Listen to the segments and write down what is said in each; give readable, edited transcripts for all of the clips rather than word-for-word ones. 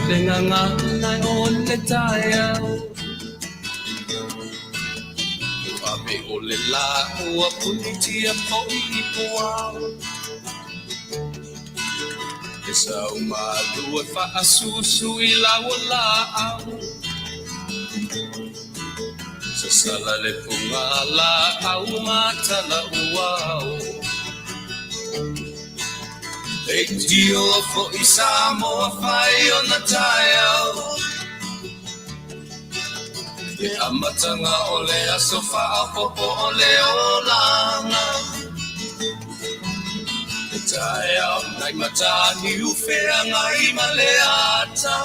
Le gagana o le taeao Ua ave o le lā ua punitia foi i puao E sau malu e faasusu i lau laau Sasala le pugalaau ma talauao Leitio foi Samoa fai ona taeao Le amataga o le aso faaopoopo o le olaga Le taeao nai Mataniu feagai ma le ata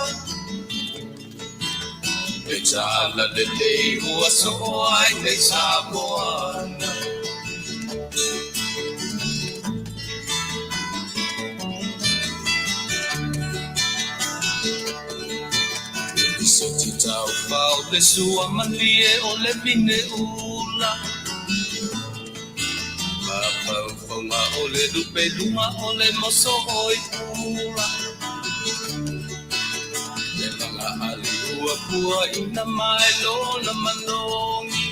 Le talalelei ua soo ai nei Samoa Se taufao le sua malie o le vine ula Mafaufauga o le lupe luga o le moso oi pula Le laga ali ua pua ina mai lona manogi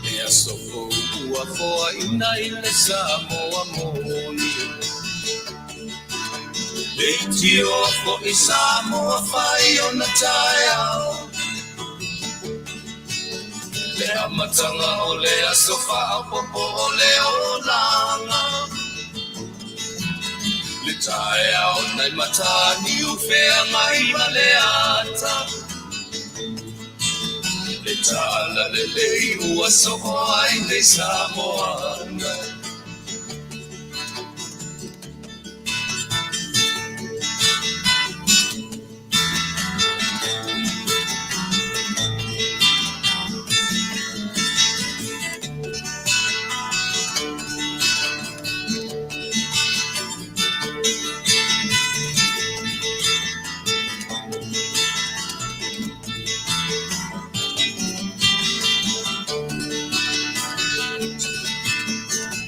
E aso fou ua foaina i le Samoa moni Leitio foi Samoa fai ona taeao Le amataga o le aso faaopoopo o le olaga Le taeao nai Mataniu feagai ma le ata Le talalelei ua soo ai nei Samoa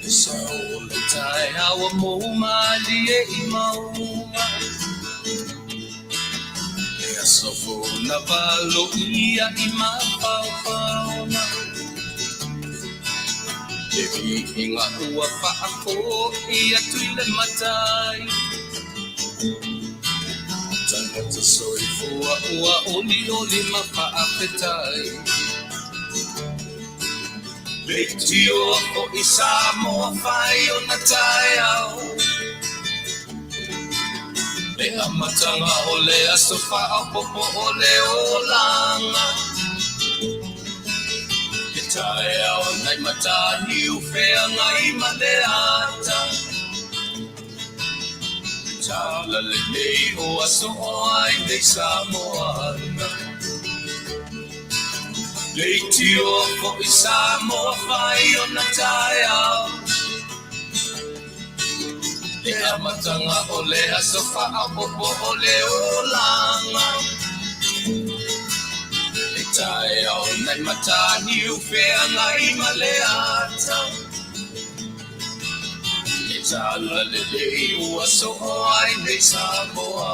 Le sao o le taeao ua mou malie i mauga E aso fou na valoia i mafaufauga Le viiga ua faafoi atu i le Matai Tagata soifua ua olioli ma faafetai Leitio foi Samoa fai ona taeao Le amataga o le aso faaopoopo o le olaga Le taeao nai Mataniu feagai ma le ata Le talalelei ua soo ai nei Samoa Leitio foi Samoa fai ona taeao Le amataga o le aso faaopoopo o le olaga Le taeao nai Mataniu feagai ma le ata Le talalelei ua soo ai nei Samoa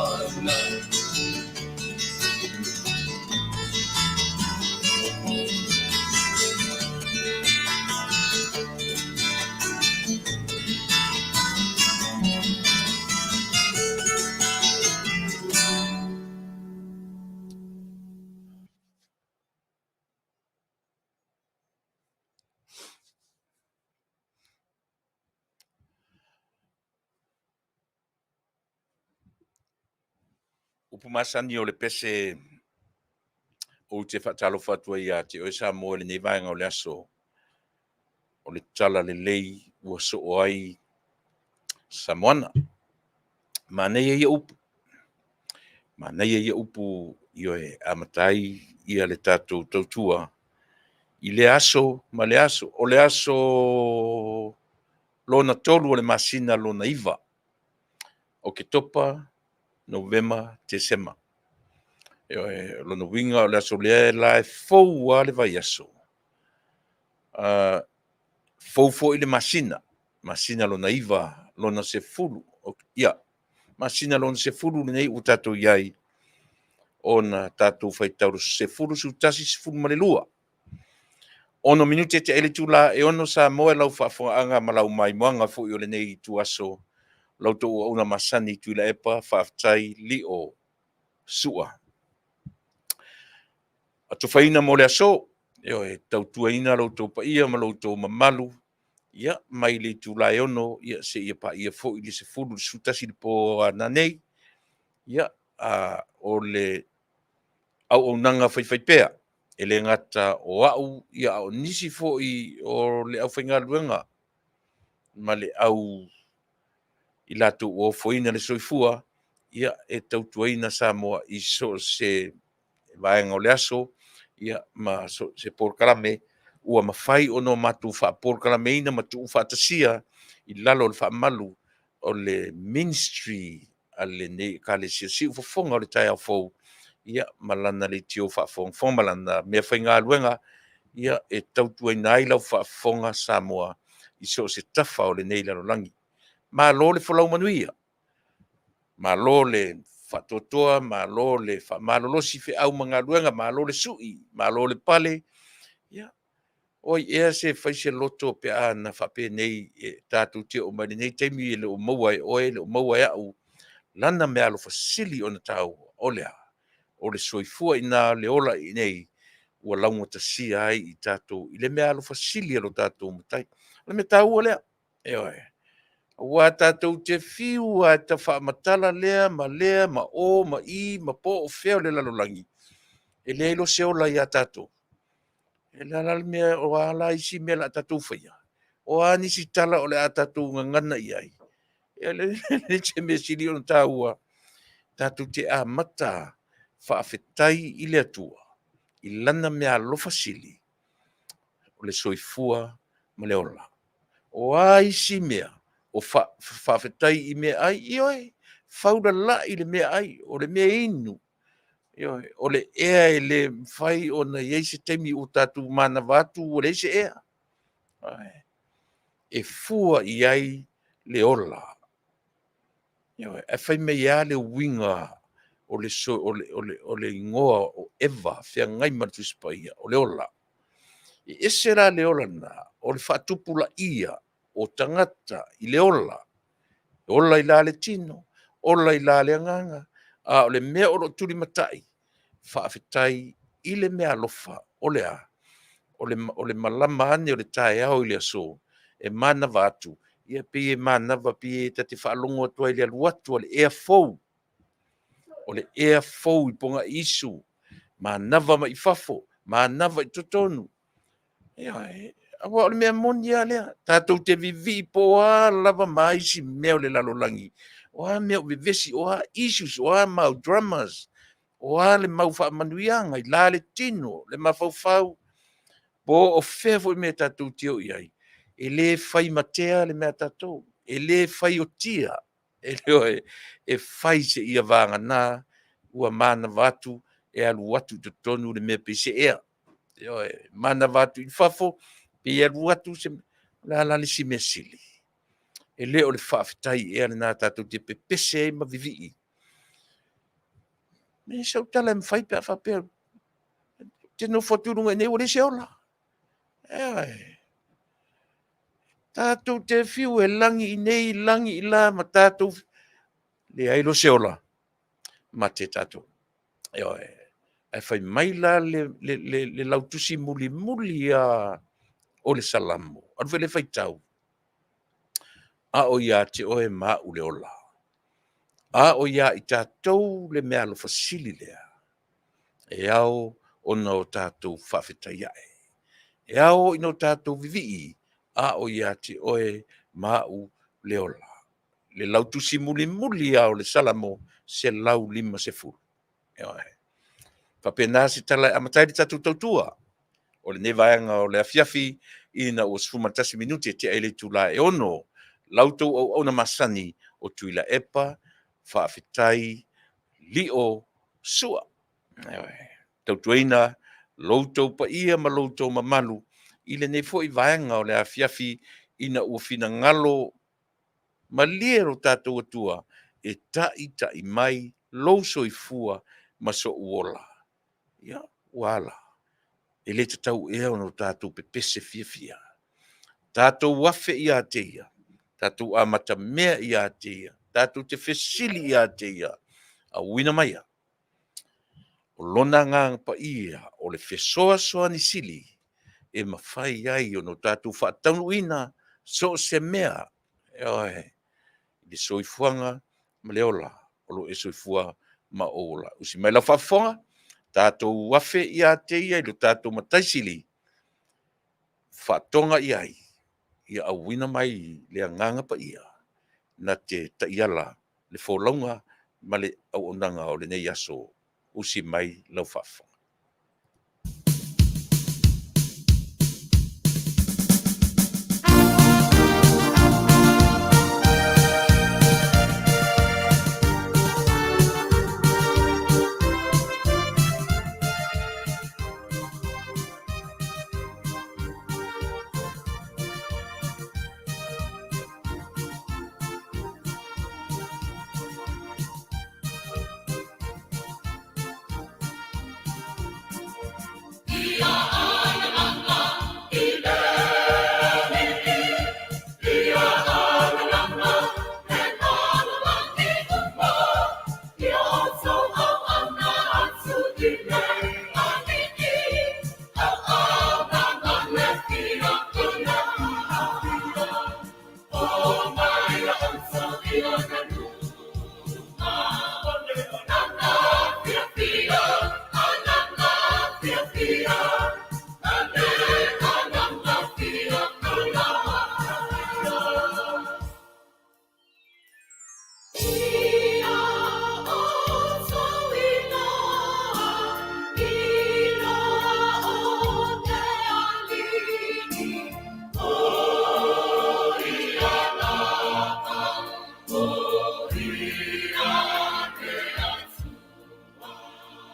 Upu masani o le pese ou te faatalofa atu ai ia te oe Samoa i lenei vaega o le aso, o le tala lelei ua soo ai Samoana. Manaia ia upu. Manaia ia upu ioe amata ai ia le tatou tautua i le aso ma le aso. O le aso lona tolu o le masina lona iva, Oketopa, Novema, Tesema. Ioe, o lona uiga o le aso lea la e fou lava le vaiaso. Fou foi le masina, masina lona iva, lona sefulu, ia, Masina lona 10 lenei ua tatou i ai ona tatou faitau le 10, 11, 12. 6 minute e tea ai le itula e 6 Samoa i lau faafofogaaga ma lau maimoaga foi o lenei ituaso. La outou auauna masani Tuilaepa, faafetai lio sua. Atofaina mo le aso, ioe, tautuaina lo outou paia ma lo outou mamalu, ia, mai le itula e 6, ia, seia paia foi le 10, le 11 i le po a nanei, ia, o le auaunaga faifaipea. E le gata o au, ia, a o nisi foi o le aufaigaluega ma le au i latou ua ofoina le soifua, ia, e tautuaina Samoa i so o se vaega o le aso, ia, ma so o se polokalame ua mafai ona matou faapolokalameina ma tuufaatasia i lalo o le faamalu o le ministry a lenei Ekalesia Siufofoga o le Taeao Fou, ia, ma lana leitio faafogafoga ma lana meafaigaluega, ia, e tautuaina ai lau faafofoga Samoa i so o se tafa o lenei lalolagi. Malo le folau manuia, malo le faatoatoa, malo le faamalolosi feau ma galuega, malo le sui, malo le pale. Ia, o ai ea se fai se loto pe ana faapenei e tatou te oo mai lenei taimi e le o maua e oe, e le o maua e au lana meaalofa sili ona taua, o le a? O le soifua i ina, le ola i inei ua laugatasia ai i tatou i le meaalofa sili a lo tatou Matai. O le mea taua lea, ioe. Aua tatou te fiu lava e tafaamatala lea ma lea ma o ma i ma po o fea o le lalolagi, e leai loa se ola ia tatou. O le a la le mea, o a la isi mea o le a tatou faia? O a nisi tala o le a tatou gagana i ai? E leai se mea e sili ona taua, tatou te amata faafetai i le Atua i Lana meaalofa sili, o le soifua ma le ola. O a isi mea o faafetai i meaai, ioe, faulalai le meaai, o le meainu, ioe, o le ea e le mafai ona i ai se taimi ua tatou manava atu ua leai se ea. E fua i ai le ola. Ioe, ae fai mai e a le uiga o le igoa o Eva feagai ma le Tusi Paia? O le ola. E ese la le ola lena, o le faatupulaia o tagata i le ola, e ola i la le tino, ola i la le agaga, a o le mea o lo o tulimatai, faafetai i le meaalofa o le a? O le malama ane o le taeao i le aso, e manava atu, ia pei e manava, pei e ta te faalogo atu ai i le alu atu a le ea fou, o le ea fou i pogaiisu, manava mai fafo, manava i totonu. Ioe, aua o le mea moni lava lea, tatou te vivii po o a lava ma a isi mea o le lalolagi, o a mea o vevesi, o a issues, o a mau dramas, o a le mau faamanuiaga i la le tino, le mafaufau, po o fea foi le mea tatou te o i ai, e le faimatea le mea a tatou, e le faiotia, ioe, e fai seia vagana ua manava atu e alu atu i totonu le mea pei se ea. Ioe, manava atu i fafo, pei e alu atu se... O le a la le isi mea sili? E le o le faafetai ea lena tatou te pepese ai ma vivii? E leai sau tala e mafai pe a faapea ou te nofo atu i luga i inei ua leai se ola. Ioe. Tatou te fiu e lagi i inei, lagi i la ma tatou leai loa se ola, mate tatou. Ioe. Ae fai mai la le lautusi mulimuli lava o le Salamo, alu foi lea faitau, a o ia te oe ma au le ola, a o ia i tatou le meaalofa sili lea, e ao ona o tatou faafetai ae, e ao ina o tatou vivii, a o ia te oe ma au le ola. Le lautusi mulimuli lava o le Salamo 150. Ioe. Faapena se tala e amata ai le tatou tautua o lenei vaega o le afiafi ina ua 11 minute tea i le itula e 6. La outou auauna masani o Tuilaepa Faafetai Lio Sua. Ioe. Tautuaina lo outou paia ma lo outou mamalu i lenei foi vaega o le afiafi ina ua finagalo malie lo tatou Atua e taʻitaʻi mai lou soifua ma soʻu ola. Ia, ua ala. E le tatau ea ona o tatou pepese fiafia. Tatou afe iā te ia, tatou amata mea iā te ia, tatou te fesili iā te ia, auina maia. O lona agaga paia o le fesoasoani sili e mafai ai ona o tatou faataunuuina so o se mea, ioe, i le soifuaga ma le ola o lo o e soifua ma ou ola. Usi mai lau faafofoga, tatou afe ia te ia i lo tatou Matai Sili, faatoga i ai, ia auina mai le Agaga Paia na te taiala le folauga ma le auaunaga o lenei aso. Usi mai lau faafofoga.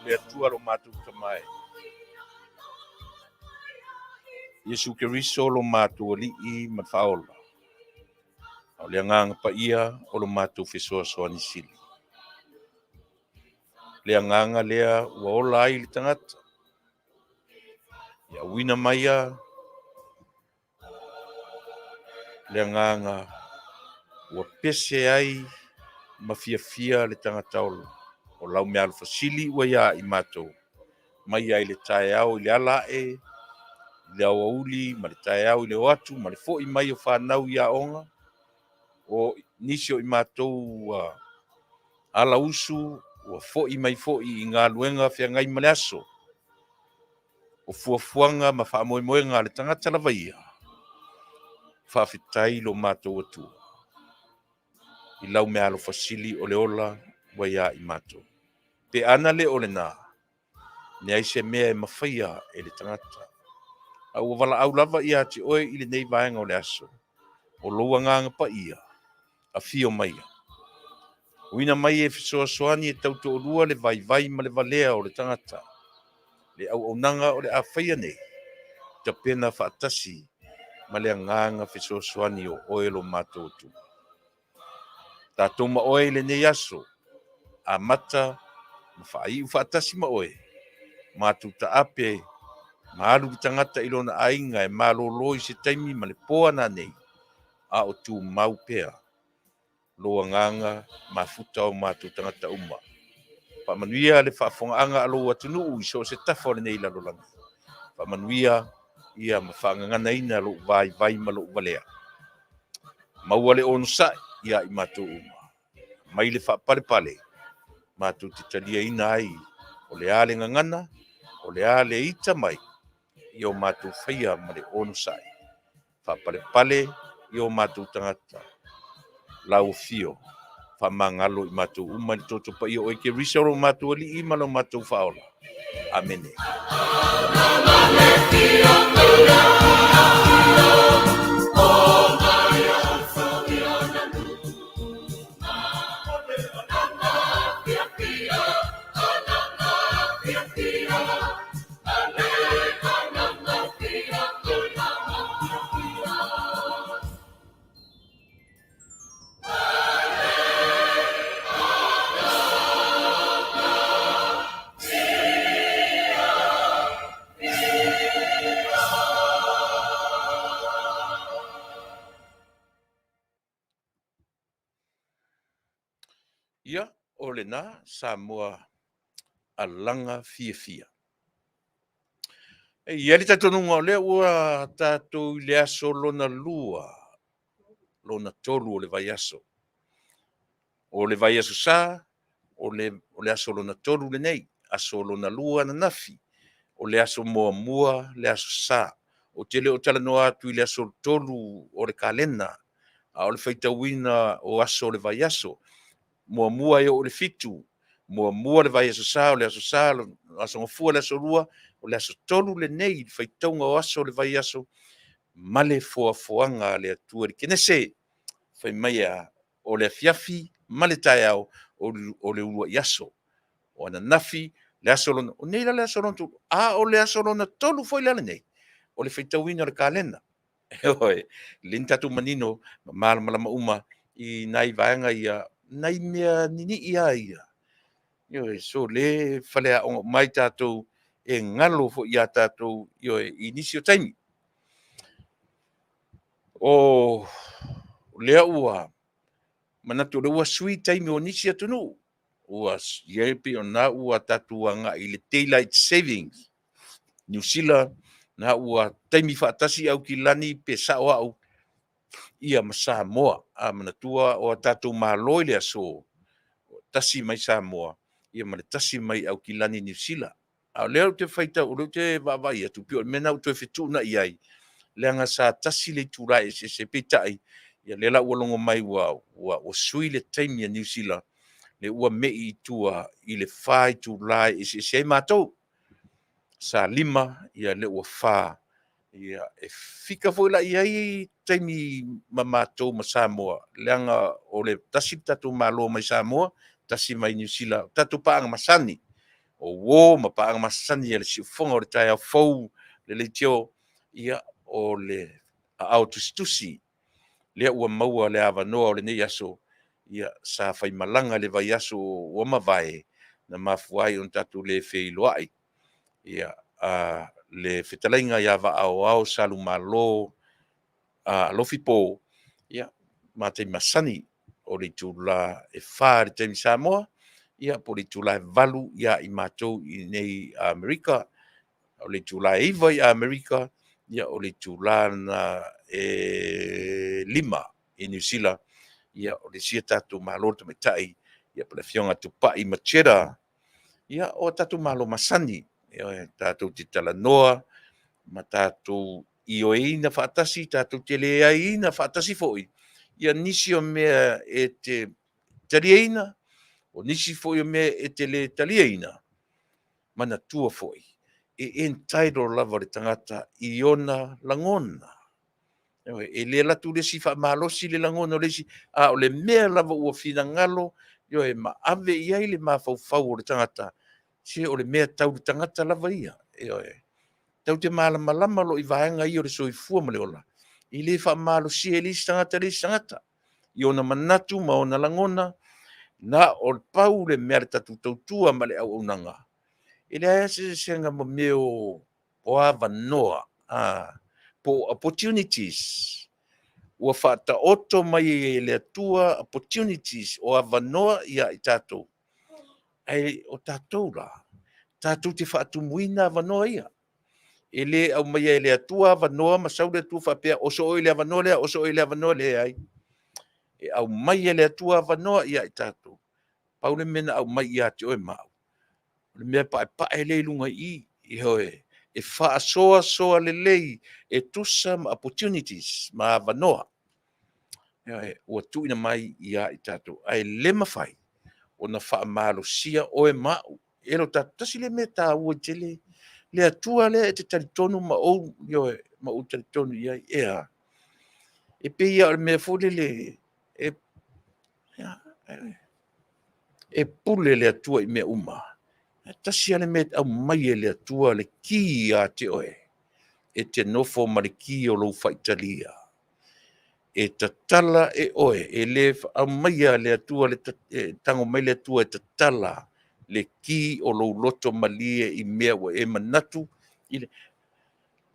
Le Atua lo matou Tama e. Iesu Keriso lo matou Alii ma le Faaola. A o le Agaga Paia o lo matou fesoasoani sili. Le agaga lea ua ola ai le tagata. Ia auina maia le agaga ua pese ai ma fiafia le tagata ola. O lau meaalofa sili ua ia i matou, mai ai le taeao i le ala ae, i le aoauli ma le taeao i le o atu ma le fo'i mai o fanau i aoga, o nisi o i matou ua alausu, ua fo'i mai fo'i i galuega feagai ma le aso. O fuafuaga ma faamoemoega a le tagata lava ia, faafetai lo matou Atua i lau meaalofa sili o le ola ua ia i matou. Pe ana le o lena, leai se mea e mafaia e le tagata. A ua valaau lava ia te oe i lenei vaega o le aso, o lou Agaga Paia, afio maia. Uina mai e fesoasoani e tautoalua le vaivai ma le valea o le tagata. Le auaunaga o le a faia nei, tapena faatasi ma le agaga fesoasoani o oe lo matou Atua. Tatou ma oe i lenei aso, amata ma faaiu faatasi ma oe, matou taape ma alu le tagata i lona aiga e malolo i se taimi ma le po a nanei, a o tumau pea lou agaga mafuta o matou tagata uma. Faamanuia le faafofogaaga a lou atunuu i so o se tafa o lenei lalolagi. Faamanuia ia ma faagaganaina lou vaivai ma lou valea. Maua le onosai ia i matou uma. Mai le faapalepale, matou te taliaina ai o le a le gagana, o le a le ita mai i o matou faia ma le onosai. Faapalepale i o matou tagata lau afio, faamagalo i matou uma i le toto paia o oe Keriso lo matou Alii ma lo matou Faaola. Amene. Ia, o lena Samoa alaga fiafia. E i ai le talitonuga o lea ua tatou i le aso lona lua, lona tolu o le vaiaso. O le vaiaso sa, o le aso lona tolu lenei, aso lona lua ananafi, o le aso muamua le aso Sa. Ou te le o talanoa atu i le aso tolu o le kalena, a o le faitauina o aso o le vaiaso. Muamua e oo i le fitu, muamua le vaiaso Sa, o le aso Sa, aso Gafua le aso lua, o le aso tolu lenei i le faitauga o aso o le vaiaso ma le foafoaga a le Atua i le Kenese. Fai mai e a? O le afiafi ma le taeao o le uluai aso. O ananafi le aso lona, o nei la le aso lona tolu, a o le aso lona tolu foi la lenei, o le faitauina o le kalena. Ioe, lelei ona tatou manino ma malamalama uma i nai vaega ia, nai mea ninii lava ia. Ioe, so lea e faleaoga uma ai tatou, e galo foi ia tatou, ioe, i nisi o taimi. O lea ua manatu o lea ua sui taimi o nisi atunuu, ua i ai pei o lena ua tatou agai i le daylight savings. Niu Sila, na ua taimi faatasi Aukilani pe sao au ia ma Samoa. A manatua o a tatou Malo i le aso, tasi mai Samoa ia ma le tasi mai Aukilani Niu Sila. A o lea ou te faitau, o lea ou te vaavaai atu, pei o le mea lena ua toe fetuunai ai, leaga sa tasi le itula e eseese ai, peitai, ia lea la ua logo mai ua sui le taimi a Niu Sila, lea ua mei i tua i le 4 itula e eseese ai matou. Sa 5, ia lea ua 4. Ia, e fika foi la i ai taimi ma matou ma Samoa, leaga o le tasi le tatou Malo mai Samoa, tasi mai Niu Sila, o tatou paaga masani, o uo ma paaga masani a le siufofoga o le taeao fou, le leitio, ia, o le aao tusitusi, lea ua maua le avanoa o lenei aso, ia, sa faimalaga i le vaiaso ua mavae, na mafua ai ona tatou le feiloai. Ia, le fetalaiga ia Vaa o Salumalo Alofi Po, ia, ma taimi masani o le itula e 4 i le taimi Samoa, ia po o le itula e 8 ia i matou i inei i Amerika. O le itula e 9 i Amerika, ia o le itula lena e 5 i Niu Sila, ia o le isi a tatou Malo Tamaitai, ia po o le Afioga ia Tupai Macheta, ia o tatou Malo masani, ioe, tatou te talanoa ma tatou ioeina faatasi, tatou te leaiina faatasi foi ia nisi o mea e te taliaina, o nisi foi o mea e te le taliaina, manatua foi, e entitle lava le tagata i ona lagona. E le alu atu le isi faamalosi le lagona o le isi, a o le mea lava ua finagalo, ioe, ma ave i ai le mafaufau o le tagata, se o le mea tau le tagata lava ia. Ioe. Tatou te malamalama loa i vaega ia o le soifua ma le ola, e le faamalosia e le isi tagata le isi tagata i ona manatu ma ona lagona, na o le pau le mea o le tatou tautua ma le auaunaga, e leai lava se eseesega ma mea o avanoa, po o opportunities. Ua faataoto mai e le Atua opportunities, o avanoa ia i tatou, ae o tatou la, tatou te faatumuina avanoa ia. E le aumaia e le Atua avanoa ma sau le Atua faapea, oso oe i le avanoa lea, oso oe i le avanoa lea. E leai. E aumai e le Atua avanoa ia i tatou. Pau le mea na aumai ia te oe ma au, o le mea paepae lea i luga i i, ioe, e faasoasoa lelei e tusa ma opportunities ma avanoa, ioe, ua tuuina mai ia i tatou. Ae le mafai ona faamalosia oe ma au e lo tatou. Tasi lea mea taua tele, le Atua lea e te talitonu ma ou, ioe, ma ou talitonu i ai, e a? E pei lava o le mea foi lele, e pule le Atua i mea uma. E tasi lava le mea e aumai e le Atua le ki ia te oe, e te nofo ma le ki o lou faitalia. E tatala e oe, e le aumaia le Atua, e tago mai le Atua e tatala le ki o lou loto malie i mea ua e manatu.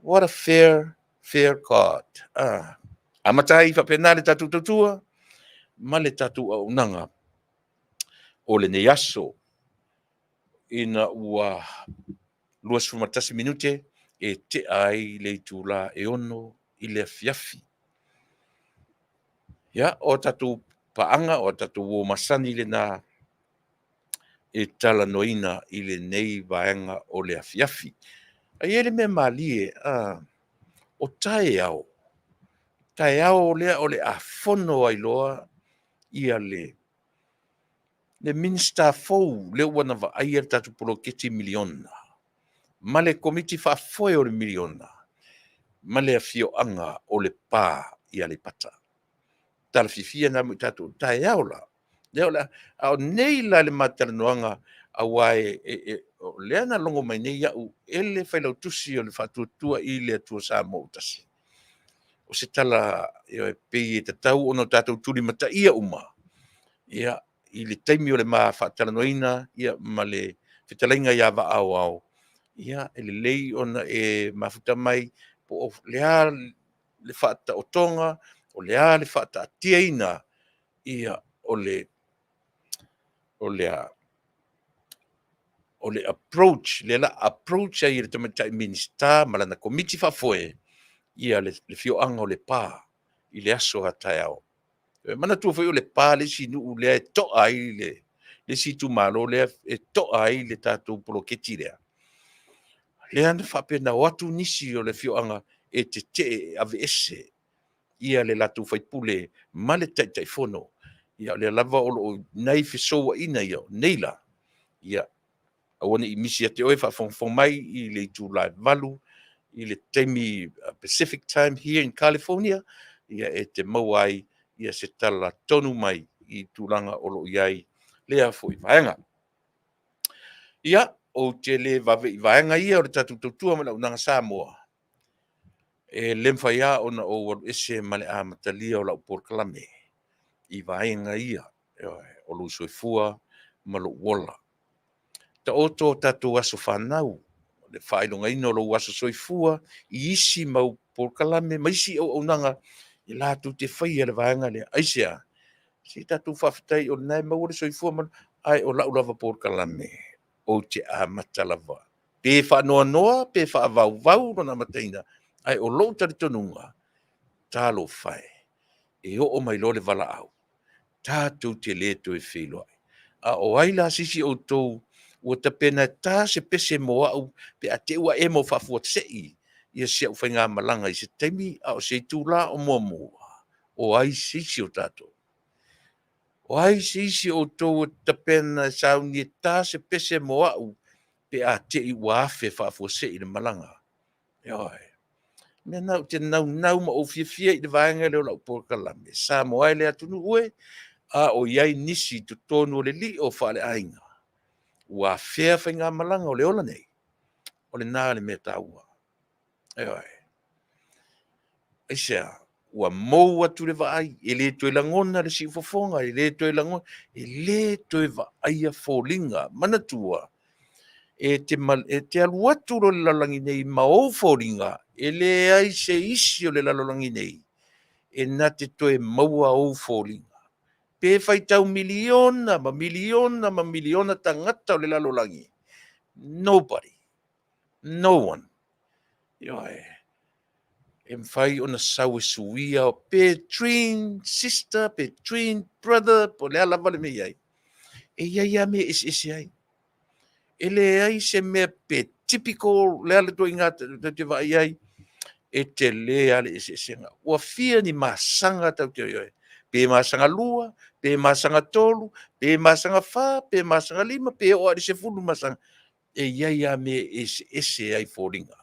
What a fair, fair God. Amata ai faapena le tatou tautua ma le tatou auaunaga. o lenei aso. Ina ua 21 minute e tea ai le itulā e 6 i le afiafi. Ia, o tatou paaga, o tatou uo masani lena e talanoaina i lenei vaega o le afiafi. Ae i ai le mea malie, o taeao, taeao lea o le a fono ai loa ia le Minisita fou lea ua na vaaia le tatou poloketi miliona ma le Komiti Faafoe o le miliona ma le afioaga o Lepa i Aleipata. Tala fiafia lena mo i tatou, taeao la. Lea o le a, a o nei la i le ma talanoaga, aua o lea na logo mai nei au e le Failautusi o le Faatuatua i le Atua Samoa ua Tasi. O se tala e pei e tatau ona tatou tulimataia uma ia i le taimi o le ma faatalanoaina ia ma le fetalaiga ia Vaa Aoao, ia e lelei ona e mafuta mai po o le a le faataotoga, o le a le faataatiaina ia o le approach, lea o le a approach ai e le Tamaitai Minisita ma lana Komiti Faafoe ia le afioaga o Lepa i le aso a taeao. E manatua foi o Lepa le isi nuu lea e toa ai le isi itumalo lea e toa ai le tatou poloketi lea. Lea na faapena o atu nisi o le afioaga e tetee e aveese ia le latou faipule ma le Taitaifono. Ia o lea lava o lo o i inei fesouaina ia nei la, ia aua ne i misi ia te oe le faafogafoga mai i le itula e 8:00 i le taimi Pacific Time here in California, ia e te maua ai ia se tala tonu mai i tulaga o lo o i ai lea foi vaega. Ia, ou te le vave i vaega ia o le tatou tautua ma le auaunaga Samoa, e le mafai lava ona ou alu ese ma le amatalia o lau polokalame i vaega ia, ioe, o lou soifua ma lou ola. Taoto o tatou aso fanau, le faailogaina o lou aso soifua i isi mau polokalame ma isi auaunaga e latou te faia le vaega lea. Aisea? Se i tatou faafetai o lena e maua le soifua ma… ae o lau lava polokalame, ou te amata lava, pe faanoanoa pe faavauvau lona amataina, ae o lou talitonuga, talofa e, e oo mai loa le valaau, tatou te le toe feiloai. A o ai la se isi o outou ua tapena e ta se pese mo au pe a te i ua emo faafuasei ia si au faigamalaga i se taimi a o se itula o muamua? O ai se isi o tatou? O ai se isi o outou e tapena e sauni e ta se pese mo au pe a te i ua afe faafuasei le malaga? Ioe. O le mea lena ou te naunau ma ou fiafia i le vaega lea o lau polokalame, Samoa e le atunuu e, a o i ai nisi i totonu o le lio faaleaiga ua afea faigamalaga o le ola nei, o lena le mea taua. Ioe. Aisea? Ua mou atu le vaai, e le toe lagona le siufofoga, e le toe lagona, e le toe vaaia foliga. Manatua, e te alu atu loa i le lalolagi nei ma ou foliga, e leai se isi o le lalolagi nei e na te toe maua ou foliga. Pe faitau miliona ma miliona ma miliona tagata o le lalolagi, nobody, no one. Ioe. E mafai ona sau e suia pe twin sister, pe twin brother, po o le a lava le mea e i ai. E i ai lava mea e eseese ai. E leai se mea pe typical, le a le ituaiga tatou te vaai ai, e tele lava le eseesega. Ua fia ni masaga tatou te i ai, pe masaga 2, pe masaga 3, pe masaga 4, pe masaga 5, pe oo lava i le 10 masaga, e i ai lava mea e eseese ai foliga.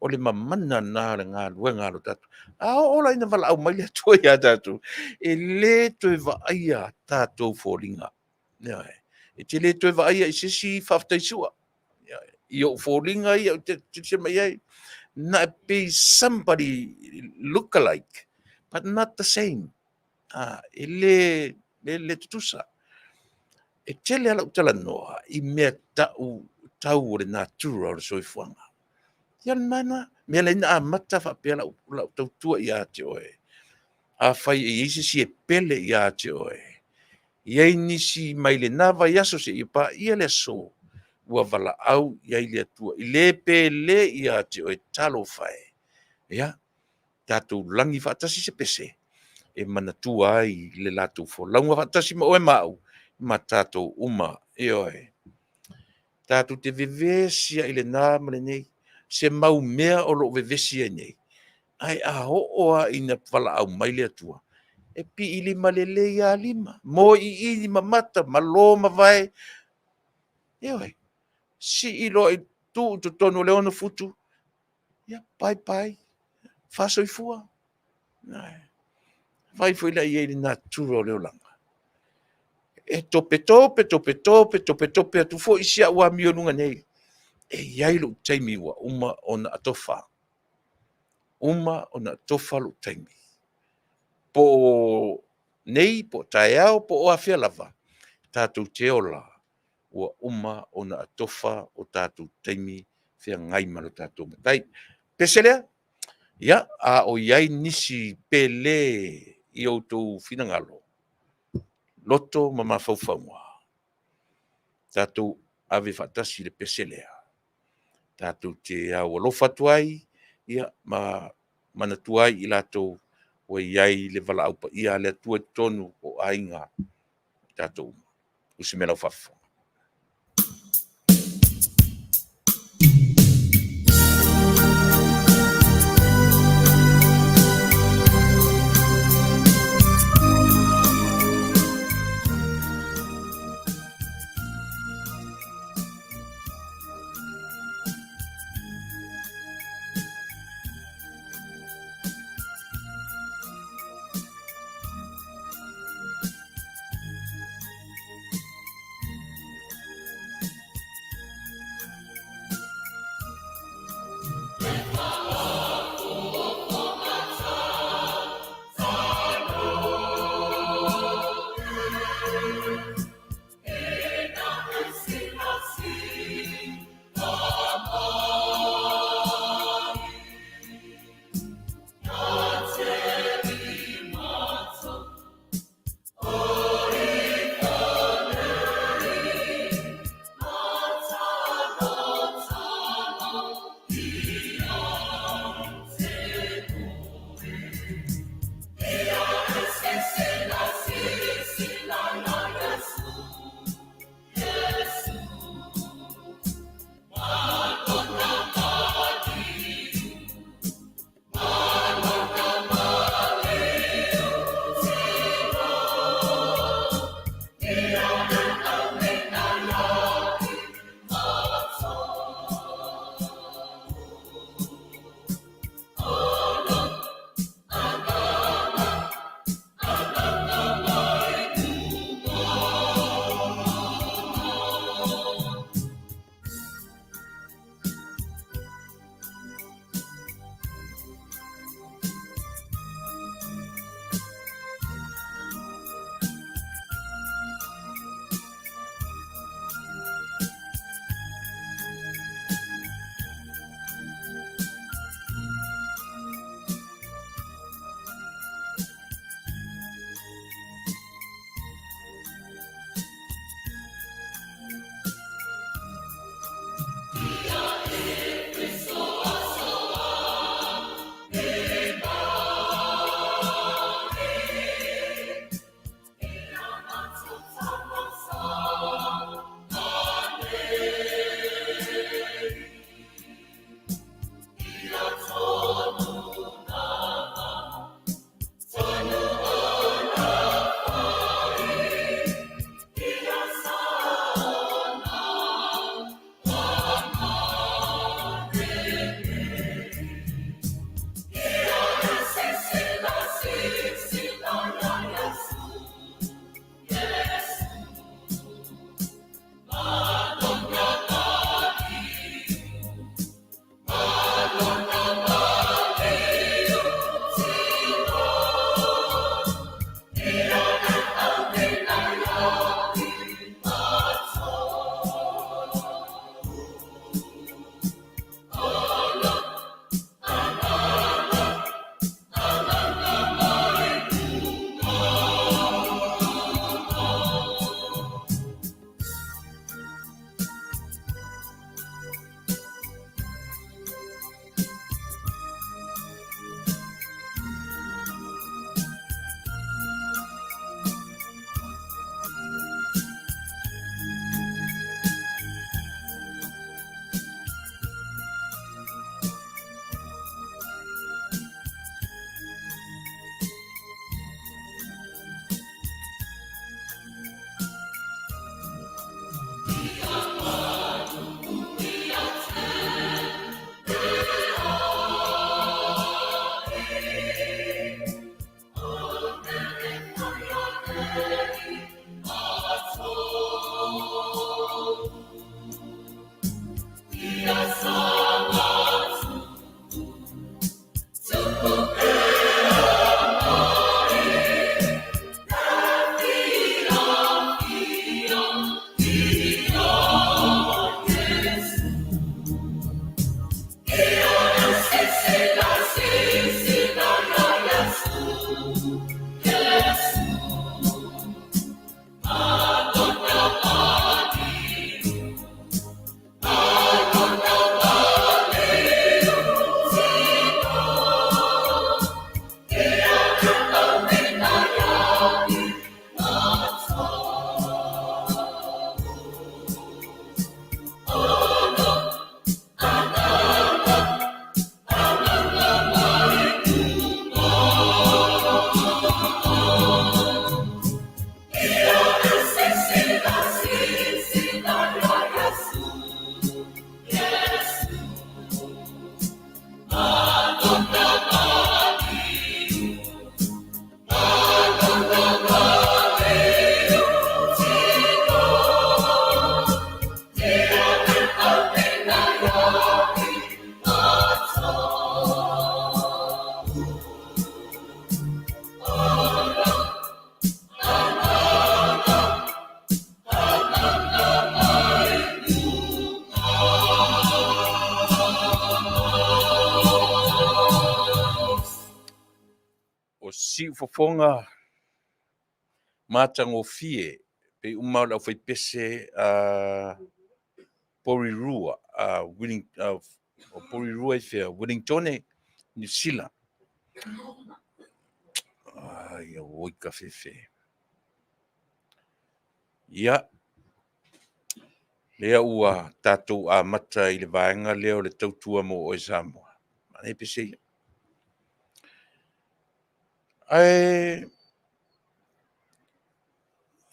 O le mamana lena o le galuega a lo tatou. A oo la ina valaau mai le Atua ia tatou, e le toe vaaia tatou foliga. E te le toe vaaia i se isi faafetai sua i ou foliga ia ou te tilotilo mai ai, na e pei somebody look alike, but not the same. E le tutusa. E tele lava lau talanoa i mea tau tau o le natura o le soifuaga. Ia o le mana, mea lea na amata faapea lau tautua ia te oe. Afai e i ai se isi e pele ia te oe, I ai nisi mai lena vaiaso seia paia le aso ua valaau i ai le Atua. I le pele ia te oe, talofa e. Ia, tatou lagi faatasi se pese e manatua ai le latou folauga faatasi ma oe ma au ma tatou uma. Ioe. Tatou te vevesi ai i lena ma lenei, se mau mea o lo o vevesi ai nei, ae a oo lava ina valaau mai le Atua, e piilima lelei lava lima, moiiini ma mata, malo ma vae. Ioe, sii loa i tuu i totonu o le 6 futu, ia bye bye, faasoifua. Vaai foi la i ai i le natura o le olaga. E topetope, topetope, topetope atu foi si au amio i luga nei, e i ai lou taimi ua uma ona atofa. Uma ona atofa lou taimi. Po o nei, po o taeao, po o afea lava, tatou te ola, ua uma ona atofa o tatou taimi feagai ma lo tatou Matai. Pese lea, ia, a o i ai nisi pele i outou finagalo, loto ma mafaufauga, tatou ave faatasi le pese lea, tatou te aualofa atu ai, ia, ma manatua ai i latou ua i ai le valaau paia a le Atua i totonu o aiga o tatou uma. Usi mai lau faafofoga. Siufofoga matagofie pei uma o le aufaipese a Porirua, a Willing, o Porirua i fea? Wellingtone, Niu Sila. Ai, oi ka fefe. Ia, lea ua tatou amata i le vaega lea o le tautua mo oe Samoa. Manaia pese ia. Ae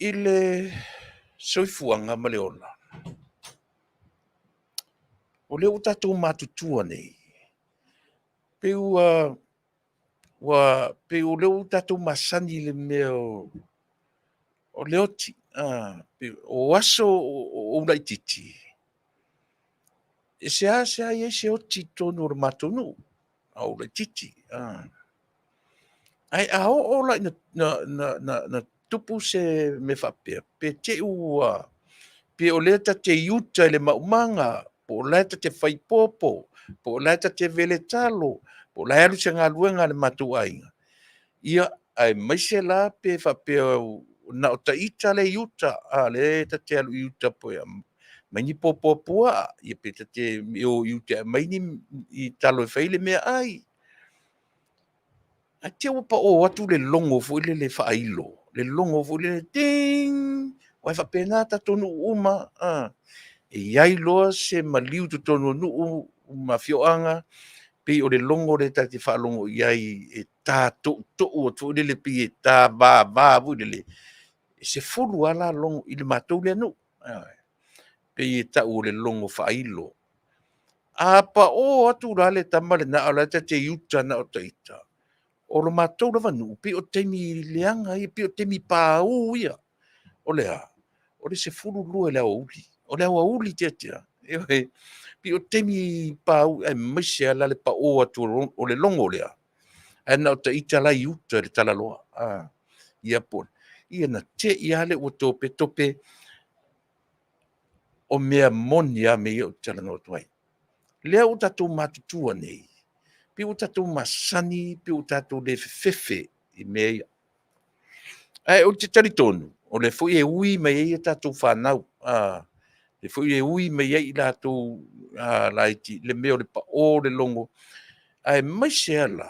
i le soifuaga ma le ola, o lea ua tatou matutua nei, pei ua ua pei o lea ua tatou masani i le mea o le oti, o aso o ou laitiiti, e seasea i ai se oti i totonu o le matou nuu, a o ou laitiiti. Ae a oo la ina na tupu se mea faapea, pe te i ua, pe o lea ta te i uta i le maumaga, po o la e ta te fai popo, po o la e ta te vele talo, po o la e alu se galuega a le matou aiga, ia, aemaise la pe faapea na o ita lea i uta, a lea ta te alu i uta po e aumai ni popo a puaa, ia pe ta te o i uta e aumai ni talo e fai ai le meaai. Ae te i ua pao atu le logo foi lele faailo, le logo foi lele, ding! Aua e faapena tatou nuu uma. E i ai loa se maliu i totonu o nuu ma afioaga, pei o le logo lea ta te faalogo i ai e ta toutou atu foi lele pei e ta vava foi lele, e 10 lava la logo i le matou lea nuu. Pei e tau o le logo faailo. A pao atu la le tama lena a o la e ta te i uta na o ita, o lo matou lava nuu, pei o taimi leaga ia, pei o taimi paū ia. O le a? O le 12 i le aoauli. O le aoauli tia tia. Ioe. Pei o taimi paū, aemaise lava la le pao atu o le logo lea, ae na o ita la i uta i le talaloa. Ia po, ia na te i lava lea ua topetope. O mea moni lava mea ia ou te talanoa atu ai. Lea ua tatou matutua nei, pei ua tatou masani, pei ua tatou le fefefe i mea ia. Ae ou te talitonu, o lea foi e ui mai ai a tatou fanau, lea foi e ui mai ai i latou laiti le mea o le pao o le logo, aemaise lava la,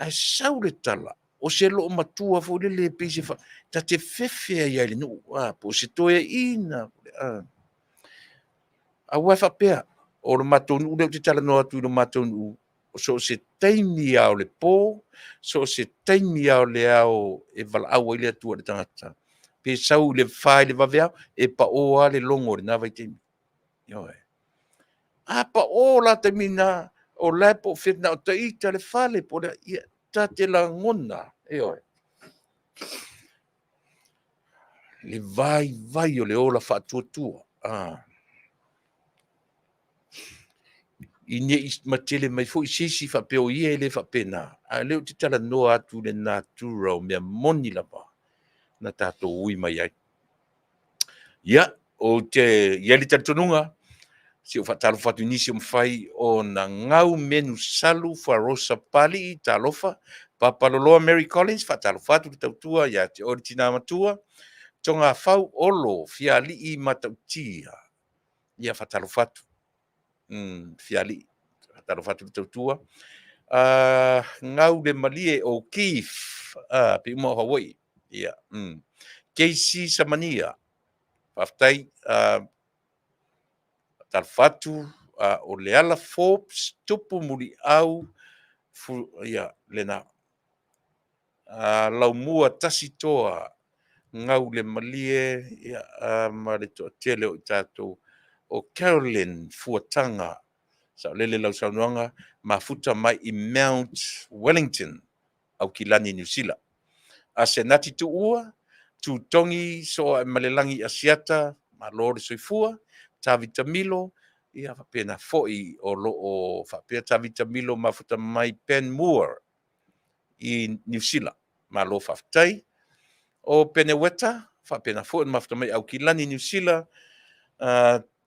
ae sau le tala, o se loomatua foi lele pei se ta te fefe ai lava i le nuu, po o se toeaina. Aua e faapea, o le matou nuu lea ou te talanoa atu i le matou nuu, so o se taimi lava o le po, so o se taimi lava o le ao e valaau ai le Atua i le tagata, pe sau i le 4 i le vaveao, e pao lava le logo i lena vaitaimi. Ioe. A pao la le taimi lena, o la e po o fea, na o ita le fale, po o le a, ia, ta te lagona, ioe, le vaivai o le ola faatuatua. I ne i matele mai foi se isi faapea o ia e le faapena, a o lea ou te talanoa atu i le natura o mea moni lava na tatou ui mai ai. Ia, ou te i ai le talitonuga, se i ou faatalofa atu i nisi o mafai ona gau menu salu Farosa Papalii, talofa, Papaloloa Mary Collins, faatalofa atu le tautua ia te oe le tina matua, Togafau Olo Fialii Matautia, ia faatalofa atu. Fialii, faatalofa atu le tautua. Gau le malie o Keith, pe uma o Hawaii. Ia, Casey Samania, faafetai, faatalofa atu. O Leala Forbes, Tupu Muliau, ia, lena. Laumua Tasi Toa, Gau le Malie, ia, ma le toatele o i tatou. O Carolyn Fuataga, saolele lau saunoaga, mafuta mai i Mount Wellington, Aukilani, Niu Sila. Asenati Tuua, Tutogi Sooaemalelagi Asiata, malo le soifua, Tavita Milo, ia faapena foi o lo o faapea Tavita Milo mafuta mai Panmure i Niu Sila. Malo faafetai. O Peneweta, faapena foi ona mafuta mai Aukilani, Niu Sila,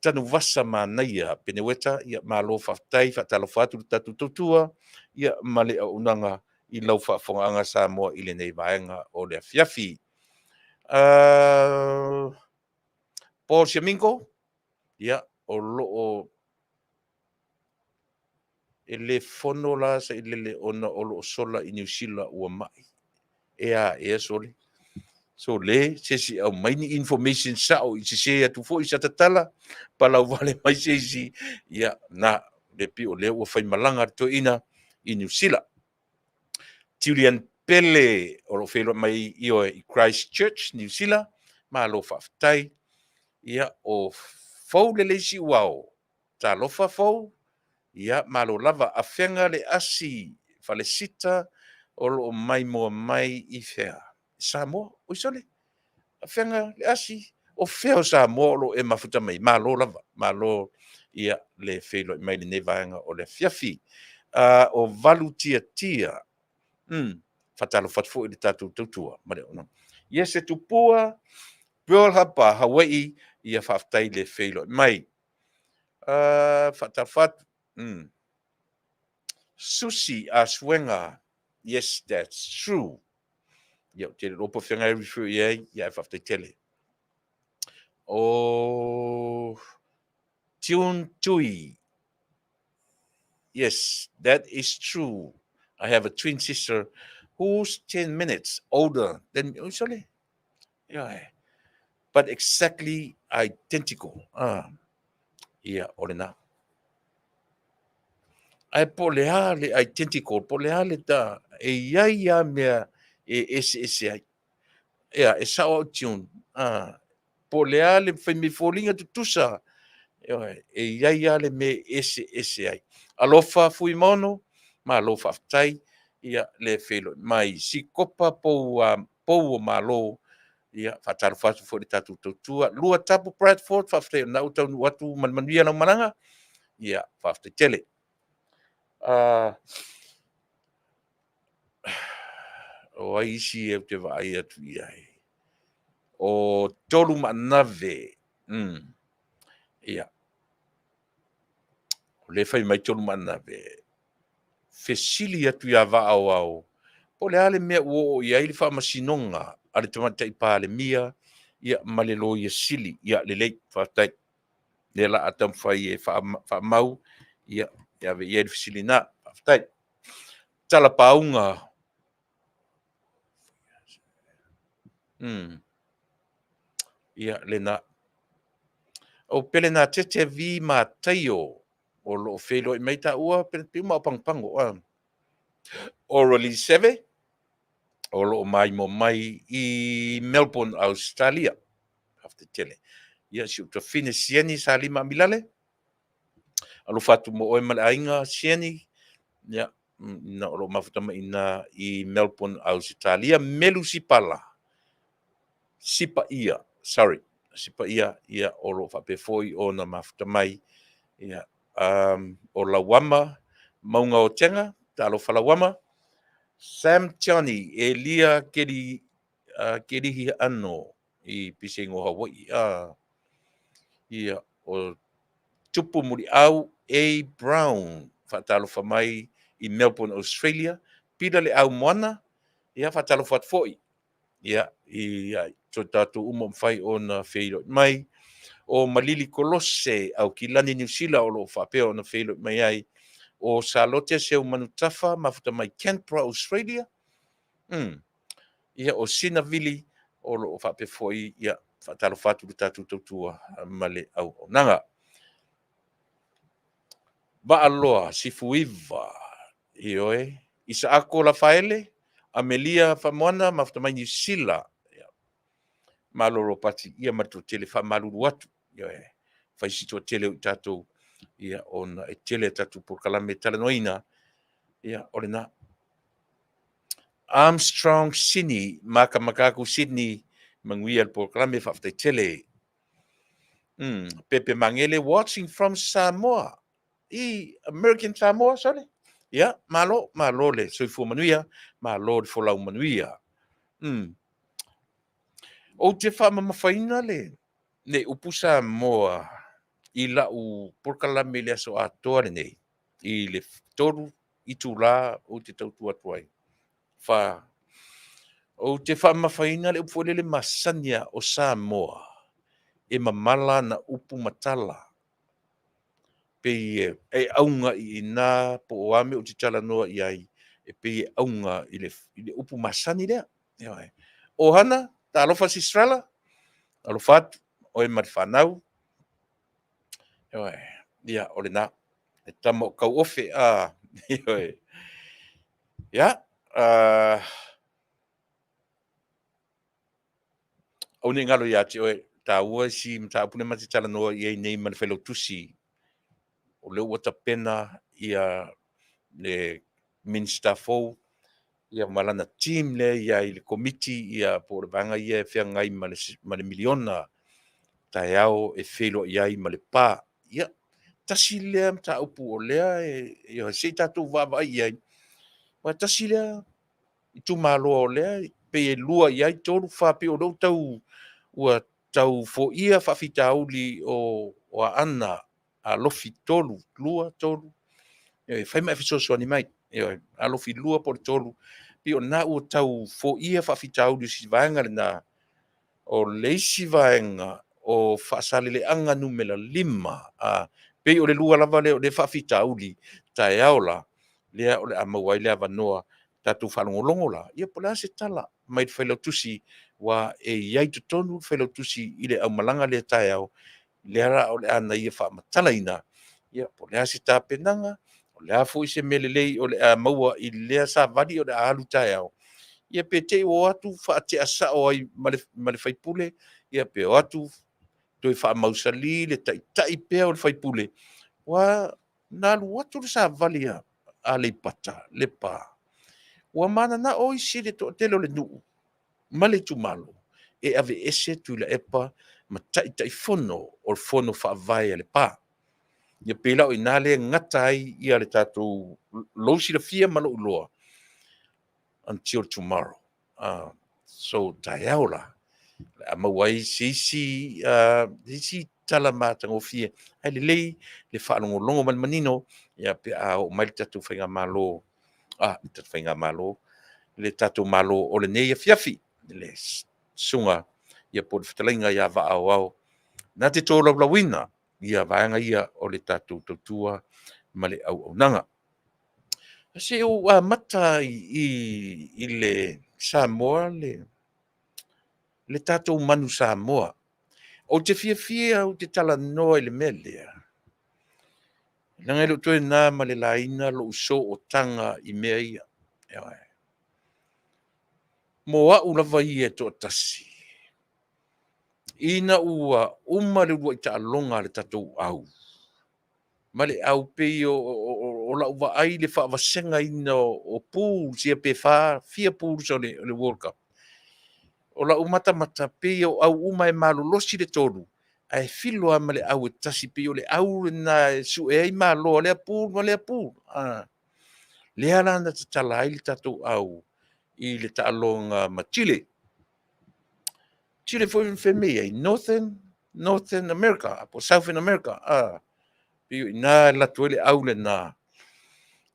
Tanuvasa Manaia Peneweta, ia malo faafetai, faatalofa atu le tatou tautua, ia ma le auaunaga. i lau faafogaaga Samoa i lenei vaega o le afiafi. Paul Siamingo, ia, o lo o e le fono la sailele ona o lo o sola i Niu Sila ua mai. E a ea sole? Sole, se isi aumai ni information sao i sese atu foi sa tatala, palauvale mai se isi, ia, na, le pei o lea ua faimalaga le toeaina i Niu Sila. Julian Pele, o lo o feiloai mai ioe i Christchurch, Niu Sila, malo faafetai. Ia, o Fou le Leisi Uao, talofa Fou, ia, malo lava. Afega le asi falesita o lo o maimoa mai i fea? Samoa, oi sole, afega le asi, o fea o Samoa o lo o e mafuta mai? Malo lava, malo ia le feiloai mai i lenei vaega o le afiafi. O Valu Tiatia, faatalofa atu foi i le tatou tautua ma le auaunaga. Iese Tupua, Pearl Harbor, Hawaii, ia faafetai le feiloai mai. Faatalofa atu. Susi Asuega, yes, that's true. Ia, ou te le iloa po o fea e refer i ai, ia ae faafetai tele. O Tune Tui, yes, that is true. I have a twin sister who's 10 minutes older than me. Oh, sorry. Yeah. But exactly identical. Ah. Ia, o lena. Ae po o le a le identical, po o le a le ta, e i ai lava mea e eseese ai. Ia, e sao au Tune. Ah. Po o le a le fai mai foliga tutusa, ioe, e i ai lava le mea e eseese ai. Alofa Fuimaono, malo faafetai, ia le feiloai mai. Sikopa pou, pou o Malo, ia faatalofa atu foi i le tatou tautua. Lua Tapu Bradford, faafetai o lena ua taunuu atu ma le manuia lau malaga, ia faafetai tele. O ai isi e ou te vaai atu i ai? O Tolu Maanave. Ia. O lea e fai mai Tolu Maanave. Fesili atu ia Vaaoao, po o le a le mea ua oo i ai le faamasinoga a le Tamaitai Palemia ia ma le Loia Sili. Ia, lelei, faafetai. Lea la a taumafai e faamau, ia, e ave i ai le fesili na. Faafetai. Talapauga. Ia, lena. O Pelenatete V. Mataio, o lo o feiloai mai taua, pe uma o Pagopago. Orally Seve, o lo o maimoa mai i Melbourne, Australia. Faafetai tele. Ia, si ou tafine Sieni Salima Amilale, alofa atu mo oe ma le aiga Sieni, ia, na o lo o mafuta mai ina i Melbourne, Australia. Melu Sipala, Sipaia, sorry, Sipaia, ia, o lo o faapea foi ona mafuta mai, ia, o Lauama, Mauga o Tega, talofa Lauama, Sam Johnny, Elia Keri, Kerihi Ano, i Piseingo Hawaii, ia, o Tupu Muliau A. Brown, faatalofa mai i Melbourne, Australia, Pila Le Au Moana, ia, faatalofa atu foi, ia, i to tatou uma mafai ona feiloai mai, o Malili Kolose, Aukilani, Niu Sila, o lo o faapea ona feiloai mai ai, o Salote Seumanutafa, mafuta mai Canberra, Australia, ia, o Sina Vili, o lo o faapea foi, ia, faatalofa atu le tatou tautua ma le auaunaga. Vaaloa, Sifuiva, ioe, Isaako Lafaele, Amelia Famoana, mafuta mai Niu Sila, ia, malo Ropati, ia ma le toatele faamalulu atu, ioe, fai si toatele o i tatou, ia, ona e tele a tatou polokalame e talanoaina, ia, o lena. Armstrong Sini, Makamakaku Sydney, manuia le polokalame, faafetai tele. Pepe Mangele, watching from Samoa. I American Samoa, sorry. Ia, malo, malo le soifua manuia, malo le folau manuia. Ou te faamamafaina le le upu Samoa i lau polokalame i le aso atoa lenei, i le 3 itula ou te tautua atu ai. Fa, ou te faamamafaina le upu foi lele masani a o Samoa, e mamala ana upu ma tala, pei e auga i ina po o a mea ou te talanoa i ai, e pei e auga i le upu masani lea. Ioe. Ohana, talofa Sistrala, alofa atu oe ma le fanau. Ioe. Ia, o lena, le tama o Kauofe, a, ioe. Ia, aua ne i galo ia te oe, taua si mataupu lea ma te talanoa i ai nei ma le Failautusi, o lea ua tapena ia le Minisita fou ia ma lana team lea e i ai le Komiti ia po o le vaega ia e feagai ma le miliona taeao e feiloai ai ma le pa. Ia, tasi lea mataupu o lea e se i tatou vaavaai i ai, aua tasi lea itumalo o lea pei e lua i ai, tolu, fa, pei o lea ua tau ua tau foia faafitauli o Aana Alofi 3, 2, 3, e fai ma e fesoasoani mai, ioe, Alofi 2 po o le 3, pei o lena ua tau foia faafitauli o si vaega lena. O le isi vaega o Faasaleleaga Nu.5, a, pei o le lua lava lea o lea e faafitauli taeao la, lea o le a maua ai le avanoa tatou faalogologo la, ia po o le a se tala mai le Failautusi, aua e i ai i totonu le Failautusi i le aumalaga lea taeao, lea la o le a na ia faamatalaina, ia po o le a se tapenaga, o le a foi se mea lelei o le a maua i lea savali o le a alu taeao, ia pe te i ua o atu faatea sao ai ma le sui usufono, ia pe o atu toe faamausali le taitai pea o le sui usufono, aua na alu atu le savali a Aleipata Lepa, ua mananao isi le toatele o le nuu ma le itumalo e aveese Tuilaepa ma Taitaifono o le Fono Faavae a Lepa. Ia pei la o i ina lea e gata ai le tatou lou silafia ma lou iloa until tomorrow. So taeao la, o le a maua ai se isi tala matagofie, ae lelei le faalogologo ma le manino ia pe a oo mai le tatou faigamalo, le tatou faigamalo, le tatou Malo o lenei afiafi, le susuga ia po o le fetalaiga ia Vaa Aoao na te tolaulauina vaega ia o le tatou tautua ma le auaunaga. Se i ou amata i le Samoa le tatou manu Samoa. Ou te fiafia ou te talanoa i le mea lea, leaga e le o toe na ma le laina lou sootaga i mea ia. Ioe. Mo au lava ia e toatasi, ina ua uma le uluai taaloga a le tatou au, ma le au pei o lau vaai i le faavasegaina o pools ia pe fa, fia pools o le World Cup. O lau matamata pei o au uma e malolosi le tolu, ae filo lava ma le au e tasi, pei o le au lena e sue ai malo a lea pool ma lea pool. Lea la na tatala ai le tatou au i le taaloga ma Chile. Chile foi fai mai ai, Northern America po o Southern America. Pei o i ina e alu atu ai le au lena.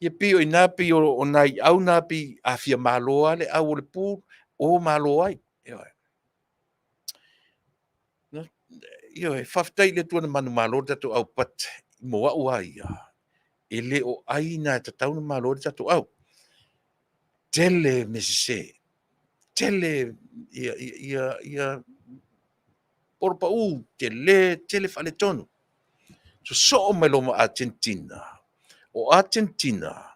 Ia pei o i ina, pei o nai au na pei a fia malo lava le au o le pool, o malo ai. Ioe. Ioe, faafetai i le Atua na manumalo le tatou au, but mo au lava ia, e le o ai na e tatau ona malo ai le tatou au. Tele mea sese, tele ia polo pau, tele, tele faaletonu. Sosoo mai loa ma Argentina. O Argentina,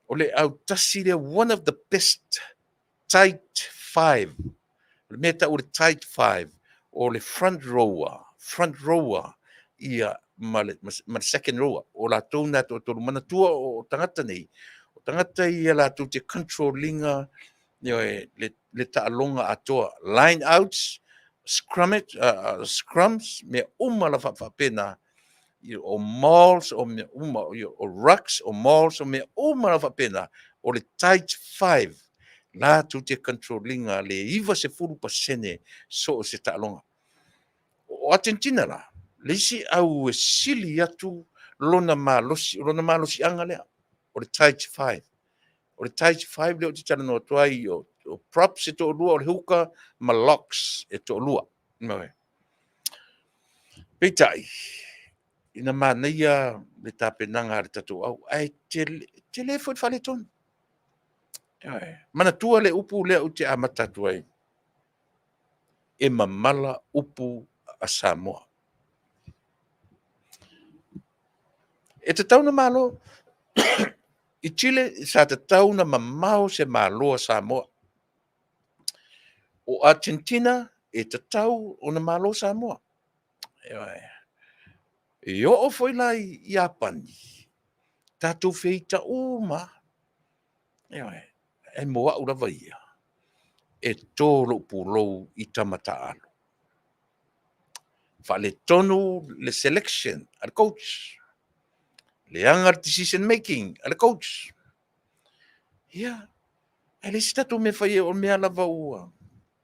o le autasi lea, one of the best tight five. O le mea e tau o le tight five, o le front rower ia ma le second rower. O latou na toatolu. Manatua o tagata nei, o tagata ia latou te control ina le taaloga atoa. Line outs, scrums, mea uma la faapena, o mauls, o mea uma, o rucks, o mauls, o mea uma la faapena, o le tight five, latou te control ina le 90% so o se taaloga. O Argentina la, le isi au e sili atu lona malosi, o lona malosiaga lea, o le tight five. O le tight 5 lea ou te talanoa atu ai, o props e toalua, o le hooker ma locks e toalua. Peitai, ina manaia le tapenaga a le tatou au, ae tele foi le faaletonu. Manatua le upu lea ou te amata atu ai, e mamala upu a Samoa. E tatau ona malo i Chile, sa tatau ona mamao se malo a Samoa. O Argentina, e tatau ona malo Samoa. E oo foi la i Iapani, tatou feita uma lava. Ae mo au lava ia, e to lou pulou i tama taaalo. Faaletonu le selection a le coach, leaga le decision making a le coach. Ia, ae leai se tatou mea e faia, o mea lava ua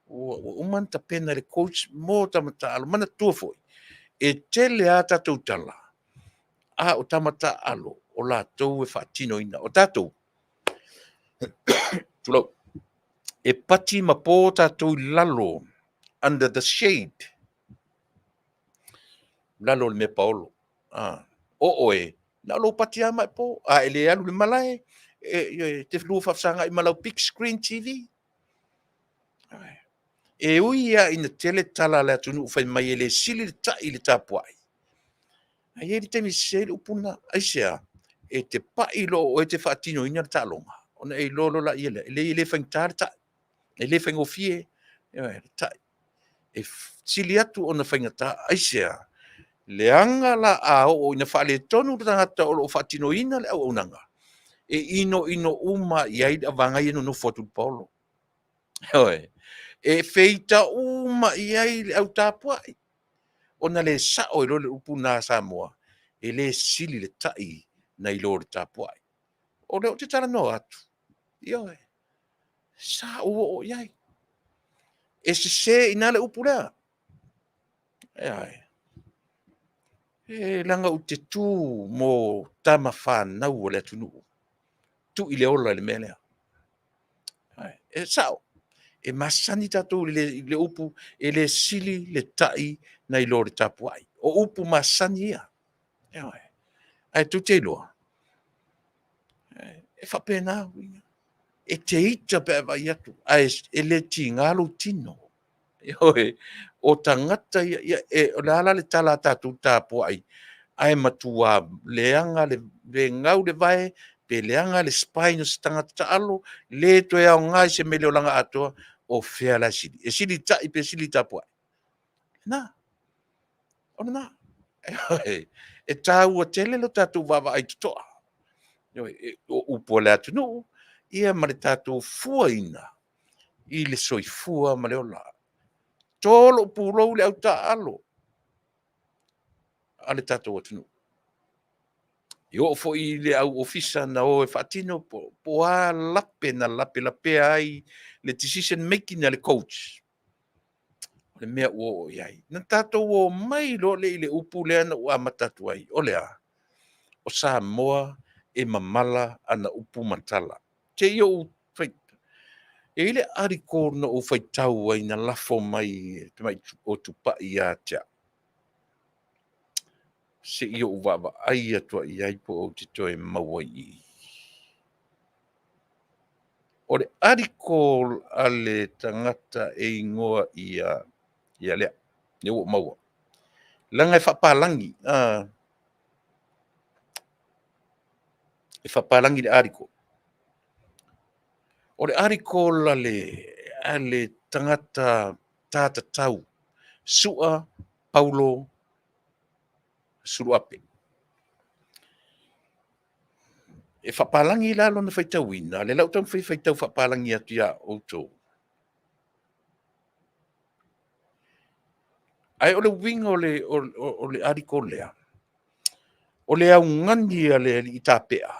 uma ona tapena e le coach mo tama taaalo. Manatua foi, e tele lava tatou tala, a o tama taaalo o latou e faatinoina. O tatou, tulou, e pati ma po tatou i lalo, under the shade, lalo o le mea paolo. O oe, na o lou pati lava ma e po. A e le alu i le malae, e te lua faafesagai ma lau big screen TV. E ui lava ina tele tala a le atunuu fai mai e le sili le tai i le tapuai, ae i ai le taimi e sese ai le upu lena. Aisea? E te pai loa o oe e te faatinoina le taaloga, ona e iloa loa lea, e leai e le faigata le tai, e le faigofie le tai. E sili atu ona faigata. Aisea? Leaga la a oo ina faaletonu le tagata o lo o faatinoina le auaunaga, e inoino uma i ai le vaega ia e nonofo atu i le paolo. Ioe. E feita uma i ai le au tapuai, ona le sao ai loa lea o le upu lena a Samoa, e le sili le tai nai lo le tapuai. O lea ou te talanoa atu, ioe, sa ou oo i ai. E sese i ina le upu lea. Ioe. E leaga ou te tu mo tama fanau a le atunuu, tuu i le ola i le mea lea. E sao, e masani tatou i le upu, e le sili le tai nai lo le tapuai. O upu masani ia. Ioe. Ae tou te iloa, e faapena, e te ita pe a e vaai atu, ae e le tiga lou tino. Ioe. O tagata ia, o le a la le tala a tatou tapuai, ae matua leaga le gau le vae, pe leaga le spine o se tagata taalo, le toe aoga i se mea i le olaga atoa, o fea la e sili? E sili i le tai pe sili i le tapuai? Na, o lena. E taua tele lo tatou vaavaai totoa. O upu a le atunuu, ia ma le tatou fuaina i le soifua ma le ola. To lou pulou i le au taaalo a le tatou atunuu. E oo foi i le au ofisa na o e faatino po o a lape na lapelapea ai le decision making a le coach, o le mea ua oo i ai. Na tatou omai loa lea i le upu lea na ou amata atu ai, o le a? O Samoa e mamala ana upu ma tala. Se i ou E i ai le article na ou faitau ai na lafo mai e tamai o Tupai ia te au. Se i ou vaavaai atu i ai po ou te toe maua i i. O le article a le tagata e igoa ia lea, lea ua ou maua. Leaga e faapalagi, e faapalagi le article. O le article a le tagata ta tatau, Sua Paulo Suluape. E faapalagi la lona faitauina, lea la ua taumafai e faitau faapalagi atu ia outou. Ae o le uiga o le article lea, o le augani a le alii tapea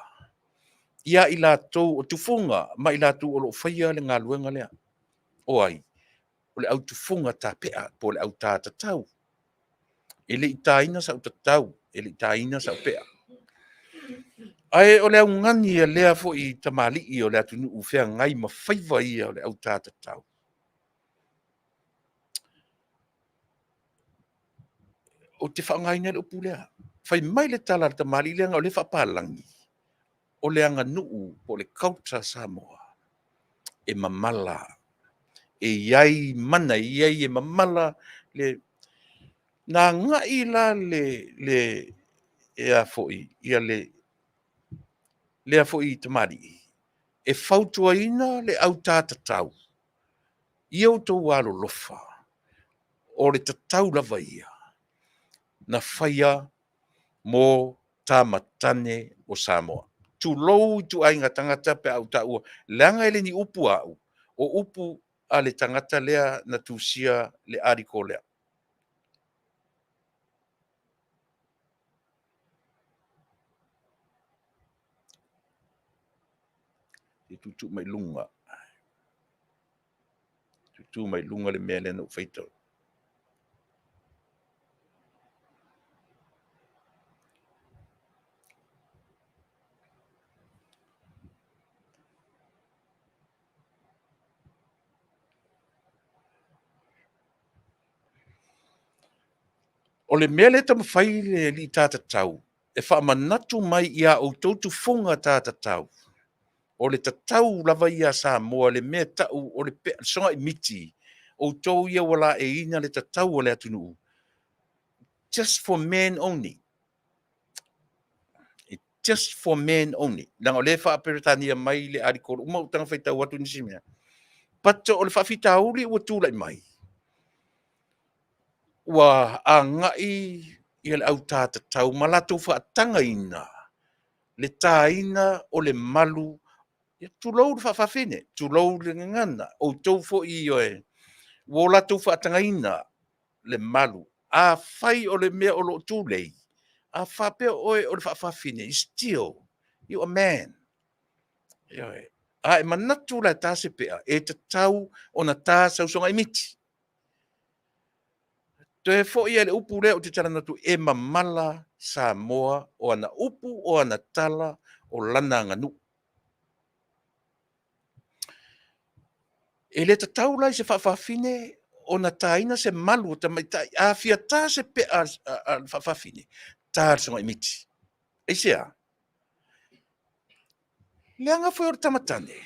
ia i latou o tufuga ma i latou o lo o faia le galuega lea. O ai? O le au tufuga tapea po o le au ta tatau. E le i taina sau tatau, e le i taina sau pea. Ae o le augani a lea foi tamalii o le atunuu feagai ma faiva ia o le autā tatau. Ou te faaaogaina le upu lea. Fai mai le tala a le tamalii lea o lea e faapalagi, o le aganuu po o le culture Samoa, e mamala, e i ai mana, e i ai e mamala le... Na agai la le e a foi, ia le lea foi tamalii, e fautuaina le autā tatau, ia outou alolofa, o le tatau lava ia na faia mo tama tane o Samoa. Tulou ituaiga tagata pe a ou taua, leaga e le ni upu a au, o upu a le tagata lea na tusia le article lea. E tuutuu mai luga, tuutuu mai luga le mea lea na ou faitau. O le mea lea e taumafai le alii tā tatau e faamanatu mai ia outou tufuga tā tatau, o le tatau lava ia a Samoa, le mea e tau o le sogai miti, outou ia ua laeiina le tatau a le atunuu, just for men only. Just for men only. Leaga o lea e faa-Peretania mai le article uma ou taga faitau atu nisi mea. But o le faafitauli ua tulai mai, ua agai ia le autā tatau ma latou faatagaina le tāina o le malu, tulou le faafafine, tulou le gagana, outou foi ioe, ua o latou faatagaina le malu. Afai o le mea o lo o tulei, a faapea oe o le faafafine, still you a man. Ioe. A e manatu la e ta se pea, e tatau ona ta sau sogai miti. Toe foi lava i le upu lea ou te talanoa atu, e mamala Samoa o ana upu, o ana tala, o lana aganuu. E le tatau la i se faafafine ona taina se malu o tamaitai. A fia ta se pea a le faafafine, ta le sogai miti. Aisea? Leaga foi o le tama tane.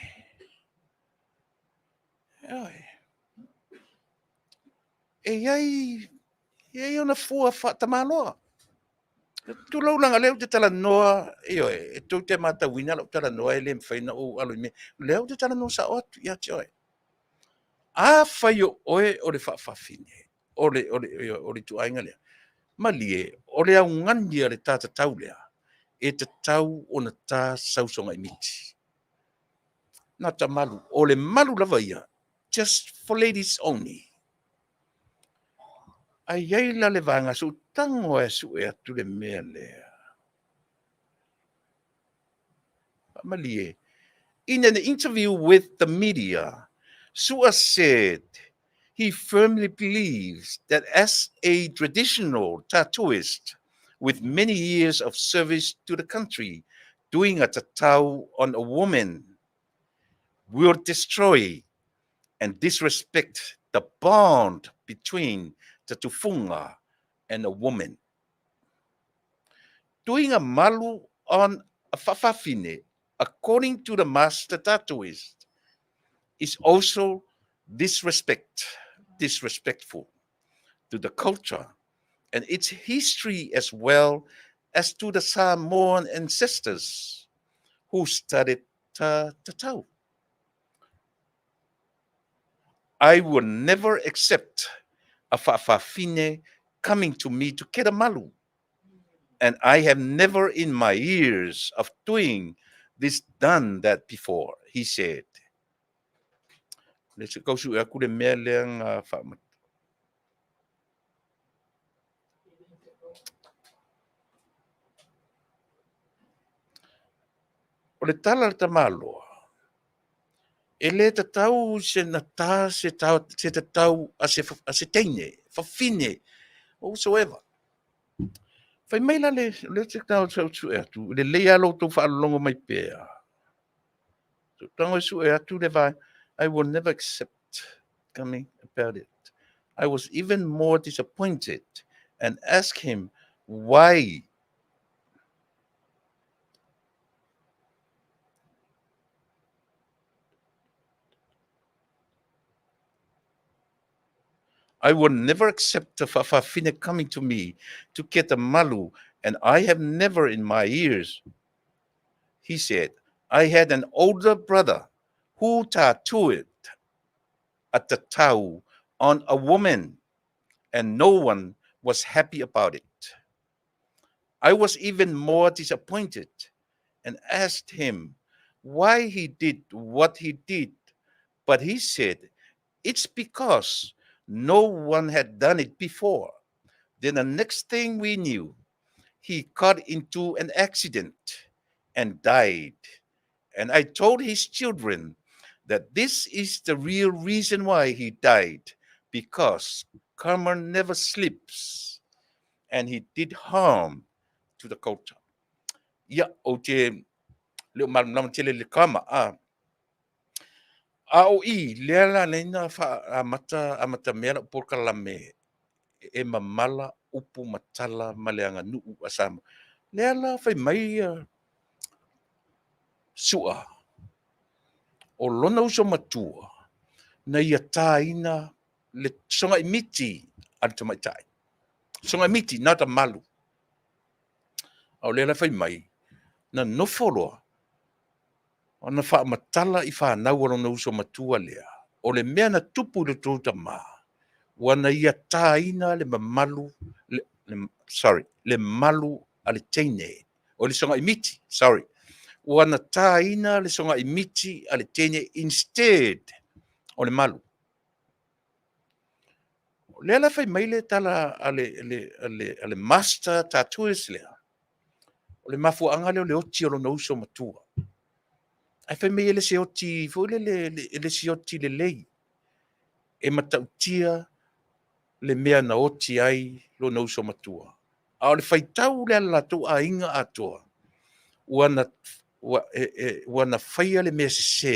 Ioe. E i ai ona fua faatamaloa. Tulou leaga o lea ou te talanoa, ioe, e tou te matauina lau talanoa e le mafai ona ou alo i mea. O lea ou te talanoa sao atu ia te oe. Afai o oe o le faafafine, o le ituaiga lea, malie, o le augani a le ta tatau lea, e tatau ona ta sau sogai miti. Nata malu, o le malu lava ia, just for ladies only. Ae i ai la le vaega se i ou tago lava e sue atu le mea lea. Faamalie, in an interview with the media, Sua said he firmly believes that as a traditional tattooist with many years of service to the country, doing a tatau on a woman will destroy and disrespect the bond between the tufunga and a woman. Doing a malu on a fa'afafine, according to the master tattooist, is also disrespectful to the culture and its history as well as to the Samoan ancestors who started tatau. I will never accept a fa'afafine coming to me to get a malu. And I have never in my years of doing this done that before, he said. Le se kausu e aku le mea lea nga whaamata. O le tala a le tamaloa, e le tatau se na tā se, ta, se tatau a se, a se teine, fafine, whatsoever. Fai mai la le le te tau sue atu, lelei lava lo outou faalologo mai pea. Tago e sue atu le vaega, I will never accept coming about it. I was even more disappointed and asked him why. I will never accept the fa'afafine coming to me to get a malu, and I have never in my years. He said, I had an older brother who tattooed a tatau on a woman, and no one was happy about it. I was even more disappointed and asked him why he did what he did, but he said it's because no one had done it before. Then the next thing we knew, he got into an accident and died. And I told his children that this is the real reason why he died, because karma never sleeps and he did harm to the culture. Ia, ou te le o malamalama tele le karma, a. A o i, lea la lea na amata, amata mea lau polokalame e mamala upu ma tala ma le aganuu a Samoa. Lea la fai mai ia Su'a, o lona uso matua na ia tāina le sogaimiti a le tamaitai. Sogaimiti, not a malu. A o lea la fai mai, na nofo loa, ona faamatala i fanau a lona uso matua lea, o le mea na tupu i le tou tamā, ua na ia tāina le mamalu, le, le, sorry, le malu a le teine, o le sogaimiti, sorry, ua na tāina le sogaimiti a le teine instead o le malu. O lea la fai mai le tala a le, le, a le, a le master tattooist lea, o le mafuaaga lea o le oti o lona uso matua. Ae fai mai e le se oti foi lele, e le se oti lelei, e matautia le mea na oti ai lona uso matua. A o le faitau lea a le latou aiga atoa, ua na, ua, e, e, ua na faia le mea sesē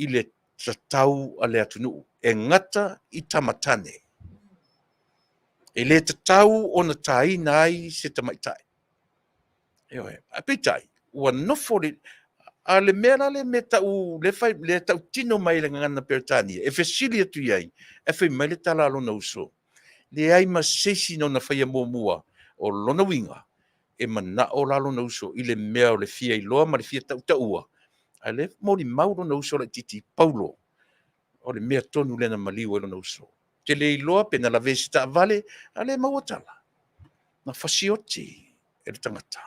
i le tatau a le atunuu, e gata i tamatane. E le tatau ona tāina ai se tamaitai. Ioe. Ae peitai, ua nofo le, a le mea la le mea tau, le fai, le tautino mai le gagana Peretania, e fesili atu i ai, e fai mai le tala a lona uso, leai ma se isi na ona faia muamua, o lona uiga, e manao la lona uso i le mea o le fia iloa ma le fia tautaua, ae le molimau lona uso laitiiti Paulo, o le mea tonu lea na maliu ai lona uso. Ou te le iloa pe na lavea i se taavale, a le maua tala. Na fasioti e le tagata,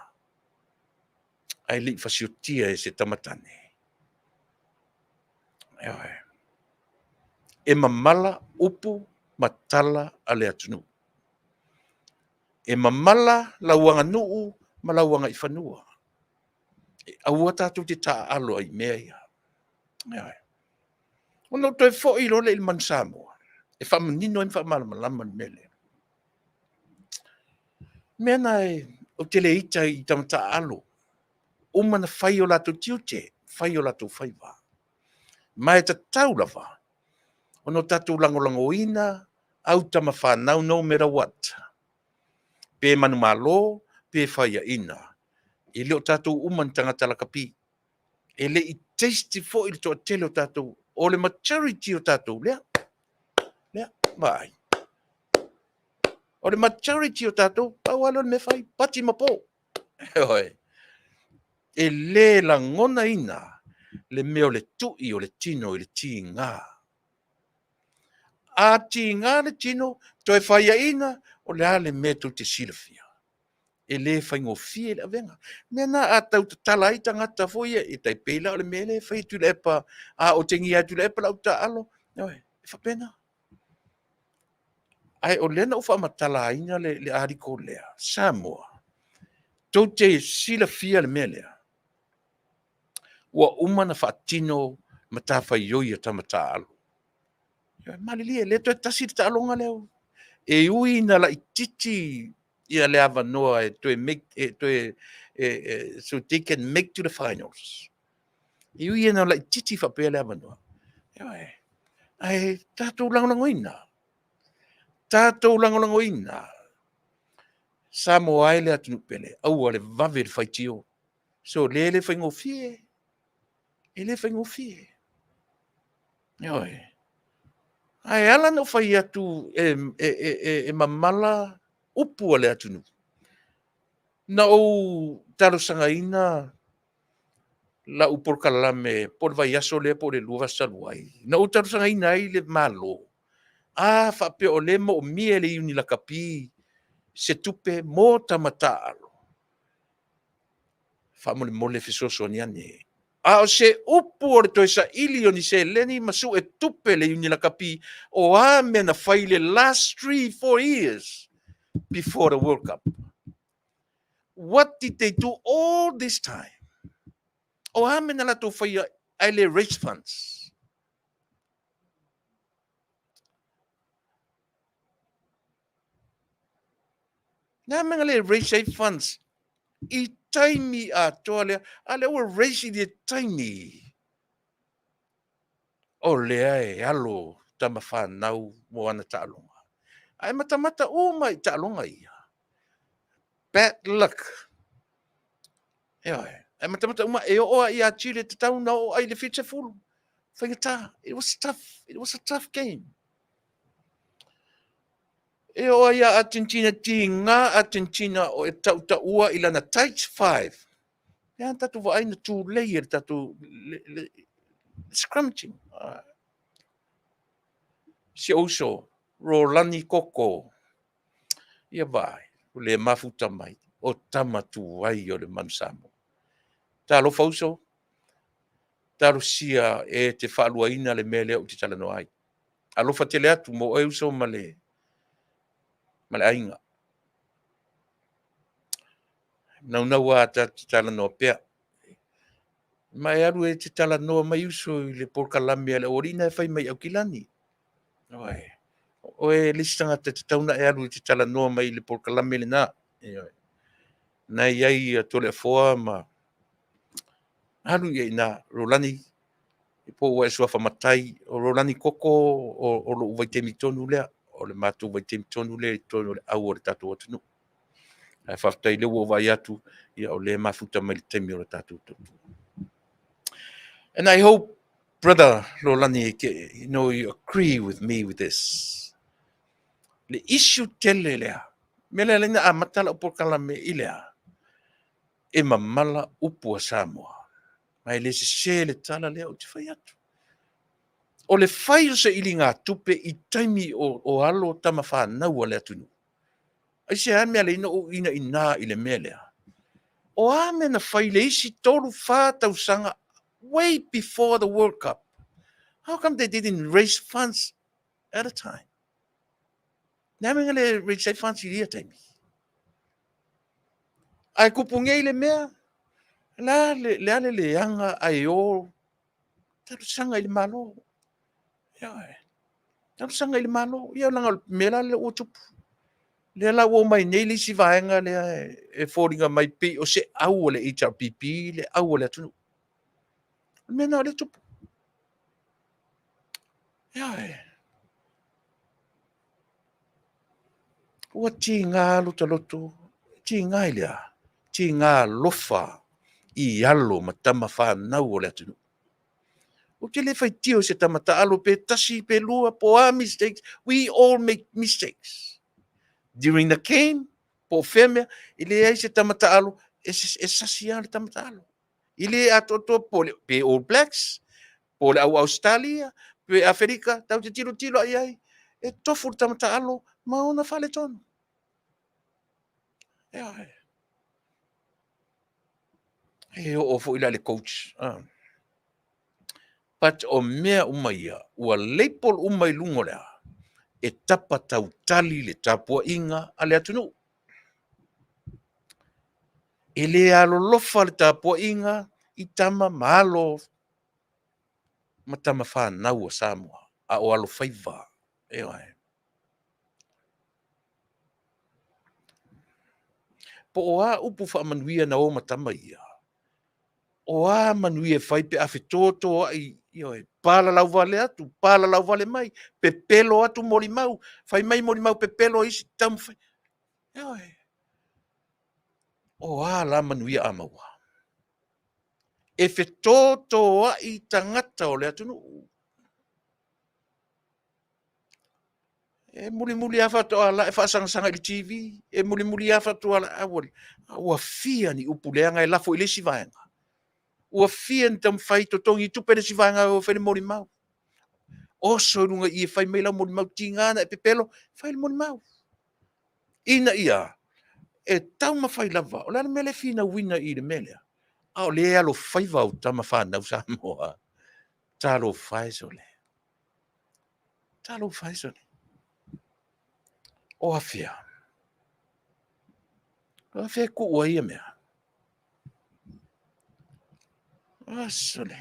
ae le i fasiotia e se tamatane. Ioe. E mamala upu ma tala a le atunuu. E mamala lau aganuu ma lau agaifanua. E aua tatou te taaalo ai i mea ia. Ioe. Ona ou toe foi loa lea i le Manu Samoa, e faamanino ai ma faamalamalama le mea lea. Mea na e, ou te le ita i tama taaalo, uma na fai o latou tiute, fai o latou faiva. Ma e tatau lava ona o tatou lagolagoina au tama fanau no matter what. Pe manumalo, pe faiaina. E le o tatou uma ni tagata lakapi. E le i taste foi le toatele o tatou, o le majority o tatou lea. Lea, vaai. O le majority o tatou, pau lava lea o le mea fai, pati ma po. Ioe. E le lagonaina le mea o le tui o le tino i le tiga. A tiga le tino, toe faiaina, o le a le mea tou te silafia? E le faigofie le avega. Mea na a tau tatala ai tagata foi ia, e tai pei la o le mea lea e fai e Tuilaepa, a otegia e Tuilaepa lau taaalo, ioe, e faapena. Ae o lea na ou faamatalaina le, le article lea, Samoa, tou te silafia le mea lea, ua uma na faatino matafaioi a tama taaalo. Malilie, e le toe tasi le taaloga lea. E ui ina laitiiti Ia le avanoa e toe make, e toe, e, e, so they can make to the finals. E ui ina laitiiti faapea le avanoa. Ioe. Ae tatou lagolagoina. Tatou lagolagoina. Samoa e le atunuu pele, aua le vave le faitio. So lea le faigofie. E le faigofie. Ioe. Ae ala ona ou fai atu e, e, e, e, e mamala upu a le atunuu. Na ou talosagaina lau polokalame po o le vaiaso lea po o le 2 vaiaso talu ai, na ou talosagaina ai le Malo, a faapea o lea e moomia e le Iuni Lakapi se tupe mo tama taaalo, faamolemole fesoasoani ane. A o se upu o le toe saili o ni seleni ma sue tupe le Iuni Lakapi, o a mea na fai le last 3, 4 years before the World Cup? What did they do all this time? O a mea na latou faia ae le raise funds? Le a mea na le raise ai funds i taimi atoa lea, a lea ua raise i le taimi o lea e alo tama fanau mo ana taaloga. Ae matamata uma i taaloga ia. Bad luck. Ioe. Ae matamata uma e oo lava ia Chile e tatau ona oo ai i le 70. Faigata. It was tough. It was a tough game. E oo ai ia Argentina, tiga Argentina o e tautaua i lana tight five. Lea na tatou vaai na tulei e le tatou le, le, scrummaging. Si ou uso, Rolani Koko. Ia vaai, ua le mafuta mai, o tama tuai o le Manu Samoa. Talofa uso, talosia e te faaluaina le mea lea ou te talanoa ai. Alofa tele atu mo oe uso ma le aiga. Naunau lava ta te talanoa pea. Ma e alu e te talanoa mai uso i le polokalame a le aualii na e fai mai i Aukilani. Oe, oe le isi tagata e tatau ona e alu e te talanoa mai i le polokalame lena. Ioe. Na i ai Toleafoa ma alu i ai ina Rolani po ua e suafa matai, o Rolani Koko o lou vaitaimi tonu lea, o le matou vaitaimi tonu lea i totonu o le au o le tatou atunuu. Ae faafetai lea ua ou vaai atu, ia o lea e mafuta mai le taimi o le tatou tautua. And I hope, brother Rolani, you agree with me with this. Le issue tele lea, mea lea na amata lau polokalame i lea, e mamala upu a Samoa. Ma e le sese le tala lea ou te fai atu. O le fai o sailiga tupe i taimi o alo tama fanau a le atunuu. Aisea mea le ina ou ina ina i le mea lea? O a mea na fai le isi 3, 4 tausaga way before the World Cup? How come they didn't raise funds at a time? Le a mea na le raise ai funds i ia taimi? Ae kupu nei le mea, le a le leaga ae o talosaga i le Malo. Ioe. Talosaga i le Malo. Ia leaga o le mea la lea ua tupu. Lea la ua omai nei le isi vaega lea e foliga mai pei o se au o le HRPP, le au o le atunuu. O le mea lena o lea e tupu. Ioe. Ua tiga lo ta loto, tiga i lea, tiga alofa i alo ma tama fanau o le atunuu. Ou te le faitio se tama taalo pe tasi pe lua po a mistakes. We all make mistakes. During the game, po o fea mea, e leai se tama taalo, e sasi lava le tama taalo. I le atoatoa po le, pe All Blacks, po le au Australia, pe Aferika, tau te tilotilo ai ai, e tofu le tama taalo ma ona faaletonu. Ioe. E oo foi la le coach. But o mea uma ia, ua label uma i luga o le a, e tapa tautali le tapuaiga a le atunuu. E le alolofa le tapuaiga i tama ma alo ma tama fanau a Samoa, a o alofaiva. Ioe. Po o a upu faamanuia na o ma tama ia? O a manuia e fai pe a fetotoai, ioe, palalau vale atu, palalau vale mai, pepelo atu molimau, fai mai molimau pepelo isi taumafai. Ioe. O a la manuia a maua? E fetotoai tagata o le atunuu. E mulimuli lava faatoa la e faasagasaga i le TV, e mulimuli lava faatoa la, a ua, ua fia ni upu leaga e lafo i le isi vaega. Ua fia ni taumafai totogi tupe le isi vaega e o e fai le molimau. Oso i luga i i e fai mai lau molimau, tiga ona e pepelo, fai le molimau. Ina ia e taumafai lava, o le a le mea lea e finauina i i le mea lea? A o lea e alofaiva au tama fanau Samoa. Talofa e sole. Talofa e sole. O afea? O afea e tuu ai ia mea? A sole.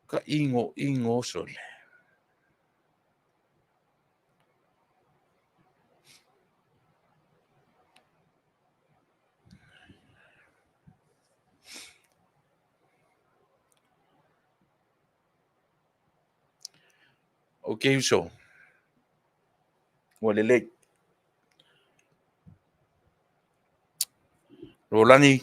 Ka ingo ingo sole. Ok, uso. Ua lelei. Rolani,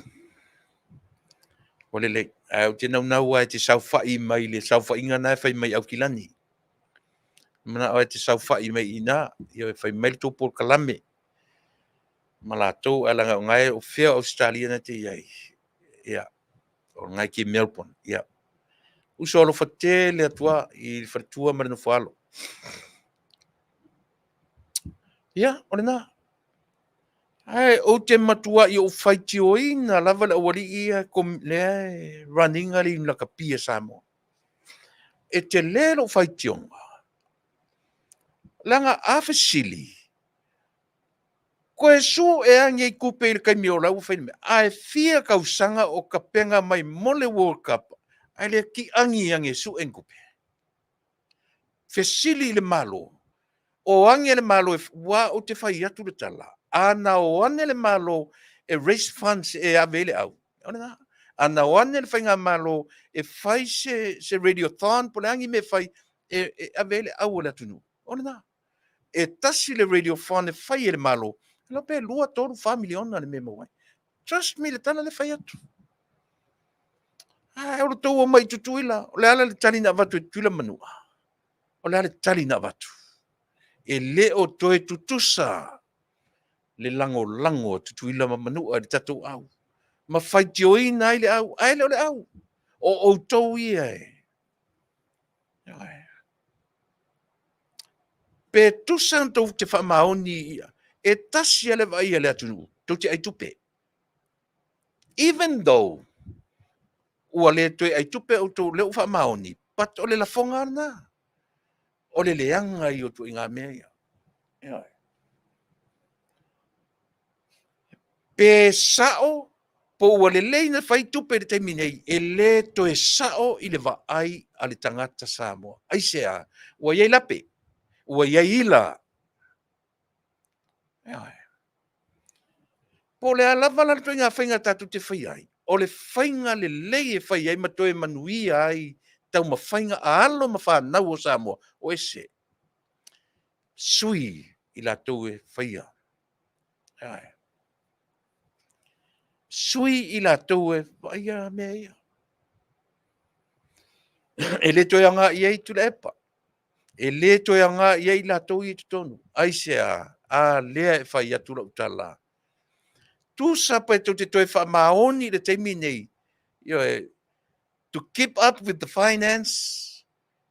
ua lelei. Ae ou te naunau lava e te saofai mai le saofaiga na e fai mai Aukilani. Manao e te saofai mai i ina, ia fai mai le tou polokalame ma latou, ae leaga o na e, o fea o Ausetalia na te i ai? Ia, o lena e te i Melbourne. Ia, uso alofa tele atu lava i le faletua ma le nofoalo. Ia, o lena. Ae ou te matuai ou faitioina lava le aualii ia lea e run ina le Iuni Lakapi a Samoa. E tele lou faitioga, leaga a fesili, toe sue ane i tupe i le taimi o la ua fai le mea, ae fia tausaga o tapena mai mo le World Cup, ae le tiagi ane e sue ni tupe. Fesili i le Malo, o ane le Malo, ua ou te fai atu le tala, a na o ane le Malo e raise funds e ave ai le au, o lena. A na o ane le faigamalo e fai se radiothon po o le a ni mea e fai e ave ai le au o le atunuu, o lena. E tasi le radiothon e fai e le Malo, e iloa pe 2, 3, 4 miliona le mea e maua ai. Trust me le tala lea e fai atu. Ae o le tou omai i Tutuila, o le a le tali na avatu e Tutuila ma Manua? O le a le tali na avatu? E le o toe tutusa le lagolago a Tutuila ma Manua i le tatou au, ma faitioina ai le au, ae le o le au, o outou ia e. Pe tusa na tou te faamaoni ia, e tasi lava le vaai a le atunuu, tou te ai tupe. Even though ua le toe ai tupe outou lea ua faamaoni, but o le lafoga lava lena. O le leaga ia o ituaiga mea ia. Pe sao po ua lelei na fai tupe i le taimi nei, e le toe sao i le vaai a le tagata Samoa. Aisea? Ua i ai lape, ua i ai ila. Po o le a lava la le ituaiga faiga tatou te faia ai, o le faiga lelei e fai ai ma toe manuia ai taumafaiga a alo ma fanau o Samoa, o ese. Sui i latou e faia. Sui i latou e vaaia mea ia. E le toe aoga i ai Tuilaepa. E le toe aoga i ai latou ia i totonu. Aisea? A lea e fai atu lau tala. Tusa pe tou te toe faamaoni i le taimi nei, ioe, to keep up with the finance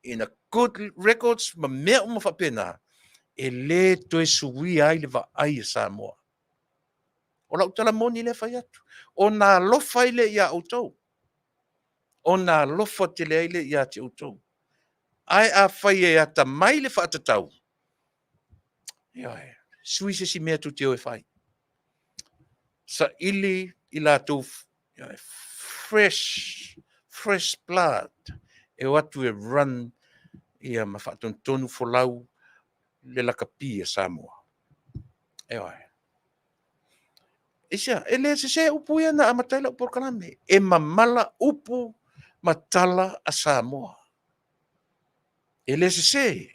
in a good records ma mea uma faapena, e le toe suia ai le vaai a Samoa. O lau tala moni lea e fai atu. Ona alofa ai lea ia outou. Ona alofa tele ai lea ia te outou. Ae afai e atamai le faatatau, ioe, sui se isi mea tou te o e fai. Saili i latou, ioe, fresh, fresh blood e o atu e run. Ia ma faatonutonu folau le lakapi a Samoa. Ioe. Aisea? E le sese upu ia na amata ai lau polokalame. E mamala upu ma tala a Samoa. E le sese.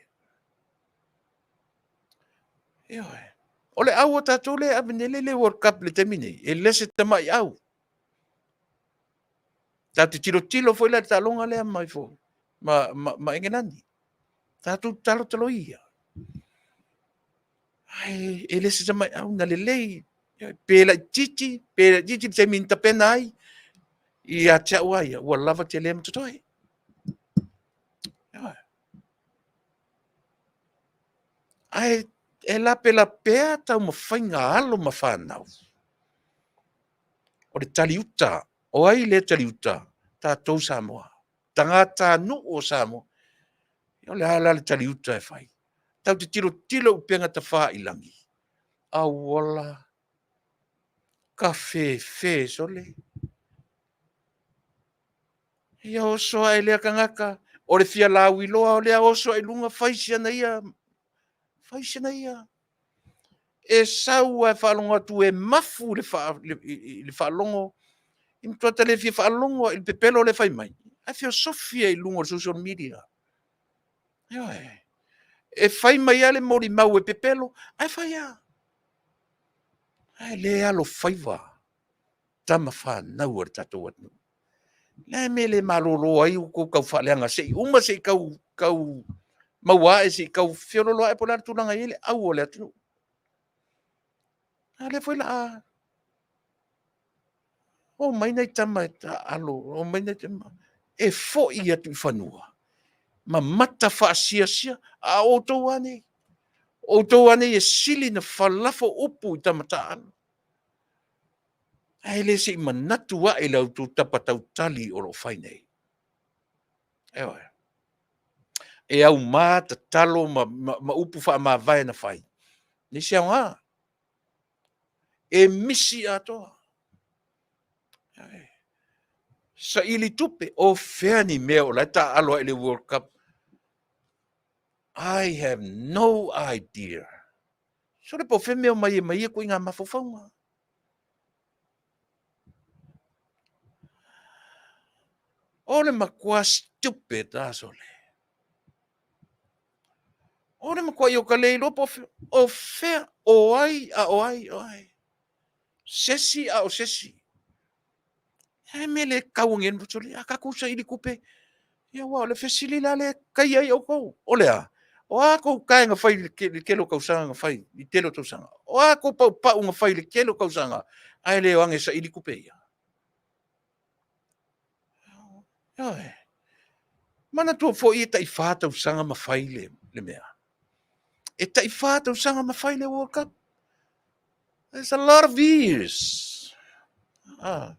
Ioe. O le au a tatou lea e ave nei le World Cup i le taimi nei, e le se tamai au. Tatou te tilotilo foi la i le taaloga lea mai foi ma Engelani. Tatou talotalo ia. Ai, e le se tamai au na lelei. Pe laitiiti, pe laitiiti le taimi na tapena ai, ia te au lava ia, ua lava tele ma totoe. Ae e lapelapea taumafaiga a alo ma fanau. O le taliuta, o ai lea taliuta? Tatou Samoa, tagatanuu o Samoa. O le a la le taliuta e fai? Tatou te tilotilo i upega tafailagi, auala, kafefe sole. Ia oso ae lea tagata, o le fia lauiloa o lea oso ae i luga fai si ana ia, fai si ana ia. E sau lava e faalogo atu e mafu i le faalogo, e matua ta le fia faalogo lava i le pepelo lea e fai mai, ae feosofi ai i luga o le social media. Ioe. E fai mai lava le molimau e pepelo, ae fai lava. Ae le alofaiva tama fanau a le tatou atunuu. O le a le mea e le malolo ai outou taufaaleaga se i uma se i tau maua ae se i tau feoloolo ae po o le a le tulaga e i ai le au a le atunuu. A o lea foi o le a omai nai tama taaalo, omai nai tama e foi atu i fanua ma mata faasiasia, a o outou lava nei, o outou lava nei e sili ona falafo upu i tama taaalo. Ae le se i manatu ae i la outou tapa tautali o lo o fai nei. Ioe. E auma tatalo ma upu faamavae na fai, leai se aoga. E misi atoa. Saili tupe, o fea ni mea o la e taaalo ai i le World Cup? I have no idea. Sole po o fea mea o mai ai ma ia ituaiga mafaufauga. O le matua stupid lava sole. O le matuai o ta le iloa po o fea, o ai a o ai o ai. Sesi a o sesi. E mea le tau ane a tatou saili tupe. Ia aua o le fesili la lea e taia ai outou. O le a? O a tou tae na fai i le tele o tausaga na fai, i le tele o tausaga? O a tou paupau na fai i le tele o tausaga ae le o age e saili tupe ia? Ioe. Manatua foi e tai 4 tausaga ma fai le mea. E tai 4 tausaga ma fai le World Cup. There's a lot of years. Ah.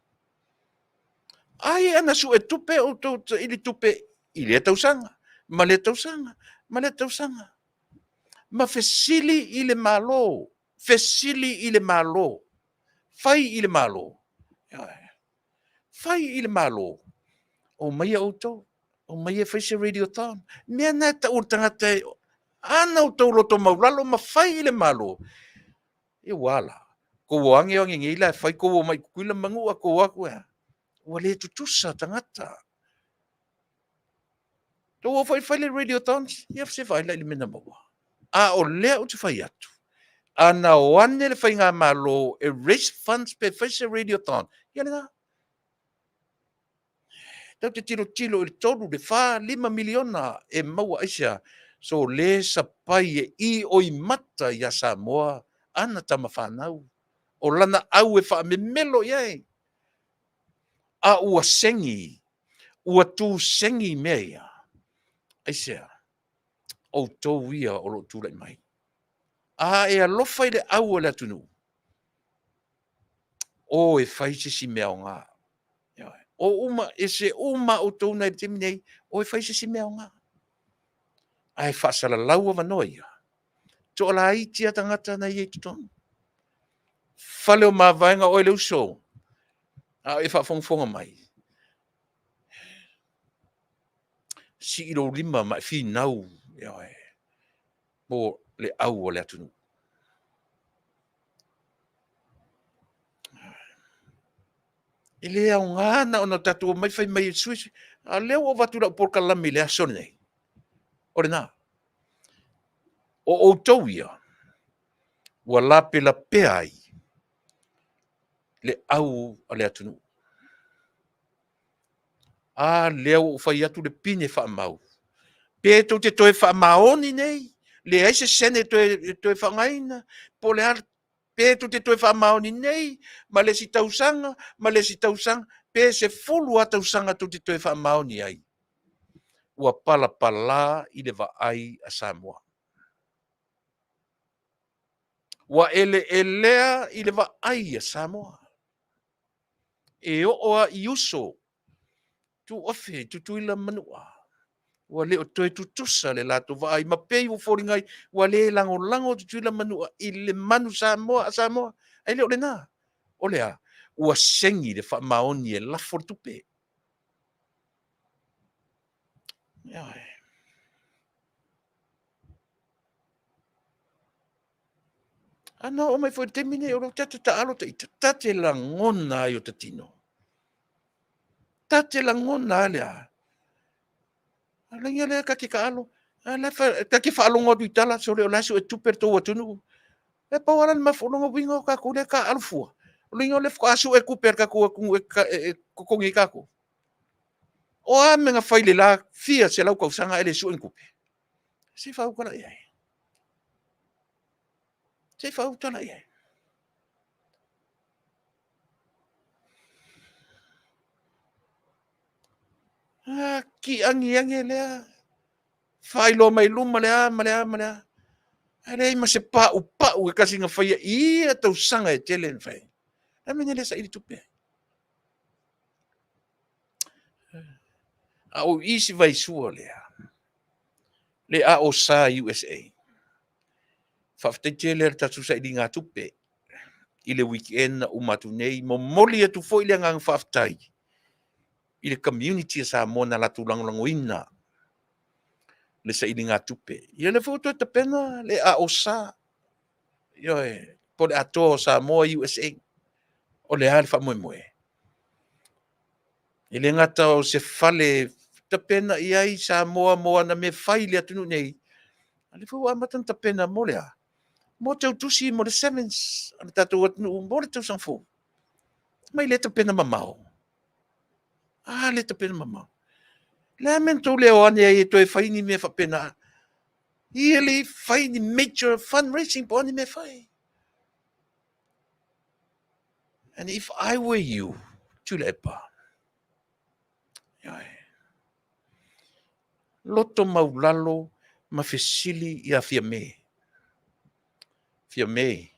Ai ana sue tupe outou saili tupe i lea tausaga, ma lea tausaga, ma lea tausaga. Ma fesili i le Malo, fesili i le Malo, fai i le Malo. Fai i le Malo, omaia outou, omaia e fai se radiothon. Mea na e tau o le tagata e ana outou loto maulalo ma fai i le Malo. Ia ua a la? Tou o age o age nei la e fai tou omai i Tutuila ma Manua, tou o atu e a? Ua le tutusa tagata. Tou o foi fai le radiothon, ia se vaai la i le mea na maua. A o lea ou te fai atu, ana o ane le faigamalo e raise funds pe fai se radiothon, ia lena. Tatou te tilotilo i le 3, le 4, 5 miliona e maua aisea? So le sapai e ioimata ia Samoa ana tama fanau. O lana au e faamemelo i ai. A ua segi, ua tu segi mea ia. Aisea? Outou ia o lo o tulai mai. A e alofa i le au o le atunuu, o e fai se isi mea aoga. O uma, e se uma outou na i le taimi nei, o e fai se isi mea aoga. Ae faasalalau avanoa ia. Toalaiti lava tagata na i ai i totonu. Fale o mavaega oe le uso, a o e faafogafoga mai. Sii lou lima ma e finau, ioe, mo le au o le atunuu. E le aoga na ona tatou omai fai mai e sui, a o lea ua avatu i lau polokalame i le aso lenei, o lena. O outou ia, ua lapelapea ai le au a le atunuu. A lea ua ou fai atu le pine faamau, pe tou te toe faamaoni nei, leai se sene e toe faaaogaina, po o le a, pe tou te toe faamaoni nei ma le isi tausaga ma le isi tausaga, pe 10 lava tausaga tou te toe faamaoni ai, ua palapala i le vaai a Samoa. Ua eleelea i le vaai a Samoa. E oo lava i uso, tuofe i Tutuila ma Manua, ua le o toe tutusa le latou vaai ma pei ua foliga ai ua le lagolago Tutuila ma Manua i le manu Samoa a Samoa. Ae le o lena. O le a? Ua segi le faamaoni e lafo le tupe. Ioe. A na oo mai foi i le taimi lenei o lea ta te taalo ita, ta te lagona lava i o ta tino. Ta te lagona lava le a? A o lea ta te taalo, a o la e ta te faalogo atu i tala, sole o la e suetupe le tou atunuu. E pau lava le o lona uiga o tatou lea e taaalo fua, o lona uiga o lea faatoa sue tupe a le tatou atunuu e totogi ai tatou. O a mea na fai i le la fia selau tausaga ae le sue ni tupe? Se i faautala i ai. Se i faautala i ai. Ki agiagi lea, faailoa mai luma le a ma le a ma le a, ae leai ma se paupau e tasi na faia i ia tausaga e tele na fai ai. O le a le mea na le saili tupe ai? A o i si vaisua lea, le AO SA USA, faafetai tele i le tatou sailigatupe i le weekend na uma atu nei. Momoli atu foi le agaga faafetai i le community a Samoa na latou lagolagoina le sailigatupe. Ia lea foi ua toe tapena le AO SA, ioe, po o le Atoa o Samoa USA. O le a le faamoemoe? E le gata o se fale e tapena i ai Samoa mo ana mea e fai i le atunuu nei, a o lea foi ua amata ona tapena mo le a? Mo tautusi mo le sevens a le tatou atunuu mo le tausaga fou. Omai lea tapena mamao. A lea e tapena mamao. O le a le mea na tou le o ane ai e toe fai ni mea faapena? Ia fai ni major fundraising po o a ni mea e fai. And if I were you, Tuilaepa, loto maulalo ma fesili ia Fiame. Fiame,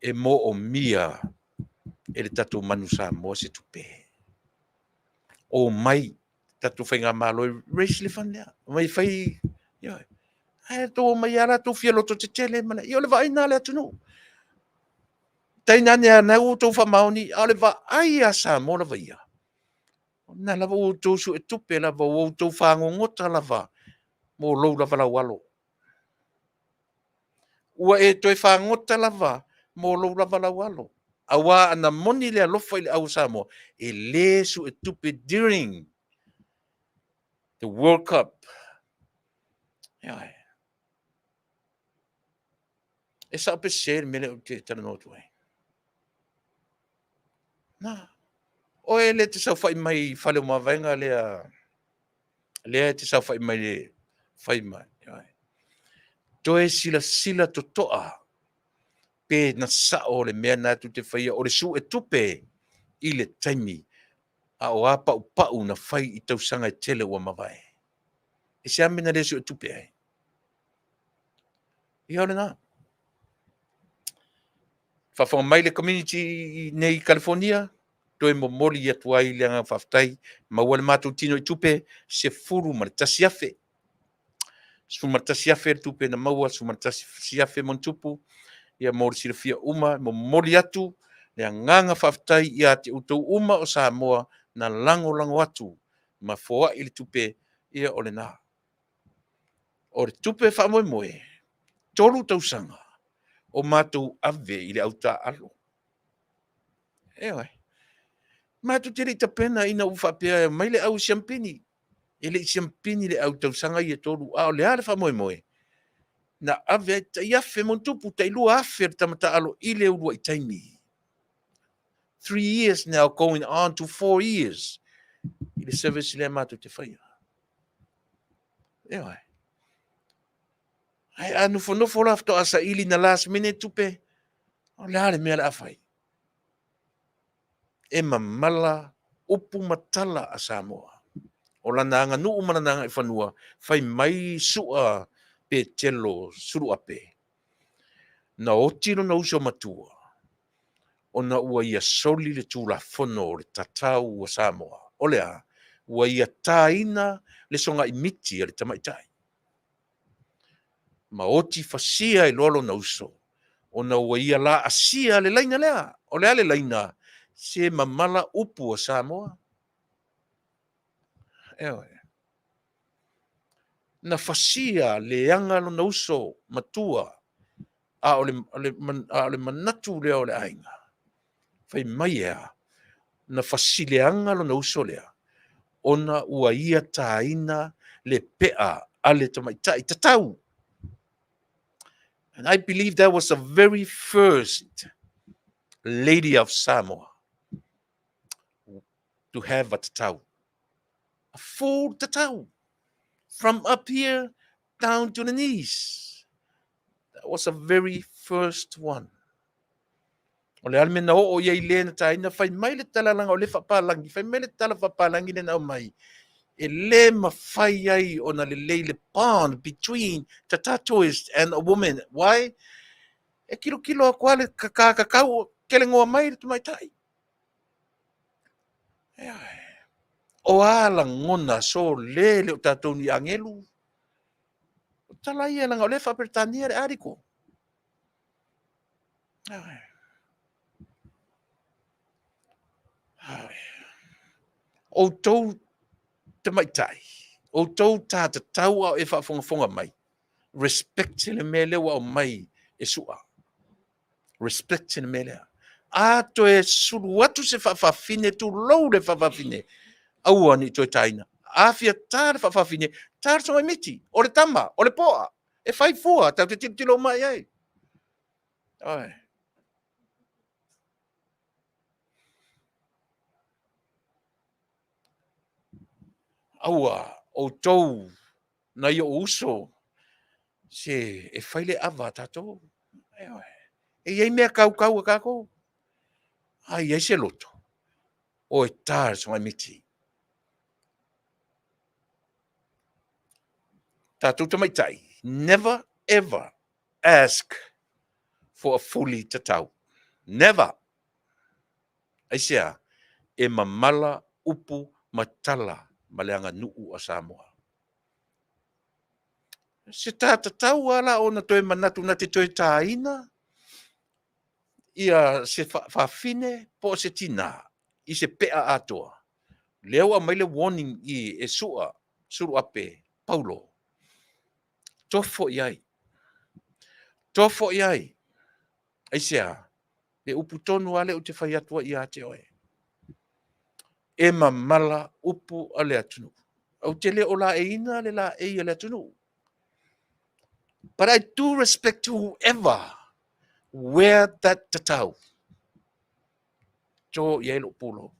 e moomia e le tatou manu Samoa se tupe. Omai tatou faigamalo e raise le fund lea. Omai e fai, ioe. Ae outou omai lava la outou fia lototetele ma le, ia o le vaai lena a le atunuu. Tainane lava o lena ua outou faamaoni, a o le vaai a Samoa lava ia, o lena lava ua outou suetupe lava, ua outou fagogota lava mo lou lava laualo. Ua e toe fagota lava mo lou lava laualo. Aua ana moni le alofa i le au o Samoa, e le suetupe during the World Cup. Ioe. E sao pe sese le mea lea ou te talanoa atu ai? Na, oe lea e te saofai mai i fale o mavaega lea, lea e te saofai mai le fai mai. Ioe. Toe silasila totoa pe na sao le mea lena tou te faia o le suetupe i le taimi a o a paupau na fai i tausaga e tele ua mavae. E se a mea na le suetupe ai? Ia o lena. Faafofoga mai le community nei i California, toe momoli atu ai le agaga faafetai, maua le matou tino i tupe, $11,000. $11,000 le tupe na maua, $11,000 ma ona tupu, ia mo le silafia uma, momoli atu le agaga faafetai ia te outou uma o Samoa na lagolago atu ma foai le tupe. Ia o lena. O le tupe faamoemoe, 3 tausaga o matou ave i le au taaalo. Ioe. Matou te le i tapena ina ua faapea e omai le au siamupini. E le i siamupini le au i tausaga ia e 3, a o le a le faamoemoe? Na ave ai tai afe ma ona tupu, tai 2,000 le tama taalo i le uluai taimi. 3 years now going on to 4 years i le service lea matou te faia. Ioe. Ae a nofonofo la faatoa saili na last minute tupe, o le a le mea o le a fai? E mamala upu ma tala a Samoa. O lana aganuu ma lana agaifanua, fai mai Sua Petelo Suluape, na oti lona uso matua, ona ua ia soli le Tulafono o le Tatau a Samoa. O le a? Ua ia taina le sogai miti a le tamaitai. Ma oti fasia ai loa lona uso, ona ua ia laasia le laina lea. O le a le laina? Se mamala upu a Samoa. Ioe. Na fasia leaga lona uso matua, a o le manatu lea o le aiga, fai mai e a? Na fasileaga lona uso lea, ona ua ia taina le pea a le tamaitai tatau. And I believe that was the very first lady of Samoa to have a tatau. A full tatau. From up here down to the knees. That was the very first one. O le a le mea na oo i ai le na taina, fai mai le tala leaga o le faapalangi, fai mai le tala faapalangi lea na aumai, e le mafai ai ona lelei le bond between the tattooist and a woman. Why? E kilokilo atu lava le kakakau, kelegoa mai le tamaitai. O a lagona sole le o tatou ni agelu. O tala ia leaga o lea e faa-Peretania le article. Outou tamaitai, outou ta tatau a o e faafogafoga mai, respect le mea lea ua aumai e Sua. Respect le mea lea. A toe sulu atu se faafafine, tulou le faafafine, aua ne i toe taina. A fia ta le faafafine, ta le sogaimiti, o le tama, o le poa, e fai fua, tatou te tilotilo uma i ai. Oi. Aua, outou nai ou uso, se e fai le ava a tatou. E i ai mea kaukau a tatou. A i ai se loto, o e ta le sogaimiti. Tatou tamaitai, never ever ask for a fully tatau. Never! Aisea? E mamala upu ma tala ma le aganuu a Samoa. Se ta tatau lava la ona toe manatu na te toe taina ia se fafine po o se tinā i se pea atoa. Lea ua aumai le warning i e Sua, Suluape, Paulo. Tofo i ai. Tofo i ai. Aisea? Le upu tonu lava lea ou te fai atu ai ia te oe. E mamala upu a le atunuu. Ou te le o laeiina le laei a le atunuu. But I do respect whoever wear that tatau. To i ai lou pulou.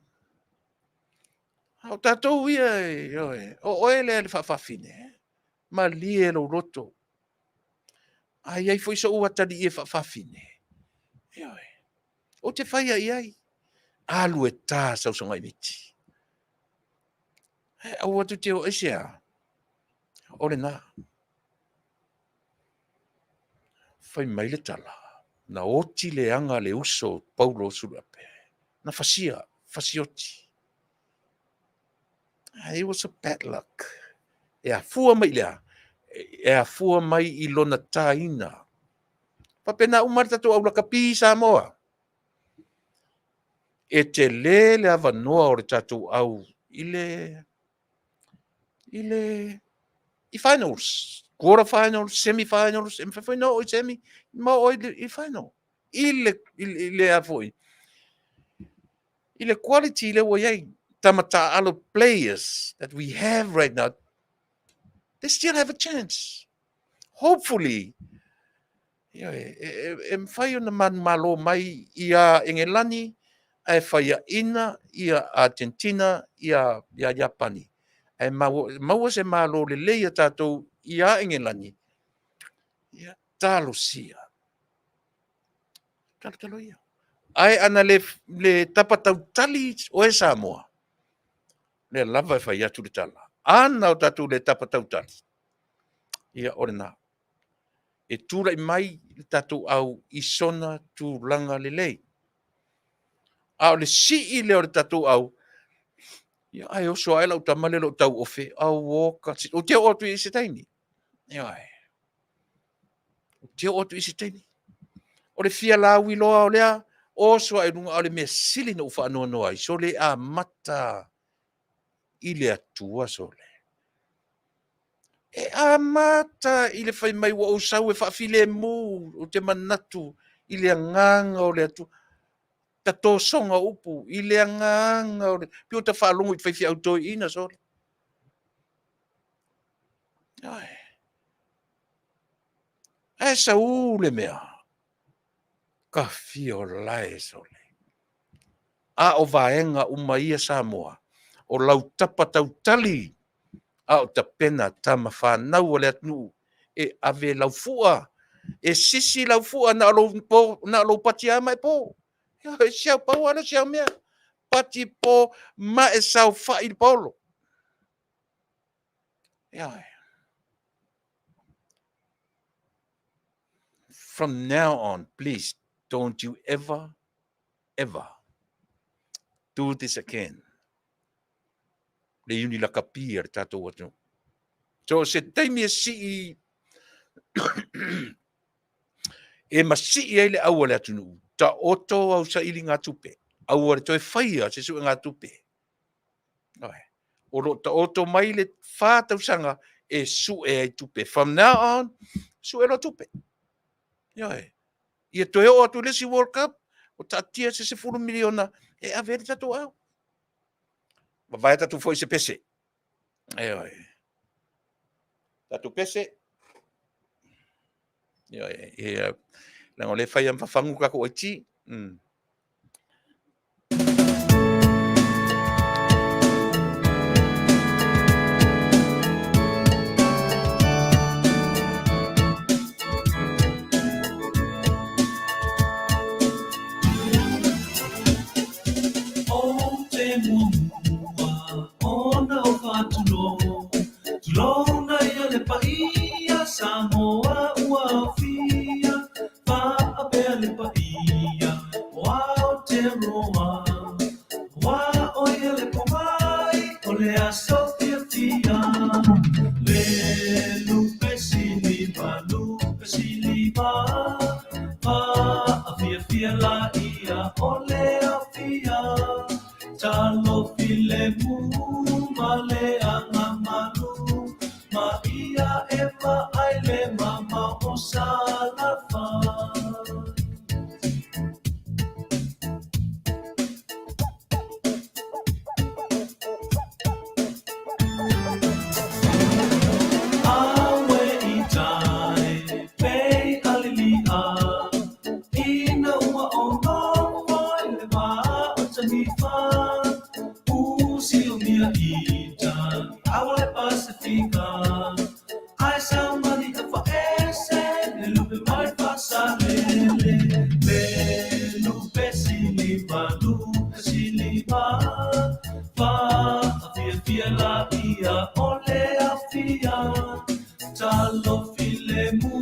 A o tatou ia, ioe, o oe lea le faafafine, malie lou loto. A i ai foi sou atalii e faafafine, ioe, ou te faia i ai, alu e ta sausoga i miti. Ae aua tou te o aisea, o lena. Fai mai le tala, na oti leaga le uso Paulo Suluape, na fasia, fasioti. It was a bad luck. E afua mai i le a? E afua mai i lona taina. Faapena uma le tatou au lakapi i Samoa. E tele le avanoa o le tatou au i le i le i finals, quarter finals, semi finals, e mafai foi ona oo i semi ma oo i final. I le a foi, i le quality lea ua i ai tama taaalo players that we have right now, they still have a chance. Hopefully, e mafai ona manumalo mai ia Engelani ae faiaina ia Argentina ia Iapani. Ae maua se malo lelei a tatou ia Engelani, ia talosia. Talotalo ia. Ae ana le tapa tautali oe Samoa, lea lava e fai atu le tala. Ana o tatou le tapa tautali, ia o lena. E tulai mai le tatou au i sona tulaga lelei. A o le sii lea o le tatou au, ia ae oso ae lau tama lea o lo o tauofe, auo ka, ou te oo atu i se taimi. Ioe. Ou te oo atu i se taimi. O le fia lauiloa o lea, oso ae i luga, a o le mea sili ona ou faanoanoa ai, sole amata i le Atua sole. E amata i le fai mai ua ou sau e faafilemu, ou te manatu i le agaga o le Atua. Tatosoga o upu i le agaga o le... Pei ua ta faalogo i faifeau toeaina sole. Ioe. Ae sau le mea, ka fia o lae sole. A o vaega uma ia Samoa, o lau tapa tautali, a o tapena tama fanau a le atunuu e ave lau fua, e sisi lau fua na o lou pati lava ma e po. E si au pau lava lea o si au mea. Pati po ma e saofai i le paolo. Ioe. From now on, please, don't you ever, ever do this again. Le iuni lakapi a le tatou atunuu. So, se taimi e sii e masii ai le au a le atunuu, taoto au sailiga tupe, aua le toe faia se suega tupe. O lo o taoto mai le 4 tausaga e sue ai tupe. From now on, sue loa tupe. Ioe. Ia toe oo atu i le isi World Cup, o taatia se 10 miliona e ave ai le tatou au. Vavae tatou foi se pese. Ioe. Tatou pese. Ioe. Ia, leaga o lea e fai lava ma fafagu le tatou IT. O te muamua ona o faatulou, tulou ia le paia Samoa ua aofia, faapea le paia o Aotearoa. Aua o ia le pomai o le aso fiafia, le lupe siliva, lupe siliva, faafiafia laia o le aofia, talo filemu ma le agamalu, ma ia e vaai le mamao o Salafai. Awe i tai, pei alilia, ina ua o nofo i le vā o Tanifa, usiomia i tai, awa le Pasifika, ai saumani a faese, le lupe mai faasalele, le lupe siliva, lupe siliva, faafiafia laia o le aofia, talo filemu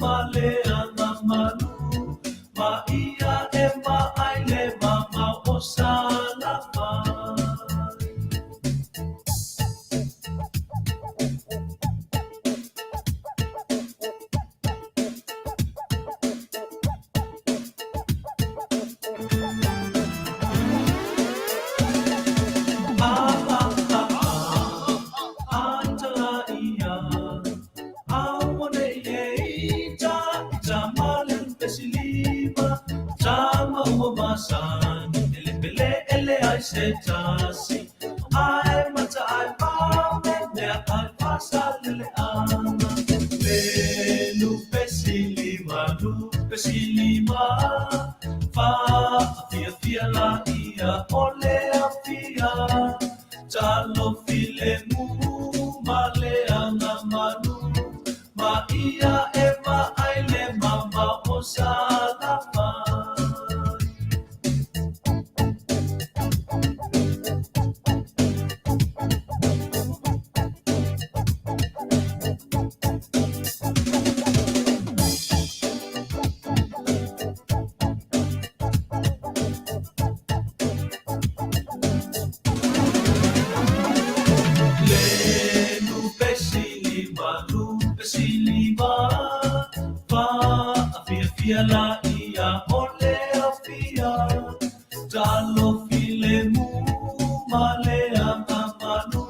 ma le agamalu, ma ia e vaai le mamao o Salafai. Ah, ah, ah, ah. se tasi Ae mata ae pame mea ae fasaleleaga Le lupe silima lupe silima Faafiafia laia o le afia Talo filemu ma le agamalu Ma ia e vaai le mamao o Salafai. Le lupe silima, lupe silima, faafiafia laia o le afia, talo filemu ma le agamalu,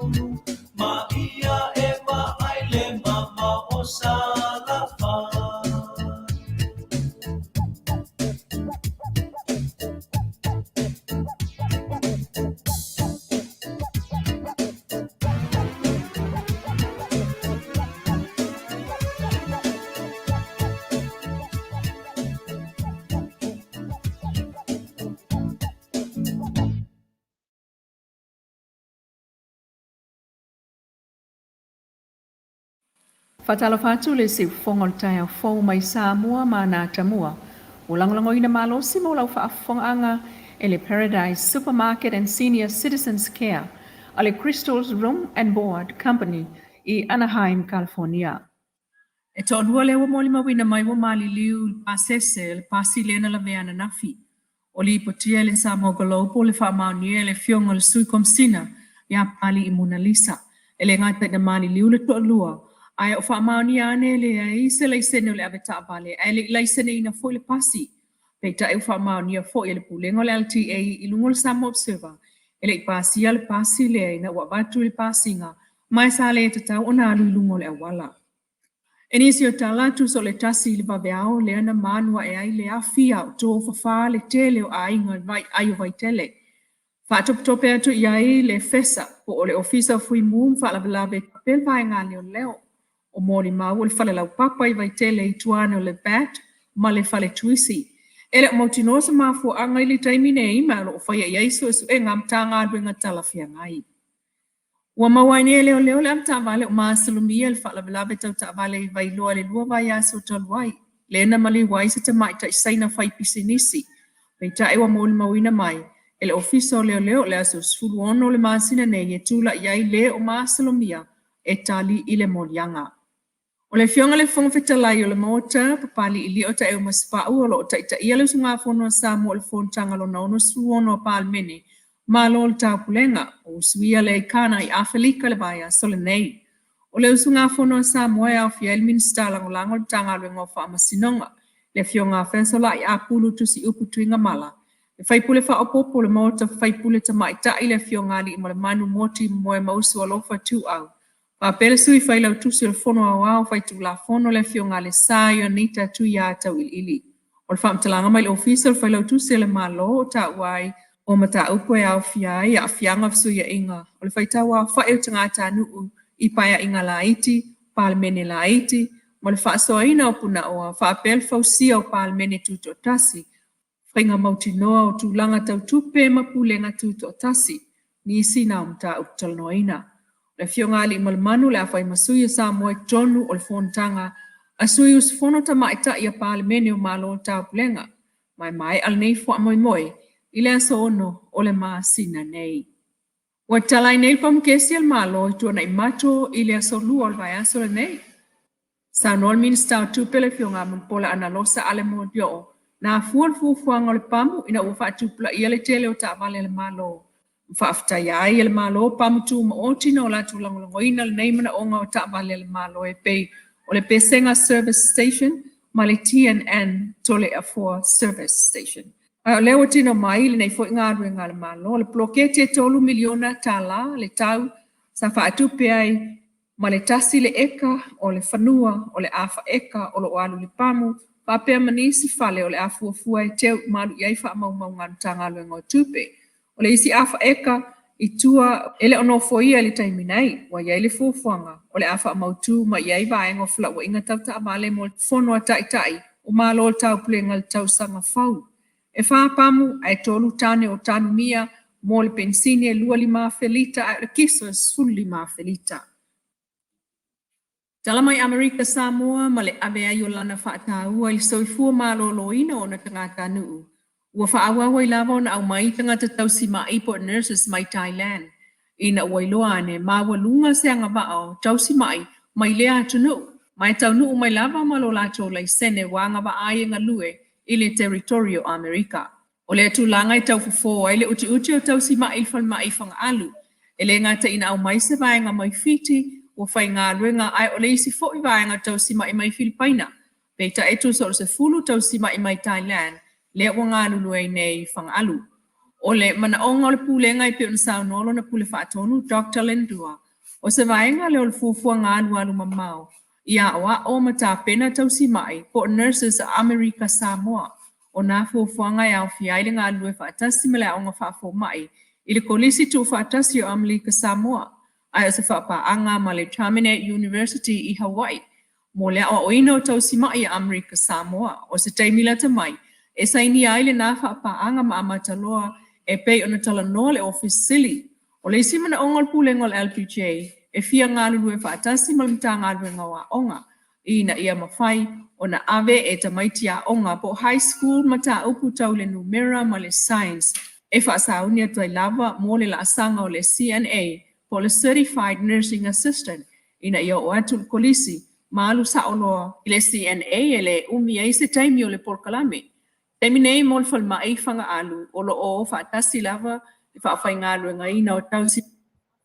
ma ia e vaai le mamao o Salafai. Faatalofa atu le siufofoga o le taeao fou mai Samoa ma ana atamua. Ua lagolagoina malosi mo lau faafofogaaga e le Paradise Supermarket and Senior Citizens Care a le Crystals Room and Board Company i Anaheim, California. E toalua lea ua molimauina mai ua maliliu i le pasese o le pasi lea na lavea ananafi. O lipotia e le Samoa Global le faamaonia e le Afioga i le Sui Komesina ia Pali'i Monalisa. E le gata ina maliliu le toalua, ae o faamaonia ane e leai se laisene o le avetaavale ae le i laiseneina foi le pasi. Peitai ua faamaonia foi e le Pulega o le LTA i luga o le Samoa Observer e le i pasia le pasi lea ina ua avatu i le pasiga ma e sa le tatau ona alu i luga o le auala. E nisi o tala tusa o le tasi i le vaveao lea na manu ae ai le afi a o tofafa le tele o aiga i vai ai o Vaitele. Faatopetope atu i ai le FESA po o le Ofisa o Fuimu ma Faalavelave Tupe le Vaega Leoleo. O molimau o le fale laupapa i Vaitele i tua ane o le VAT ma le fale tuisi. E le o mautinoa se mafuaaga i le taimi nei ma o lo o faia i ai suesuega a Matagaluega talafeagai. Ua maua ai nei e leoleo le avetaavale o masalomia i le faalavelave tau taavale i Vailoa i le lua vaiaso talu ai, lea na maliu ai se tamaitai Saina fai pisinisi. Peitai ua molimauina mai e le Ofisa o Leoleo o le aso 16 o le masina nei e tulai ai le o masalomia e tali i le moliaga. O le Afioga i le Fofoga Fetalai o le Maota, Papali'ili'o Taeaumasepa'u o lo o taitaia le usugafono a Samoa i le Fonotaga Lona 66 a Palemene, Malo o le Taupulega, o usuia lea i Kana i Afelika i le vaiaso lenei. O le usugafono a Samoa e aofia ai le Minisita Lagolago o le Matagaluega o Faamasinoga, le Afioga a Fesolai Apulu Tusiupu Tuigamala, le Faipule Faaopoopo o le Maota Faipule Tamaitai, le Afioga Aliimalemanu Moti Momoemausu Alofa Tuuau, Faapea le Sui Failautusi o le Fono Aoao Faitulafono le Afioga a Lesa Ioanita Tuia Tauiliili. O le faamatalaga mai le Ofisa o le Failautusi a le Malo o taua ai o mataupu e aofia ai aafiaga o fesuiaiga o le faitau aofa'i o tagatanuu i paeaiga laiti, Palemene laiti, ma le faasoaina o punaoa faapea le fausia o Palemene tutoatasi faiga mautinoa o tulaga tau tupe ma pulega tutoatasi, nisi na o mataupu talanoaina. O le Afioga a Aliimalemanu le a fai ma sui o Samoa i totonu o le fonotaga a sui usufono tamaitai a Palemene o Malo o Taupulega, ma e maea lenei faamoemoe i le aso 6 o le masina nei. Ua tatala ai nei le Pamukesi a le Malo i Tuanaimato i le aso Lua o le vaiaso lenei. Saunoa le Minisita o Tupe le Afioga a Mulipola Anarosa Ale Molioo, na afua le fuafuaga o le pamu ina ua faatupulaia le tele o taavale a le Malo. Ma faafetaia ai e le Malo pamu tumaoti na o latou lagolagoina lenei manaoga o taavale a le Malo e pei o le Pesega Service Station ma le TNN Toleafoa Service Station. A o lea ua tino mai lenei foi galuega a le Malo, le poloketi e $3 miliona le tau sa faatupe ai ma le tasi le eka o le fanua o le afa eka o lo o alu i le pamu, faapea ma nisi fale o le a fuafua e teu malu i ai faamaumauga a le Matagaluega o Tupe. O le isi afa eka i tua e le o nofoia i le taimi nei, ua i ai le fuafuaga o le a faamautu mai i ai vaega o felauaiga tau taavale mo le Fono a Taitai o Malo o le Taupulega i le tausaga fou. E fa pamu ae tolu tane o tanumia mo le penisini e 25,000 lita ae o le kiso e 15,000 lita. Tala mai Amerika Samoa ma le ave ai o lana faataua i le soifua maloloina o ona tagatanuu, ua faaauau ai lava ona aumai tagata tausima'i po o nurses mai Thailand ina ua iloa ane maualuga se agavaa o tausima'i mai lea atunuu ma e taunuu mai lava ma lo latou laisene ua agavaa ai e galue i le territory o Amerika. O lea tulaga e tau fofo ai le utiuti o tausima'i i le falemai i Fagaalu. E le gata ina aumai se vaega mai Fiti ua faigaluega ae o le isi foi vaega tausima'i mai Filipaina, peitai e tusa o le 10 tausima'i mai Thailand lea ua galulue ai nei i Fagaalu. O le manaoga o le Pulega e pei ona saunoa lona Pule Faatonu, Doctor Ledua, o se vaega lea o le fuafuaga alualu mamao ia aoao ma tapena tausima'i po o nurses a Amerika Samoa. O nā fuafuaga e aofia ai le galulue faatasi ma le Aoga Faafomai i le Kolisi Tuufaatasi o Amelika Samoa, ae o se faapaaga ma le Chaminade University i Hawaii mo le aoaoina o tausima'i a Amerika Samoa. O se taimi lata mai e sainia ai lenā faapaaga ma amata loa e pei ona talanoa le Ofisa Sili. O le isi manaoga o le Pulega o le LPJ e fia galulue faatasi ma le Matagaluega o Aoga ina ia mafai ona ave e tamaiti aoga po o high school mataupu tau le numera ma le science e faasauni atu ai lava mo le laasaga o le CNA po o le Certified Nursing Assistant ina ia oo atu i le kolisi ma alu sao loa i le CNA e le umi ai se taimi o le polokalame. Taimi nei mo le falemai i Fagaalu o lo o faatasi lava le faafaigaluegaina o tausi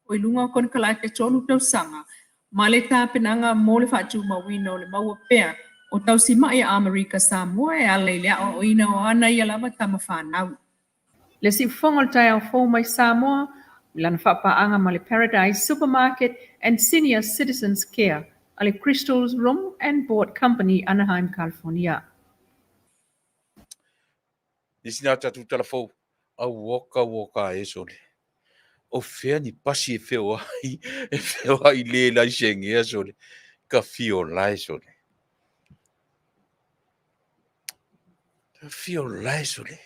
i luga o konekarate tolu tausaga ma le tapenaga mo le faatumauina o le maua pea o tausima'i a Amerika Samoa e ala i le aoaoina o ana ia lava tama fanau. Le siufofoga o le taeao fou mai Samoa i lana faapaaga ma le Paradise Supermarket and Senior Citizens Care a le Crystals Room and Board Company, Anaheim, California. Nisi na tatou tala fou, auoka uoka e sole. O fea ni pasi e feoai, e feoai le laisengea sole, ka fio lae sole. Ka fio lae sole.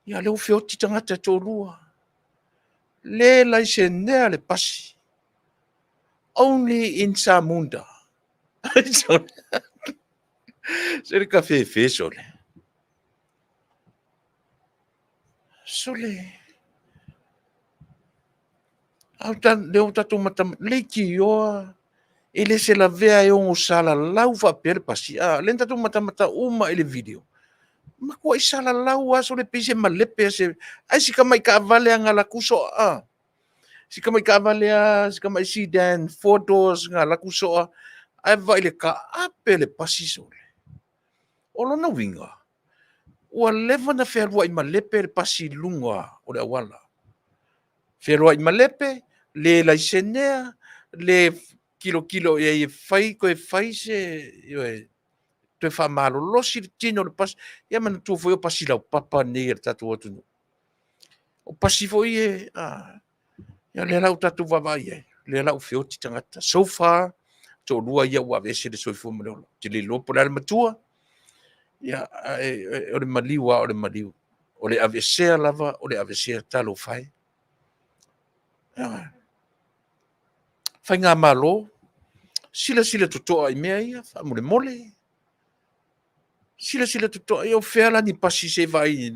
Ia lea ua feoti tagata e toalua. Le laisenea le pasi. Only in Samunda. Sole. Sole ka fefe sole. Sole. Au ta lea ua tatou mata leitioa e le se lavea e ono salalau faapea le pasi. A lea na tatou matamata uma i le video. Matuai salalau lava sole pei se malepe se ai si tamai taavale a na alu atu soa. A. Si tamai taavale a si tamai sedan four doors na alu atu soa ae vaai i le taape le pasi sole. O lona uiga, ua leva ona fealuai malepe le pasi i luga o le auala. Fealuai malepe, le laisenea, le tilotilo i ai e fai, toe fai se, ioe, toe faamalolosi le tino o le pasi. Ia manatua foi o pasi laupapa nei a le tatou atunuu. O pasi foi e, a, ia lea la ua tatou vaavaai i ai, lea la ua feoti tagata. So far, toalua ia ua aveese le soifua ma le ola. Ou te le iloa po o le a le matua, ia, ae o le maliu lava o le maliu. O le aveesea lava, o le aveesea talofa e. Faigamalo, silasila totoa i mea ia, faamolemole. Silasila totoa, ia o fea la ni pasi se i vaai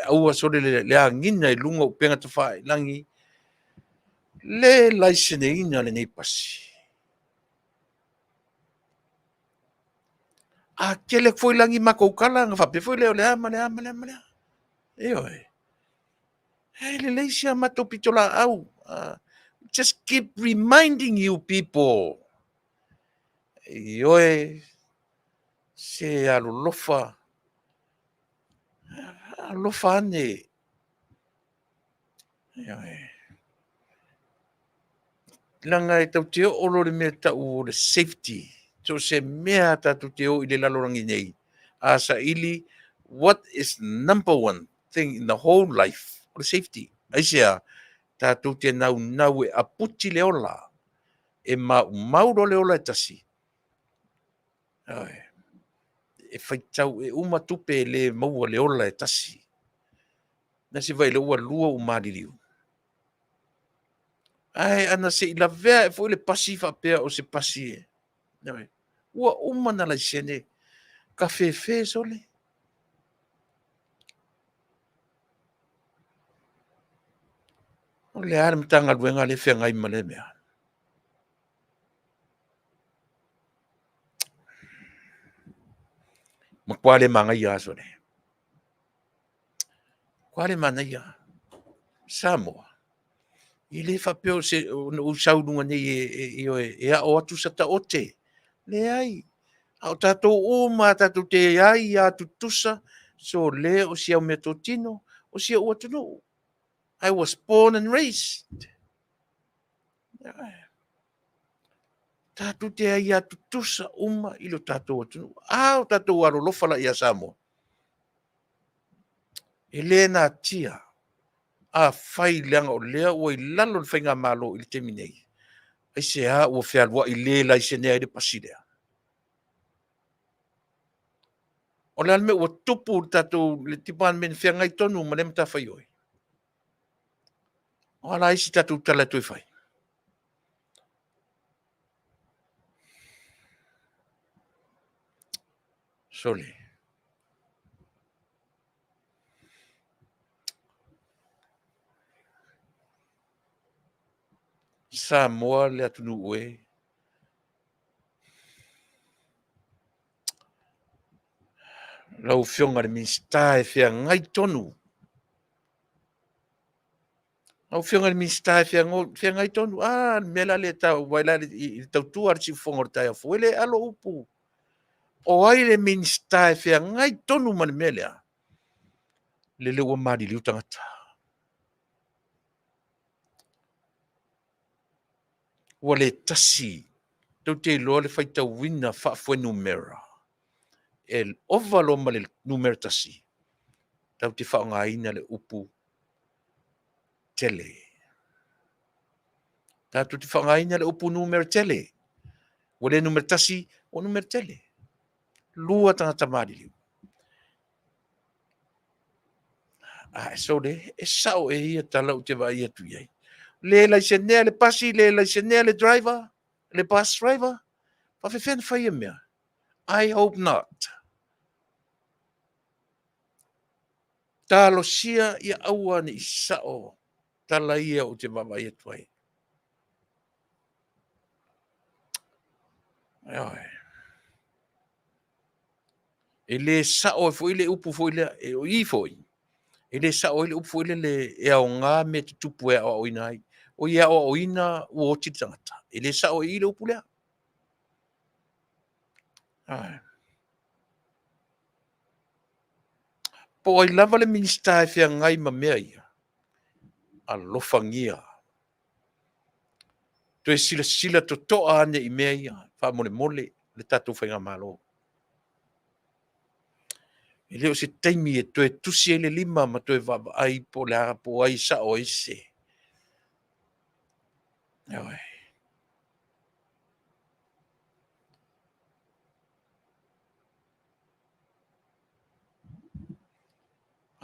aua sole le agiga i luga o upega tafailagi, le laiseneina lenei pasi. A tele atu foi la ni matou tala ona faapea foi lea o le a ma le a ma le a ma le a. Ioe. E lelei si a matou pitolaau. Just keep reminding you people. Ioe, se alolofa, alofa ane. Ioe. Leaga e tatou te oo loa i le mea e tau o le safety, so o se mea lava tatou te o i le lalolagi nei, a saili what is number one? thing in the whole life, o le safety. Aisea? Tatou te naunau e aputi le ola, e maumau loa le ola e tasi. Ioe. E faitau, e uma tupe e le maua le ola e tasi. Na se vai le ua lua ua maliliu. Ae ana se i lavea ae foi le pasi faapea o se pasi e. Ioe. Ua uma na laisene kafefe sole. O le a le Matagaluega lea e feagai ma lea mea? Matua le manaia aso nei. Matua le manaia. Samoa, e le faapea o se na ou sau i luga nei e, e, e ao atu sa taote. Leai. A o tatou uma tatou te ai a tutusa, so le o si au meatotino, o si ou atunuu. I was born and raised. Tatou te ai a tutusa uma i lo tatou atunuu. A o tatou alolofa la ia Samoa. E le natia afai leaga o lea ua i lalo le faigamalo i le taimi nei, aisea ua fealuai le laisenea ai le pasi lea? O le a le mea ua tupu i le tatou le department feagai tonu ma lea matafaioi? O a la isi tatou tala e toe fai? Sole. Samoa le atunuu e. Lau Afioga i le Minisita e feagai tonu. Lau Afioga i le Minisita e feagai tonu. A, le mea la lea e tau ai la i le tautua a le siufofoga o le taeao fou, e le alo upu. O ai le Minisita e feagai tonu ma le mea lea? Lele ua maliliu tagata. Ua le tasi. Tou te iloa le faitauina faafuenumera e ova loa ma le numera tasi, tatou te faaaogaina le upu tele. Tatou te faaaogaina le upu numera tele. Ua le numera tasi, ua numera tele. Lua tagata maliliu. A, sole, e sao e ia tala ou te vaai atu i ai. Le laisenea le pasi, le laisenea le driver, le bus driver. Faafefea ona fai ia mea? I hope not. Talosia ia aua ne i sao tala ia ou te vaavaai atu ai. Ioe. E le sao ai foi le upu foi lea, e o i foi, e le sao ai le upu foi lele e aoga mea tutupu e aoaoina ai. O i e aoaoina ua oti le tagata. E le sao i i le upu lea. Ioe. Po o ai lava le Minisita e feagai ma mea ia, alofagia. Toe silasila totoa ane i mea ia, faamolemole le tatou faigamalo. E le o se taimi e toe tusi ai le lima ma toe vaavaai po o le a, po o ai e sao ai sese. Ioe.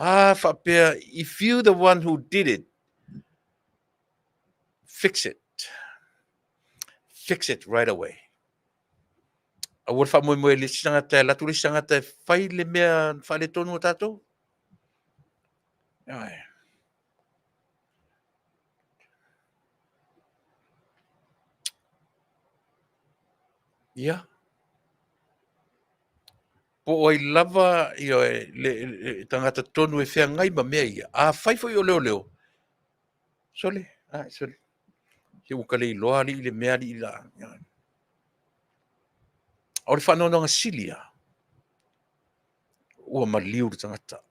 A faapea, if you the one who did it, fix it. Fix it right away. Aua le faamoemoe i le isi tagata e alu atu le isi tagata e fai le mea faaletonu a tatou. Ioe. Ia. Po o ai lava ioe, le, le tagata tonu e feagai ma mea ia. Afai foi o leoleo, sole, a, sole. Se ua ka le iloa alii le mea alii la. O le faanoanoaga sili lava, ua maliu le tagata.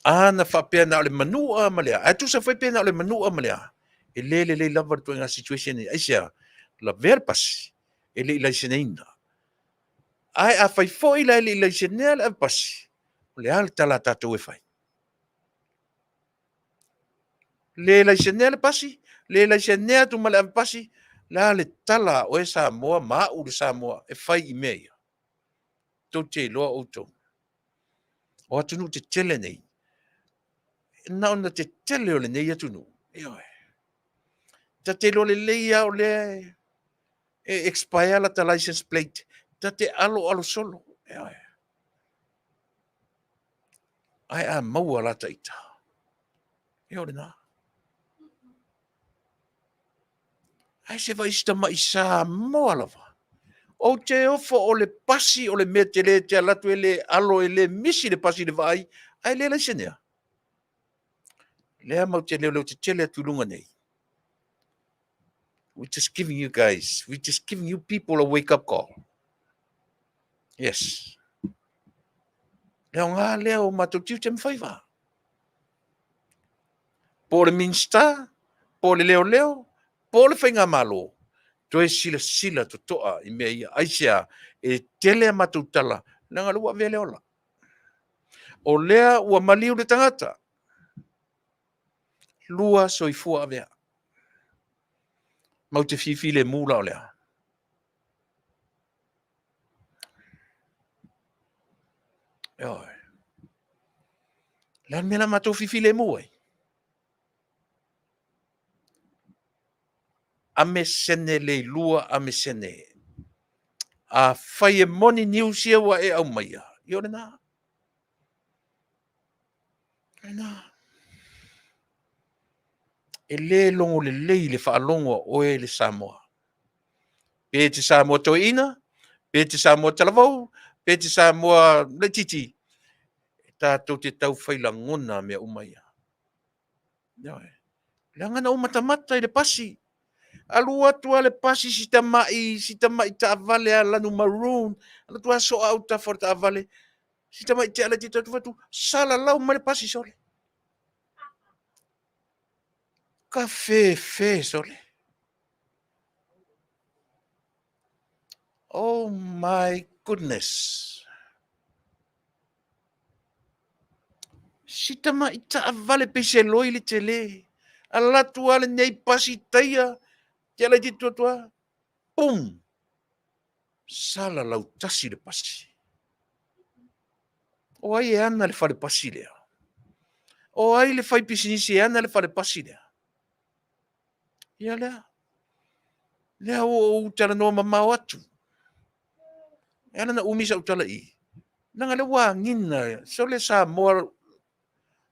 Ana faapea na o le manua ma le a, ae tusa foi pe na o le manua ma le a, e le lelei lava le ituaiga situation nei. Aisea? Lavea le pasi, e le i laiseneina. Ae afai foi la e le i laisenea le avepasi, o le a le tala a tatou e fai? Le laisenea le pasi, le laisenea atu ma le ave pasi, le a le tala a oe Samoa ma au le Samoa e fai i mea ia? Tou te iloa outou. O atunuu tetele nei, na ona tetele o lenei atunuu, ioe. Ta te iloa lelei lava o lea e expire lata license plate, ta te aloalo solo, ioe. Ae a maua la ta ita, ia o lena. Ae se vaai si tamai Samoa lava. Ou te ofo o le pasi o le mea tele e te alu atu e le alo e le misi le pasi i le vaai, ae le laisenea. Lea matou te leoleo tetele atu i luga nei. We're just giving you guys, we're just giving you people a wake up call. Yes. Le aoga lea o matou tiute ma faiva. Po o le Minisita, po o le leoleo, po o le faigamalo, toe silasila totoa i mea ia. Aisea? E tele a matou tala, leaga o lea ua avea le ola. O lea ua maliu le tagata. Lua soifua avea. Matou te fifilemu la o lea. Ioe. Le a le mea la matou fifilemu ai? Ame sene le ilua ame sene. Afai e moni news ia ua e aumaia, ia o lena. Lena. E le logo lelei le faalogo a oe le Samoa. Pe te Samoa toeaina, pe te Samoa talavou, pe te Samoa laitiiti, e tatou te tau fai lagona mea uma ia. Ioe. Leaga na ou matamata i le pasi. Alu atu lava le pasi si tamai, si tamai taavale a lanu maroon, alu atu lava soa autafa o le taavale, si tamai tea laitiiti atu atu, salalau mai le pasi sole. Ka fefe sole. Oh my goodness. Si tamai taavale pei se loi le tele. Alu atu lava lenei pasi taia, tea laitiiti atu lava, pum! Salalau tasi le pasi. O ai e ana le fale pasi lea? O ai le faipisinisi e ana le fale pasi lea? Ia lea. Lea ua ou talanoa mamao atu. E ala na umi sau tala i i. Leaga lea ua agiga, sole Samoa,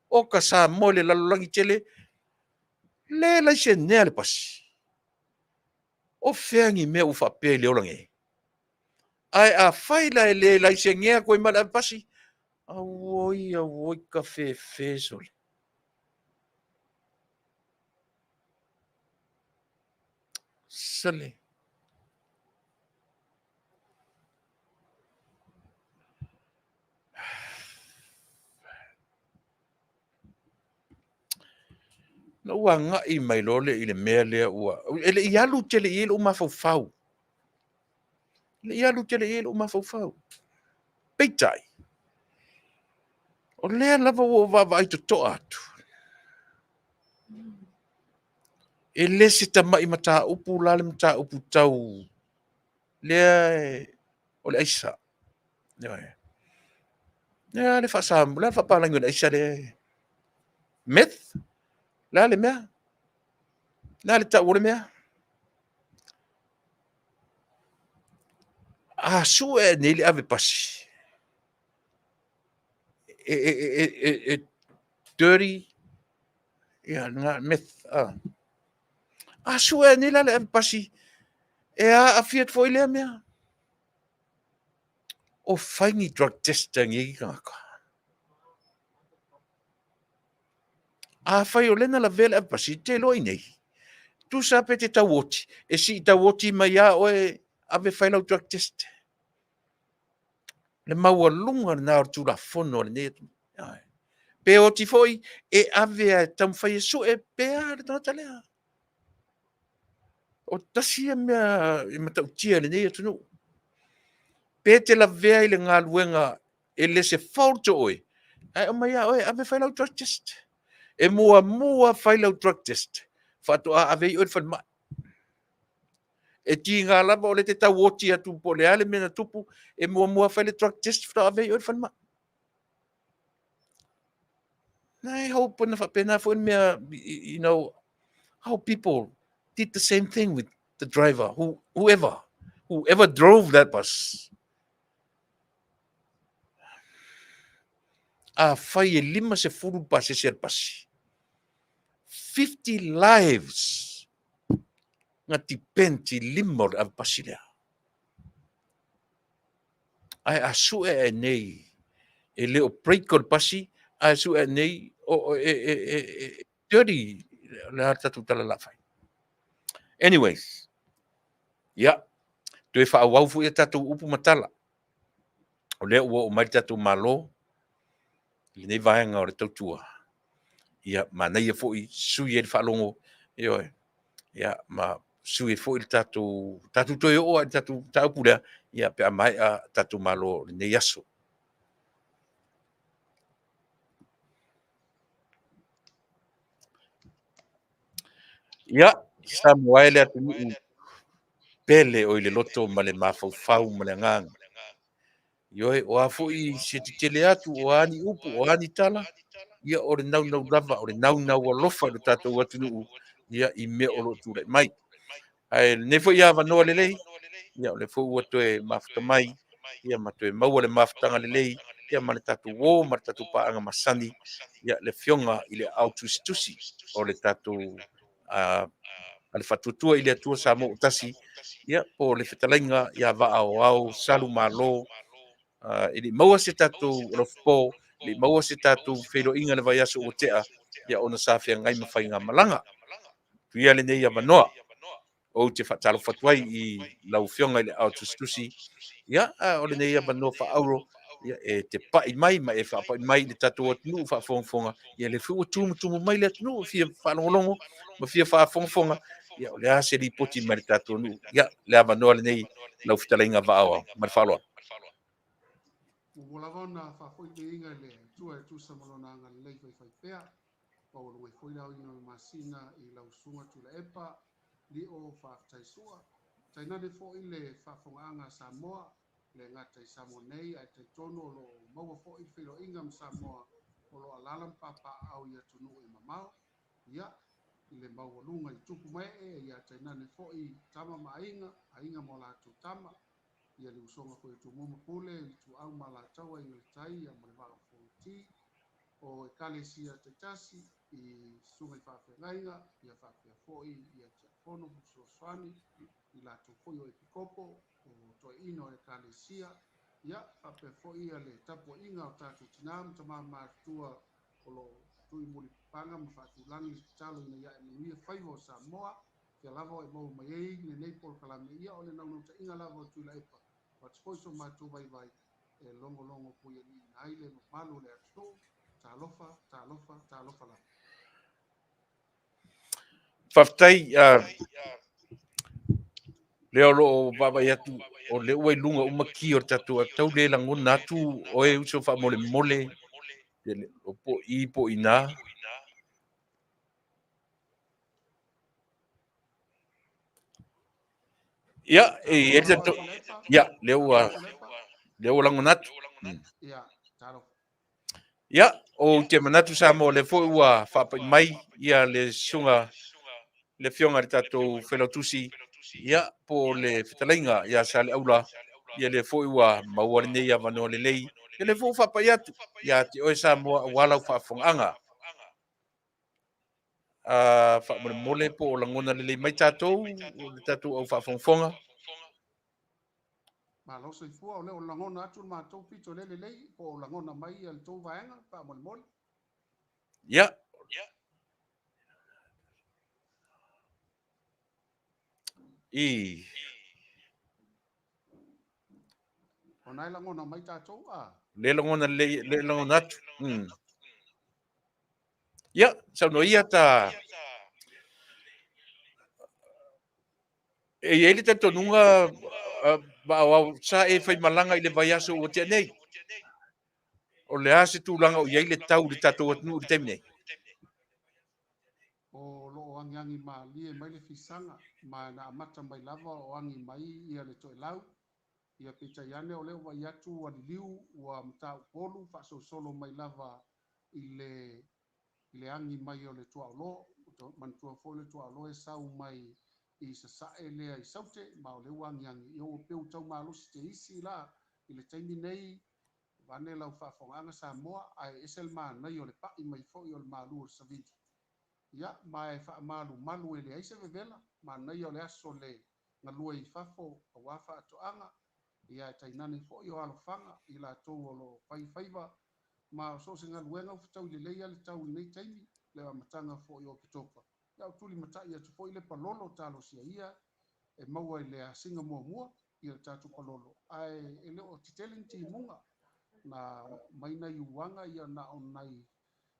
o ka Samoa i le lalolagi tele, le laisenea le pasi. O fea ni mea ua faapea i le ola nei? Ae afai la e le laisenea koe ma le ave pasi, auoi, auoi, ka fefe sole. Sole. Na ou agai mai loa lea i le mea lea ua... E le i alu tele i ai lou mafaufau. E le i alu tele i ai lou mafaufau. Peitai, o lea lava ua ou vaavaai totoa atu, e le se tamai mataupu la le mataupu tau lea o le aisa. Ioe. Le a le faasamoa, le a le faapalagi o le aisa lea? Meth? Le a le mea? Le a le tau o le mea? A sue nei le ave pasi, e, e, e, e, e dirty, ia, na, meth, ah. A sue nei la le ave pasi, e aafia atu foi lea mea. O fai ni drug test a nei tagata. Afai o lea na lavea le ave pasi, te iloa i nei. Tusa pe te tau oti, e sii tau oti mai a oe ave fai lau drug test. Le maualuga lena o le Tulafono a lenei atunuu. Pe oti foi, e ave a e taumafai e sue pe a le tagata lea. O tasi ia mea e matautia i lenei atunuu. Pe te lavea i le galuega e le se fault o oe, ae aumai lava oe ave fai lau drug test. E muamua fai lau drug test, faatoa ave ai oe i le falemai. E tiga lava o lea e te tau oti atu po o le a le mea na tupu, e muamua fai le drug test faatoa ave ai oe i le falemai. I hope na faapena foi le mea, you know, how people did the same thing with the driver, who, whoever, whoever drove that bus. A fai e 50 pasese a le pasi. 50 lives na depend i lima o le ave pasi lea. Ae a sue ae nei, e le o break o le pasi, ae sue ae nei, o, e, e, e, e, dirty le a tatou tala la fai. Anyways, ia, toe faaauau foi a tatou upu ma tala. O lea ua oo mai le tatou Malo i lenei vaega o le tautua. Ia, manaia foi sui ai le faalogo, ioe, ia, ma sui ai foi le tatou, tatou toe oo lava i le tatou mataupu lea, ia, pe a maea tatou Malo i lenei aso. Ia, Samoa e le atunuu pele o i le loto ma le mafaufau ma le agaga. Ioe, o a foi se tetele atu, o a ni upu, o a ni tala, ia o le naunau lava, o le naunau alofa i lo tatou atunuu, ia i mea o lo o tulai mai. Ae lenei foi avanoa lelei, ia o lea foi ua toe mafuta mai, ia ma toe maua le mafutaga lelei, ia ma le tatou uo ma le tatou paaga masani, ia le Afioga i le Aao Tusitusi o le tatou a le Faatuatua i le Atua Samoa ua Tasi, ia po o le fetalaiga ia Vaaoao Salu Malo. E le i maua se tatou alofapo, e le i maua se tatou feiloaiga i le vaiaso ua tea, ia ona sa feagai ma faigamalaga. Tuia lenei avanoa, ou te faatalofa atu ai i lau Afioga i le Aao Tusitusi, ia, o lenei avanoa faaauro, ia, e te pai mai ma e faapai mai i le tatou atunuu faafogafoga, ia lea foi ua tumutumu mai le atunuu e fia faalogologo ma fia faafogafoga, ia, o le a se lipoti mai le tatou nuu. Ia, le avanoa lenei lau fetalaiga Vaaoao. Ma le faaaloalo. Muamua lava ona faafoi le viiga i le Atua e tusa ma Lona agalelei faifaipea, maualuga ai foi le aoina o le masina i lau Susuga Tuilaepa Lio Faafetai Sua. Tainane foi le faafofogaaga a Samoa, e le gata i Samoa nei ae talitonu o lo o maua foi le feiloaiga ma Samoa o lo o alaala ma papaaao i atunuu e mamao, ia, i le maualuga i tupu ma ee, ia tainane foi tama ma aiga, aiga ma o latou tama, ia le usoga foi a Tumua ma Pule, Ituau ma Alataua, Aiga i le Tai, ia ma le Vaa o Fonoti, o Ekalesia taitasi i susuga i faafeagaiga, ia faapea foi ia Tiakono ma Fesoasoani, i latou foi o Epikopo, o Toeaina o Ekalesia, ia faapea foi ia le tapuaiga o tatou tina ma tama matutua o lo o tuimulipapaga ma faatulagi le tatalo ina ia ae manuia faiva o Samoa, fea lava o e maua mai ai lenei polokalame, ia o le naunautaiga lava o Tuilaepa, avatu foi so matou vaivai e logologo puialiiina ai le mamalu o le atunuu. Talofa, talofa, talofa lava. Faafetai, lea o lo o vaavaai atu, o lea ua i luga uma ki o le tatou app, tau le lagona atu oe uso faamolemole, o po i po o ina. Ia, e i ai le Ia, lea ua lea ua lagona atu. Ia, talofa. Ia, ou te manatu Samoa, o lea foi ua faapai mai ia le susuga le afioga i le tatou Failautusi, ia, po o le fetalaiga ia Saleaula, ia lea foi ua maua lenei avanoa lelei, ia lea foi ua faapai atu ia te oe Samoa aua lau faafofogaaga. Faamolemole po o lagona lelei mai tatou, le tatou au faafogafoga. Malo soifua, o lea o lagona atu le matou pito lea lelei, po o lagona mai le tou vaega, faamolemole. Ia. I. O na e lagona mai tatou, a? Le lagona lelei, le lagona atu. Ia, saunoa ia ta... E i ai le talitonuga, Vaaoao, sa e faimalaga i le vaiaso ua tea nei. O le a se tulaga o i ai le tau i le tatou atunuu i le taimi nei? O lo o agiagi malie mai le fisaga, ma na amata mai lava o agi mai ia le toelau. Ia peitai ane o lea ua vaai atu ua liliu ua mataupolu faasolosolo mai lava i le i le agi mai o le tuaolo. Manatua foi le tuaolo e sau mai i sasae lea i Saute, ma o lea ua agiagi. Ia ua pei ua tau malosi te isi la i le taimi nei, vaeane lau faafofogaaga Samoa, ae ese le manaia o le pai mai foi o le malu o le savili. Ia, ma e faamalumalu e leai se vevela, manaia o le aso le galue i fafo aua faatoaga, ia e tainane foi o alofaga i latou o lo o fai faiva, ma o so o se galuega ua fetaui lelei lava le tau i lenei taimi, le amataga foi o Oketopa. Ia ua tulimatai atu foi le palolo talosia ia e maua i le asiga muamua ia le tatou palolo, ae e le o tetele ni timuga na mai nai uaga ia na o nai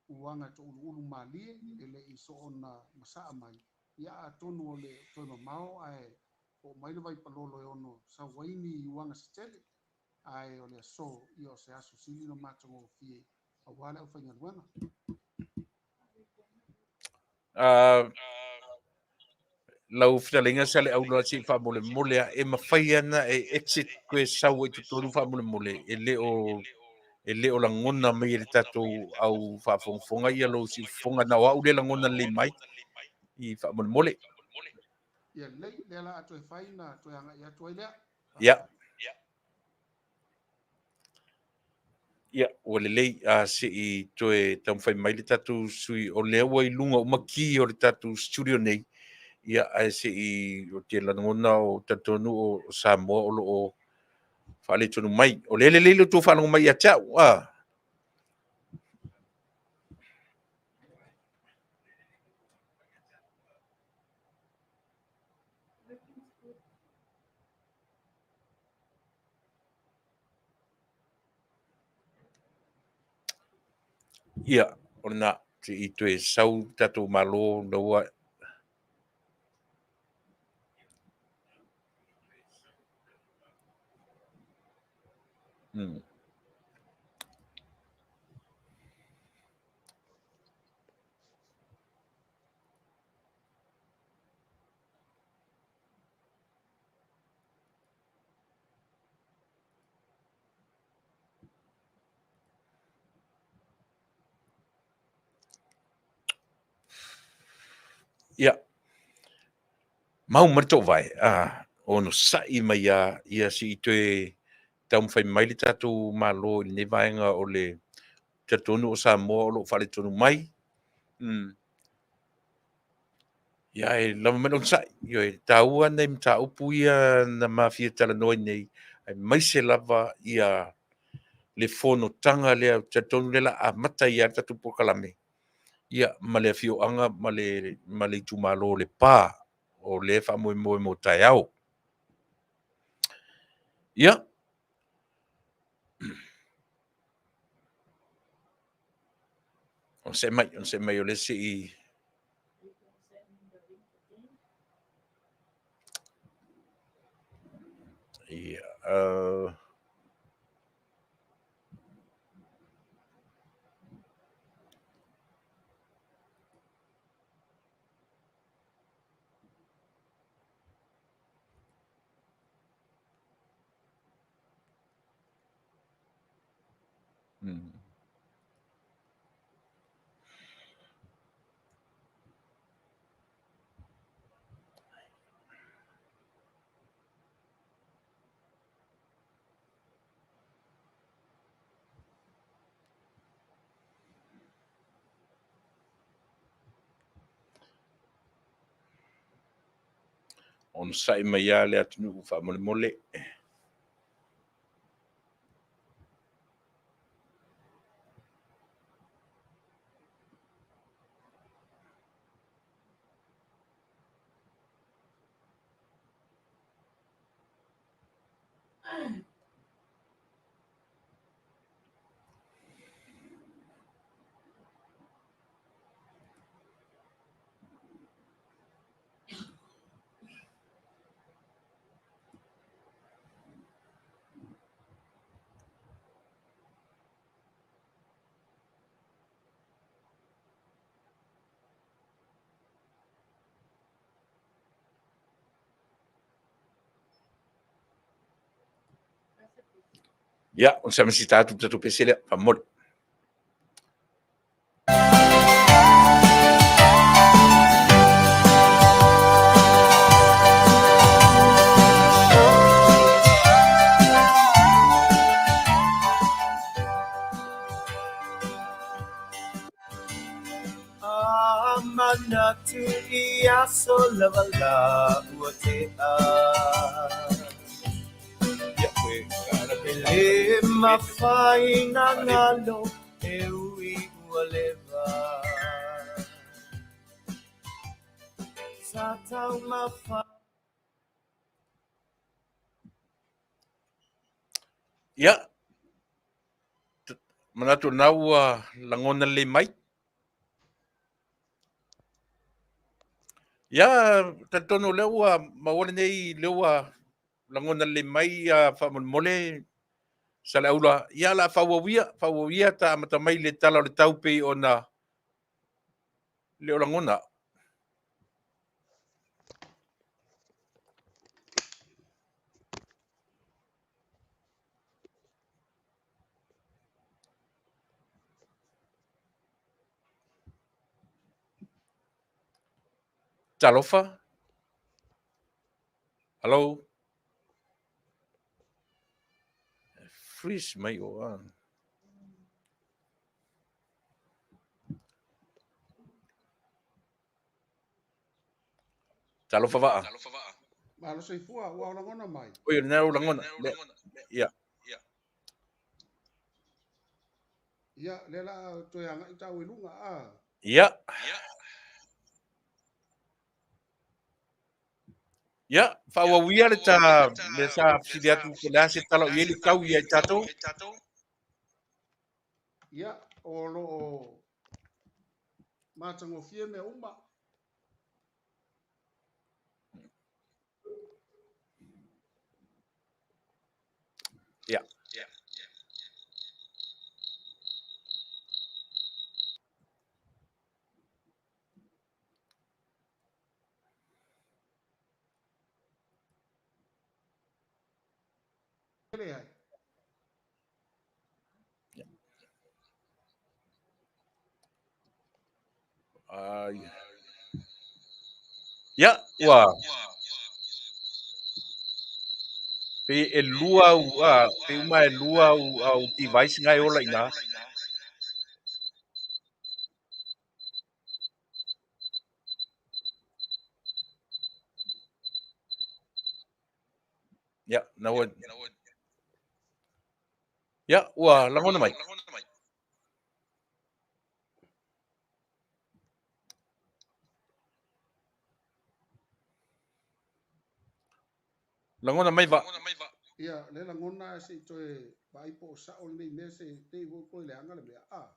uaga e touluulu malie e le i soona masaa mai. Ia atonu o le toe mamao ae oo mai le vaipalolo e ono sau ai ni uaga se tele, ae o le aso ia o se aso sili ona matagofie aua le aufaigaluega. Lau fetalaiga sa le auloa se i faamolemole a e mafai ana e exit koe sau ai totonu faamolemole e le o e le o lagona mai e le tatou au faafogafoga ia lou siufofoga na o au le lagona lelei mai i faamolemole. Ia lelei, lea la a toe fai na toe agai atu ai lea. Ia. Ia, ua lelei, a se i toe taumafai mai le tatou sui, o lea ua i luga uma ki o le tatou studio nei, ia, ae se i, o te lagona o talitonu o Samoa o lo o faaletonu mai. O lea e lelei lo outou faalogo mai ia te au, a? Ia, o lena, se i toe sau le tatou Malo na ua Ia, mau mai le toovae, a, onosai mai a, ia se i toe taumafai mai le tatou Malo i lenei vaega o le talitonu o Samoa o lo o faaletonu mai. Ia, e lava mai le onosai. Ioe, taua nei mataupu ia na mafia talanoa nei, aemaise lava ia le fonotaga lea, ou te talitonu lea o le a amata ai lava le tatou polokalame, ia, ma le afioaga ma le, ma le itumalo o Lepa, o lea e faamoemoe mo taeao. Ia, onosai mai o lea se i Ia, Onosai mai lava le atunuu faamolemole. Ia, o se masita atu tatou pese lea, faamolemole. Manatu i aso lava la ua tea. E le mafai na galo e ui ua leva. Sa taumafa. Ia, manatu na ua lagona lelei mai. Ia, talitonu o lea ua maua lenei, lea ua lagona lelei mai ia faamolemole Saleaula. Ia, o le a faaauau ia, faaauau ia ta amata mai le tala o le tau pei ona le o lagona. Talofa. Hello. Freeze mai o a. Talofa vaa. Malo soifua, ua o lagona mai. Oi, o lagona. Ia. Ia, lea la toe agai tau i luga, a. Ia. Ia, faaauau ia le ta le sa fesili atu po o le a se tala o i ai le tau ia i tatou. Ia, o lo o matagofie mea uma. Ia. Leai. Ai. Ia, ua pe e lua au, a, pe uma e lua au, au device ngai ola ina. Ia, na ua... Ia, ua lagona mai. Lagona mai va. Ia, le lagona se i toe vaai po o sao lenei mea se i te i foi toe leaga le mea. A.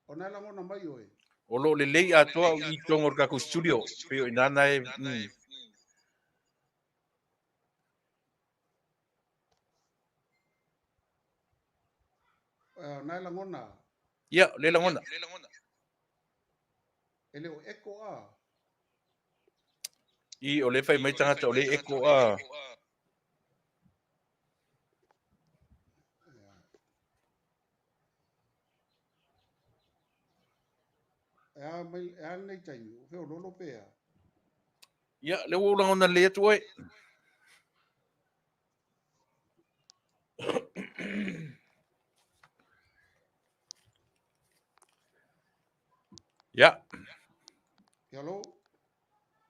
O na e lagona mai oe. O lo o lelei atoa au i totonu o le tatou studio. Pei o i ina na e... Mm. O na e lagona. Ia, le lagona. E le o echo a. I, o le fai mai tagata o le echo a. E a mai, e a lenei taimi, o feololo pe a. Ia, le ua ou lagona lelei atu oe. Ia. Hello.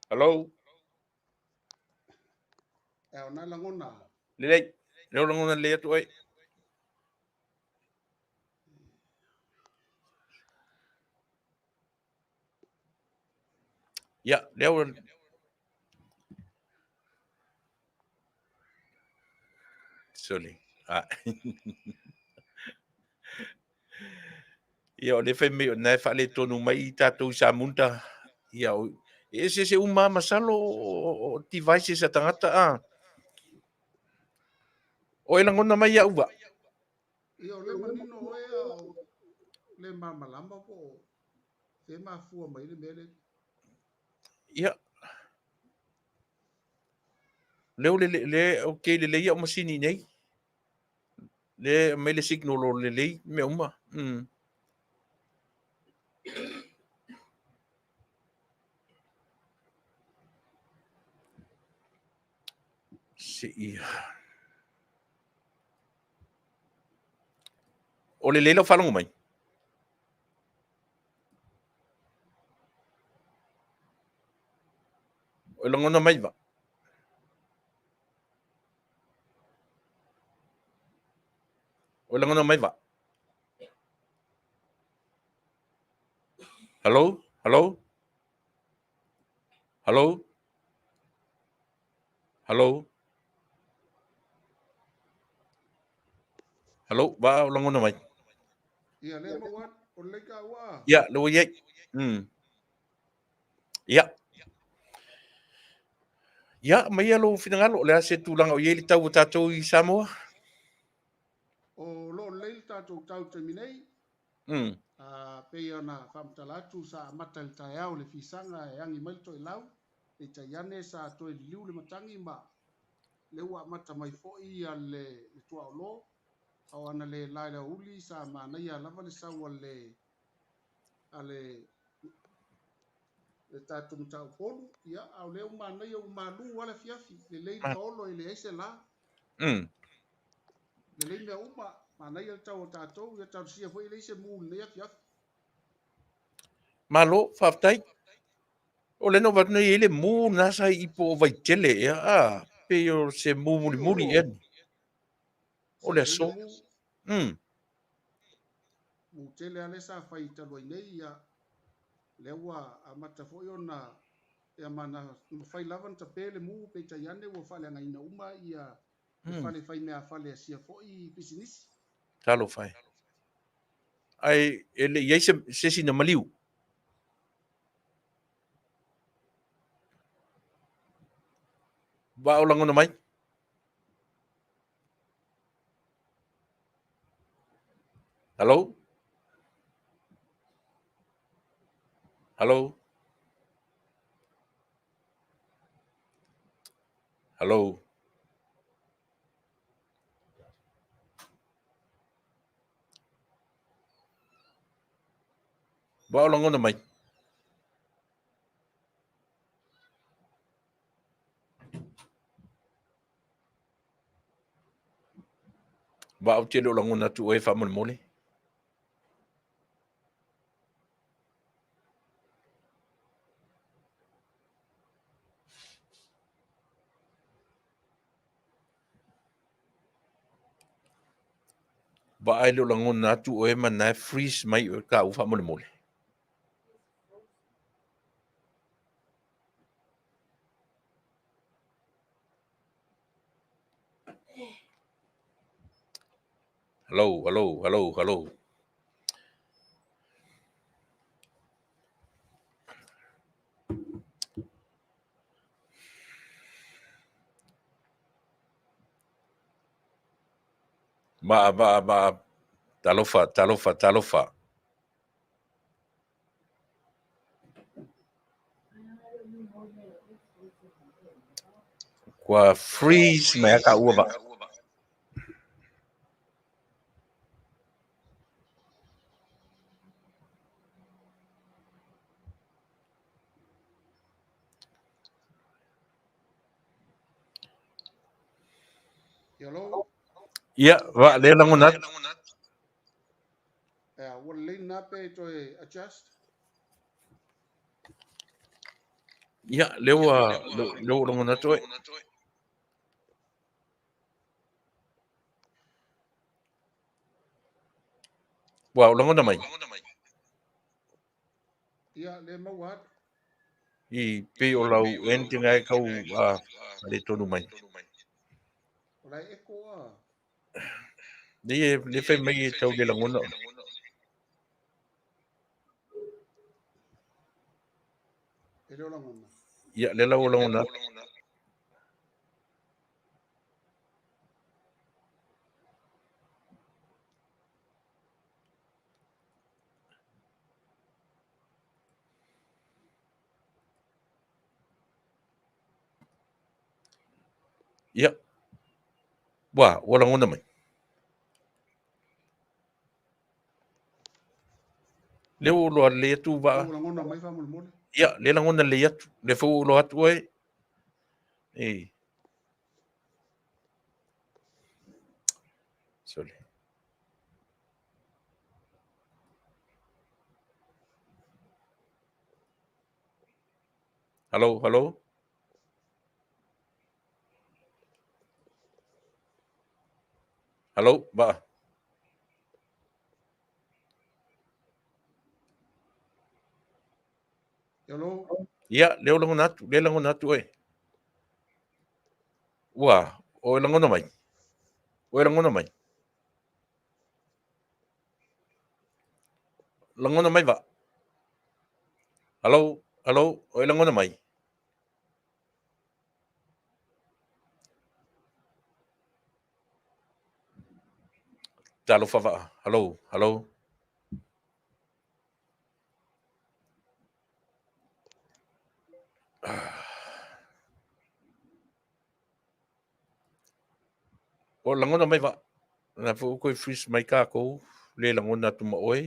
Hello. E o nai lagona. Lelei. Le o lagona lelei atu oe. Ia, lea ua... Sorry. Ah. Ia, o le fai mai o na e faaletonu mai i tatou i Samunta. Ia, o, e eseese uma lava masalo o devices a tagata a. O e lagona mai ia'u vaa. Ia, o le manino oe a o le malamalama po o fe mafua mai le mea le. Ia. Leo le, le, okay lelei ia'u masini nei. Le mai le signal o lelei mea uma. Se i... O lelei lau faalogo mai? O e lagona mai va? O e lagona mai va? Hello? Hello? Hello? Hello? Hello? Va o lagona mai? Ia, lea maua atu, o lelei ka ua. Ia, le ua iai. Ia. Ia, mai ia lou finagalo, o le a se tulaga o i ai le tau o tatou i Samoa? O lo o lelei le tatou tau i le taimi nei. Pei ona faamatala atu, sa amata i le taeao i le fisaga e agi mai le toelau, peitai ane sa toe liliu le matagi ma lea ua amata mai foi le tuaolo. A o ana le la i le aoauli sa manaia lava le sau a le a le le tatou Mataupolu, ia, a o lea ua manaia ua malu lava le afiafi, lelei le taolo e leai se la. Lelei mea uma, manaia le tau o tatou, ia talosia foi e leai se mu i lenei afiafi. Malo, faafetai. O lea na ou vaai atu nei e i ai le mu lena sa i po o Vaitele ea, a, pei o se mu mulimuli ea. O le aso. Mu tele lava lea sa fai talu ai nei, ia, lea ua amata foi ona, ia ma na mafai lava ona tape le mu, peitai ane ua faaleagaina uma ia le fale fai meaafale a sia foi pisinisi. Talofa e. Ae e le i ai se, se isi na maliu. Vaa o lagona mai. Hello? Hello? Hello? Vaa o lagona mai. Vaa ou te le o lagona atu oe faamolemole. Vaa e le o lagona atu oe ma na e freeze mai oe kāu faamolemole. Hello, hello, hello, hello. Ma, ma, ma, talofa, talofa, talofa. Kua freeze mai a ka ua vaa. Ia, vaa lea lagona atu. Ea, ua lelei lena pe toe adjust? Ia, lea ua, lea ua lagona atu oe. Ua lagona mai? Ia, lea maua atu. I pei o lau ending ai kau a le tonu mai. O lai echo a. Le le fai mai e tau le lagona. E le o lagona. Ia, le lau o lagona. Ia. Ua, ua lagona mai. Lea ua ou iloa lelei atu vaa. Ua lagona mai faamolemole. Ia, lea lagona lelei atu. Lea foi ua ou iloa atu oe. Ei. Sorry. Hello, hello. Hello, vaa. Hello. Ia, lea ua lagona atu, lea lagona atu oe. Ua, o e lagona mai. O e lagona mai. Lagona mai va. Hello, hello, o e lagona mai. Talofa vaa. Hello, hello. O lagona mai vaa. Na foi koe freeze mai kākou, le lagona atu ma oe.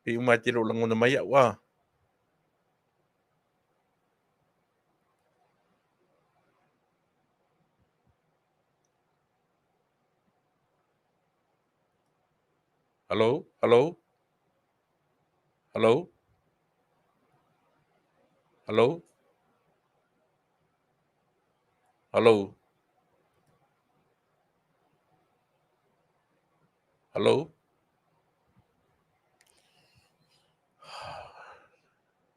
Pe uma e te lo lagona mai au a. Hello, hello, hello, hello, hello, hello,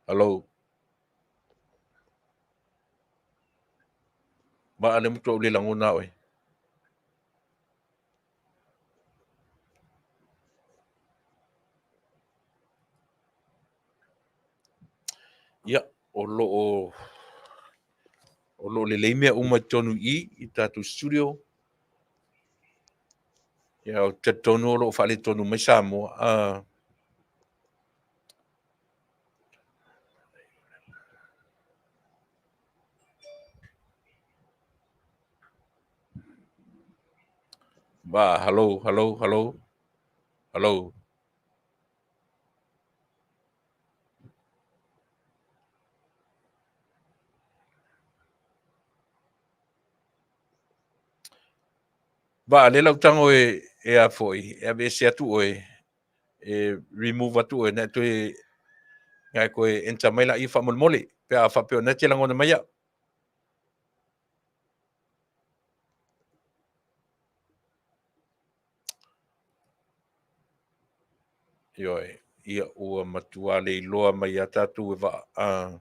hello. Ba ale mutu au le lagona oe. Ia, o lo o o lo o lelei mea uma i totonu i i tatou studio. Ia, ou te talitonu o lo o faaletonu mai Samoa. Ba, hello, hello, hello, hello. Ba, le lau tago e, e a foi, e aveese atu oe, e remove atu oe, na e toe, na e koe enter mai la ia faamolemole, pe a faapea o na te lagona mai au. Ioe, ia ua matua le iloa mai ia tatou e vaa.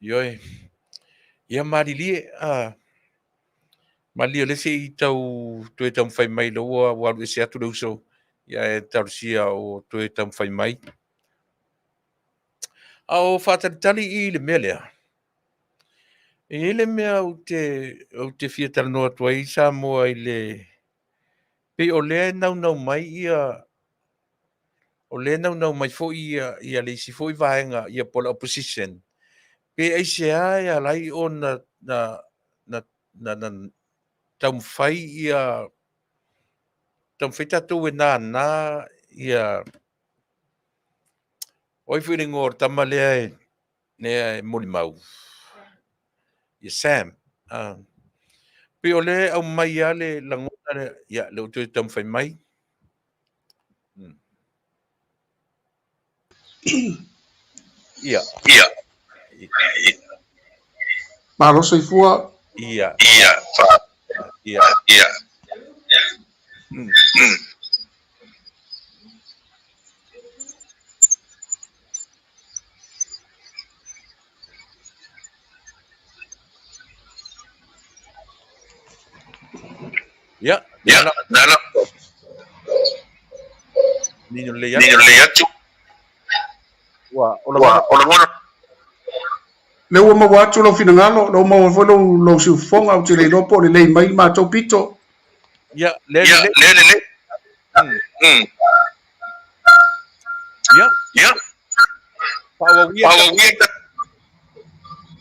Ioe, ia malilie, malilie o lea se i tau toe taumafai mai lea ua ua alu ese atu le uso, ia e talosia o toe taumafai mai. A o faatalitali i le mea lea, e i ai le mea ou te, ou te fia talanoa atu ai Samoa i le, pei o lea e naunau mai ia, o lea e naunau mai foi ia, ia le isi foi vaega, ia po o le opposition, pe aisea e ala ai ona na, na, na, na taumafai ia, taumafai tatou e nānā ia, o ai foi le igoa o le tama lea e, lea e molimau, ia Sam. Pei o lea e aumai lava le lagona lea, ia, lea ua toe taumafai mai. Ia. Ia. Malo soifua. Ia. Ia. Ia. Ia. Ia, Ia, na la. Nino lelei atu. Nino lelei atu. Ua, o Ua, lagona. o lagona. Lea ua maua atu lou finagalo, lea ua maua foi lou, lou siufofoga, ou te le iloa po o lelei mai le matou pito. Ia, lea Ia, lelei. lea lelei. Ia, Ia. Faaauau ia.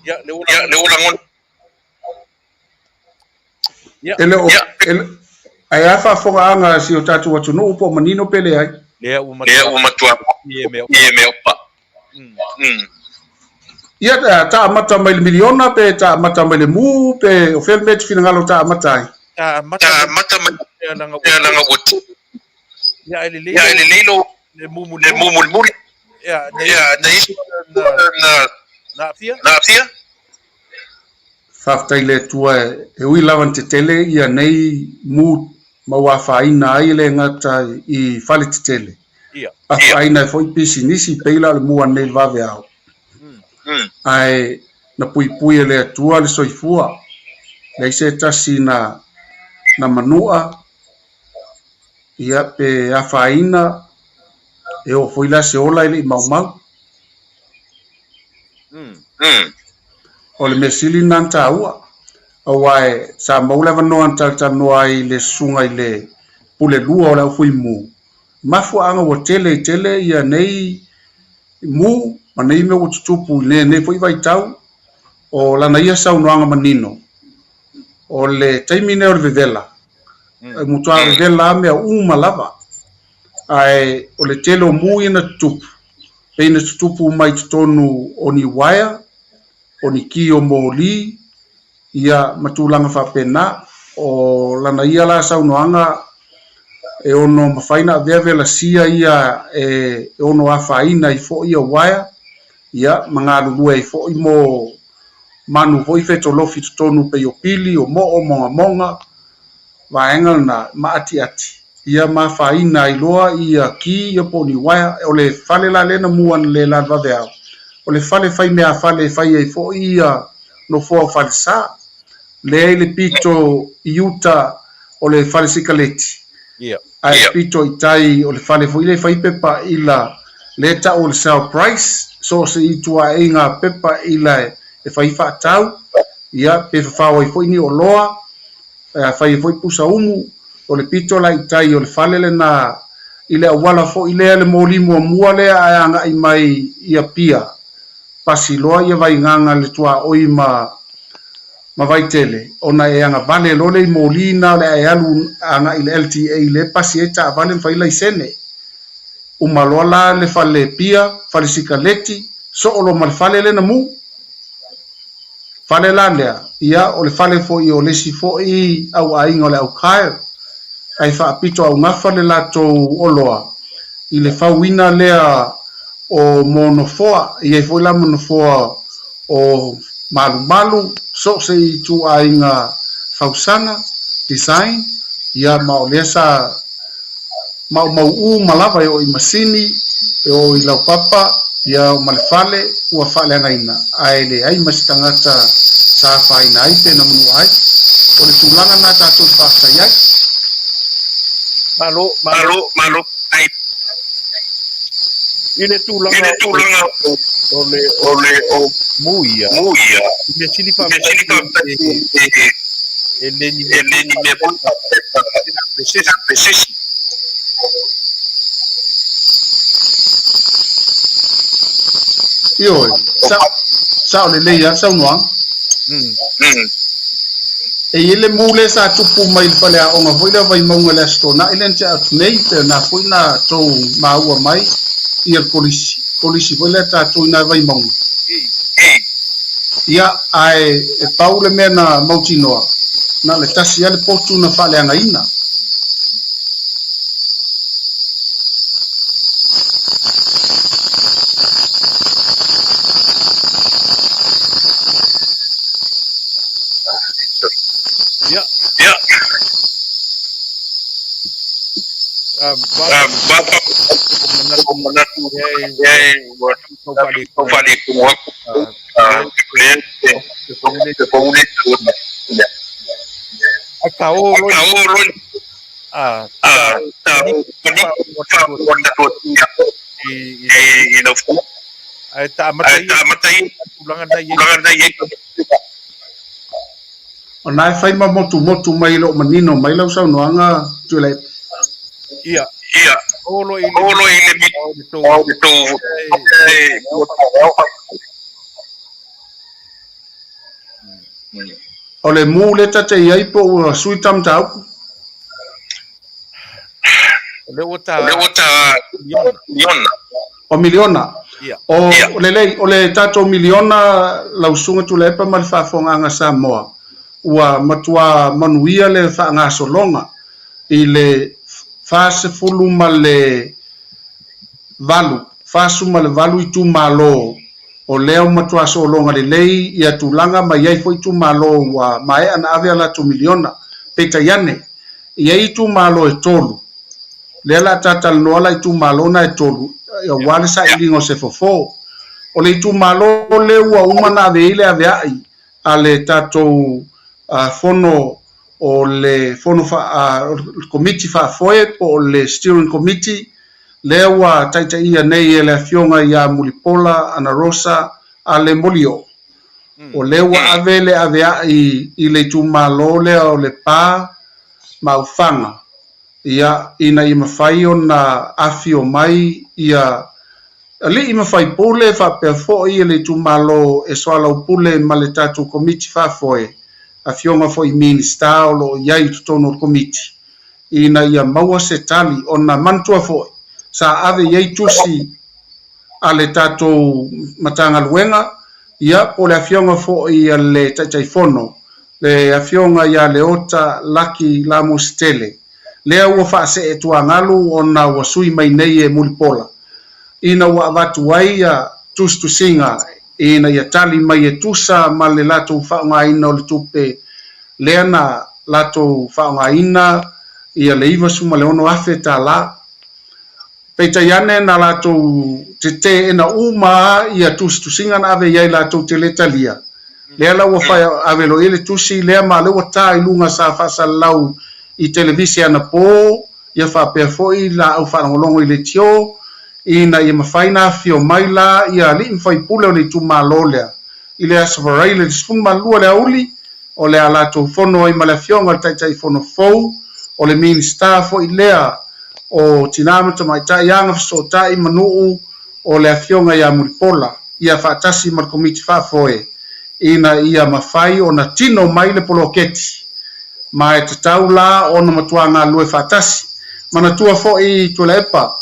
Ia, lea ua lagona. Ia. E le o, e le, ae a faafofogaaga a si o tatou atunuu po o manino pe leai? Lea ua matua i e mea uma. Ia, ta amata mai le miliona pe ta amata mai le mu pe o fea le mea e te finagalo ta amata ai? Ta amata mai leaga ua Ia, ae lelei lo le mu mulimuli. Ia, na isi na aafia. Faafetai i le Atua e ui lava ina tetele ia nei mu ma ua afaina ai e le gata i fale tetele, afaina ai foi pisinisi pei la o le mu anei i le vaveao. Ae na puipui e le Atua le soifua, leai se tasi na manua, ia pe afaina, e oo foi la se ola e le i maumau. O le mea sili lena na taua, aua e sa maua le avanoa na talatalanoa ai i le susuga i le pule lua o le aufuimu, mafuaaga ua tele tele ia nei mu ma nei mea ua tutupu i lenei foi vaitau, o lana ia saunoaga manino, o le taimi lenei o le vevela, e matua vevela lava mea uma lava, ae o le tele o mu ia na tutupu, pei na tutupu mai i totonu o ni uaea, o ni ki o moli, ia ma tulaga faapena. O lana ia la saunoaga e ono mafai ona avea velasia ia e ono afaina ai foi ia uaea, ia ma galulue ai foi mo manu foi fetolofi i totonu pei o pili, o moo, mogamoga, vaega lena maatiati ia ma afaina ai loa ia ki ia po o ni uaea. O le fale la lea na mu analeila la le vaveao, o le fale fai meafale e fai ai foi ia nofoa o falesa, lea i le pito i uta o le fale sikaleti, ae le pito i tai o le fale foi lea e fai pepa ila lea e tau o le sell price, so o se ituaiga pepa ila e fai faatau, ia pe fafao ai foi ni oloa, A fai ai foi pusa umu, o le pito la i tai o le fale lena i le auala foi lea le moli muamua lea ae agai mai i Apia, pasi loa ia Vaigaga le tuaoi ma ma Vaitele ona e agavale loa lea i moli na o le ae alu agai i le LTA lea e pasi ai taavale ma fai laisene. Uma loa la le fale pia, fale sikaleti, soo loa ma le fale lea na mu. Fale la lea, ia, o le fale foi o le isi foi auaiga o le au Kyle, ae faapito augafa le latou oloa i le fauina lea o mo nofoa, e i ai foi la ma nofoa o malumalu, so o se ituaiga fausaga, design, ia, ma o lea sa maumau uma lava e oo i masini, e oo i laupapa, ia ma le fale ua faaleagaina, ae leai ma se tagata sa afaina ai pe na manua ai. O le tulaga lena tatou te faafetai ai. Malo, malo, malo ai. I le tulaga, I le tulaga o le o le o mu ia, mu ia, i mea sili faafetai e le ni mea pesesi. Ioe, sao lelei lava le saunoaga. E i ai le mu lea sa tupu mai i le faleaoga foi lea o Vaimauga i le Aso Toonai lea na tea atu nei, pei o lena foi na tou maua mai ia le kolisi, kolisi foi lea tatou i ina i Vaimauga. Ia, ae e pau le mea na mautinoa, na o le tasi lava le potu na faaleagaina. Ia. Ia. Manatu Ae ta amata ia tulaga na i ai. O na e fai ma motumotu mai e le o manino mai lau saunoaga Tuilaepa. Ia. Ia. Olo i le. O le mu lea ta te i ai po ua sui ta mataupu? O lea ua ta miliona. O miliona. O lelei, o le tatou miliona lau Susuga Tuilaepa ma le faafofogaaga Samoa, ua matua manuia le faagasologa i le 48, 48 itumalo o lea ua matua sologa lelei ia tulaga ma i ai foi itumalo ua maea ona ave a latou miliona. Peitai ane, e i ai itumalo e tolu, lea o le a ta talanoa la i itumalo na e tolu aua le sailiga o se fofo. O le itumalo lea ua uma ona ave i ai le aveai a le tatou fono o le fono Komiti Faafoe po o le Steering Committee lea ua taitaia nei e le Afioga ia Mulipola Anarosa Ale Molio. O lea ua ave le aveai i le itumalo lea o Lepa ma Aufaga, ia, ina ia mafai ona afio mai ia alii ma faipule faapea foi le itumalo e soalaupule ma le tatou Komiti Faafoe, afioga foi i Minisita o lo o i ai i totonu o le Komiti, ina ia maua se tali ona manatua foi sa ave i ai tusi a le tatou Matagaluega, ia, po o le afioga foi a le Taitaifono, le Afioga ia Leota Laki Lamositele, lea ua faasee tuagalu ona ua sui mai nei e Mulipola, ina ua avatu ai ia tusitusiga ina ia tali mai e tusa ma le latou faaaogaina o le tupe lea na latou faaaogaina ia le $96 afe. Peitai ane na latou teteena uma lava ia tusitusiga na ave i ai latou te le talia. Lea la ua fai ave loa i ai le tusi lea ma lea ua ta i luga sa faasalalau i televise anapo ia faapea foi laau faalogologo i leitio ina ia mafai na afifio mai la ia alii ma faipule o le itumalo lea i le Aso Faraile le 12 le aoauli o le a latou fono ai ma le Afioga i le Taitaifono fou, o le Minisita foi lea o Tina ma Tamaitai, Agafesootai ma Nuu, o le Afioga ia Mulipola, ia faatasi ma le Komiti Faafoe ina ia mafai ona tino mai le poloketi ma e tatau la ona matua galulue faatasi. Manatua foi Tuilaepa,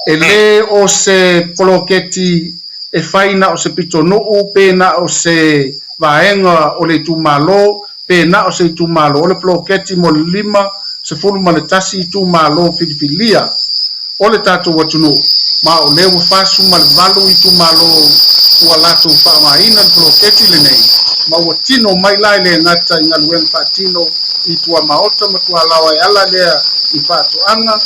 e le o se poloketi e fai na o se pitonuu pe na o se vaega o le itumalo pe na o se itumalo, o le poloketi mo le 51 itumalo filifilia o le tatou atunuu, ma o lea ua 48 itumalo ua latou faaaogaina le poloketi lenei, ma ua tino mai la e le gata i galuega faatino i tuamaota ma tualaoa e ala lea i faatoaga,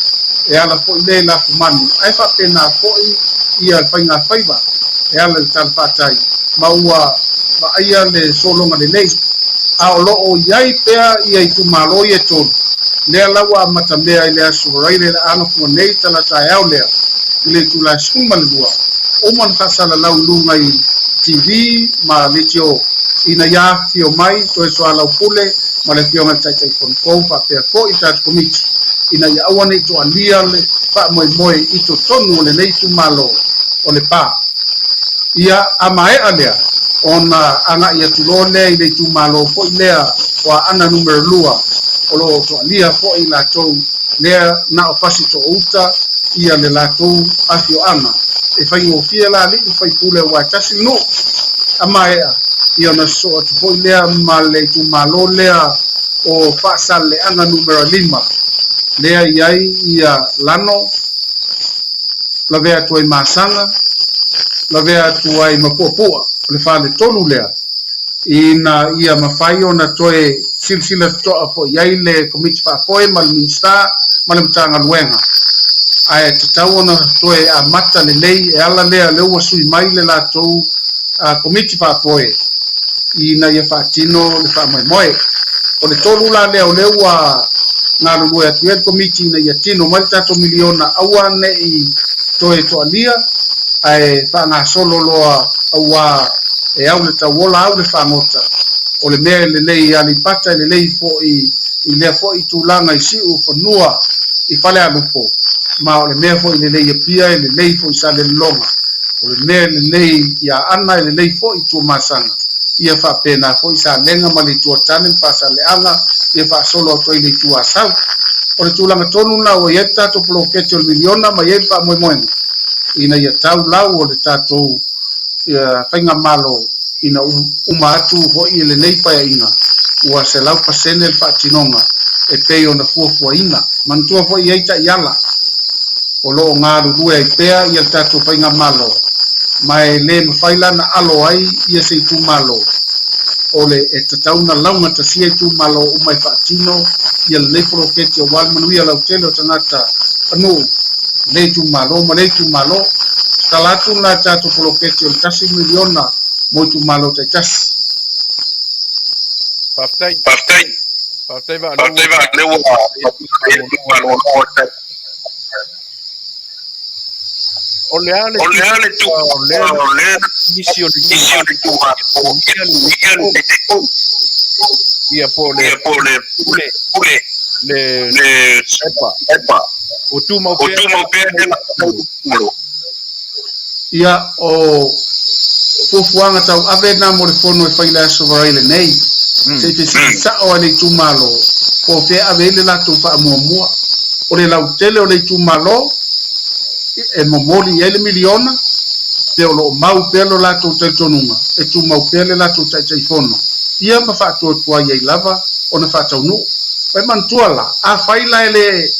e ala foi lea i lafumanu, ae faapena foi ia faigafaiva e ala i le talafatai, ma ua vaaia le sologa lelei. A o lo o i ai pea ia itumalo ia e tolu, lea la ua amatamea i le Aso Faraile le agafua nei tala taeao lea i le itula e 12, uma ona faasalalau i luga i TV ma leitio ina ia afifio mai toe soalaupule ma le Afioga i le Taitaifono fou faapea foi le tatou Komiti ina ia aua ne i toalia le faamoemoe i totonu o lenei itumalo o Lepa. Ia, a maea lea, ona agai atu loa lea i le itumalo foi lea o Aana Numera 2, o lo o toalia foi latou lea na o Fasitoo-uta ia le latou afioaga. E faigofie la alii ma faipule aua e tasi le nuu. A maea, ia ona sosoo atu foi lea ma le itumalo lea o Faasaleleaga Numera 5, lea i ai ia Lano, lavea atu ai ma Asaga, lavea atu ai ma Puapua, o le faletolu lea, ina ia mafai ona toe silasila totoa foi i ai le Komiti Faafoe ma le Minisita ma le Matagaluega. Ae tatau ona toe amata lelei e ala lea lea ua sui mai le latou Komiti Faafoe ina ia faatino le faamoemoe. O le tolu la lea o lea ua galulue atu i ai le Komiti ina ia tino mai le tatou miliona aua ne i toe toalia ae faagasolo loa aua e au le tauola au le fagota. O le mea e lelei i Aleipata e lelei foi i lea foi tulaga i siufanua i Falealupo, ma o le mea foi lelei i Apia e lelei foi i Salelologa, o le mea e lelei i Aana e lelei foi i Tuamasaga, ia faapena foi Salega ma le Itu Atane ma Faasaleleaga, ia faasolo atu ai i le Itu Asau. O le tulaga tonu lena ua i ai le tatou poloketi o le miliona ma i ai le faamoemoega ina ia tau lau o le tatou Faigamalo ina uma atu foi i lenei Paeaiga ua 100% le faatinoga e pei ona fuafuaina. Manatua foi e i ai taiala o lo o galulue ai pea ia le tatou Faigamalo ma e le mafai la na alo ai ia se itumalo o le e tatau na laugatasia itumalo uma e faatino ia lenei poloketi aua le manuia lautele o tagata nuu lea itumalo ma lea itumalo. Tatala atu lena tatou poloketi o le $1 miliona mo itumalo taitasi. Faafetai. Faafetai. Faafetai Vaa. Faafetai Vaa, lea ua O le a le O le a le tu o lea o lea nisi o le nisi o le itumalo ia po o le ia po o le pule pule le le epa epa o tumau o pea tumau pea le Ia, o fuafuaga tauave na mo le fono e fai i le Aso Faraile lenei, se i fesili sao ai le itumalo po o fea e ave ai le latou faamuamua. O le lautele o le itumalo e momoli i ai le miliona, pe o lo o mau pea lo latou talitonuga e tumau pea le latou Taitaifono ia ma faatuatuai ai lava ona faataunuu. Ua e manatua la, afai la e le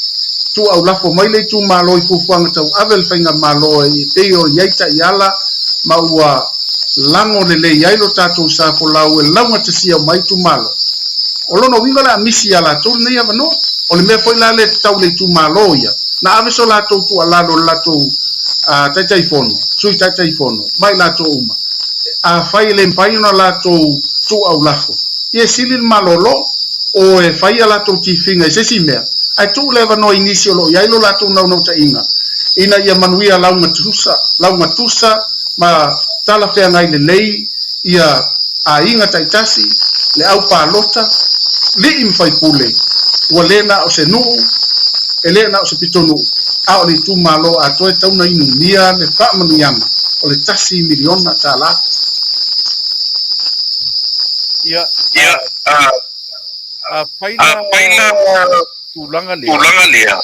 tuuaulafo mai le itumalo i fuafuaga tauave a le Faigamalo e pei o i ai taiala ma ua lago lelei ai lo tatou sa folau e laugatasia uma ai itumalo, o lona uiga o le a misi ia latou lenei avanoa. O le mea foi la lea e tatau i le itumalo ia na ave so latou tuualalo i le latou Taitaifono, Sui Taitaifono ma i latou uma. Afai e le mafai ona latou tuuaulafo, ia e sili le malolo o e fai a latou tifiga i se isi mea, ae tuu le avanoa i nisi o lo o i ai lo latou naunautaiga ina ia manuia laugatusa, laugatusa ma talafeagai lelei ia aiga taitasi, le au palota, lii ma faipule, ua le na o se nuu, e le na o se pitonuu, a o le itumalo atoa e tatau ona inumia le faamanuiaga o le $1 miliona. Ia, Ia, afai la afai la tulaga lea, tulaga lea,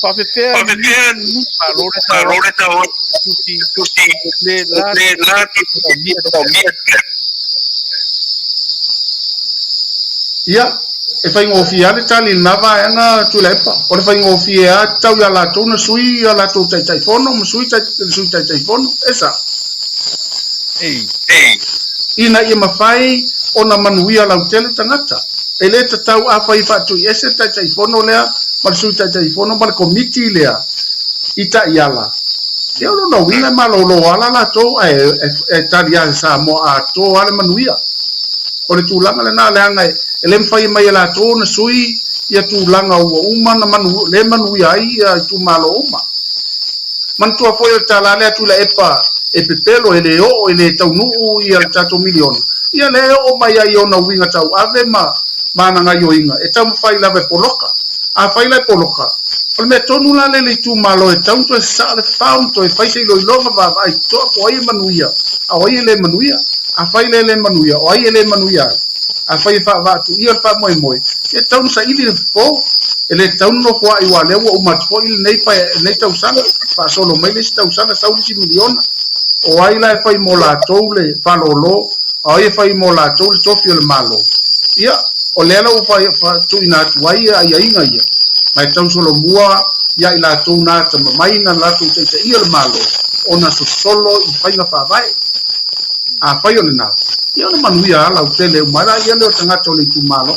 faafefea faafefea malo le malo le tau tusi tusi le la le la manaomia. Manaomia. Ia, e faigofie lava le tali i lena vaega Tuilaepa. O le faigofie lava e tatau ia latou na sui a latou Taitaifono ma sui le Sui Taitaifono. E sao. Ei. Ei. Ina ia mafai ona manuia lautele tagata. E le tatau afai e faatuiese le Taitaifono lea ma le Sui Taitaifono ma le Komiti lea i taiala. Ia o lona uiga e malolo lava la latou ae e tali lava e Samoa atoa lava le manuia. O le tulaga lena leaga e le mafai mai e latou ona sui ia tulaga ua uma ona manu, le manuia ai ia itumalo uma. Manatua foi o le tala lea Tuilaepa e pepelo e le oo e le taunuu ia le tatou miliona, ia lea e oo mai ai i ona uiga tauave ma ma ana gaioiga e taumafai lava e poloka. Afai la e poloka, o le mea tonu la lea i le itumalo e tatau ona toe sasaa le fafao ma toe fai se iloiloga vaavaai totoa po o ai e manuia a o ai e le manuia. Afai la e le manuia, o ai e le manuia ai? Afai e faavaatuia le faamoemoe, ia e tatau ona saili le fofo. E le tatau ona nofoai aua o lea ua uma atu foi lenei pae, lenei tausaga, faasolo mai le isi tausaga sau le isi miliona. O ai la e fai mo latou le faalolo, a o ai e fai mo latou le tofi o le Malo? Ia, o lea la ua tuuina atu ai aiaiga ia, ma e tausolomua ia i latou na atamamai na latou taitaia le Malo ona sosolo i faiga faavae. Afai o lena, ia ona manuia lava lautele uma ai laia lea o tagata o le itumalo.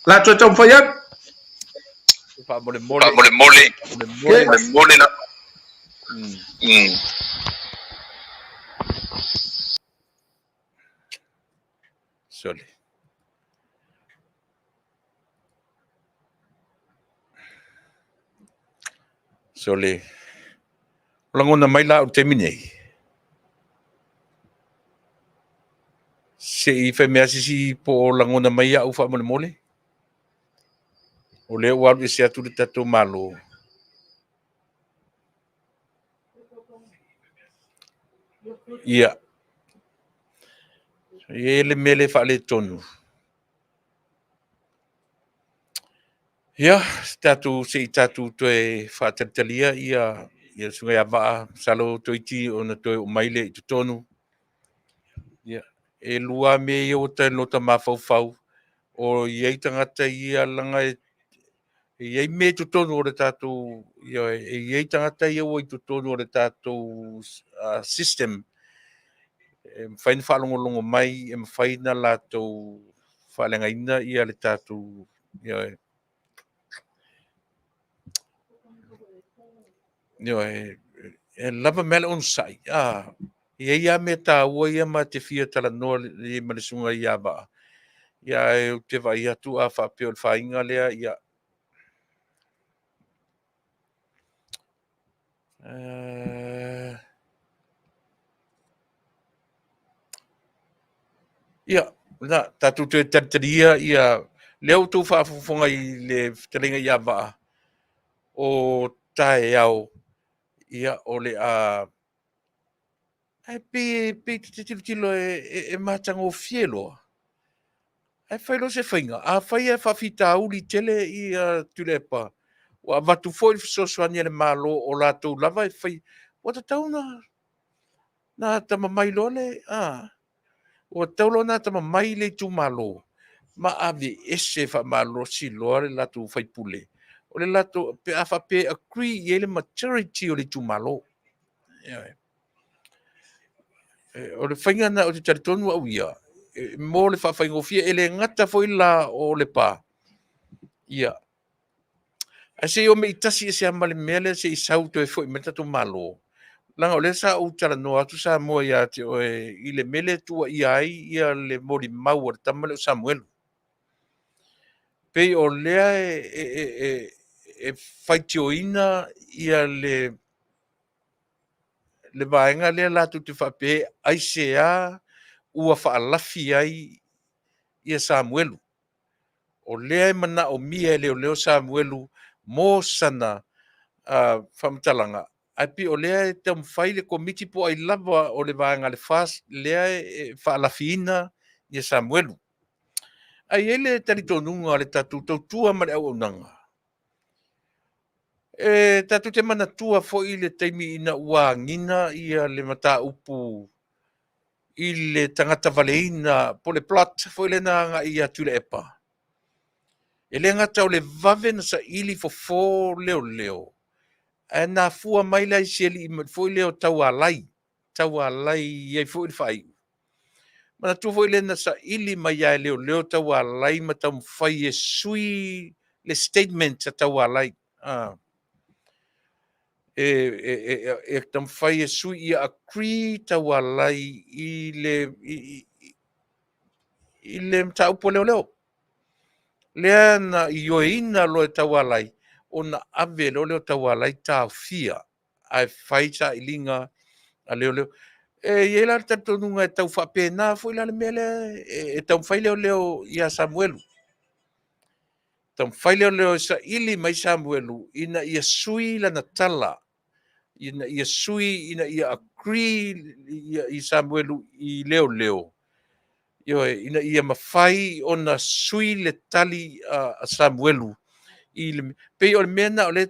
O le a toe taumafai atu. Faamolemole. Faamolemole. Faamolemole. Faamolemole la. Sorry. Sole. O lagona mai la o le taimi nei. Se i fai mea se isi po o lagona mai au faamolemole. O lea ua alu ese atu le tatou Malo. Ia. E i ai le mea lea e faaletonu. Ia, tatou se i tatou toe faatalitalia ia le Susuga ia Vaa, masalo toeitiiti ona toe oo mai lea i totonu. Ia, e lua lava mea ia ua i lota mafaufau, o i ai tagata ia leaga e i ai mea i totonu o le tatou, ioe, e i ai tagata ia ua i totonu o le tatou system e mafai ona faalogologo mai, e mafai ona latou faaleagaina ia le tatou, ioe. Ioe, e lava mai le onosai. Ah, e i ai lava mea taua ia ma te fia talanoa ma le susuga ia Vaa. Ia, ae ou te vaai atu a faapea o le faiga lea, ia. Ia, na, tatou toe talitalia ia, lea ua outou faafogafoga i le fetalaiga ia Vaa, o taeao, ia, o le a... Ae pei, pei e te tilotilo e matagofie loa. Ae fai loa se faiga, afai e faafitauli tele ia Tuilaepa, ua avatu foi le fesoasoani a le Malo o latou lava e fai, ua tatau ona atamamai loa le... a? Ua tatau loa ona atamamai le itumalo ma aveese faamalosi loa le latou faipule, o le latou, pe a faapea e agree i ai le majority o le itumalo. Ioe. O le faiga lena ou te talitonu au ia, mo le faafaigofie, e le gata foi la o Lepa, ia, ae se i o mei tasi ese lava ma le mea lea se i sau toe foi mai le tatou Malo, leaga o lea sa ou talanoa atu Samoa ia te oe i le mea lea e tuuaia ai ia le molimau a le tama lea o Samuelu. Pei o lea e faitioina ia le vaega lea latou te faapea aisea ua faalafi ai ia Samuelu. O lea e manaomia e leoleo Samuelu mo sana faamatalaga, ae pei o lea e taumafai le Komiti po o ai lava o le vaega a le FAST lea e faalafiina ia Samuelu. Ae i ai le talitonuga o le tatou tautua ma le auaunaga, e tatou te manatua foi le taimi ina ua agiga ia le mataupu i le tagata valeina po o le plot foi lea na agai ia Tuilaepa. E le gata o le vave na saili fofo leoleo, ae na afua mai la i si alii foi lea o Taualai, Taualai ai foi le faaiu. Manatua foi lea na saili mai lava e leoleo Taualai ma taumafai e sui le statement a Taualai. Ah. E taumafai e sui ia agree Taualai i le mataupu a leoleo. Lea na ioeina loa e Taualai ona ave loa lea o Taualai taofia ae fai sailiga a leoleo. E i ai la le talitonuga e tau faapena foi la le mea lea e taumafai leoleo ia Samuelu. Taumafai leoleo e saili mai Samuelu ina ia sui lana tala, ina ia sui, ina ia agree i Samuelu i leoleo. Ioe, ina ia mafai ona sui le tali a Samuelu i le, pei o le mea lena o lea e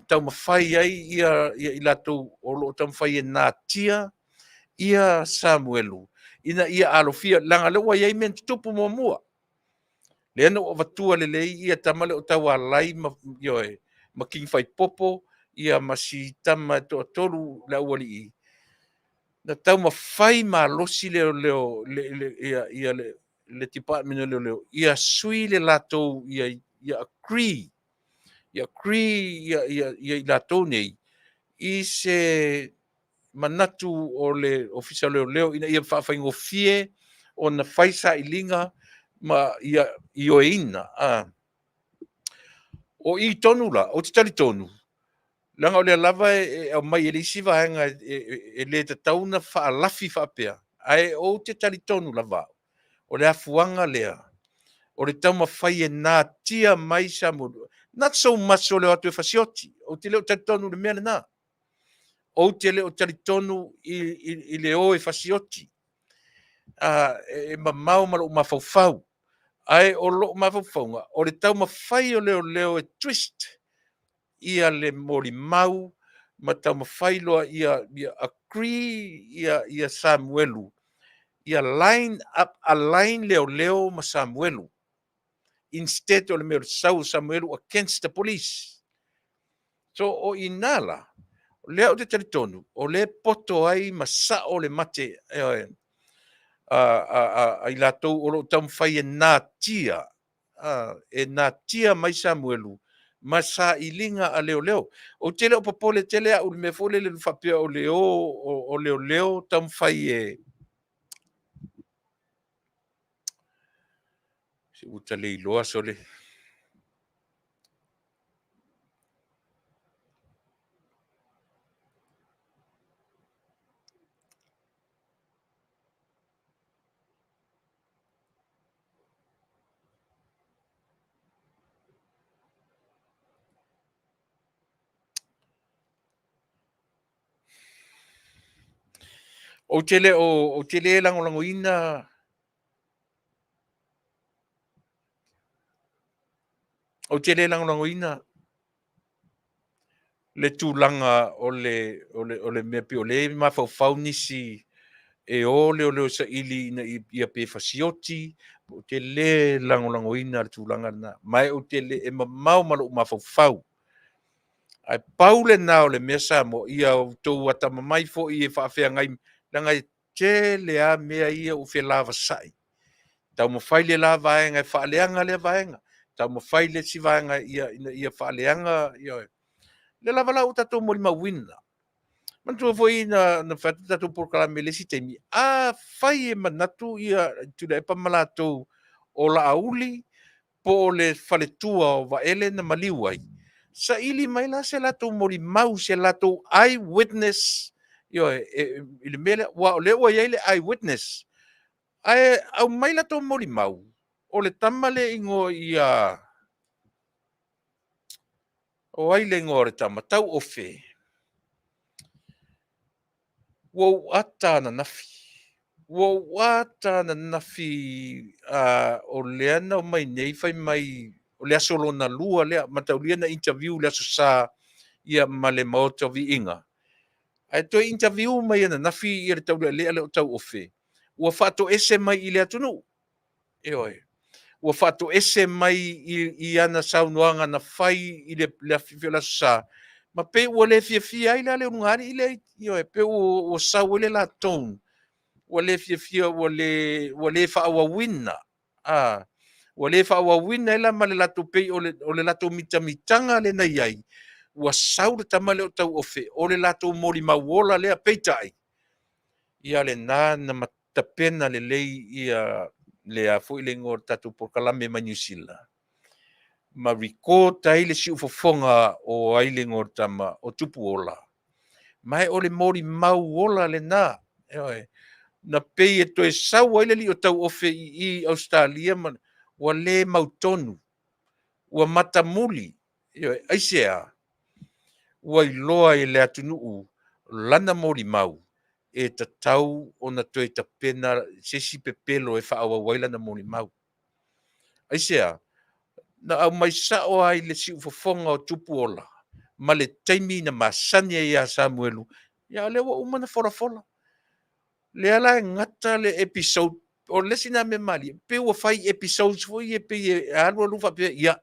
taumafai ai ia i latou o lo o taumafai e natia ia Samuelu ina ia alofia, leaga o lea ua i ai mea na tutupu muamua. Lea na ou avatua lelei ia tama lea o Taualai ma, ioe, ma King Faipopo ia ma si tama e toatolu le aualii, na taumafai malosi leoleo ia le department o leoleo ia sui le latou ia agree ia i latou nei i se manatu o le Ofisa o Leoleo ina ia faafaigofie ona fai sailiga ma ia ioeina. O i tonu la, ou te talitonu, leaga o lea lava e aumai e le isi vaega e le tatau ona faalafi faapea, ae ou te talitonu lava au, O le afuaga lea, o le taumafai e natia mai Samuelu. Not so much o le o atu e fasioti. Ou te le o talitonu i le mea lena. Ou te le o talitonu i, i, i le o e fasioti. E mamao ma lou mafaufau. Ae o lou mafaufauga, o le taumafai o leoleo e twist ia le molimau ma taumafai loa ia, ia agree ia, ia Samuelu, ia line up, align leoleo ma Samuelu. Instead o le mea o le sau o Samuelu against the police. So o i ina la, o lea ou te talitonu, o lea e poto ai ma sao le mate a, a, a, a i latou o lo o taumafai e natia, a, e natia mai Samuelu ma sailiga a leoleo. Ou te le o popole tele au i le mea foi lele faapea o le o o leoleo taumafai e se ua ta le iloa sole. Ou te le o, ou te le lagolagoina Ou te le lagolagoina le tulaga o le, o le, o le mea pei o lea e mafaufau nisi e o leoleo saili ina ia pe fasioti, ou te le lagolagoina le tulaga lena. Ma e ou te le, e mamao ma lou mafaufau. Ae pau lena o le mea Samoa, ia outou atamamai foi e faafeagai, leaga e tele lava mea ia ua felavasai. Taumafai le la vaega e faaleaga lea vaega, taumafai le isi vaega ia, ina ia faaleaga. Ia. Lea lava la ua tatou molimauina. Manatua foi na, na fai atu le tatou polokalame i le isi taimi, afai e manatu ia Tuilaepa ma latou o Laauli po o le faletua o Vaele na maliu ai, saili mai la se latou molimau, se latou eye witness, ioe, e, i le mea lea, aua o lea ua i ai le eye witness. Ae aumai latou molimau, o le tama le igoa ia, o ai le igoa o le tama, Tauofe, ua ou ata ananafi, ua ou ata ananafi o lea na omai nei fai mai o le aso lona lua lea, mataulia na interview i le Aso Sa ia ma le Maota o Viiga. Ae toe interview mai ananafi ia le taulealea lea o Tauofe, ua faatoese mai i le atunuu. Ioe. Ua faatoese mai i, i ana saunoaga na fai i le, le afiafi o le Aso Sa, ma pei ua le fiafia ai la le ulugalii lea, ioe, pei ua, ua sau ai le la tone, ua le fiafia, ua le, ua le faaauauina, a, ua le faaauauina ai la ma le latou, pei o le, o le latou mitamitaga lea na i ai, ua sau le tama lea o Tauofe, o le latou molimau ola lea, peitai, ia lena na tapena lelei ia le a foi le igoa o le tatou polokalame mai Niu Sila, ma record ai le siufofoga o ai le igoa o le tama o Tupuola. Ma e o le molimau ola lena, ioe, na pei e toe sau ai le alii o Tauofe i i Ausetalia ma ua le mautonu, ua matamuli, ioe, aisea? Ua iloa e le atunuu lana molimau e tatau ona toe tapena se isi pepelo e faaauau ai lana molimau. Aisea? Na aumai sao lava i le siufofoga o Tupuola ma le taimi na masani ai ia Samuelu, ia o lea ua uma ona folafola. Lea la e gata le episode, o le isi lena mea malie, pei ua fai episodes foi ia pei e alu alu faapea, ia,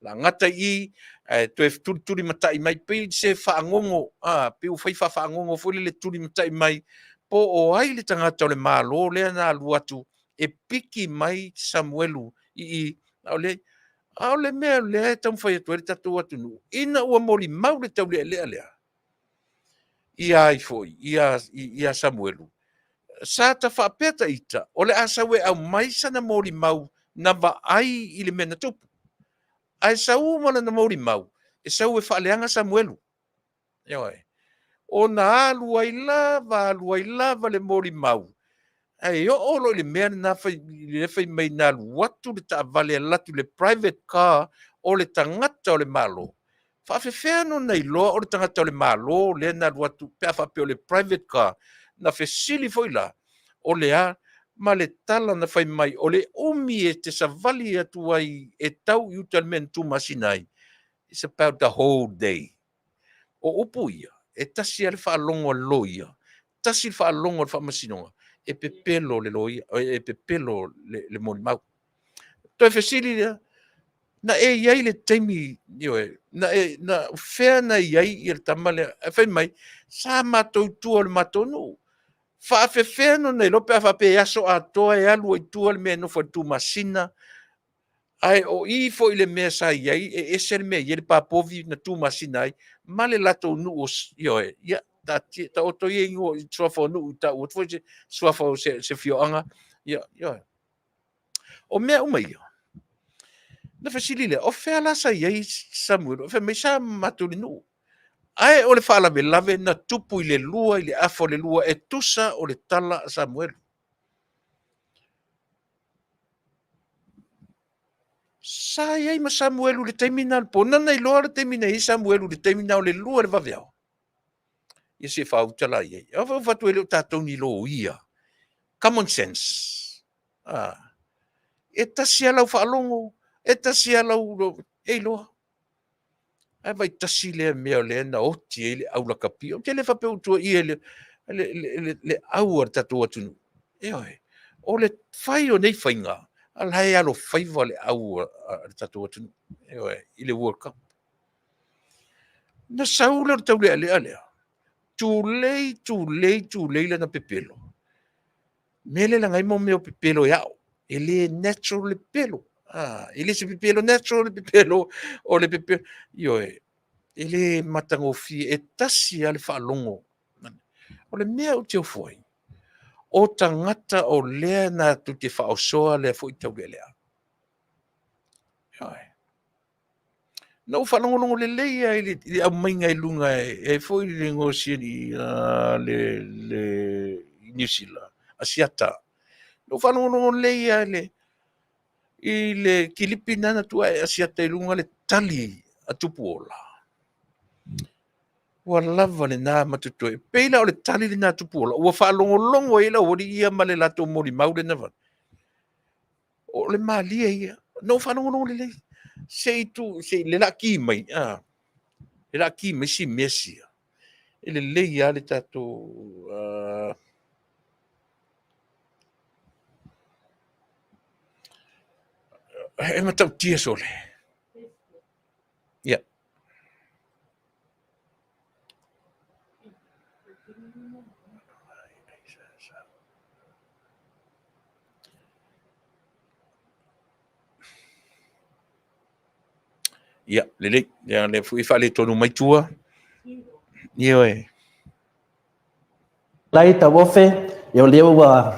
la gata i i, ae toe tulitulimatai mai, pei se fagogo, a, pei ua fai faafagogo foi lele tulimatai mai, po o ai le tagata o le Malo lea na alu atu e piki mai Samuelu i i, a o le, a o le mea lea e taumafai atu ai le tatou atunuu, ina ua molimau le taulealea lea, ia ai foi, ia, ia Samuelu, sa ta faapea ta ita, o le a sau e aumai sana molimau na vaai i le mea na tupu. Ae sau ma lana molimau, e sau e faaleaga Samuelu. Ioe. Ona alu ai lava, alu ai lava le molimau. Ae oo loa i le mea lena fai, le fai mai na alu atu le taavale alu atu le private car o le tagata o le Malo. Faafefea ona iloa o le tagata o le Malo lea na alu atu pe a faapea o le private car? Na fesili foi la, o le a? Ma le tala na fai mai, o le umi e te savali atu ai e tau i uta i le mea na tumasina ai, it's about the whole day. O upu ia, e tasi lava le faalogo a le loia, tasi le faalogo a le faamasinoga, e pepelo le loia, e pepelo le molimau. Toe fesili lea, na e i ai i le taimi, ioe, na e, na fea na i ai ia le tama lea? Ae fai mai, sa matou i tua o le matou nuu. Faafefea ona iloa pe a faapea e aso atoa e alu ai i tua le mea e nofo ai i le Tumasina, ae o i foi le mea sa i ai, e ese le mea e i ai le papovi na tumasina ai, ma le latou nuu o, ioe, ia, taatia, taoto ia ingoa, suafa o nuu i tau atu foi se suafa o se afioaga, ia, ioe. O mea uma ia, na fesili lea, o fea la sa i ai Samuelu? Fai mai, sa matou i le nuu. Ae o le faalavelave na tupu i le 2 i le afa o le 2 e tusa o le tala a Samuelu. Sa i ai ma Samuelu i le taimi na o le po. Nana iloa le taimi na i ai Samuelu i le taimi na o le 2 i le vaveao. Ia se faauta la i ai. A fai atu e le o tatou ni loia. Common sense. Ah. E tasi lava lau faalogo, e tasi lava lau... e iloa. Ae vaai tasi lea mea o lea na oti ai le aulakapi. Ou te le faapea ua tuuaia le, le, le, le au a le tatou atunuu. Ioe. O le fai o nei faiga, a la e alofaiva le au a le tatou atunuu. Ioe, i le World Cup. Na sau lea o le taulealea lea, tulei, tulei, tulei lana pepelo. Mea lea leaga ai mo mea o pepelo e ao. E le natural le pepelo. Ah, e le se pepelo natural le pepelo o le pepelo. Ioe, e le matagofie, e tasi lava le faalogo. O le mea ou te ofo ai, o tagata o lea na tou te faaosoa lea foi taulealea. Ioe. Na ou faalogologo lelei lava i le aumaiga i luga e ai foi le igoa o si alii le Niu Sila, Asiata. Na ou faalogologo lelei lava i le kilipi lena na tuu ae e Asiata i luga le tali a Tupuola. Ua lava lena ma totoe. E pei la o le tali lena a Tupuola, ua faalogologo ai le aualii ia ma le latou molimau lea na avatu. O le malie ia. Na ou faalogologo lelei. Se i tu, se i le laki mai, a, le laki mai si mea sia. E lelei lava le tatou e matautia sole. Ia. Ia, lelei. Ia, lea foi e faaletonu mai tua. Ioe. Lai tauofe, ia o lea ua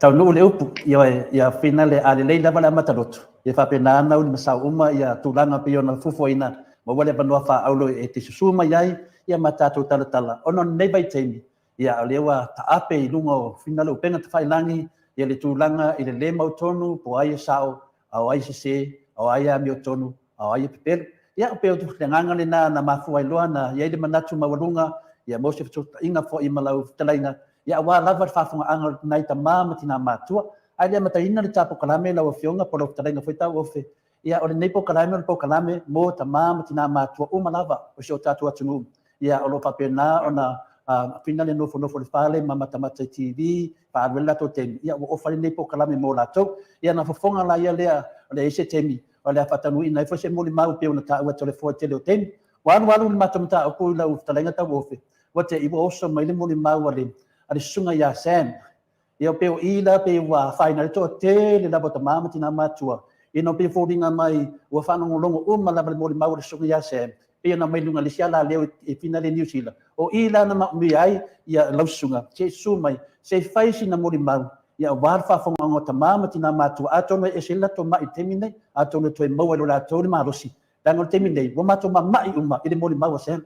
taunuu le upu, ioe, ia finale a lelei lava le amata lotu, ia faapena ona ulimasao uma ia tulaga pei ona fuafuaina, maua le avanoa faaauro e te susu mai ai, ia ma tatou talatala. Ona o lenei vaitaimi, ia o lea ua taape i luga o finale upega tafailagi, ia le tulaga i le le mautonu, po o ai e sao, a o ai e sese, a o ai e amiotonu, a o ai e pepelo. Ia, pei o le agaga lena na mafua ai loa na i ai le manatu maualuga, ia mo se fesootaiga foi ma lau fetalaiga, ia aua lava le faafofogaaga o nai tama ma tina matua. Ae le amataina le ta polokalame lau Afioga po o lau fetalaiga foi Tauofe, ia o lenei polokalame o le polokalame mo tama ma tina matua uma lava o si o tatou atunuu. Ia o lo o faapena ona fina le nofonofo i le fale ma matamata i TV, faaalu ai le latou taimi, ia ua ofa lenei polokalame mo latou. Ia na fofoga la ia lea o le a i ai se taimi o le a faataunuuina ai foi se molimau pei ona taua e Toleafoa i le tele o taimi. Ua alualu le matou mataupu i lau fetalaiga Tauofe, ua te i ua oso mai le molimau a le a le susuga ia Sam. Ia pei o i la pei ua afaina ai le toatele lava o tama ma tina matua, ina ua pei e foliga mai ua faalogologo uma lava i le molimau a le susuga ia Sam, pei ona aumai i luga i le isi alaleo i Finale Niu Sila. O i la na maumia ai ia lau susuga, se i susu mai, se i fai sina molimau, ia aua le faafofogaaga o tama ma tina matua, atonu e ese ai le latou mai i le taimi lenei, atonu e toe maua e lo latou le malosi, leaga o le taimi lenei, ua matou mamai uma i le molimau a Sam.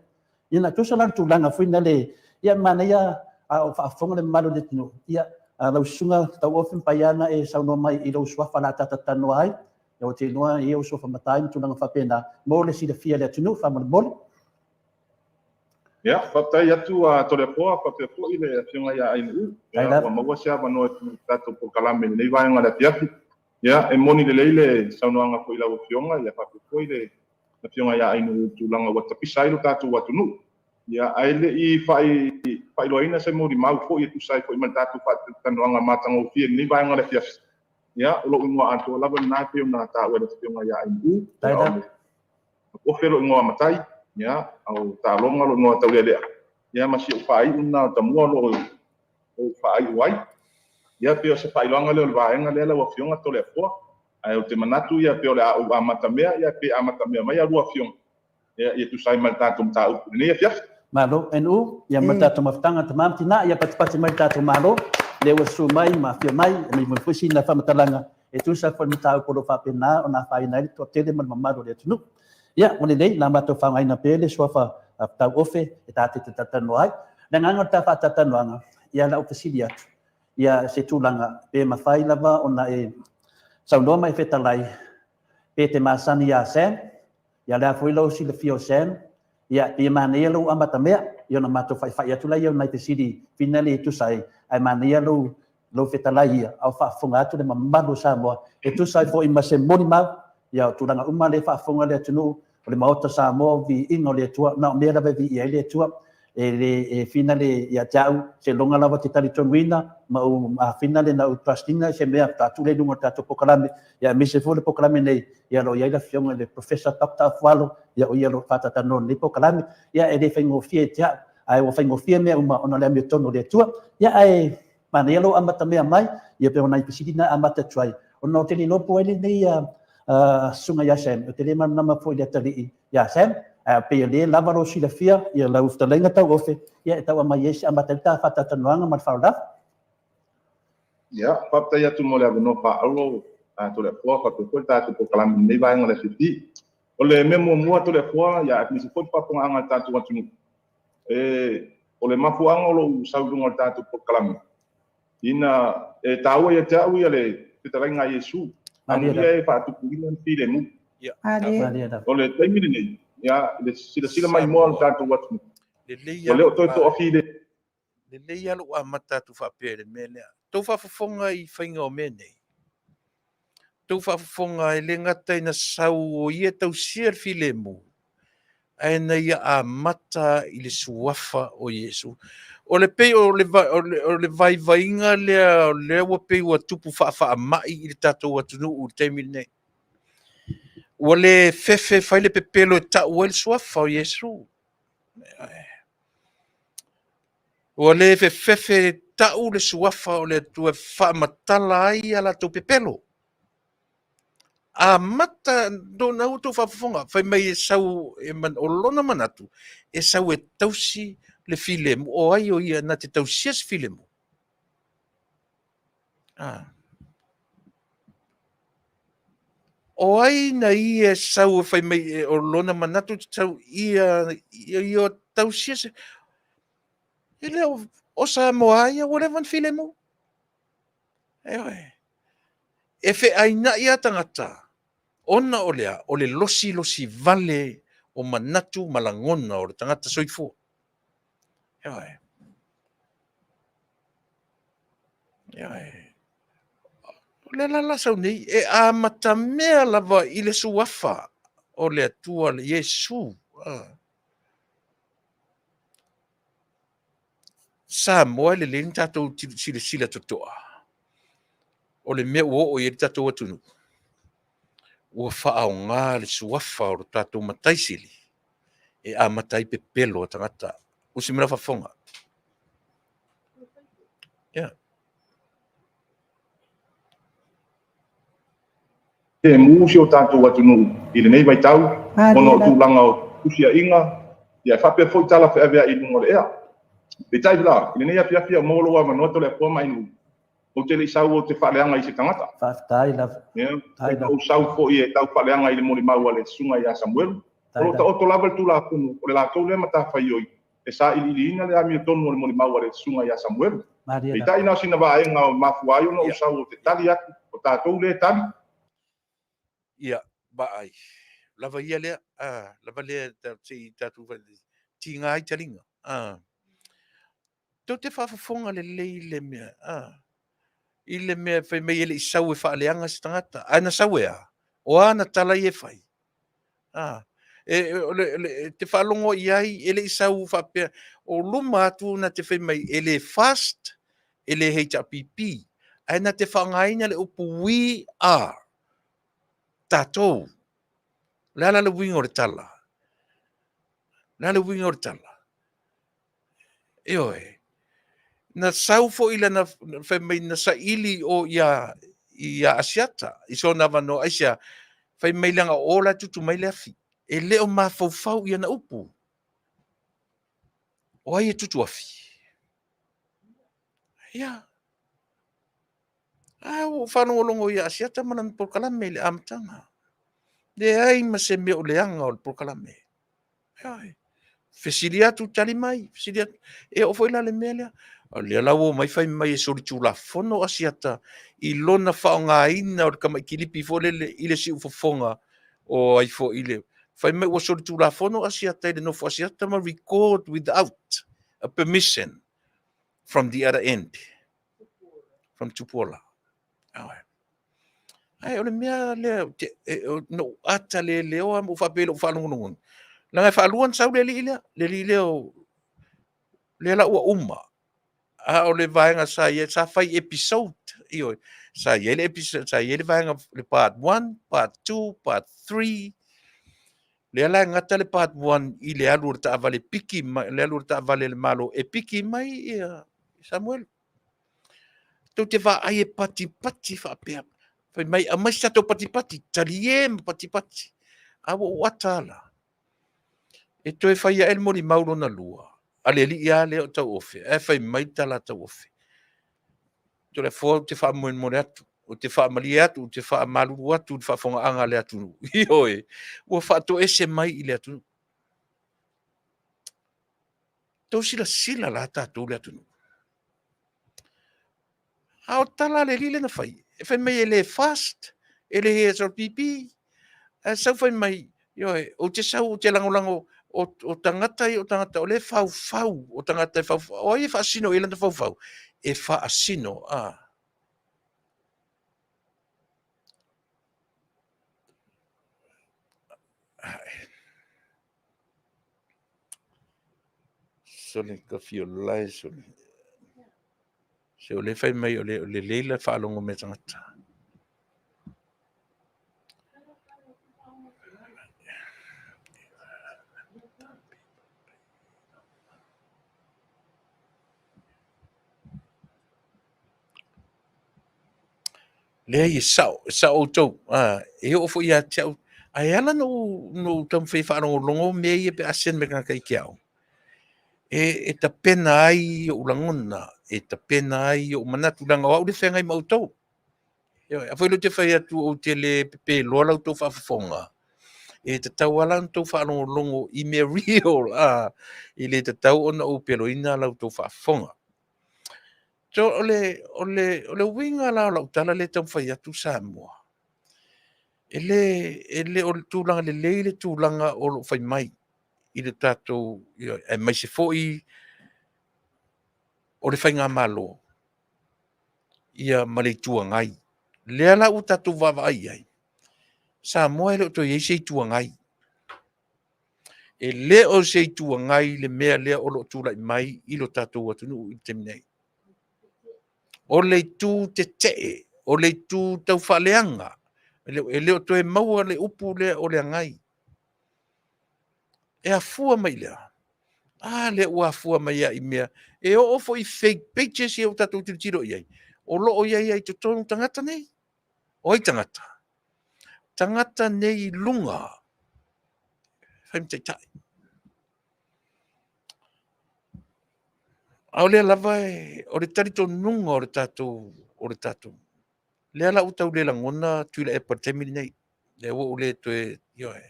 Ia na tusa la le tulaga foi lea, ia manaia a o faafofoga le mamalu o le atunuu, ia Lau susuga Tauofi, mafai lava ona e saunoa mai i lou suafa o le a ta talanoa ai. Ou te iloa e i ai ou suafa matai ma tulaga faapena mo le silafia e le atunuu faamolemole. Ia, faafetai atu a Toleafoa faapea foi le Afioga ia Ainuu. Ia, ua maua se avanoa i le tatou polokalame i lenei vaega o le afiafi. Ia, e moni lelei le saunoaga foi i lau Afioga, ia faapea foi le Afioga ia Ainuu i le tulaga ua tapisa ai lo tatou atunuu. Ia, ae le i faailoaina se molimau foi e tusa ai foi ma le tatou faatalatalanoaga matagofie i lenei vaega o le afiafi, ia, o lou igoa atoa lava lena e pei ona taua e le Afioga ia Ainuu. Ia, o le Ofe lou igoa matai, ia, o Taaloga lou igoa taulealea, ia, ma si ou faaiu lena o Tamua o lo o ou faaiu ai. Ia, pei o se faailoaga lea o le vaega lea lau Afioga Toleafoa. Ae ou te manatu, ia, pei o le a ou amatamea, ia, pe amatamea mai a lua afioga, ia, ia tusa ai ma le tatou mataupu i lenei afiafi. Malo, NU, ia ma le tatou mafutaga tama ma tina, ia patipati mai le tatou Malo, lea ua susu mai ma afio mai, e mai foi sina faamatalaga e tusa foi le mataupu o lo o faapena ona afaina ai le toatele ma le mamalu o le atunuu. Ia, ua lelei, na matou faaaogaina pea le suafa Tauofe e ta te talatalanoa ai. Le agaga o le ta faatalatalanoaga, ia la ou fesili atu, ia se tulaga pe mafai lava ona e saunoa ma e fetalai pe te masani ia Sam, ia le a foi lou silafia o Sam, ia pei e manaia lou amatamea, ia ona matou faifai atu laia o nai fesili finale e tusa ai, ae manaia lou lou fetalai ia, a o faafofoga atu le mamalu o Samoa, e tusa ai foi ma se molimau, ia o tulaga uma lea e faafofoga le atunuu, o le Maota Samoa, o viiga o le Atua, na o mea lava e viia ai le Atua, e le e finale ia te au, seiloga lava te talitonuina ma ou finale na ou trust ina se mea faatoa tuu lea i luga o le tatou polokalame, ia aemaise foi le polokalame nei, ia o lo o i ai le Afioga i le Professor Doctor Afualo, ia o ia o lo o faatalatalanoa i lenei polokalame. Ia e le faigofie ia te au, ae ua faigofie mea uma ona o le amiotonu o le Atua. Ia ae manaia lou amatamea mai, ia pei o nai fesili na e amata atu ai, ona ou te le iloa po o ai lenei susuga ia Sam, ou te le malamalama foi i le atalii ia Sam, ae pei o lea e lava lou silafia, ia lau fetalaiga Tauofe, ia e tau aumai ai se amata ai le ta faatalatalanoaga ma le faaaloalo. Ia, faafetai atu mo le avanoa faaauau a Toleafoa faapea foi le tatou polokalame i lenei vaega o le FFP. O le mea muamua Toleafoa, ia aemaise foi le faafofogaaga a le tatou atunuu, e, o le mafuaaga o lou sau i luga o le tatou polokalame, ina e taua ia te au ia le fetalaiga a Iesu, amuia e faatupuina le filemu. O le taimi lenei, ia, i le silasila maimoa o le tatou atunuu, ua le o toe toafilemu. Lelei lava lou amata atu faapea i le mea lea. Tou faafofoga i faiga o mea nei. Tou faafofoga e le gata ina sau o ia e tausia le filemu, ae na ia amata i le suafa o Iesu. O le pei o le, o le, o le vaivaiga lea o lea ua pei ua tupu faafaamai i le tatou atunuu i le taimi lenei. Ua le fefe fai le pepelo e tau ai le suafa o Iesu. Ua le fefefe tau le suafa o le Atua e faamatala ai a latou pepelo. Amata na ua outou faafofoga, fai mai e sau, e man, o lona manatu, e sau e tausi le filemu. O ai o ia na te tausia se filemu? Ah. O ai na ia e sau e fai mai o lona manatu te sau ia ia, ia tausia se e le o, o Samoa ia ua leva ona filemu. Ioe. E feaina'i a tagata ona o le a? O le losilosi vale o manatu ma lagona o le tagata soifua. Ioe. Ioe. O le la la sau nei, e amatamea lava i le suafa o le Atua, le Iesu. Ah. Samoa e lelei ona tatou silasila totoa o le mea ua oo i ai le tatou atunuu, ua faaaoga le suafa o lo tatou Matai Sili e amata ai pepelo a tagata. Usi mai lau faafofoga. Yeah. Filemu si o tatou atunuu i lenei vaitau ona o tulaga o tusiaiga, ia faapea foi tala feaveai i luga o le ea. Peitai la, i lenei afiafi a ua maua lou avanoa Toleafoa ma Ainuu, ou te le i sau ou te faaleaga i se tagata. Faafetai lava. Ia, ou sau foi e tau faaleaga i le molimau a le susuga ia Samuelu. O lo o taoto lava le Tulafono, o le latou lea matafaioi e sailiiliina le amiotonu o le molimau a le susuga ia Samuelu. Peitai na o sina vaega o mafua ai ona ou sau ou te tali atu, o tatou lea e tali. Ia, vaai. Lava ia lea, a, lava lea se i tatou tiga ai taliga. A. Tou te faafofoga lelei i le mea, a, i le mea fai mai e le i sau e faaleaga se tagata, ae na sau e a? O a ana tala ia e fai? A, e, o le, le, te faalogo i ai e le i sau faapea, o luma atu na te fai mai e le fast, e le HRPP, ae na te faaaogaina le upu we are, tatou. O le a la le uiga o le tala? O le a le uiga o le tala? Ioe. Na sau foi lana, fai mai na saili o ia, ia Asiata i sona avanoa. Aisea? Fai mai leaga o o la e tutu mai le afi. E le o mafaufau i ana upu. O ai e tutu afi? Ia. A ua ou faalogologo ia Asiata ma lana polokalame i le amataga. Leai ma se mea o leaga o le polokalame. Fesili atu, tali mai, fesili atu. E oo foi la le mea lea. O lea la ua omai fai mai e solitulafono Asiata i lona faaaogaina o le tamai kilipi foi lele i le siufofoga o ai foi i le fai mai ua solitulafono Asiata i le nofo Asiata ma record without a permission from the other end, from Tupuola. Ae o le mea lea, na ou ata leleoa ma ou faapea i lou faalogologo, leaga e faalua ona sau le alii lea, le alii lea o, lea la ua uma. A o le vaega sa i ai, sa fai episode, ioe, sa i ai le episode, sa i ai le vaega, le part 1, part 2, part 3, lea la e gata le part 1 i le alu o le taavale piki mai, le alu o le taavale a le Malo e piki mai ia Samuel. Tou te vaai e patipati faapea. Fai mai, aumai se tatou patipati, talie ma patipati. A ua ou ata ala. E toe fai ae le molimau lona lua, a le alii lava lea o Tauofe, ae fai mai le tala a Tauofe. Toleafoa ou te faamolemole atu, ou te faamalie atu, ou te faamalulu atu i le faafofogaaga a le atunuu. Ioe, ua faatoese mai i le atunuu. Tou silasila la tatou le atunuu. A o tala a le alii lea na fai, e fai mai e le fast, e le HRPP, ae sau fai mai, ioe, ou te sau ou te lagolago o, o tagata ia o tagata o lea e faufau, o tagata e faufau, o ai e faasino i lana faufau? E faasino, a. Sole tafiolae sole. Se o lea fai mai o le lelei la faalogo mai tagata. Leai, e sao, e sao outou. Ah, e oo foi ia te au. Ae ala ona ou taumafai e faalogologo mea ia pe a send mai tagata i te au, e, e tapena ai ou lagona, e tapena ai ou manatu, leaga o au le feagai ma outou. Ioe, afai loa ou te fai atu ou te le pepeloa la outou faafofoga, e tatau lava la ona outou faalogologo i mea real, ah, e le tatau ona ou peloina la outou faafofoga. So, o le, o le, o le uiga la o lau tala lea e taumafai atu Samoa, e le, e le o le tulaga lelei le tulaga o lo o fai mai i le tatou, aemaise foi o le faigamalo ia ma le Itu Agai. Lea la ua tatou vaavaai i ai, Samoa e le o toe i ai se Itu Agai. E le o se Itu Agai le mea lea o lo o tulai mai i lo tatou atunuu i le taimi nei. O le itu tetee, o le itu taufaaleaga, e le o toe maua le upu lea o le agai. E afua mai i le a? A lea ua afua mai lava i mea e oo foi i fake pages ia ua tatou tilotilo i ai, o lo o i ai lava i totonu tagata nei. O ai tagata? Tagata nei i luga, fai ma taitai. A o lea lava e, o le talitonuga o le tatou, o le tatou, lea la ua tau le lagona Tuilaepa i le taimi lenei, lea ua ou le toe, ioe.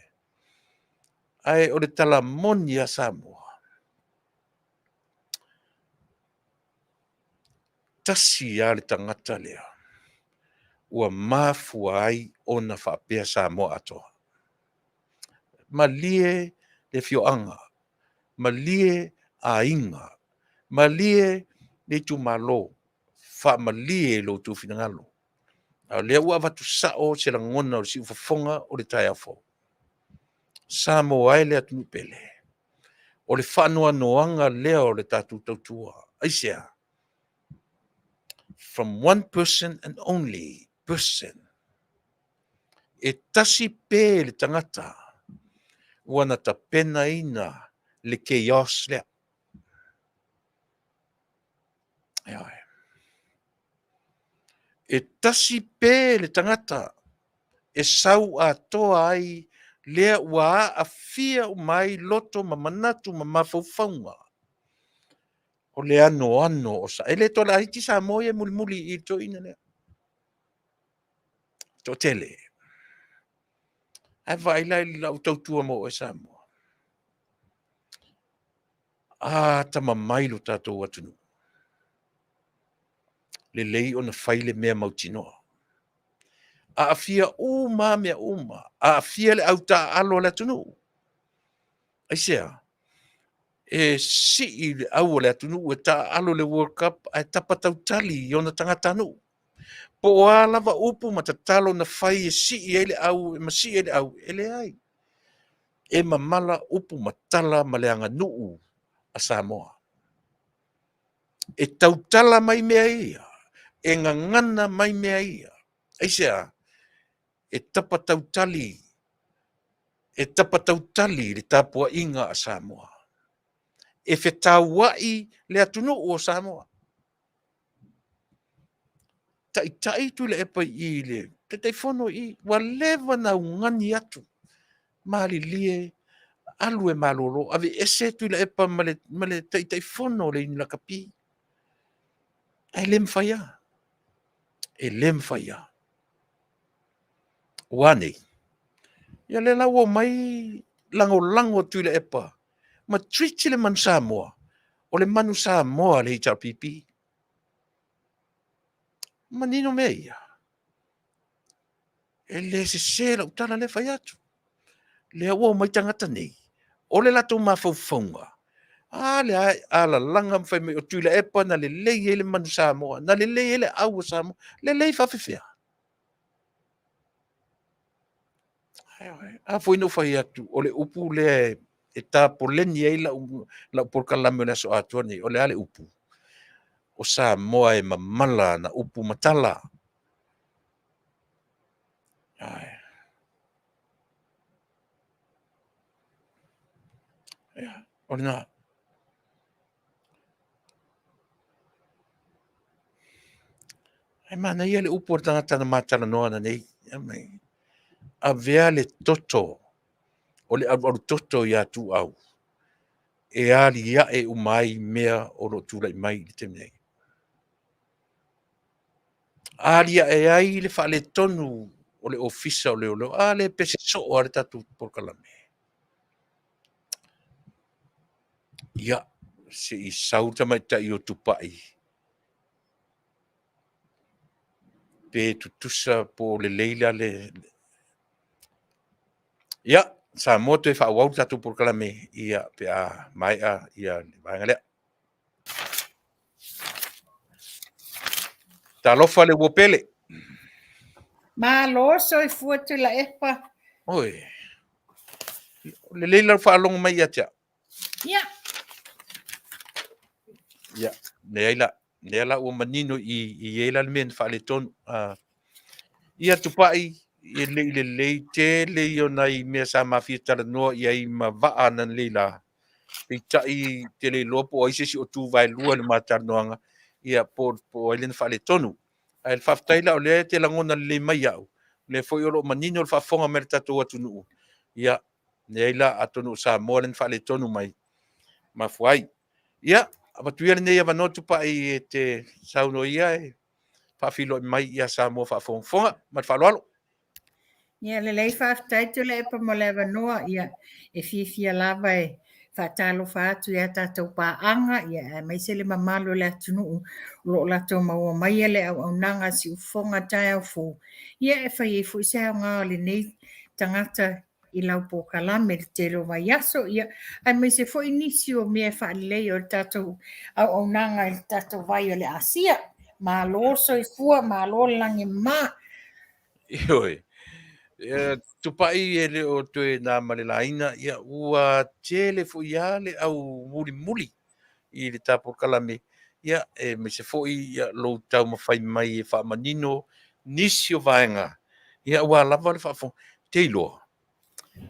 Ae o le tala moni a Samoa, tasi lava le tagata lea ua mafua ai ona faapea Samoa atoa. Malie le afioaga, malie aiga, malie le itumalo, faamalie i lo outou finagalo. A o lea ua avatu sao se lagona o le siufofoga o le taeao fou. Samoa e le atunuu pele, o le faanoanoaga lea o le tatou tautua. Aisea? From one person and only person. E tasi pē le tagata ua na tapenaina le chaos lea. Ioe. E tasi pē le tagata e sau atoa ai lea ua aafia uma ai loto ma manatu ma mafaufauga o le anoano o sa. E le toe laiti Samoa ia e mulimuli i le toeaina lea. Toatele. Ae vaai la i lau tautua mo oe Samoa. A, tama mai lo tatou atunuu. Lelei ona fai le mea mautinoa. Aafia uma lava mea uma. Aafia le au taaalo a le atunuu. Aisea? E sii le au a le atunuu e taaalo i le World Cup ae tapa tautali i ona tagatanuu. Po o a lava upu ma tatalo na fai e sii ai le au, e masii ai le au, e leai. E mamala upu ma tala ma le aganuu a Samoa. E tautala mai mea ia, e gagana mai mea ia. Aisea? E tapa tautali, e tapa tautali le tapuaiga a Samoa. E fetauai le atunuu o Samoa. Taitai Tuilaepa i i le Taitaifono i i, ua leva ona augani atu, malilie, alu e malolo, aveese Tuilaepa ma le, ma le Taitaifono o le Iuni Lakapi. Ae le mafai lava. E le mafai lava. Ua a nei? Ia lea la ua omai lagolago Tuilaepa ma treat le manu Samoa, o le manu Samoa a le HRPP. Manino mea ia. E le sese lau tala lea e fai atu. Lea ua omai tagata nei, o le latou mafaufauga, a lea alalaga ma fai mai o Tuilaepa na lelei ai le manu Samoa, na lelei ai le au a Samoa. Lelei faafefea? A foi na ou fai atu, o le upu lea e tapoleni ai lau, lau polokalame o le aso atoa nei, o le a le upu? O Samoa e mamala ana upu ma tala. Ai. Ia, o lena. Ae manaia le upu a le tagata na ma talanoa ananei. Avea le toto o le alualu toto ia Tuuau e aliae uma ai mea o lo o tulai mai i le taimi nei. Aliae ai le faaletonu o le Ofisa o Leoleo. A lea e pese soo lava le tatou polokalame. Ia, se i sau le tamaitai o Tupai pe tutusa po o lelei la le... Ia, Samoa toe faaauau le tatou polokalame ia pe a maea ia le vaega lea. Talofa le uo pele. Malo soifua Tuilaepa. Oi. Lelei lau faalogo mai ia te au. Ia. Ia, leai la, lea la ua manino i i ai la le mea na faaletonu. Ia Tupai, e le i lelei tele ia o nai mea sa mafia talanoa i ai ma vaa ananei la. Peitai te le iloa po o ai se isi o tu vaelua i le ma talanoaga, ia po o ai lea na faaletonu. Ae le faafetai la o lea e te lagona lelei mai au, o lea foi o lo o manino le faafofoga mai a le tatou atunuu, ia, leai la, atonu o Samoa lea na faaletonu mai, mafua ai. Ia, avatu ia lenei avanoa Tupai e te saunoa ia e faafeiloai mai ia Samoa faafogafoga. Ma le faaaloalo. Ia lelei, faafetai Tuilaepa mo le avanoa. Ia, e fiafia lava e Faatalofa atu i a tatou paaga, ia, aemaise le mamalu o le atunuu o lo o latou maua maia le auaunaga a Siufofoga taeao fou, ia e fai ai foi se aoga o lenei tagata i lau polokalame i le tele o vaiaso, ia, aemaise foi nisi o mea e faaleleia o le tatou auaunaga i le tatou vai o le Asia. Malo le soifua, malo le lagi e mama. Ioe. Tupai e le o toe na ma le laina, ia ua tele foi lava le au mulimuli i le ta polokalame, ia aemaise foi ia lou taumafai mai e faamanino nisi o vaega, ia aua lava le faafofoga. Te iloa,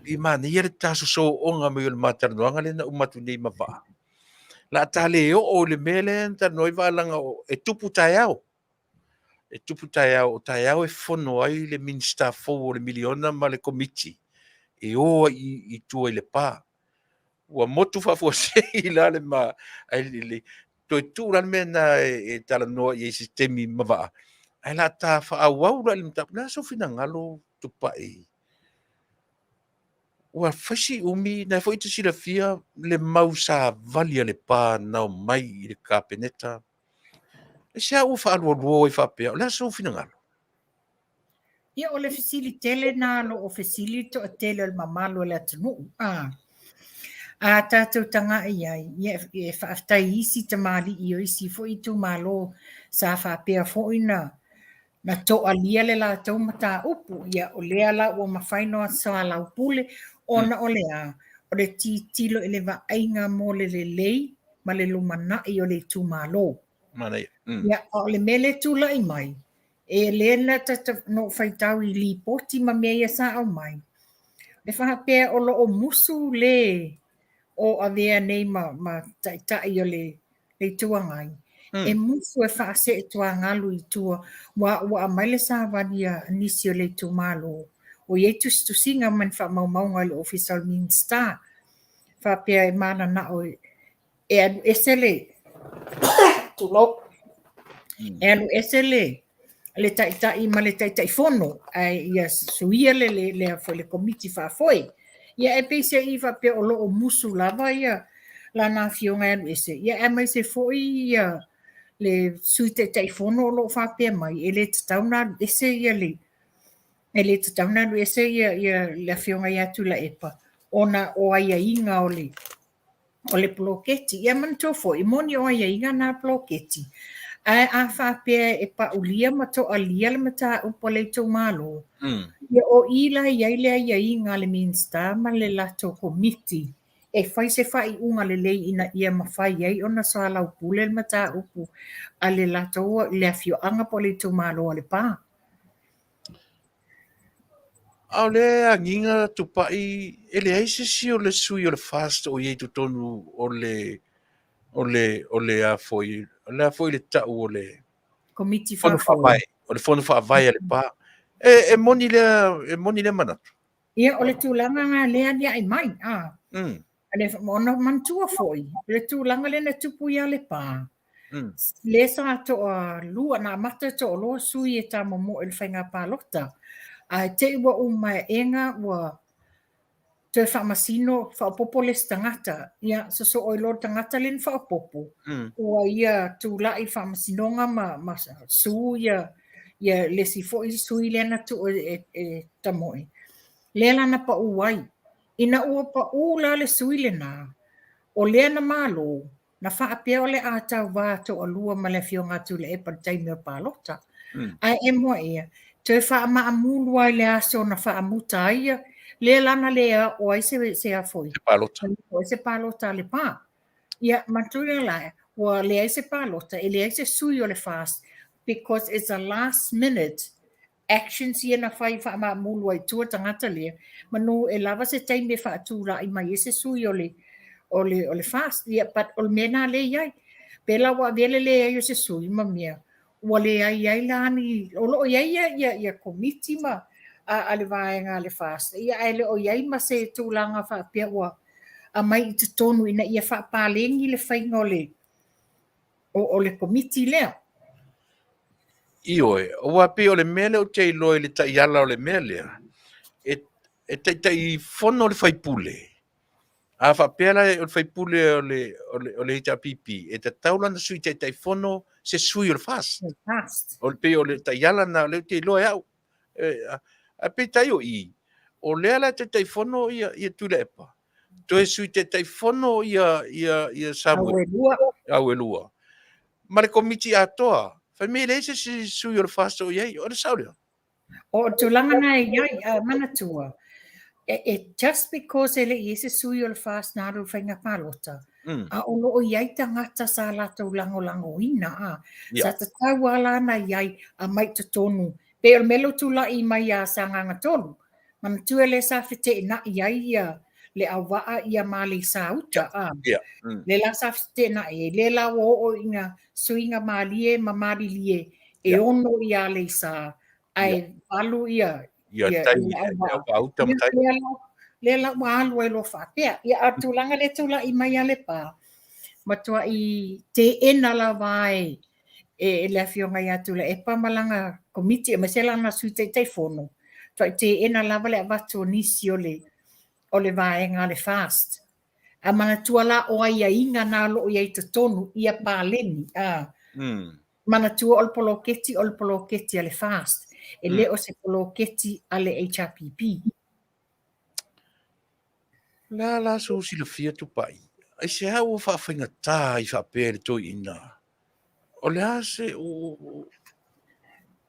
e manaia le ta sosooga mai o le ma talanoaga lea na uma atu nei ma Vaa. La ta le oo i le mea lea na talanoa ai Vaa leaga e tupu taeao. E tupu taeao, o taeao e fono ai le Minisita fou o le miliona ma le Komiti e o ai i tua i Lepa. Ua motu faafuasei la le ma, ae le toe tuu la le mea lena e talanoa i ai i se taimi ma Vaa, ae o le a ta faaauau la i le mataupu. O le a sou finagalo Tupai? Ua fai si umi, na foi e te silafia le mau savali a Lepa na omai i le Kapeneta. Aisea ua faalualua ai faapea? O le a sou finagalo? Ia, o le fesili tele na o lo o fesili le toatele o le mamalu o le atunuu. A, a tatou taga'i ai, ia, e faafetai i isi tamalii o isi foi itumalo sa faapea foi na na toalia le latou mataupu. Ia, o lea la ua mafai ona soalaupule ona o le a? O le tilotilo i le vaaiga mo le lelei ma le lumanai o le itumalo. Manaia. Ia, a o le mea lea e tulai mai, e lea na tata, na ou faitau i lipoti ma mea ia sa aumai, e faapea o lo o musu le o avea nei ma, ma taitai o le, le Itu Agai, e musu e faasee tuagalu i tua, ua, ua aumai le savali a nisi o le itumalo, o i ai tusitusiga ma ni faamaumauga i le Ofisa o le Minisita, faapea e mananao e, e alu ese le tulou, e alu ese le le taitai ma le Taitaifono, ae ia suia le le le foi le komiti faafoe. Ia e peiseai faapea o lo o musu lava ia lana afioga e alu ese, ia aemaise foi ia le Sui Taitaifono o lo o faapea mai e le tatau ona alu ese ia le e le tatau ona alu ese ia ia le afioga ia Tuilaepa ona o aiaiga o le o le poloketi. Ia manatua foi, e moni o aiaiga na poloketi, ae a faapea e paulia ma toalia le mataupu a le itumalo, ia o i la i ai le aiaiga a le Minisita ma le latou komiti e fai se faaiuga lelei ina ia mafai ai ona soalaupule le mataupu a le latou le afioaga po o le itumalo o Lepa. A o le agiga Tupai, e leai se isi o le sui o le FAST o i ai i totonu o le o le o le a foi o le a foi le tau o le Komiti Fono Faavae, o le Fono Faavae a Lepa. E, e moni lea, e moni lea manatu. Ia, o le tulaga lena lea aliae mai, a. Le, ona manatua foi, o le tulaga lea na tupu ia Lepa, lea sa toalua, na amata toaloa sui e tamomoe i le faiga palota, ae te i ua uma ega ua toe faamasino, faaopoopo le isi tagata. Ia, sosoo ai loa le tagata lea na faaopoopo, ua ia tulai i le faamasinoga ma, ma su ia, ia le isi foi sui lea na tuu e, e, e tamoe. Lea la na pau ai. Ina ua pau la le sui lena, o lea na malo, na faapea o le a tauva toalua ma le Afioga a Tuilaepa i le taimi o le palota. Ae e mua ea, toe faamaamulu lava i le aso na faamuta ai ia, lea la na le oo ai se, se a foi, Se palota. se palota a Lepa. Ia, manatua la, ua leai se palota, e leai se sui o le FAST, because it's a last minute actions ia na fai faamaamulu ai i tua tagata lea, manu e lava se taimi e faatulai mai ai se sui o le o le o le FAST. Ia, but o le mea lena lea e i ai. Pe la ua avea le leai o se sui ma mea, ua leai ai la ni, o lo o i ai ia, ia, ia komiti ma a, a le vaega a le FAST, ia ae le o i ai ma se tulaga faapea ua aumai i totonu ina ia faapaleni le faiga o le o, o le komiti lea. Ioe, aua pei o le mea lea ou te iloa i le taiala o le mea lea, e, e taitaifono le faipule. A faapea la o le faipule o le, o le, o le HRPP, e tatau la ona sui taitaifono se sui o le FAST. FAST. O le pei o le taiala na o lea ou te iloa e au. E, a, peitai o i, o lea la e taitaifono ia, ia Tuilaepa, toe sui taitaifono ia, ia, ia Samuel. Auelua. Auelua. Ma le komiti atoa, fai mai e leai se isi sui o le FAST o i ai, o le sao lea. O tulaga na e i ai, a manatua, e, e just because e le i ai se sui o le FAST na alu i le faiga palota, mm. a o lo o i ai tagata sa latou lagolagoina, a, yeah. sa tatau a la na i ai a mai totonu. Pei o le mea lea ua tulai mai ia Sagaga 3, manatua lea sa feteenai ai ia Leauvaa ia ma Aleisa-uta, a, yeah. Le la sa feteenai ai, le la ua oo ina suiga malie ma malilie e yeah. ono ia Aleisa, ae yeah. valu ia ia ia tai ia auta ma tai. Lea la lea la ua alu ai loa faapea. Ia a tulaga lea tulai mai a Lepa, matuai teena lava e e le afioga ia Tuilaepa ma lana komiti aemaise lana sui taitaifono, matuai teena lava le avatu o nisi o le o le vaega a le FAST. A manatua la o aiaiga na o lo o i ai i totonu ia paleni, a. Manatua o le poloketi o le poloketi a le FAST, e le o se poloketi a le HRPP. O le a la sou silafia Tupai? Aisea ua faafaigata ai faapea i le toeaina? O le a se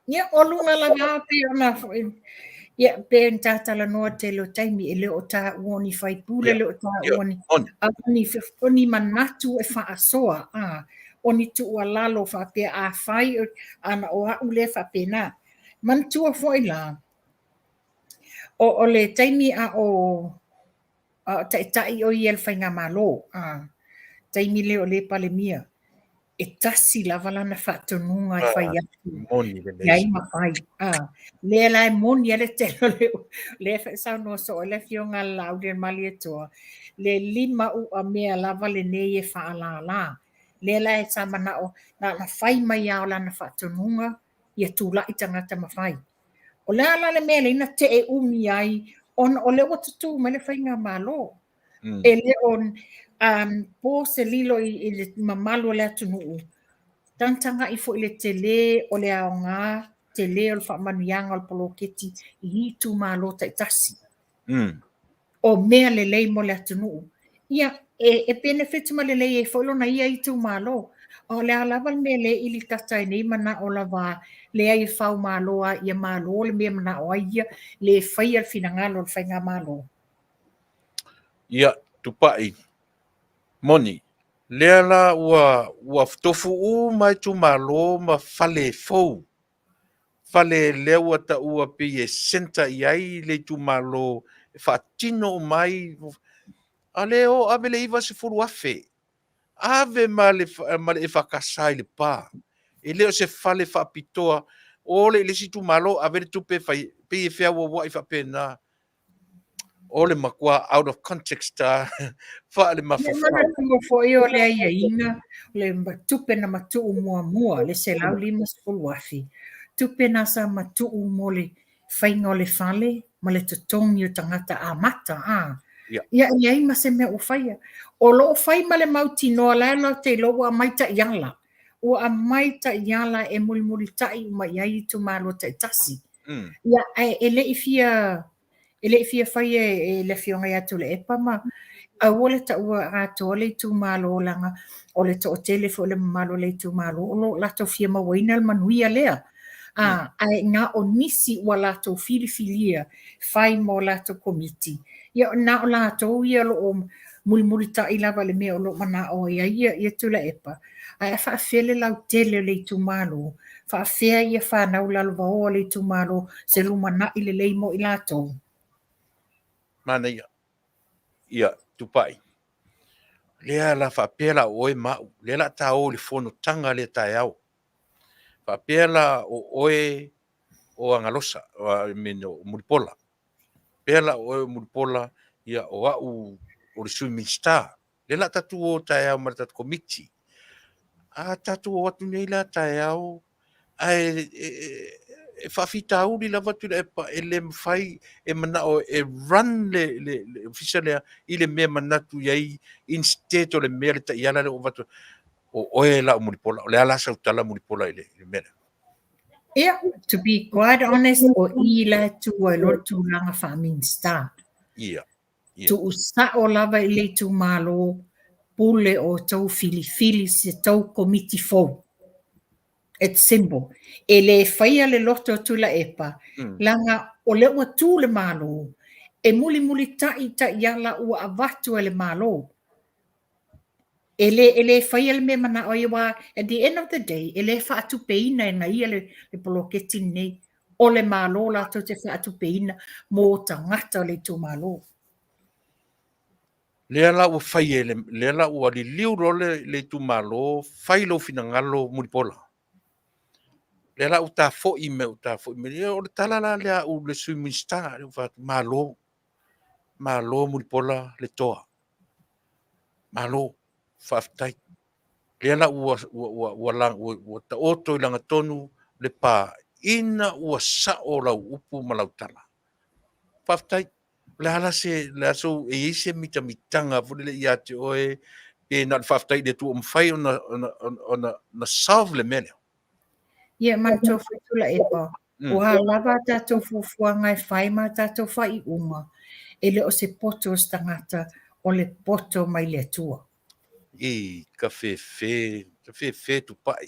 Ia, o luga lava pei ona ia, pei ona ta talanoa tele o taimi, e le o taua o ni faipule, e le o taua ni, a o ni, o ni manatu e faasoa, a, o ni tuualalo faapea afai ana o a'u lea faapena. Manatua foi la, o, o le taimi a o a o taitai o ia i le faigamalo, a, taimi lea o lea e Palemia, e tasi lava lana faatonuga e fai atu, leai ma fai, a, lea la e moni ai le tele o le, lea foi e saunoa soo ai le afioga a le Laaulialemalietoa, le lima uamea lava lenei e faalala. Lea la e sa manao, na ona fai mai lava o lana faatonuga, ia tulai tagata ma fai. O le a la le mea lea na tee umi ai ona o lea ua tutū mai le faigamalo. E le o um, po se lilo i, i le mamalu o le atunuu, tagatagai foi i le tele o le aoga, tele o le faamanuiaga o le poloketi i itumalo taitasi. O mea lelei mo le atunuu. Ia, e, e benefit ma lelei ai foi lona ia itumalo. A o le a lava le mea lea e ilitata ai nei manao lava, leai e fau malo a ia malo le mea e manao ai ia, le faia le finagalo o le faigamalo. Ia, Tupai, moni, lea la ua, ua tofu uma itumalo ma fale fou fale lea ua taua pei e centre i ai le itumalo e faatino uma ai, a lea o ave le 90,000, ave ma le, ma le EFKS i Lepa. E le o se fale faapitoa, o le i le isi itumalo ave le tupe e fai, pei e feauauai faapena. O le matua out of context a faalemafafa. Ia manatua foi o le aiaiga, o le tupe na matuu muamua, le 150,000, tupe na sa matuu mo le faiga o le fale ma le totogi o tagata amata, a. Ia. Ia e leai ma se mea ua faia. O lo o fai ma le mautinoa, la e latou te iloa ua aumai taiala. Ua aumai taiala e mulimulitai uma i ai itumalo taitasi. Ia, ae e le i fia e le i fia faia e le Afioga ia Tuilaepa ma aua le taua atoa le itumalo leaga o le toatele foi o le mamalu o le itumalo o lo o latou fia mauaina le manuia lea. A, ae na o nisi ua latou filifilia fai mo latou komiti, ia na o latou ia o lo o mulimulitai lava i le mea o lo o manao ai ia, ia Tuilaepa. Ae a faafefea le lautele o le itumalo? Faafefea ia fanau lalovaoa o le itumalo se lumanai lelei mo i latou? Manaia. Ia, Tupai. Lea la faapea la o oe ma au, lea la ta o i le fonotaga lea taeao. Faapea la o oe o Agalosa, I mean, o Mulipola. Faapea la o oe o Mulipola, ia o au o le Sui Minisita. Lea la tatou o taeao ma le tatou komiti. A tatou o atu nei la taeao, ae E faafitauli lava Tuilaepa e le mafai e manao e run le, le, le ofisa lea i le mea manatu i ai instead o le mea le taiala lea ua avatu. O oe la o Mulipola, o le a la sau tala Mulipola i le, i le mea lea? Ia, to be quite honest, o i la e tu ai loa le tulaga faa-Minista. Ia. Ia. Tuusao lava i le itumalo, pule outou filifili se tou komiti fou. It's simple. E le faia le loto o Tuilaepa, leaga o lea ua tu le Malo, e mulimulitai taiala ua avatu e le Malo. E le, e le faia le mea manao ai, aua at the end of the day, e le faatupeina e na ia le, le poloketi lenei. O le Malo latou te faatupeina mo tagata o le itumalo. Lea la ua fai e le, lea la ua liliu loa le, le itumalo, fai lou finagalo Mulipola. Lea la ua tafo'i mai, ua tafo'i mai. Ia, o le tala la lea a au le Sui Minisita, lea ua fai atu, malo, malo Mulipola le toa. Malo, faafetai. Lea la ua, ua, ua, ua, ua, ua, ua taoto i lagatonu le pa, ina ua sa'o lau upu ma lau tala. Faafetai. O le a la se, le a sou, e i ai se mitamitaga foi lele ia te oe, pe na o le faafetai i le Atua ua mafai ona, ona, ona, ona, ona solve le mea lea? Ia, manatua foi Tuilaepa, o a lava a tatou fuafuaga e fai ma a tatou faaiuga, e le o se poto o se tagata, o le poto mai le Atua. I ka fefe, ka fefe tupai.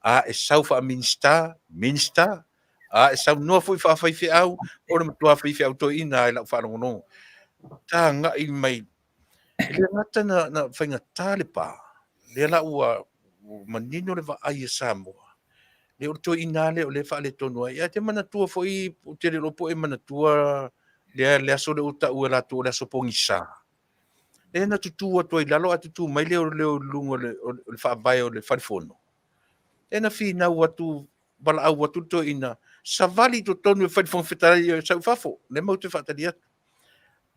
A e sau faa-Minista, Minista, a e saunoa foi faa-faifeau, o le matua faifeau toeaina lava i lau faalogologo. Tagai mai, e le gata na, na faigata le pa, lea la ua, ua manino le vaai a Samoa, lea o le toeaina lava lea o lea e faaletonu ai. Ae te manatua foi, ou te le iloa po o e manatua lea, le aso lea ua taua e latou o le aso pogisa. Lea na tutū atu ai i lalo ae tutū mai lea o leo i luga o le, o le faavae o le fale fono. Lea na finau atu, valaau atu le toeaina, savali i totonu e fai le Fofoga Fetalai e sau i fafo, lea matou te faatali atu.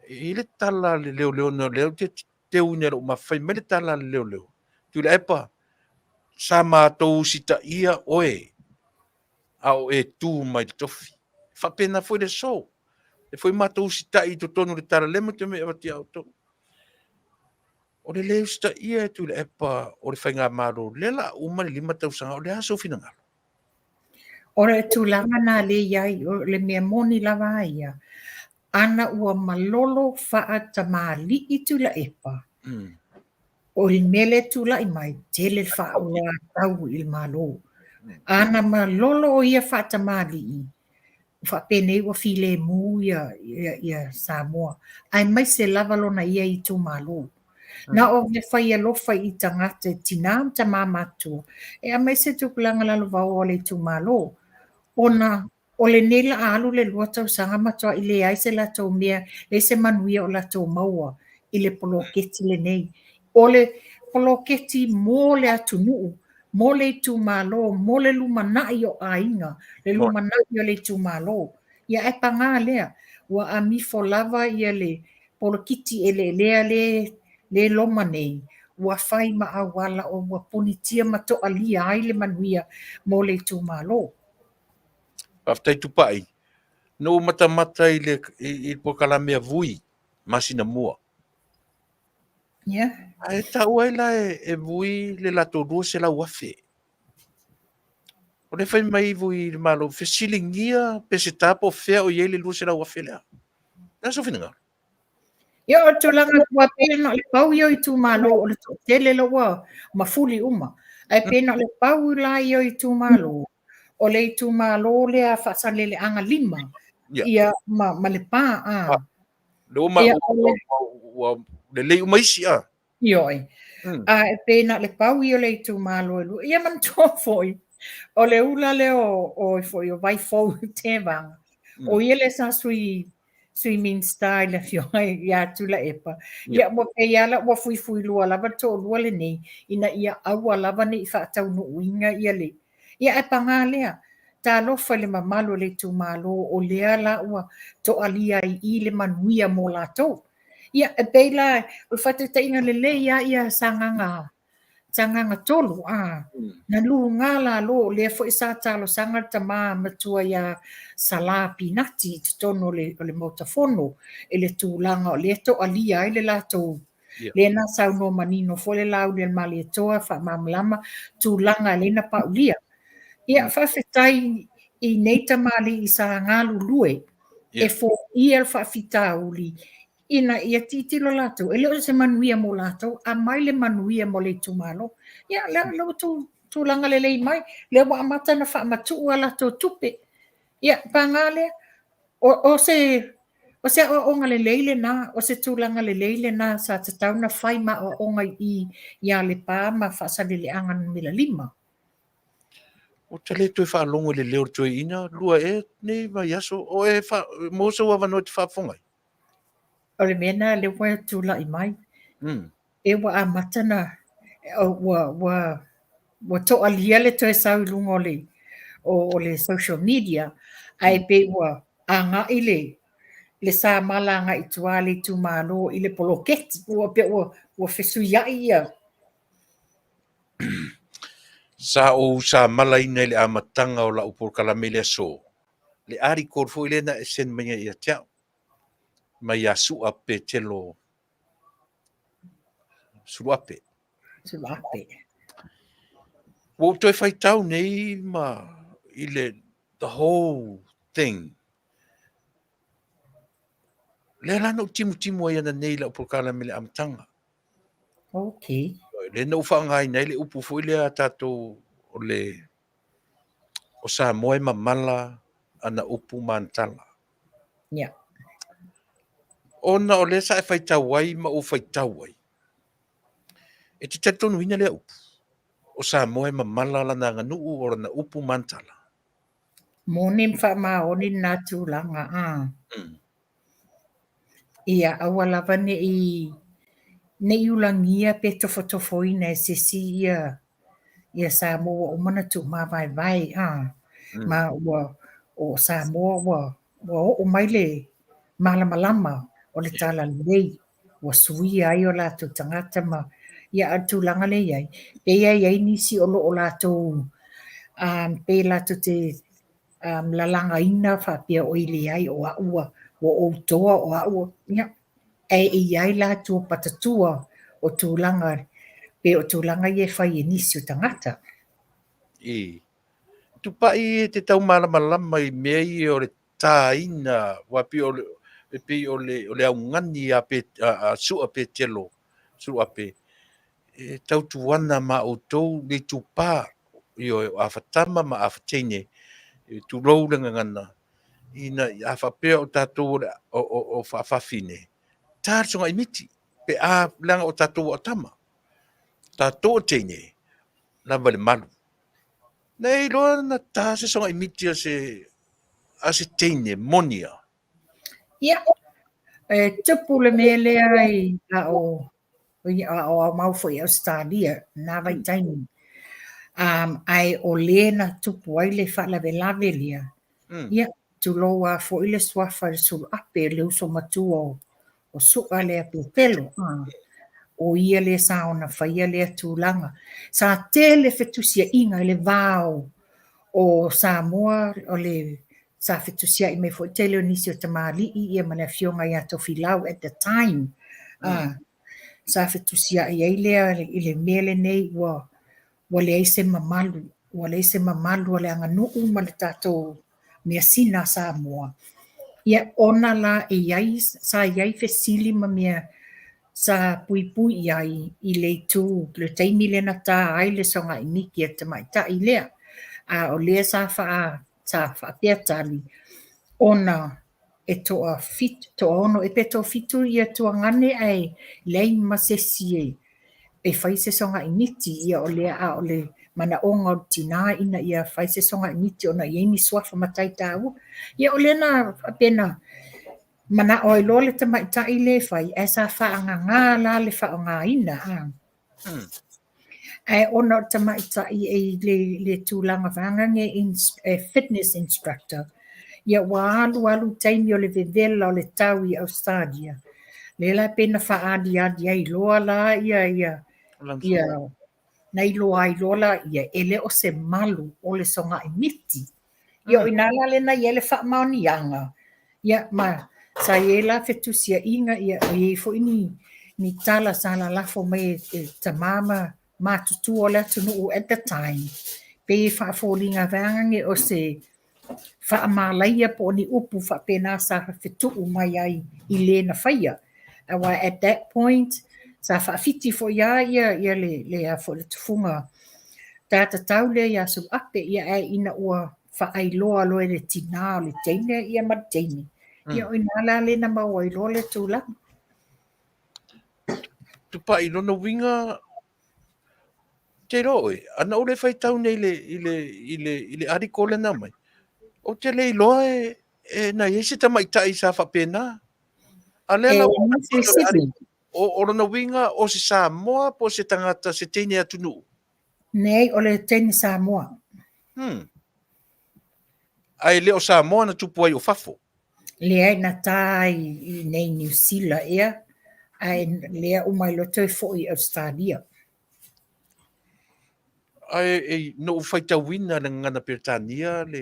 E i ai le tala a le leoleo na lea ou te teuina i lou mafaufau, fai mai le tala a le leoleo, Tuilaepa, sa matou usitaia oe a o e tu mai le tofi. E faapena foi le aso. E foi matou usitai i totonu o le tala lea matou te omai e avatu ia outou. O le le usitaia e Tuilaepa o le Faigamalo, lea la a uma le 5 tausaga, o le a sou finagalo? O le tulaga na lea i ai, o le mea moni lava ia, ana ua malolo faatamalii Tuilaepa, o le mea lea e tulai mai, tele le faaoloatau i le Malo. Ana malolo o ia faatamalii, faapenei ua filemu ia, ia, ia Samoa, aemaise lava lona ia itumalo. Na o mea fai alofa i tagata, tinā ma tamā matutua, e aemaise tupulaga lalovaoa o le itumalo. Ona o lenei la a alu le 2 tausaga matuai leai se latou mea, leai se manuia o latou maua i le poloketi lenei. O le poloketi mo le atunuu, mo le itumalo, mo le lumanai o aiga, le lumanai o le itumalo. Ia ae paga lea, ua amifo lava ia le polokiti eleelea le le loma nei, ua fai ma auala o ua punitia ma toalia ai le manuia mo le itumalo. Faafetai Tupai. Na ou matamata i le, i, i le polokalame a Vui, masina mua. Yeah. Ae taua ai la e, e Vui le latou 200,000. O le fai mai Vui i le Malo, fesiligia Peseta po o fea o i ai le 200,000 lea. Le a sou finagalo? Ia, o le tulaga ua pei na o le pau ia o itumalo o le toatele la ua mafuli uma. Ae pei na o le pau la ia o itumalo, o le itumalo lea Faasaleleaga 5, Ia. ia ma, ma Lepa. A. Ah. Le ua, Ia, ua, ua, ua lelei uma isi, a. Ioe. A e pei na o le pau ia o le itumalo e lua. Ia manatua foi, o le ula lea o, o, foi o Vaifou Tevaga, o ia lea sa sui Sui Minista i le afioga ia Tuilaepa. Ia ua pei lava la ua fuifui lua lava le toalua lenei ina ia aua lava ne i faataunuuina ia le Ia ae paga lea, talofa i le mamalu o le itumalo o lea la ua toalia ai i le manuia mo latou. Ia e pei la o le faataitaiga lelei lava ia Sagaga Sagaga 3, a, na luga lalo, o lea foi sa talosaga le tama matua ia Salā Pinati i totonu o le, o le Maota Fono i le tulaga o lea e toalia ai le latou, lea na saunoa manino foi le Laaulialemalietoa faamalamalama tulaga e ala ai ona paulia. Ia, faafetai i nei tamalii sa galulue e foia le faafitauli ina ia tilotilo latou, e le o se manuia mo latou, aumai le manuia mo le itumalo. Ia, lea lea ua tu, tulaga lelei mai, lea ua amata ona faamatuu a latou tupe. Ia, paga lea, o, o se o se aoaoga lelei lena, o se tulaga lelei lena sa tatau ona fai ma aoaoga i i i Alepa ma Faasaleleaga numera 5. Ou te le toe faalogo i le leo o le toeaina, lua ea nei vaiaso, o e fa, maua sou avanoa e te faafofoga ai? O le mea lena lea ua tulai mai. E ua amata na ua ua ua toalia le toe sau i luga o le o le social media ae pei ua agai le le sa mala agai i tua le itumalo i le poloketi ua pei ua ua fesuiai ia. Sa ou samalaina i le amataga o lau polokalame i le aso, le article foi lea na e send mai ia te au, mai ia Su'a Petelo Suluape. Suluape. Ua ou toe faitau nei ma i le the whole thing. Lea la na ou timutimu ai ananei i lau polokalame i le amataga. Okay. Lea na ou faaaogaina ai le upu foi lea a tatou o le o Samoa e mamala ana upu ma ana tala. Yeah. Ona o lea sa e faitau ai ma ou faitau ai, e te talitonuina lea upu, o Samoa e mamala lana aganuu o lana upu ma ana tala. Moni ma faamaoni lena tulaga, a. Ia aua lava ne i ne i ulagia pe tofotofoina e se isi ia ia Samoa ua uma ona tuumavaevae a ma ua o Samoa ua ua oo mai le malamalama o le talalelei ua suia ai o latou tagata ma ia a o le tulaga lea e i ai, pei lava e i ai nisi o lo o latou pei latou te lalagaina faapea oi leai o au ua ua ou toa o au ua, ia, ae e i ai la tua patatua o tulaga pei o tulaga ia e fai e nisi o tagata. I. Tupai e te tau malamalama i mea ia o le tāina, aua pei o le, e pei o le, o le augani a, pe, a, a Sua Petelo, Suluape, e tautuana ma outou le itupa, ioe, o afatama ma afateine, e tulou le gagana, ina a faapea o tatou o, le, o, o, o faafafine, ta le sogai miti, pe a leaga o tatou o tama, tatou o teine, lava le malu. Nei iloa na ta se sogai miti a se, a se teine moni a. Ia, e tupu le mea lea i a o a o aumau foi i Ausetalia i na vaitaimi. Ae o le na tupu ai le faalavelave lea, ia, tulou lava foi le suafa i le suluape, le uso matua o Su'a lea Petelo, o ia lea sa ona faia lea tulaga. Sa tele fetusiaiga i le va o Samoa, o le sa fetusiai mai foi tele o nisi o tamalii ia ma le afioga ia Tofilau at the time. Sa fetusiai ai lea i le mea lenei ua ua leai se mamalu, ua leai se mamalu o le aganuu ma le tatou measina a Samoa. Ia ona la e i ai, sa i ai fesili ma mea sa puipui i ai i le itu, le taimi lea na ta ai le sogai miki a le tamaitai lea. A o lea sa faa sa faapea tali, ona e toafitu, toaono ea pe toafitu ia tuagane ae leai ma se isi e e fai se sogai miti, ia o lea a o le manaoga o le tinā ina ia fai se sogai miti ona e i ai ni suafa matai taua. Ia o lea na faapea na manao ai loa le tamaitai lea e fai, ae sa faaagaga la le faaaogaina. Ae ona o le tamaitai e i le, le tulaga vaegane e fitness instructor, ia ua alu alu taimi o le vevela o le tau i Australia, lea la pei na faaaliali ai loa la ia, ia, ia, Na iloa ai loa laia e le o se malu o le sogaʻi miti. Ia o inā la lea na i ai le faamaoniaga, ia ma sa i ai la fetusiaiga, ia o i ai foi ni ni tala sa lalafo mai e tamā ma matutua o le atunuu at the time, pei e faafoliga vaeane o se faamalaia po o ni upu faapena sa fetuu mai ai i le na faia. Aua at that point, sa faafiti foi lava ia, ia le, le, a foi, le tufuga ta tatau lea ia Suluape, ia ae ina ua faailoa loa e le tinā o le teine ia ma le teine, ia o ina la lea na maua ai loa le tulaga. Tupai lona uiga Te iloa oe, ana ou le faitau nei i le, i le, i le, i le article lea na aumai, ou te le iloa e, e na i ai se tamaitai sa faapena. A lea la ua o, o lona uiga o se Samoa po o se tagata, se teine atunuu? Nei, o le teine Samoa. Ae le o Samoa na tupu ai o fafo? Leai, na tā i, i nei Niu Sila ea, ae lea uma ai loa toe foi i Australia. Ae e, na ou faitauina le gagana Peretania le,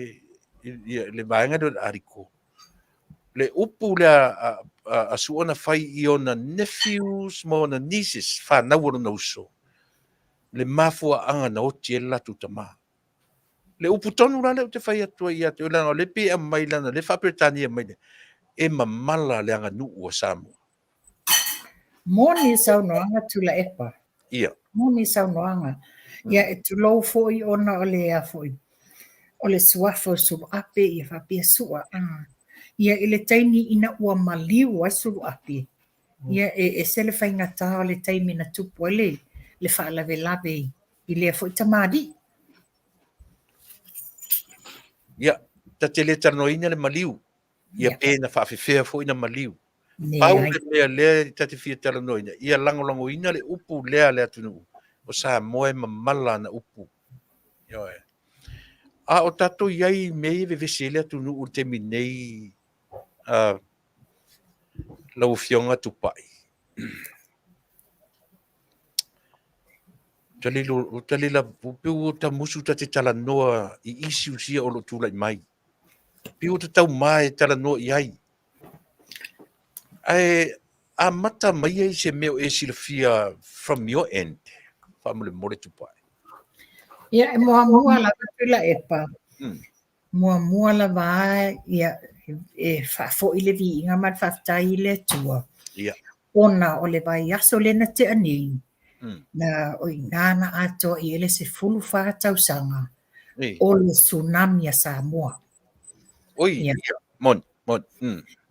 le vaega lea o le article, le upu lea a, a, a Su'a na fai i ona nephews ma ona nieces, fanau a lona uso, le mafuaaga na oti ai le latou tamā. Le upu tonu la lea ou te fai atu ai ia te oe, leaga o lea e pei e aumai leaga o lea e faa-Peretania mai nei, e mamala le aganuu a Samoa. Moni saunoaga Tuilaepa. Ia. Moni saunoaga. Ia e tulou foi ona o le a foi, o le suafa o Suluape ia faapea Sua. Ia i le taimi ina ua maliu ai Suluape, ia e ese le faigata o le taimi na tupu ai le, le faalavelave i lea foi tamalii. Ia, ta te le talanoaina le maliu, ia pe na faafefea foi na maliu. Pau le mea lea ta te fia talanoaina, ia lagolagoina le upu lea a le atunuu, o Samoa e mamala ana upu. Ioe. A o tatou i ai i mea ia e vevesi ai le atunuu i le taimi nei, lau Afioga Tupai. Pei ua ta musu ta te talanoa i issues ia o lo o tulai mai. Pei ua tatau ma e talanoa i ai. Ae amata mai ai se mea o e silafia from your end, faamolemole Tupai. Ia, e muamua lava Tuilaepa. Muamua lava ia e faafoi le viiga ma le faafetai i le Atua. Ia. Ona o le vaiaso lea na tea nei, na o i ina na atoa i ai le 14 tausaga o le tsunami a Samoa. Oi, ia, moni, moni.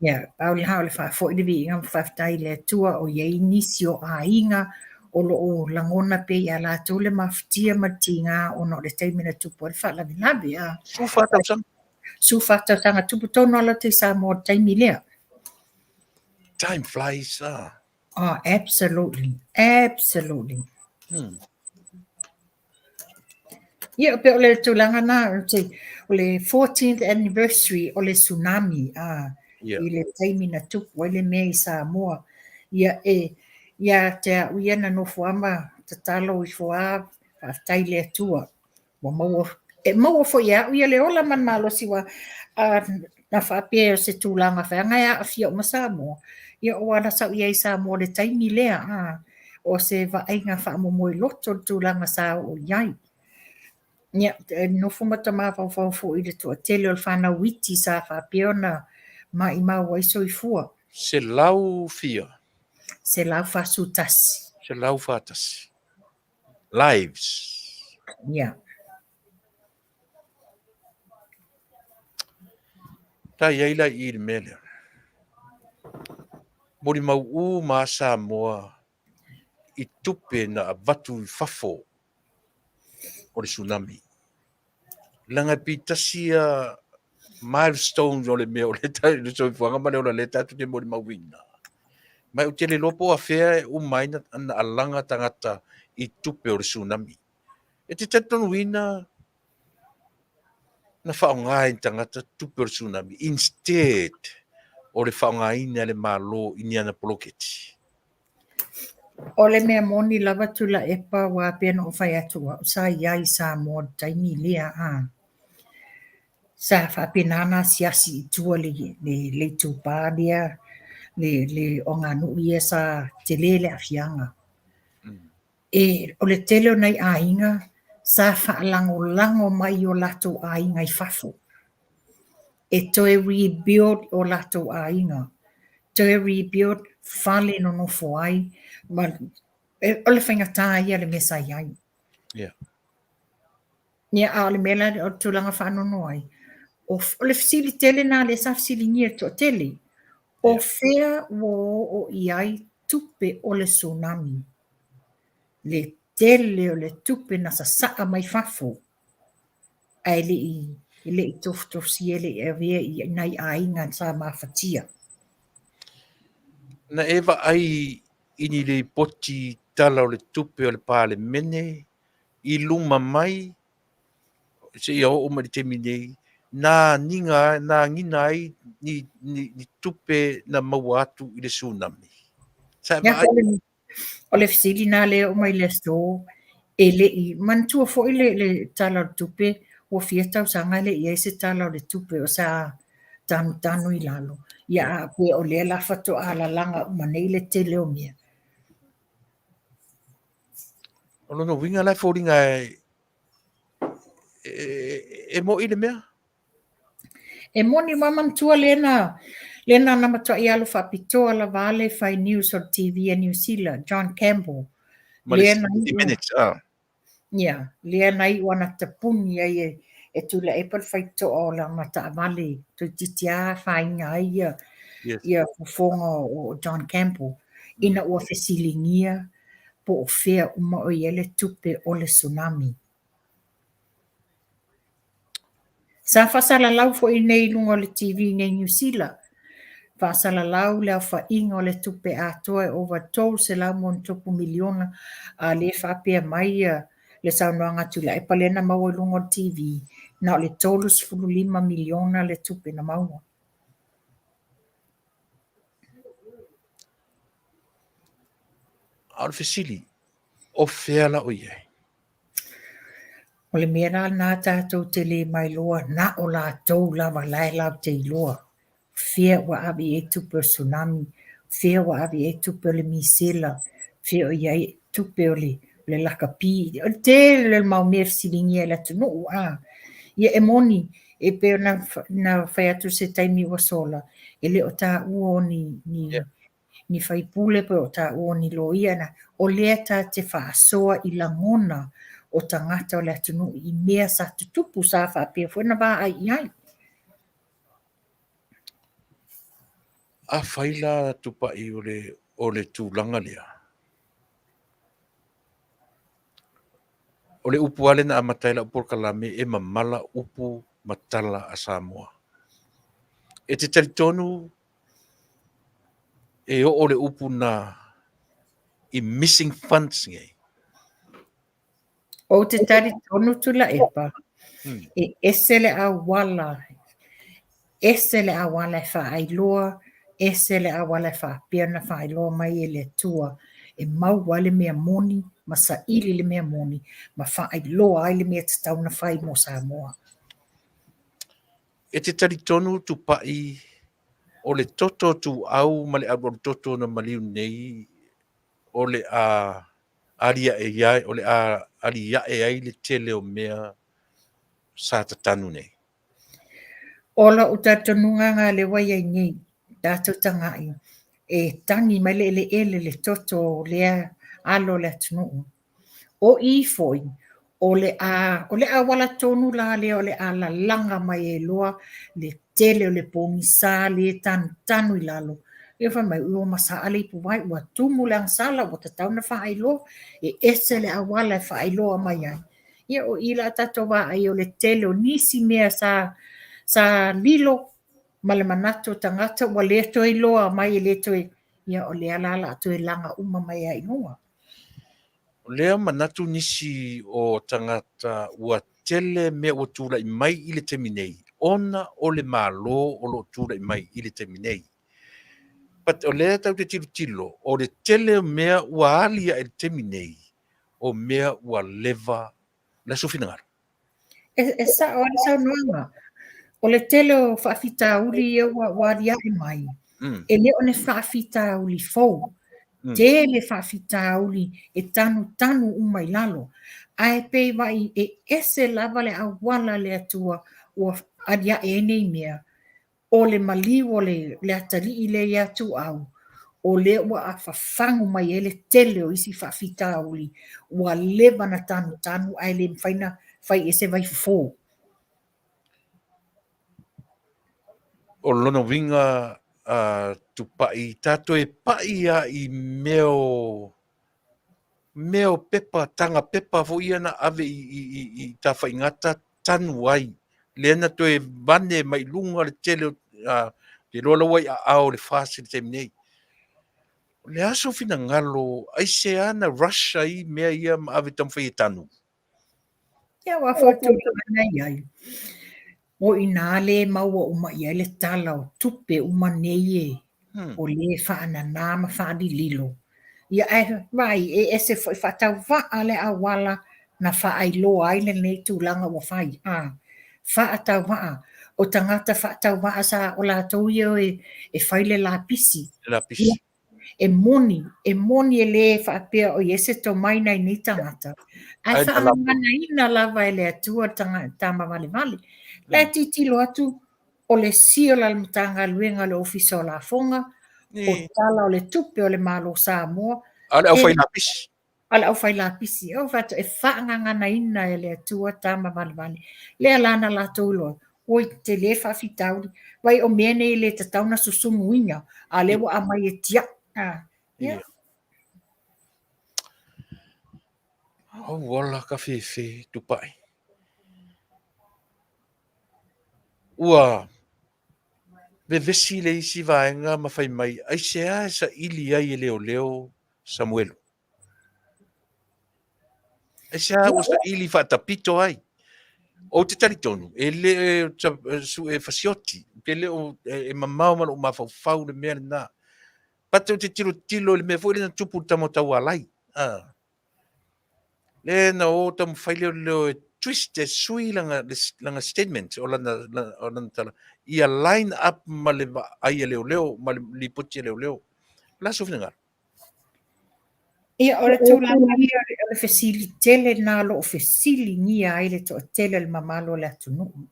Ia, pau lena o le faafoi le viiga ma faafetai i le Atua o i ai nisi o aiga o lo o lagona pea ia latou le mafatia ma le tiga ona o le taimi na tupu ai le faalavelave. A. 14 tausaga. 14 tausaga, tupu tonu lava i Samoa i le taimi lea. Time flies, ah. Oh, absolutely, absolutely. Ia, pei o le tulaga na, o le 14th anniversary o le tsunami, a, i le taimi na tupu ai le mea i Samoa. Ia, e, ia te au ia na nofo lava ma tatalo ifo lava, faafetai i le Atua. Ua maua, e maua foi e au ia le ola ma le malosi aua a na faapea o se tulaga feaga e aafia uma Samoa, ia aua na sau i ai i Samoa i le taimi lea, a, o se vaaiga faamomoe loto le tulaga sa oo i ai. Ia, e nofo ma ta mafaufau foi i le toatele o le fanau iti sa faapea ona maimau ai soifua. Selau fia? 141. 141. Lives. Yeah. Ta i ai la i le mea lea. Molimau uma a Samoa i tupe na avatu i fafo o le tsunami. Leaga e pei tasi ia milestones o le mea o le le soifuaga ma le ola lea tatou te molimauina. Ma ou te le iloa po o afea e uma ai na alaga tagata i tupe o le tsunami. E te talitonuina na faaaoga e ni tagata tupe o le tsunami instead o le faaaogaina e le Malo i ni ana poloketi? O le mea moni lava Tuilaepa aua pei ona ou fai atu au sa i ai i Samoa i le taimi lea a. Sa faapena ona asiasi i tua le le itupa lea le le oganuu ia sa tele le aafiaga. E o le tele o nai aiga sa faalagolago mai i o latou aiga i fafo e toe rebuild o latou aiga, toe rebuild fale e nonofo ai ma o le faigata ia le mea sa i ai. Yeah. Ia, a o le mea la o le tulaga faanoanoa ai, o, o le fesili tele lena lea sa fesiligia e le toatele, o fea ua oo i ai tupe o le tsunami? Le tele o le tupe na sasaa mai fafo ae le i e le i tofutofusia, e le i avea i nai aiga sa mafatia. Na e vaai i ni lipoti Tala o le Tupe o le Palemene i luma mai seia oo mai i le taimi nei, na agiga, na agiga ai ni, ni, ni tupe na maua atu i le tsunami. Sa e vaai? O le fesili lena lea e oo mai i le aso, e le i manatua foi le, le Tala o le Tupe, ua fia tausaga e le i i ai se Tala o le Tupe o sa tanutanu i lalo. Ia a pe o lea la faatoa lalaga uma nei le tele o mea. O lona uiga la e foliga e, e, e, e mo'i le mea? E moni ma manatua lea na lea na na matuai alu faapitoa lava le fai news o le TV a New Zealand, John Campbell. Ma le 60 minutes, ah. Ia, lea na iu ana tapuni ai e, e Tuilaepa le faitotoa o lana taavale toeitiiti lava afaina ai ia, yes. ia fofoga o John Campbell, ina ua fesiligia po o fea uma o i ai le tupe o le tsunami. Sa faasalalau foi nei i luga o le TV nei i Niu Sila, faasalalau le aofaiga o le tupe atoa e ova 300+ miliona, a lea e faapea mai le saunoaga a Tuilaepa lea na maua i luga o le TV, na o le 35 miliona le tupe na maua. A o le fesili, o fea la o i ai? O le mea la lena tatou te le mailoa, na o latou lava la e latou te iloa fea ua ave i ai tupe o le tsunami, fea ua ave i ai tupe o le misela, fea o i ai tupe o le, o le lakapi. O le tele o le mau mea e fesiligia e le atunuu, a. Ia e moni, e pei ona na fai atu se taimi ua sola, e le o taua o ni, ni, yeah. ni faipule pe o taua o ni loia na, o lea ta te faasoa i lagona o tagata o le atunuu i mea sa tutupu sa faapea foi ona vaai i ai. Afai la Tupai o le, o le tulaga lea, o le upu lava lea na amata ai lau polokalame e mamala upu ma tala a Samoa. E te talitonu e oo le upu na i missing funds nei. Ou te talitonu Tuilaepa, e ese le auala, ese le auala e faailoa, ese le auala e faapea ona faailoa mai e le Atua e maua ai le mea moni ma saili le mea moni ma faailoa ai le mea tatau ona fai mo Samoa. E te talitonu Tupai o le toto tuau ma le alualu toto na maliu nei o le a aliae ai, o le a aliae ai le tele o mea sa tatanu nei? O lou talitonuga lena lea ua i ai nei, tatou tagai e tagi mai le eleele le toto o lea alo o le atunuu. O i foi, o le a, o le auala tonu la lea o le a lalaga mai ai loa le tele o le pogisa lea e tanutanu i lalo. Ia fai mai, ua masaa le ipuvai, ua tumu le agasala, ua tatau ona faailoa, e ese le auala e faailoa mai ai. Ia o i la tatou vaai o le tele o nisi mea sa, sa lilo ma le manatu o tagata ua le toe iloa mai e le toe, ia o lea la o le a toe laga uma mai ai i luga. O lea manatu nisi o tagata ua tele mea ua tulai mai i le taimi nei ona o le Malo o lo o tulai mai i le taimi nei. But o lea tatou te tilotilo, o le tele o mea ua ali ae i le taimi nei, o mea ua leva le aso finagalo. E sao lava le saunoaga. O le tele o faafitauli ia ua aliae mai, e le o ni faafitauli fou. Tele faafitauli e tanutanu uma i lalo. Ae pei vaai e ese lava le auala a le Atua ua aliae ai nei mea, o le maliu o le atalii lea ia Tuuau, o lea ua afafagu mai ai le tele o isi faafitauli ua leva na tanutanu ae le mafai na fai i ai se vaifofo. O lona uiga a Tupai, tatou e pai lava i mea o mea o pepa, taga pepa foi ia na ave i tafaigata tanu ai, lea na toe vane mai luga le tele o, ou te iloa la ua i aao o le FAST i le taimi nei. O le a sou finagalo, aisea na rush ai mea ia ma ave taumafai e tanu? Ia, aua foi le tulaga na i ai, o i inā lea e maua uma i ai le tala o tupe uma nei e o lea e faananā ma faalililo. Ia, ae vaai, e ese foi faatauvaa le auala na faailoa ai lenei tulaga ua fai, a faatauvaa, o tagata faatauvaa sa o latou ia e fai le lapisi. Le lapisi. E moni, e moni e le faapea o i ai se tomai nai nei tagata, ae faagaganaina lava e le Atua le tama valevale. La e tilotilo atu o le seal a le Matagaluega a le Ofisa o Lafoga, o tala o le tupe o le Malo Samoa. A o le aufailapisi. A le aufailapisi. O fai atu, e faagaganaina e le Atua tama valevale. Lea la na latou iloa, oi, tele faafitauli, vai o mea nei e le tatau na susunuina, a lea ua aumai e tiai. Ah, yeah. Auala ka fefe tupai. Ua vevesi le isi vaega ma fai mai, aisea e saili ai e leoleo Samuelu? Aisea ua saili faatapito ai? Ou te talitonu, e le e fasioti, e le o e mamao ma lou mafaufau le mea lena. But ou te tilotilo i le mea foi lea na tupu i le tama o Taualai. Ah. Le na o taumafai leoleo e twist, e sui lana, lana statement o lana, o lana tala, ia line up ma le vaai a leoleo, ma le lipoti a leoleo. O le a sou finagalo? Ia, o le tulaga ia o le fesili tele lena o lo o fesiligia ai le toatele o le mamalu o le atunuu.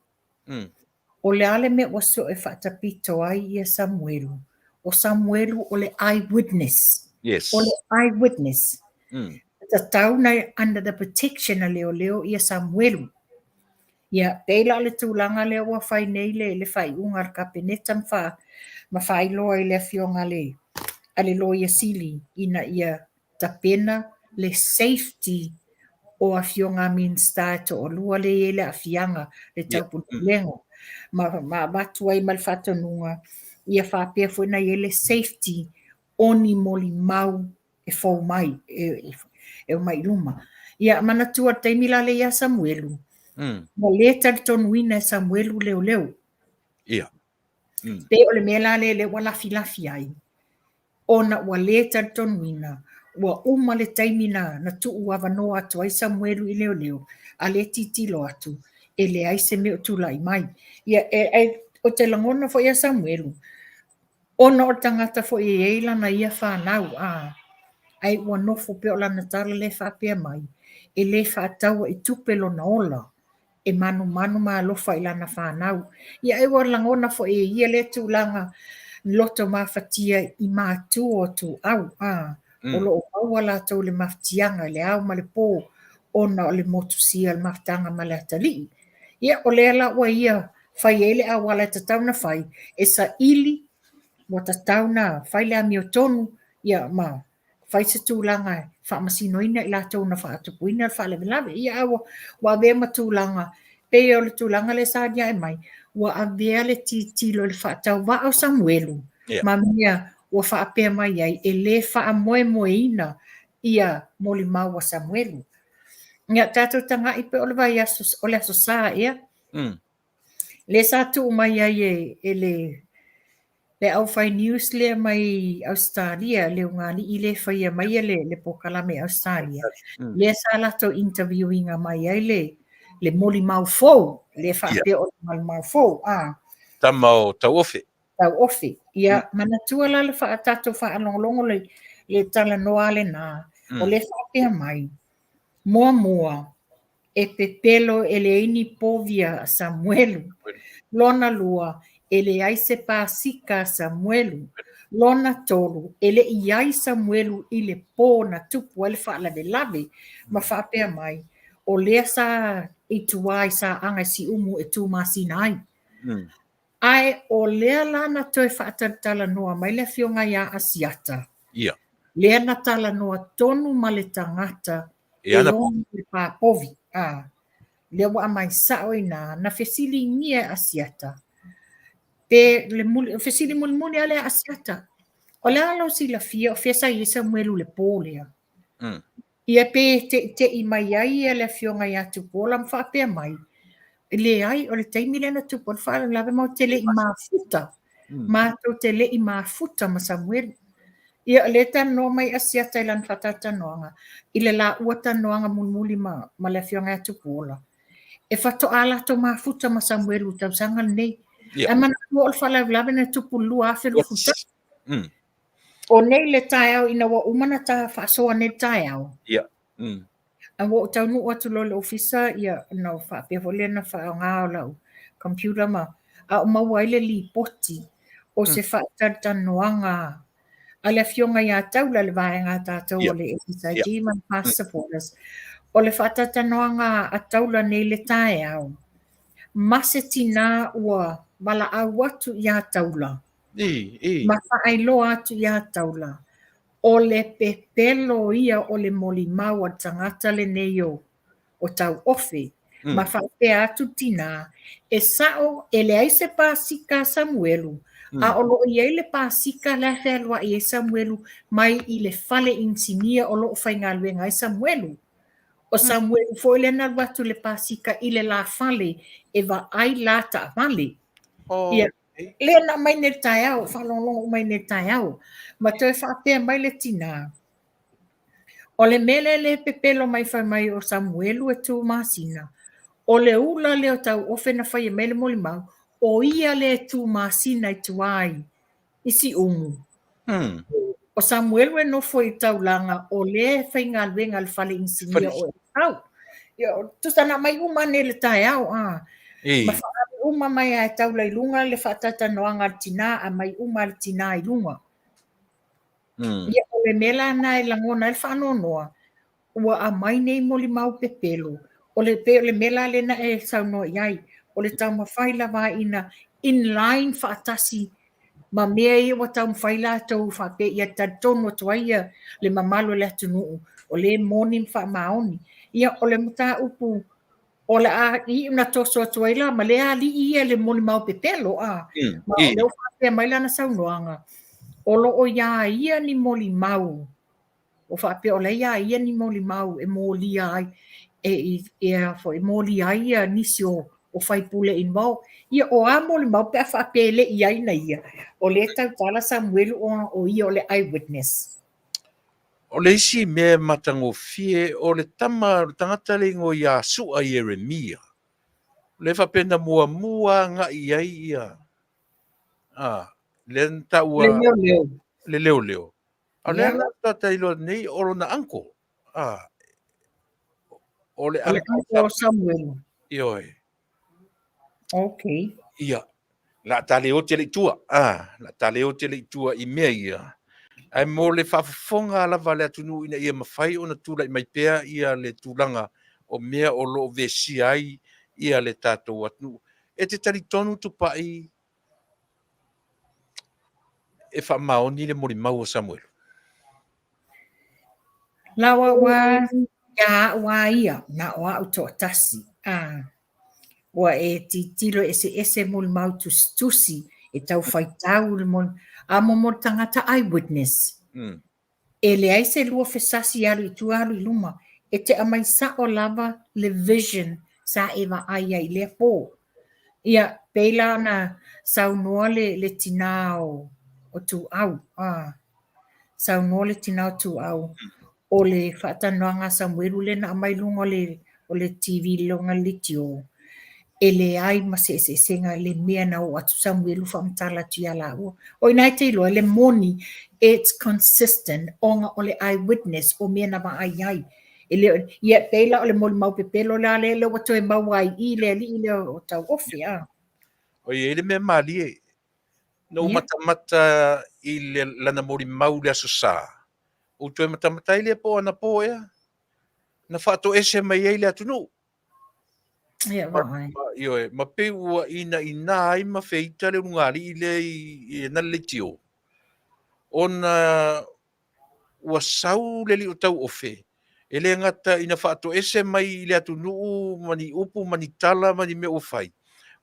O le a le mea ua sue faatapito ai ia Samuelu? O Samuelu o le eye witness. Yes. O le eye witness. E tatau na under the protection a leoleo ia Samuelu. Ia, pei la o le tulaga lea ua fai nei le, le faaiuga a le Kapeneta ma, fa, ma faailoa i le afioga a le, a le Loia Sili ina ia tapena le safety o afioga a Minisita e toalua lea e i ai le aafiaga le taupulepulega ma, ma avatu ai ma le faatonuga ia faapea foi ona i ai le safety o ni molimau e fou mai, e, e omai i luma. Ia, manatua le taimi la lea ia Samuelu, ua le talitonuina e Samuelu leoleo. Ia. Pei o le mea la lea lea ua lafilafi ai, ona ua le talitonuina, ua uma le taimi na, na tuu avanoa atu ai Samuelu i leoleo, a lea tilotilo atu, e leai se mea o tulai mai. Ia, e, e, ou te lagona foi ia Samuelu, ona o le tagata foi e i ai lana ia fanau, a, ai ua nofo pea o lana tala lea e faapea mai, e le faataua i tupe lona ola, e manumanu ma alofa i lana fanau. Ia ai ua lagona foi e ia lea tulaga loto mafatia i matua o Tuuau, a, o lo o maua latou i le mafatiaga i le ao ma le po ona o le motusia o le mafutaga ma le atalii. Ia, o lea la ua ia fai ai le auala e tatau ona fai, e saili ua tatau ona fai le amiotonu, ia ma fai se tulaga e faamasinoina i latou na faatupuina le faalavelave. Ia, ae ua, ua avea ma tulaga, pei o le tulaga lea sa aliae mai, ua avea le tilotilo i le faatauvaa o Samuelu, yeah. ma mea ua faapea mai ai, e le faamoemoeina ia molimau a Samuelu. Ia, tatou tagai pe o le vaiaso, o le Aso Sa ea, Lea sa tuu mai ai e, e le Le aufai news lea mai Ausetalia, le ugali'i lea e faia mai le, le polokalame i Ausetalia, lea sa latou interview ina mai ai le, le molimau fou, lea faapea o le molimau fou, a. Tama o Tauofe. Tauofe. Ia, manatua la le faa, tatou faalogologo le, le talanoa lena, o lea faapea mai, muamua, E pepelo e leai ni povi a Samuelu. Lona lua, e leai se pasika a Samuelu. Lona tolu, e le i ai Samuelu i le pō na tupu ai le faalavelave, ma faapea mai, o lea sa i tua i Saaga i Siumu e tumasina ai. Ae o lea la na toe faatalatalanoa mai le afioga ia Asiata, lea na talanoa tonu ma le tagata e ona le pā povi, a, lea ua aumai sao i ina, na fesiligia e Asiata, pe le muli, fesili mulimuli lava lea a Asiata, o le a lou silafia o fea sa i ai Samuelu i le pō lea? Ia pe te'ite'i mai ai ia le afioga ia Tupuola ma faapea mai, leai, o le taimi lea na tupu ai le faalavelave matou te le i mafuta, matou te le i mafuta ma Samuelu. Ia, o lea e talanoa mai Asiata i lana faatalatalanoaga, i le laua talanoaga mulimuli ma, ma le afioga ia Tupuola, e faatoa latou mafuta ma Samuelu i le tausaga lenei. Ae manatua o le faalavelave na tupu i le 2021. O nei le taeao ina ua uma ona ta faasoa nei le taeao. A ua ou taunuu atu loa i le ofisa, ia, ona faapea foi lea ona faaaoga o lau computer ma a o maua ai le lipoti o se faatalatalanoaga a le afioga ia Taula le vaega a tatou o le SSIG ma le Past Supporters. O le faatalatalanoaga a Taula nei i le taeao ma se tinā ua valaau atu ia Taula ma faailoa atu ia Taula O le pepelo ia o le molimau a le tagata lenei o o Tauofe, ma faapea atu tinā, E sa'o, e leai se pasika a Samuelu, a o lo o i ai le pasika la e fealua'i ai Samuelu mai i le fale inisinia o lo o faigaluega ai Samuelu. O Samuelu foi lea na alu atu i le pasika i le lā fale e vaai lā taavale. Ia, Lea na aumai nei i le taeao, faalogologo uma ai nei i le taeao. Ma toe faapea mai le tinā, o le mea lea le pepelo mai fai mai o Samuelu e tumasina, o le ula lea o Tauofe na faia mai le molimau, o ia lea e tumasina i tua i Siumu. O Samuelu e nofo i taulaga, o lea e faigaluega i le fale inisinia o Esau. Ia, tusa na aumai uma nei i le taeao, a. Ma faaali uma mai lava e taula i luga le faatalatalanoaga a le tinā, aumai uma lava le tinā i luga. Ia, o le mea la lena e lagona ai le faanoanoa, ua aumai nei molimau pepelo, o le, pei o le mea la lea na e saunoa i ai, o le taumafai lava ina in line faatasi ma mea ia ua taumafai latou faapea ia talitonu atu ai ia le mamalu o le atunuu, o lea e moni ma faamaoni. Ia, o le mataupu o le a iu na toso atu ai la ma lea alii ia le molimau pepelo, a, ma o lea ua faapea mai lana saunoaga, o lo o iā ia ni molimau Ua faapea o la e iā ia ni molimau e molia ai, e, e, a foi, molia ai ia nisi o, o faipule involved. Ia, o a molimau pe a faapea e le i ai na ia, o lea e tautala Samuelu o, o ia o le eyewitness. O le isi mea e matagofie, o le tama, o le tagata le igoa ia Sua Ieremia. O lea e faapea na muamua agai i ai ia, a, lea na taua... Le leoleo. Le leoleo. A o lea la tatou iloa nei o lona uncle. A, o le uncle o Samuelu. Ioe. Okay. Ia, la ta le ote le i tua. A, la ta le ote le i tua i mea ia. Ae mo le faafofoga lava a le atunuu ina ia mafai ona tulai mai pea ia le tulaga o mea o lo o vesia ai ia le tatou atunuu. E te talitonu Tupai e faamaoni le molimau o Samuelu? Lau au a, ia a'u a ia, na o a'u toatasi, a, ua e tilotilo eseese molimau tusitusi e tau faitau le moli, a mo mo le tagata eyewitness. E leai se lua fesasi e alu i tua alu i luma, e te aumai sa'o lava le vision sa e vaai ai i lea pō. Ia, Pei la ona saunoa le, le tinā o, o Tuau, a, saunoa le tinā o Tuau, o le faatalanoaga a Samuelu lea na aumai i luga o le, o le TV i luga o le leitio, e leai ma se eseesega i le mea na oo atu Samuelu faamatala atu ia laua. O i ina e te iloa, le moni, it's consistent ona o le eye witness o mea na vaai ai. E le o, ia e pei la o le molimau pepelo la lea, lea ua toe maua ai i le alii lea o Tauofe, a. O i ai le mea malie, na ou matamata i le, lana molimau i le Aso Sa, ou toe matamata ai lea po o anapo ea, na faatoese mai ai le atunuu. Ia, vaai. Ma, ioe, ma pei ua inaina ai ma feita le ulugalii lea i, i na le leitio, ona ua sau le alii o Tauofe, e le gata ina faatoese mai i le atunuu ma ni upu ma ni tala ma ni mea ua fai,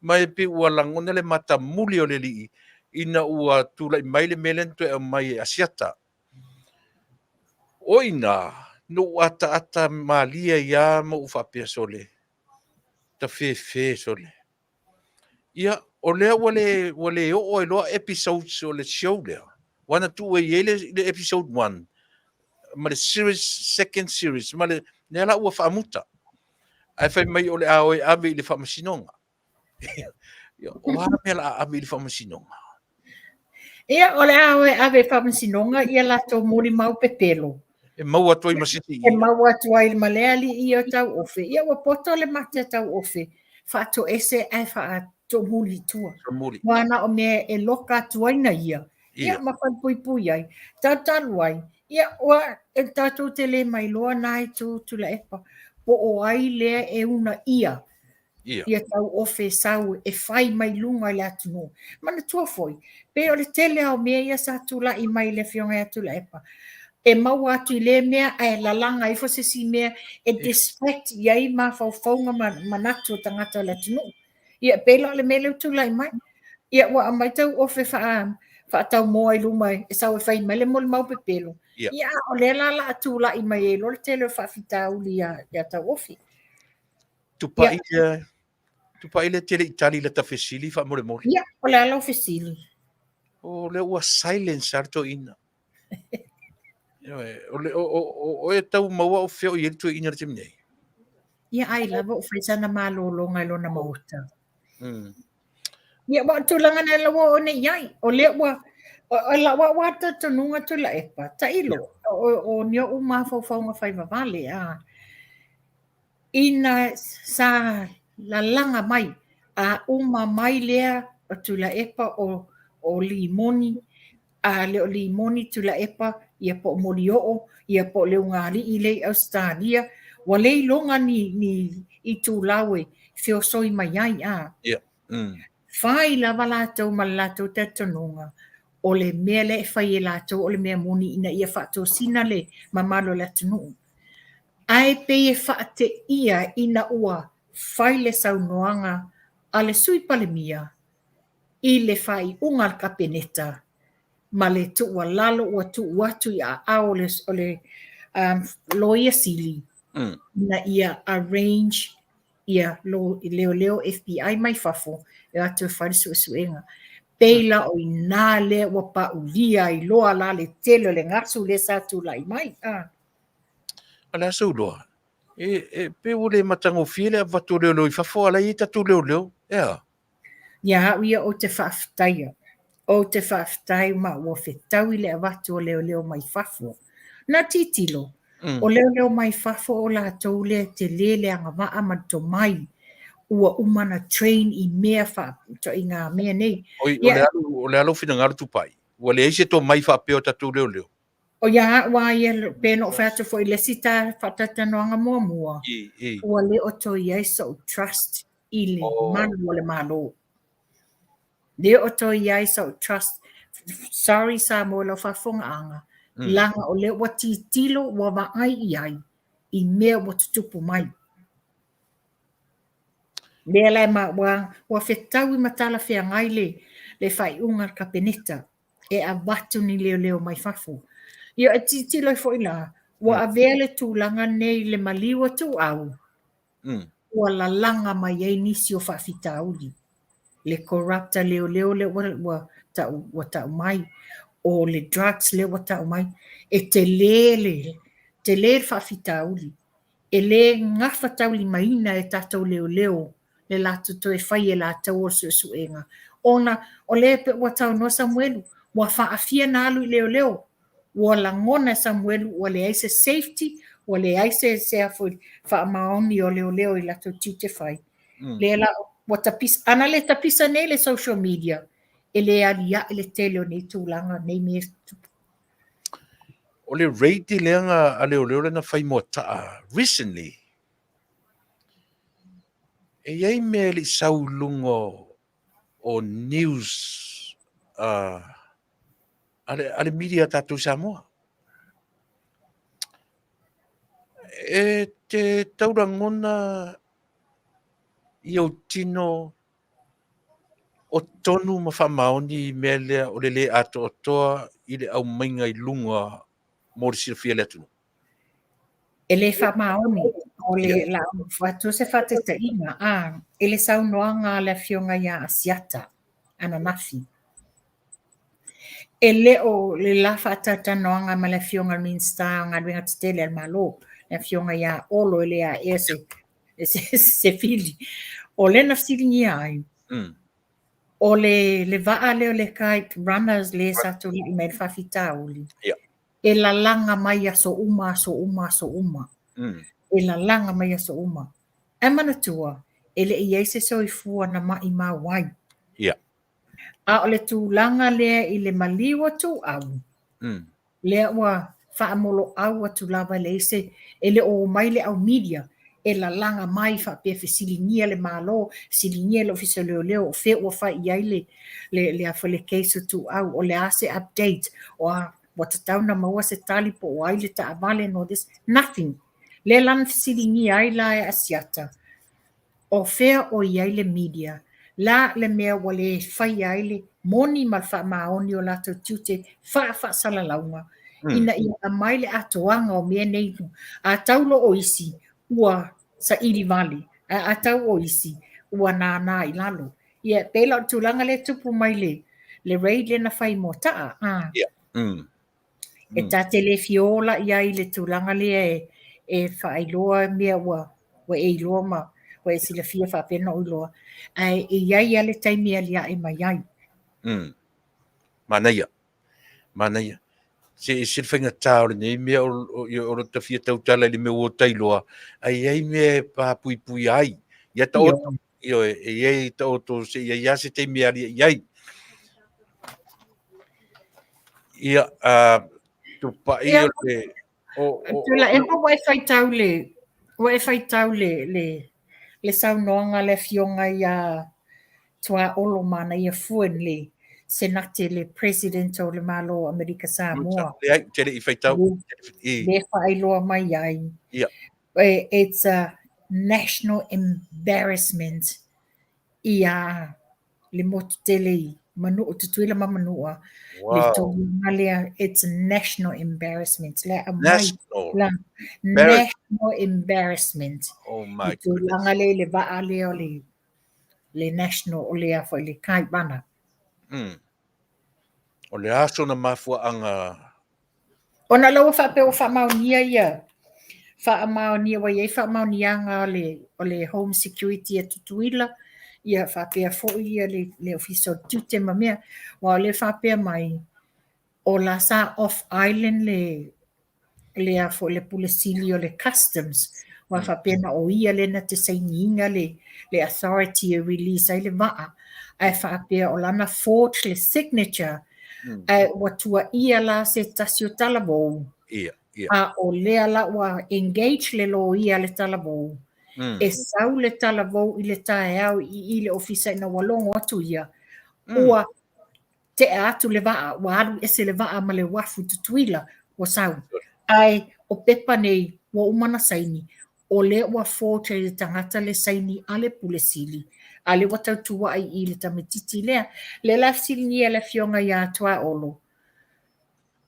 ma e pei ua lagona le matamuli o le alii ina ua tulai mai le mea lea na toe aumai e Asiata. O i ina, na ou ataata malie ai lava ma ou faapea, Sole, tafefe sole. Ia, o lea ua le, ua le oo ai loa episodes o le show lea. Ua na tuu ai i le, le episode 1 ma le series, second series, ma le, lea la ua faamuta. Ae fai mai o le a o e ave i le faamasinoga. Ia, o a mea la a ave i le faamasinoga? Ia, o le a o e ave i faamasinoga ia latou molimau pepelo. E maua atu ai ma se isi. E maua atu ai ma le alii o Tauofe. Ia, ua poto le mate a Tauofe, faatoese ae faatoomuli i tua. Toomuli. Ua na o mea e loka atu ai na ia. Ia, ma falepuipui ai. Talutalu ai. Ia, ua e tatou te le mailoa na e tu Tuilaepa. Po o ai lea e una ia. Ia. Ia Tauofe sau e fai mai luga i le atunuu. Manatua foi, pei o le tele lava o mea ia sa tulai mai i le Afioga ia Tuilaepa, e maua atu i lea mea ae lalaga ifo se isi mea e distract i ai mafaufauga ma manatu o tagata o le atunuu. Ia, pei la o le mea lea ua tulai mai. Ia, ua aumai Tauofe faa, faataumoa i luma e sau e fai mai le molimau pepelo. Ia, a o lea la o le a tulai mai ai loa le tele o faafitauli ia Tauofe. Tupai lea, tupai lea te le i tali i lata fesili faamolemole. Ia, o le a lau fesili? O lea ua silence lava le toeaina. Ioe, o le, o, o, o, o e tau maua o fea o i ai le toeaina i le taimi nei? Ia, ai lava o fai sana malologa i lona maota. Ia, ua o le tulaga lena ua oo nei i ai. O lea ua, o, o lau au lava talitonuga Tuilaepa, tailo, o, o ni oʻu mafaufauga fai vavale, a. Ina sa lalaga mai a uma mai lea o Tuilaepa o o Limoni, a le o Limoni Tuilaepa ia po o Molioo ia po o le ulugalii lea i Ausetalia, ua le iloga ni ni itulau e feosoi mai ai a. Ia. Fai lava latou ma le latou talitonuga o le mea lea e fai e latou o le mea moni ina ia faatosina le mamalu o le atunuu. Ae pei e faateia ina ua fai le saunoaga a le Sui Palemia i le faaiuga a le Kapeneta ma le tuualalo ua tuu atu i aao o le, o le Loia Sili ina ia arrange ia lo, leoleo FBI mai fafo e o atu e fai le suesuega. Pei la o i ina lea ua paulia ai loa la le tele o le gasu lea sa tulai mai. Ah. O le a sou iloa? E, e pei ua le matagofie le avatu o leoleo i fafo, a la e i ai tatou leoleo, e a? Ia au ia ou te faafetaia. Ou te faafetai ma ua fetaui le avatu o leoleo mai fafo. Na tilotilo, o leoleo mai fafo o latou lea e tele le agavaa ma le tomai ua uma ona train i mea faa, ituaiga mea nei. Oi, o le a, o le a lou finagalo Tupai? Ua leai se tomai faapea o tatou leoleo? O ia au a ia, pe na ou fai atu foi i le isi ta faatalatalanoaga muamua, ua le o toe i ai sou trust i le malu o le Malo. Le o toe i ai sou trust. Sorry Samoa i lau faafofogaaga, leaga o lea ua tilotilo, ua vaai i ai i mea ua tutupu mai. Lea la e ma, ua, ua fetaui ma talafeagai le, le faaiuga a le Kapeneta e avatu ni leoleo mai fafo. Ia, e tilotilo ai foi la, ua avea le tulaga nei i le maliu a Tuuau, ua lalaga mai ai nisi o faafitauli. Le corrupt a leoleo lea ua, ua tau, ua tau mai, o le drugs lea ua tau mai, e tele le, tele le faafitauli. E le gafataulimaina e tatou leoleo le latou toe fai e latou o le suesuega, ona o lea pe ua saunoa Samuelu, ua faafia na alu i leoleo, ua lagona e Samuelu ua leai se safety, ua leai se, se a foi, faamaoni o leoleo i latou tiute fai. Lea la ua tapisa, ana le tapisa nei le social media, e le aliae le tele o nei tulaga, nei mea e tutupu. O le raid lea na a leoleo lea na fai Moataa recently, e i ai mea e le i sau i luga o news a le media a tatou i Samoa. E te tau lagona i ou tino o tonu ma faamaoni i mea lea o le le atoatoa i le aumaiga i luga mo le silafia e le atunuu? E le faamaoni, o le la avatu se faataitaiga, a, i le saunoaga a le Afioga ia Asiata ananafi. E le o le la faatalatalanoaga ma le Afioga i le Minisita o Galuega Tetele a le Malo, le Afioga ia Olo e le aea se, se, se fili. O lea na fesiligia ai, o le, le vaa lea o le Kite Runners lea sa tulai mai le faafitauli, e lalaga mai aso uma, aso uma, aso uma. E lalaga mai aso uma. Ae manatua, e le i i ai se soifua na maimau ai. A o le tulaga lea i le maliu o Tuuau, lea ua faamoloau atu lava e leai se, e le o omai le au media e lalaga mai faapea fesiligia le Malo, fesiligia le Ofisa o Leoleo o fea ua fai i ai le, le, le, a foi le case o Tuuau, o le a se update, o a, ua tatau ona maua se tali po o ai le taavale and all this, nothing. Lea la na fesiligia ai la e Asiata, O fea o i ai le media? La le mea ua le faia ai le moni ma le faamaoni o latou tiute faafaasalalauga ina ia aumai le atoaga o mea nei. A tau loa o isi, ua saili vale, ae a tau o isi, ua nānā i lalo. Ia, e pei la o le tulaga lea e tupu mai le le raid lea na fai i Moataa, a. Ia. E ta te le fia o la i ai i le tulaga lea e, e faailoa mea ua, ua e iloa ma ua e silafia faapea ona ou iloa, ae e i ai lava le taimi e aliae mai ai. Manaia. Manaia. Se ese le faigata o lenei mea o, o, o lo ta fia tautala i le mea ua ta iloa, ae i ai mea e papuipuia ai. Ia taoto, Ioe, e i ai taoto se i ai lava se taimi e aliae ai. Ia, tupai o le... O, o, Tuilaepa ua e faitau le, ua e faitau le, le, le saunoaga a le Afioga ia Tuaolo Manaia Fuen le Senate le President o le Malo o Amerika Samoa. Leai, te le i faitau. Le faailoa mai ai. Ia. It's a national embarrassment ia le motu tele i Manua, Tutuila ma Manua, le tulaga lea, it's a national embarrassment. Le aumai, National. la, national embarrassment. Oh my Le tulaga lea i le vaa lea o le, le national, o le a foi, le kite runner. O le a sona mafuaaga? Ona la ua faapea ua faamaonia ia, faamaonia ua i ai faamaoniaga o le, o le Home Security a Tutuila, ia faapea foi ia le, le Ofisa o le Tiute ma mea. Aua o lea e faapea mai, o la sa off island le, le a foi le Pule Sili o le Customs, aua faapea na o ia lea na te sainiina le, le authority e release ai le vaa, ae faapea o lana forge le signature, ae ua tuaia la se tasi o talavou, a o lea la ua engage le loia a le talavou, e sau le talavou i le taeao i i le ofisa ina ua logo atu ia, ua tea atu le vaa, ua alu ese le vaa ma le uafu i Tutuila, ua sau. Ae o pepa nei, ua uma ona saini, o lea ua forge e le tagata le saini a le Pule Sili, a lea ua tau tuuai i le tamaitiiti lea. Lea la e fesiligia e le Afioga ia Tuaolo,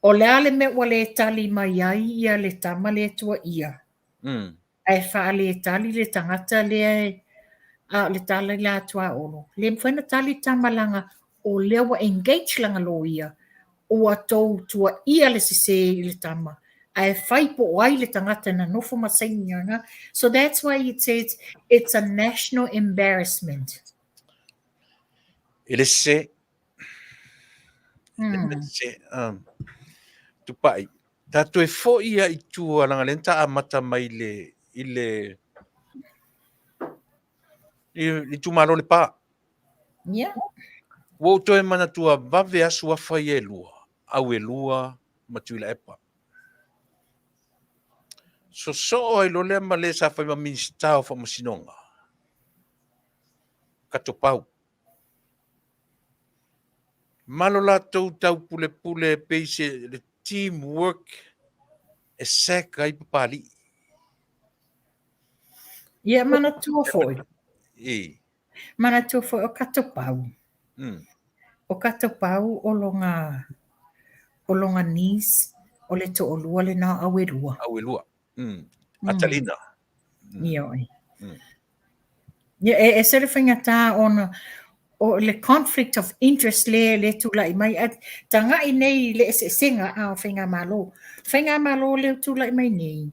o le a le mea ua le tali mai ai ia le tama lea e tuuaia? Ae faaletali le tagata lea e A o le tala i la Tuaolo, le mafai ona tali tama leaga o lea ua engage lana loia, ua tou tuaia le sese i le tama, ae fai po o ai le tagata na nofo ma saini ana. So that's why it says it's a national embarrassment. E le sese. E le sese. Tupai, ta toe foi ia i tua leaga lea na ta amata mai le i le i le itumalo o Lepa. Yeah. Ua ou toe manatua vave a suafa ia e lua, Auelua ma Tuilaepa. Sosoo ai loa lea ma le sa fai ma Minisita o Faamasinoga, Katopau. Ma lo latou taupulepule e pei se le team work e sack ai Papalii. Ia manatua foi. E. Manatua foi o Katopau. O Katopau o loga o loga niece o le to'olua lena o Auelua. Auelua. Atalina. Ioe. Ia, e ese le faigata ona o le conflict of interest le le tulai mai. A taga'i nei i le eseesega a o faigamalo. Faigamalo lea ua tulai mai nei,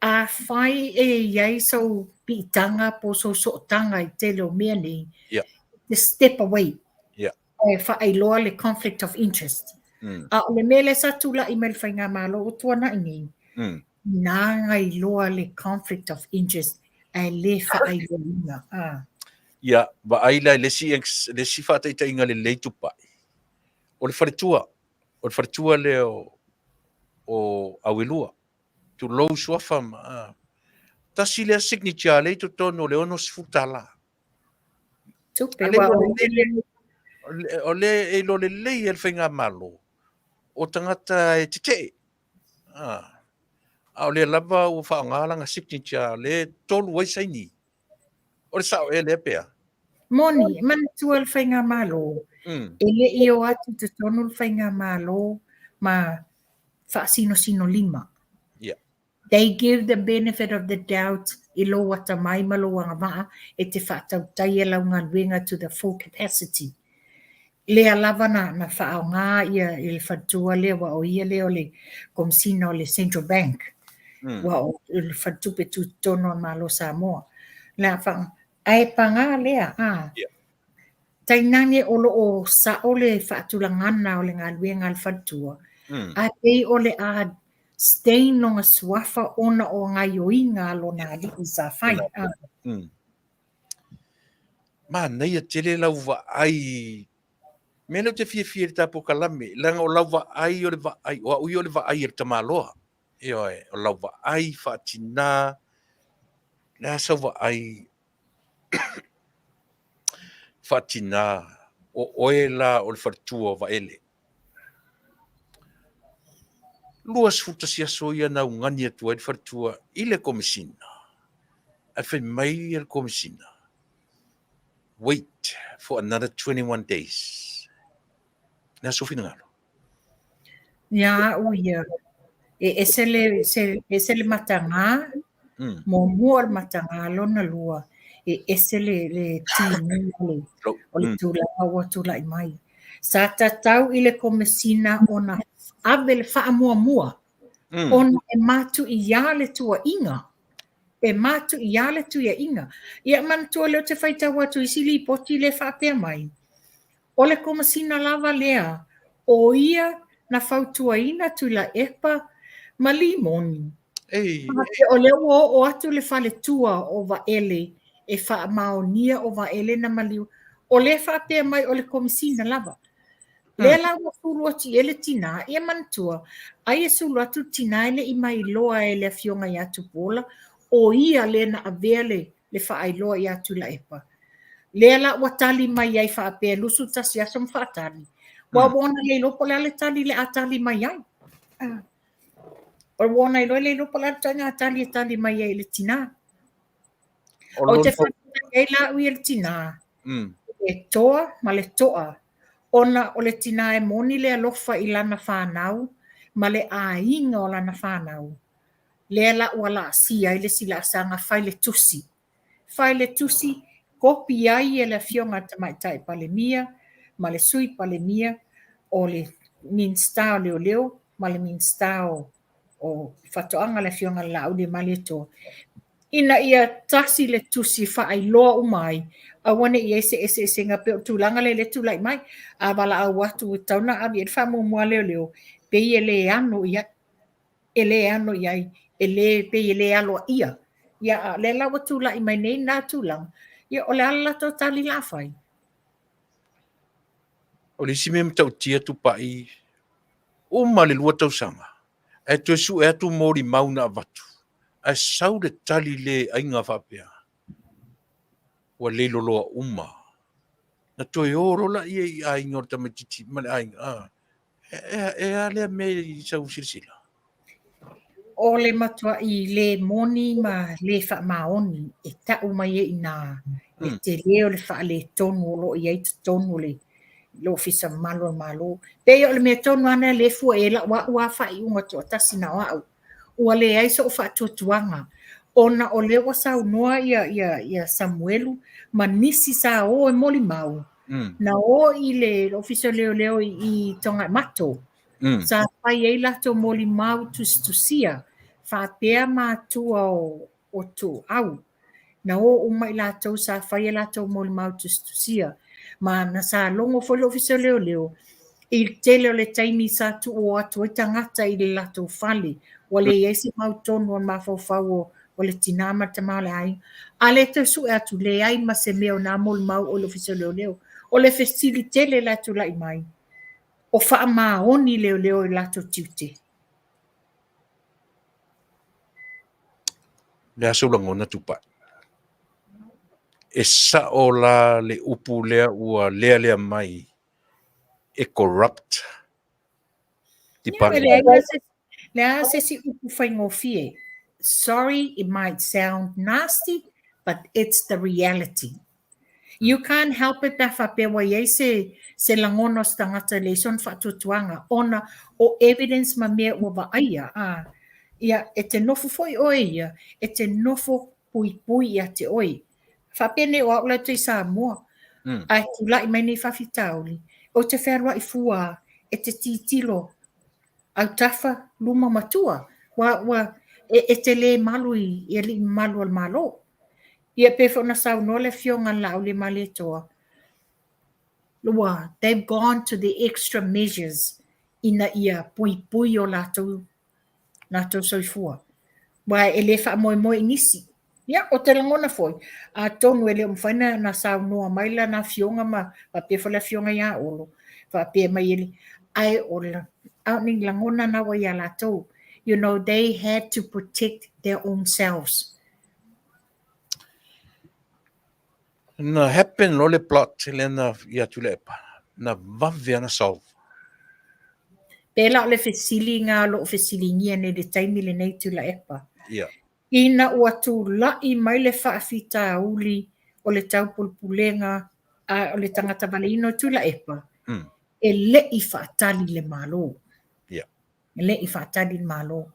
afai e i ai sou piitaga po o sou sootaga i tele o mea nei, te step away. E faailoa le conflict of interest. A o le mea lea sa tulai mai le faigamalo ua tuanai nei, na gailoa le conflict of interest ae le faailoaina. A. Ia, vaai la i le isi, le isi faataitaiga lelei Tupai, o le faletua, o le faletua lea o, o Auelua, tulou suafa ma, a. Tasi lea signature lea i totonu o le $60. Tupe, wa o le... O le e iloa lelei e le faigamalo, o tagata e tetee. A, a o lea lava ua faaaoga lana signature lea e tolu ai saini. O le sao ea lea pe a? Moni, e manatua le faigamalo, e le i o atu i totonu le faigamalo ma faasinosino lima. Yeah. They give the benefit of the doubt i lou atamai ma lou agavaa e te faatautaia lau galuega to the full capacity. Lea lava na, na faaaoga ia i le faletua lea, ua o ia lea o le Komesina o le Central Bank, ua o le faletupe tutotonu o le Malo o Samoa. La fa, ae paga lea, a. Yeah. Tainane o lo o sa'o le faatulagana o le galuega a le faletua, ae pei o le a stain lona suafa ona o gaioiga a lona alii sa fai. A. Manaia tele lau vaai. Mea lea ou te fiafia i le ta polokalame, leaga o lau vaai o le vaai, o au ia o le vaai a le tamaloa. Ioe, o lau vaai faatina, le a sau vaai faatina, o oe la o le faletua o Vaele. 21 aso ia na augani atu ai le faletua i le Komesina. Ae fai mai le Komesina, wait for another 21 days. Le a sou finagalo? Ia a'u ia, e ese le, se, ese le matagā, muamua o le matagā, lona lua, e ese le, le timuga le, o le tulaga ua tula'i mai. Sa tatau i le Komesina ona ave le faamuamua ona e matuiā le tuuaiga. E matuiā le tuiaiga. Ia manatua lea ou te faitau atu i isi lipoti lea e faapea mai, o le Komesina lava lea o ia na fautuaina Tuilaepa ma Limoni. Faapea o lea ua oo atu le faletua o Vaele e faamaonia o Vaele na maliu. O lea faapea mai o le Komesina lava. Lea la ua sulu atu i ai le tinā, ia manatua, ai e sulu atu le tinā e le i mailoa e le afioga ia Tupuola, o ia lea na avea le, le faailoa ia Tuilaepa. Lea la ua tali mai ai faapea 21 aso ma faatali. Ua ua ona le iloa po o le a le tali le a tali mai ai. O ua ona iloa le iloa po o le a le ituaiga tali e tali mai ai i le tinā. Ou te faafetai ai la au ia i le tinā, le toa ma le to'a, ona o le tinā e moni le alofa i lana fanau ma le aiga o lana fanau. Lea la ua laasia ai le isi laasaga, fai le tusi. Fai le tusi, kopi ai e le Afioga a le Tamaitai Palemia ma le Sui Palemia o le Minisita o Leoleo ma le Minisita o o Faatoaga le Afioga i le Laauliamalietoa, ina ia tasi le tusi e faailoa uma ai, aua ne i i ai se eseesega pei o le tulaga lea lea e tulai mai. A valaau atu e tatau ona ave i ai le faamuamua a leoleo, pei e le ano i ai, e le ano i ai, e le, pei e le aloaia. Ia, a o lea la ua tulai mai nei na tulaga, ia o le a le latou tali la fai? O le isi mea matautia Tupai, uma le 2 tausaga, ae toe sue atu molimau na avatu, ae sau le tali le aiga faapea, ua leiloloa uma. Na toe o loa laia i aiga o le tamaitiiti ma le aiga. Ah, e a lea mea i sau silasila? O le matuai le moni ma le faamaoni e tau mai ai i ina le tele o le faaletonu o lo o i ai totonu o le Ofisa Mamalu o le Malo. Pei o le mea tonu lava lena lea e fua i ai lau au lava faaiuga toatasi na o au. Ua leai so'u faatuatuaga ona o lea ua saunoa ia Samuelu ma nisi sa o e molimau, na o i le Ofisa o Leoleo i Togaimato, sa fai ai latou molimau tusitusia faapea matua o Tuuau. Na o uma i latou sa fai a latou molimau tusitusia. Ma na sa logo foi le Ofisa o Leoleo i le tele o le taimi sa tuu atu ai tagata i le latou fale, ua leai se mautonu o le mafaufau o le tinā ma le tamā o le aiga. A le toe sue atu, leai ma se mea o nā molimau o le Ofisa o Leoleo. O le fesili tele la e tulai mai, o faamaoni leoleo i latou tiute? Le a sou lagona Tupai? E sao la le upu lea ua lealea mai e corrupt department. Leai se isi upu faigofie. Sorry, it might sound nasty, but it's the reality. You can't help it pe a faapea ua i ai se, se lagona o se tagata e leai sona faatuatuaga ona o evidence ma mea ua vaaia, ā, ia, e te nofo foi oe ia, e te nofo puipui ia te oe. Faapea nei o au la i Samoa, ae tulai mai nei faafitauli, ou te fealuai fua e te titilo autafa, luma ma tua, ua, ua, e, e te le malu i, i alii mamalu o le Malo. Ia pei foi ona saunoa le Afioga a le Laauliamalietoa, ua, they've gone to the extra measures ina ia puipui o latou, latou soifua. Aua e le faamoemoe i nisi. Ia, o te lagona foi, atonu e le o mafai na, na saunoa mai lana afioga ma faapea foi le afioga ia Olo, faapea mai e le, ae o le, a o ni lagona na ua ia latou. You know, they had to protect their own selves. Na happen loa le plot lea na ia Tuilaepa, na vave ana solve. Pēlā o le fesiliga o lo o fesiligia nei i le taimi lenei Tuilaepa. Ia. Ina ua tula'i mai le faafitauli o le taupulepulega a o le tagata valeina o Tuilaepa, e le i faatali le Malo. Ia. E le i faatali le Malo.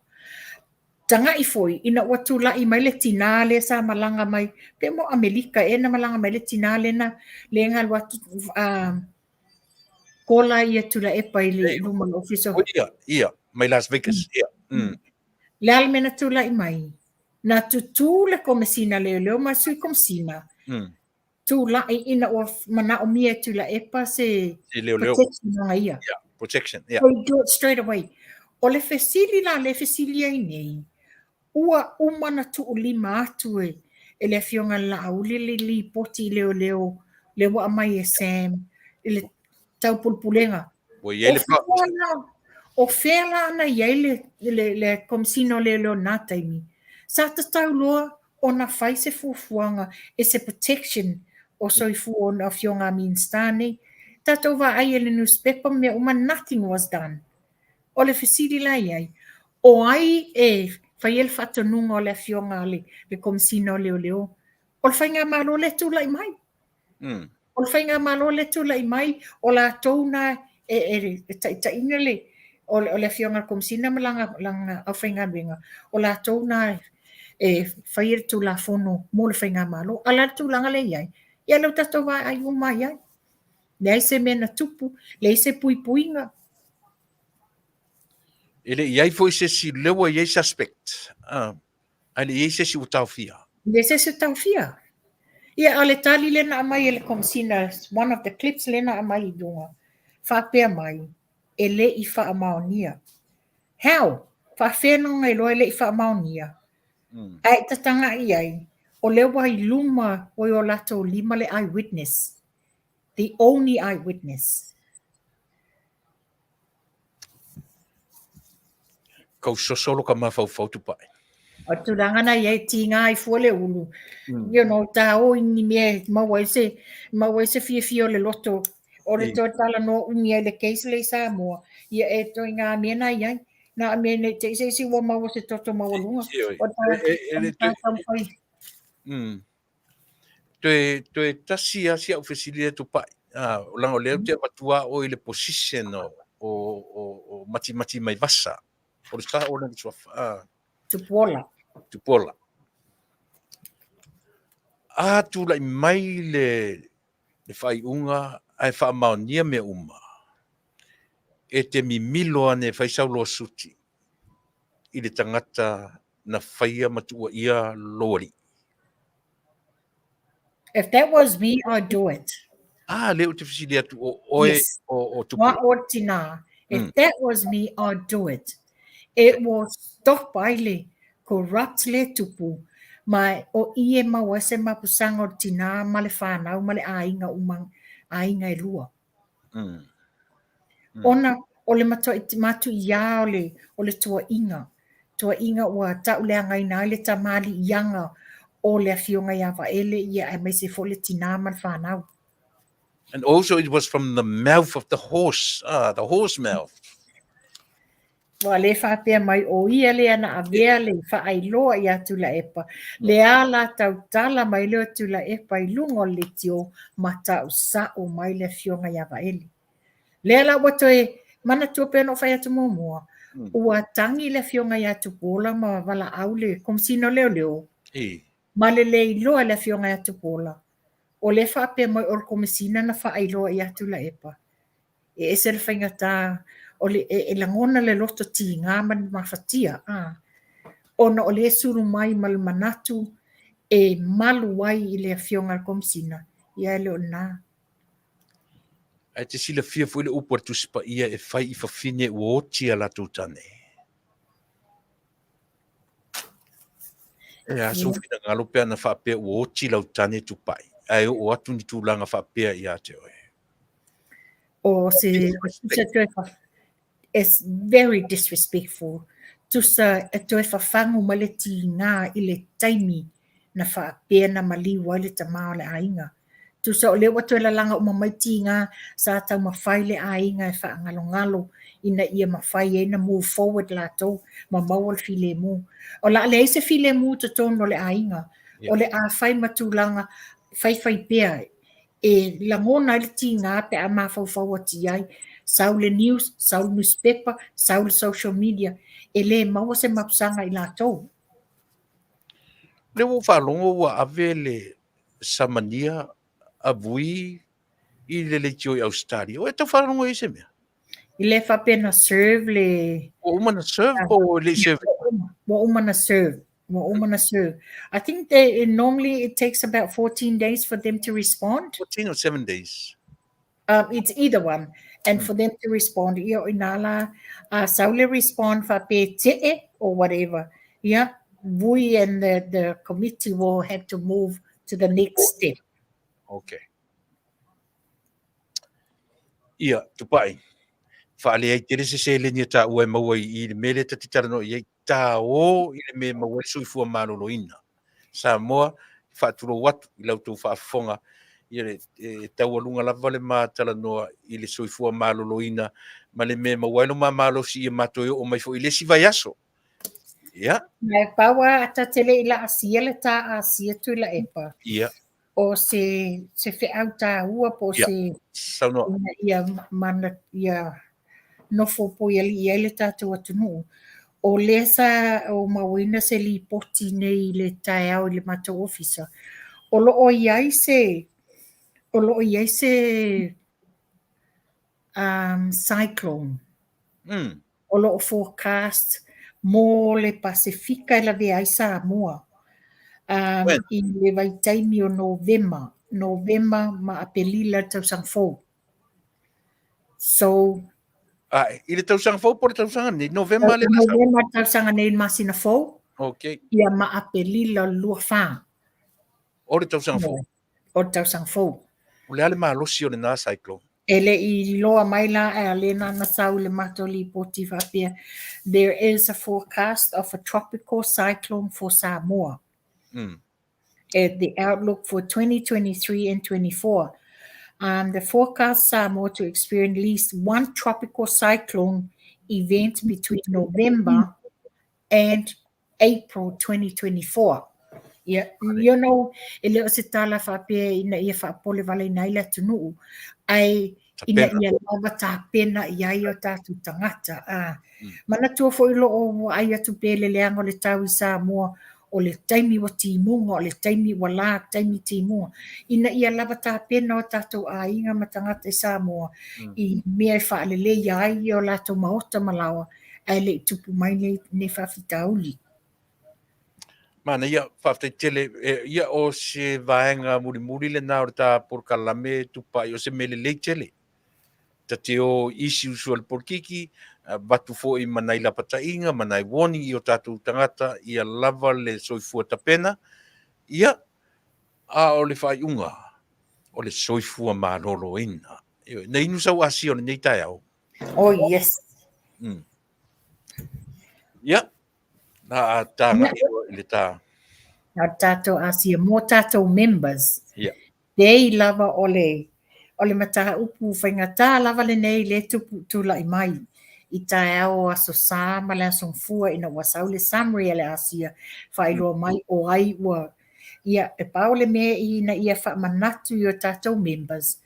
Taga'i foi, ina ua tula'i mai le tinā lea sa malaga mai, pe mo Amelika ea na malaga mai le tinā lea na, lea na alu atu, kola ia Tuilaepa i le luma o le ofisa. O ia, ia, mai Las Vegas, ia. Le a le mea na tula'i mai? Na tutū le Komesina Leoleo ma le Sui Komesina, Tula'i ina ua manaomia e Tuilaepa se protection ona ia. Yeah, protection, yeah. So do it straight away. O le fesili la lea e fesili ai nei, ua uma na tuulima atu e, e le Afioga i le Laauli le lipoti i leoleo lea ua aumai e Sam i le taupulepulega. Ua i ai le plot. O fea la na i ai le, le, le Komesina o Leoleo i na taimi? Sa tatau loa ona fai se fuafuaga e se protection o soifua o na afioga a Minista nei. Tatou vaai e le newspaper ma mea uma, nothing was done. O le fesili la i ai, o ai e faia le faatonuga o le afioga a le, le Komesina o Leoleo? O le Faigamalo lea e tulai mai. O le Faigamalo lea e tulai mai, o latou na e, e, e taitaiina le, o le, o le afioga a le Komesina ma lana, lana aufaigaluega, o latou na e faia le Tulafono mo le Faigamalo. A o le a le tulaga lea e i ai? Ia lea ua tatou vaai uma i ai. Leai se mea na tupu, leai se puipuiga. E le i ai foi se isi, lea ua i ai suspect, ae le i ai se isi ua taofia. Leai se isi ua taofia. Ia, a o le tali lea na aumai e le Komesina, one of the clips lea na aumai i luga, faapea mai, e le i faamaonia. How? Faafefea ona iloa e le i faamaonia? Ae tataga'i ai, o lea ua i luma o o latou lima le eye witness, the only eye witness. Kau sosolo ka mafaufau Tupai. O le tulaga na i ai, tiga ai fua le ulu. You know, ta o i ni mea e maua ai se, maua ai se fiafia o le loto. O le toe talanoa umi ai le case lea i Samoa, ia e toe ngā mea na i ai. Nā mea nei te ise isi ua maua se toto maualuga. O ta, e, ta taumafai. Toe, toe tasi lava si au fesili lea Tupai. Ah, leaga o lea ou te avatua oe i le position o, o, o, o Matimati Maivasa. O le sao lea o le suafa. Ah. Tupuola. Tupuola. A tulai mai le, le faaiuga ae faamaonia mea uma, e te mimilo ane e fai sau lawsuit i le tagata na faia ma tuuaia lou alii. If that was me, I'd do it. Ah, lea ou te fesili atu o oe yes. o, o tupu. Wa o tina. If that was me, I'd do it. It will stop ai le corrupt le tupu ma o i e mau ai se mapusaga o le tinā ma le whānau ma le āiga uma, āiga e lua. Ona o le matuai matuiā o le, o le tuuaiga, tuuaiga ua tauleagaina ai le tamaliiaga o le Afioga ia Vaele, ia aemaise foi le tinā ma le fanau. And also it was from the mouth of the horse, ah, the horse mouth. Ua le faapea mai o ia lea na avea le faailoa iā Tuilaepa, le a la tautala mai lea o Tuilaepa i luga o le leitio ma tau sa'o mai le Afioga ia Vaele. Lea la ua toe manatua pea ona ou fai atu muamua, ua tagi le Afioga ia Tupuola ma valaau le Komesina o Leoleo, ma le le iloa e le Afioga ia Tupuola, o lea faapea mai o le Komesina na faailoa iā Tuilaepa. E ese le faigata o le, e, e lagona le loto tiga ma le mafatia, a, ona o lea e sulu mai ma le manatu e malu ai i le Afioga i le Komesina, ia e le o lena. Ae te silafia foi le upu a le Tusi Paia e fai i fafine ua oti a latou tane. E a sou finagalo pe ana faapea ua oti lau tane Tupai, ae oo atu ni tulaga faapea ia te oe. O se, se toe It's very disrespectful. Tusa e toe fafagu mai le tiga i le taimi na faapea na maliu ai le tama o le aiga. Tusa o lea ua toe lalaga uma mai tiga sa taumafai le aiga e faagalogalo ina ia mafai ai na move forward latou ma maua le filemu. O le a leai se filemu i totonu o le aiga. O le a fai ma tulaga faifai pea e lagona ai le tiga pe a mafaufau atu i ai. Sau le news, sau le nusipepa, sau le social media, e le maua se mapusaga i latou. Lea ua ou faalogo ua ave le samania a Vui i le leitio i Ausetalia. Ua e tau faalogo i ai se mea? I le faapea na serve le... Ua uma na serve po o le i serve? Ua uma na serve. Ua uma na serve. I think they, normally it takes about 14 days for them to respond. 14 or 7 days? It's either one. And for them to respond, ia o inā la, sau le respond faapea tee or whatever. Ia, Vui and the committee will have to move to the next step. Okay. Ia, Tupai, faaleai tele se seleni a tāua e maua i le mea lea ta te talanoa i ai, tāō i le mea e maua ai le soifua maloloina. Samoa, faatulou atu i la outou faafofoga, ia, e taualuga lava le ma talanoa i le soifua maloloina ma le mea e maua ai lo ma malosi ia matou e oo mai foi i le isi vaiaso. Ia. Mai pau a ta te le i laasia le tā asia Tuilaepa. Ia. O se, se feau tāua po o se Saunoa. ina ia mana, ia nofo poiali'i ai le tatou atunuu. O lea sa ou mauaina se lipoti nei i le taeao i le matou ofisa, o lo o i ai se, o lo o i ai se um, cyclone. O lo o forecast mo le Pasefika e lavea ai Samoa um, i le vaitaimi o Novema, Novema ma Apelila le tausaga fou. So, Ah, i le tausaga fou po le tausaga nei, Novema le Novema le tausaga nei le masina fou. Okay. Ia ma Apelila o le 24. O le tausaga fou. O le tausaga fou. O le a le malosi o lena cyclone? E le i iloa mai la a lea na na sau i le matou lipoti faapea, there is a forecast of a tropical cyclone for Samoa. At the outlook for 2023 and 24. The forecast Samoa to experience at least one tropical cyclone event between November and April 2024. Ia, you know, e le o se tala faapea ina ia faapolevaleina ai le atunuu, ae ina ia lava tapena i ai o tatou tagata. A, manatua foi o lo o vaai atu pea i le leaga o le tau i Samoa, o le taimi ua timuga, o le taimi ua la, taimi timuga, ina ia lava tapena o tatou aiga ma tagata i Samoa i mea e faaleleia ai o latou maota ma laoa, ae le i tupu mai nei faafitauli. Manaia, faafetai tele. E, ia, o se vaega mulimuli lena o le ta polokalame Tupai, o se mea lelei tele. Ta te o isi usu a le polokiki, avatu foi ma nai lapataiga, ma nai warning i o tatou tagata ia lava le soifua tapena, ia, a o le faaiuga, o le soifua maloloina. Ioe, na inu sau asia o lenei taeao. Oh, yes. Ia, na a tāga i le tā. Na tātou asia, mō tātou members. Yeah. Te lava o le, o le mataupu whaingatā lava lenei le tupu tūlai mai i taeao o Aso Sā ma le Aso Gafua ina ua sau le summary a le Asia whaailoa mai o ai ua ia e pau le mea ina ia whaamanatu i o tātou members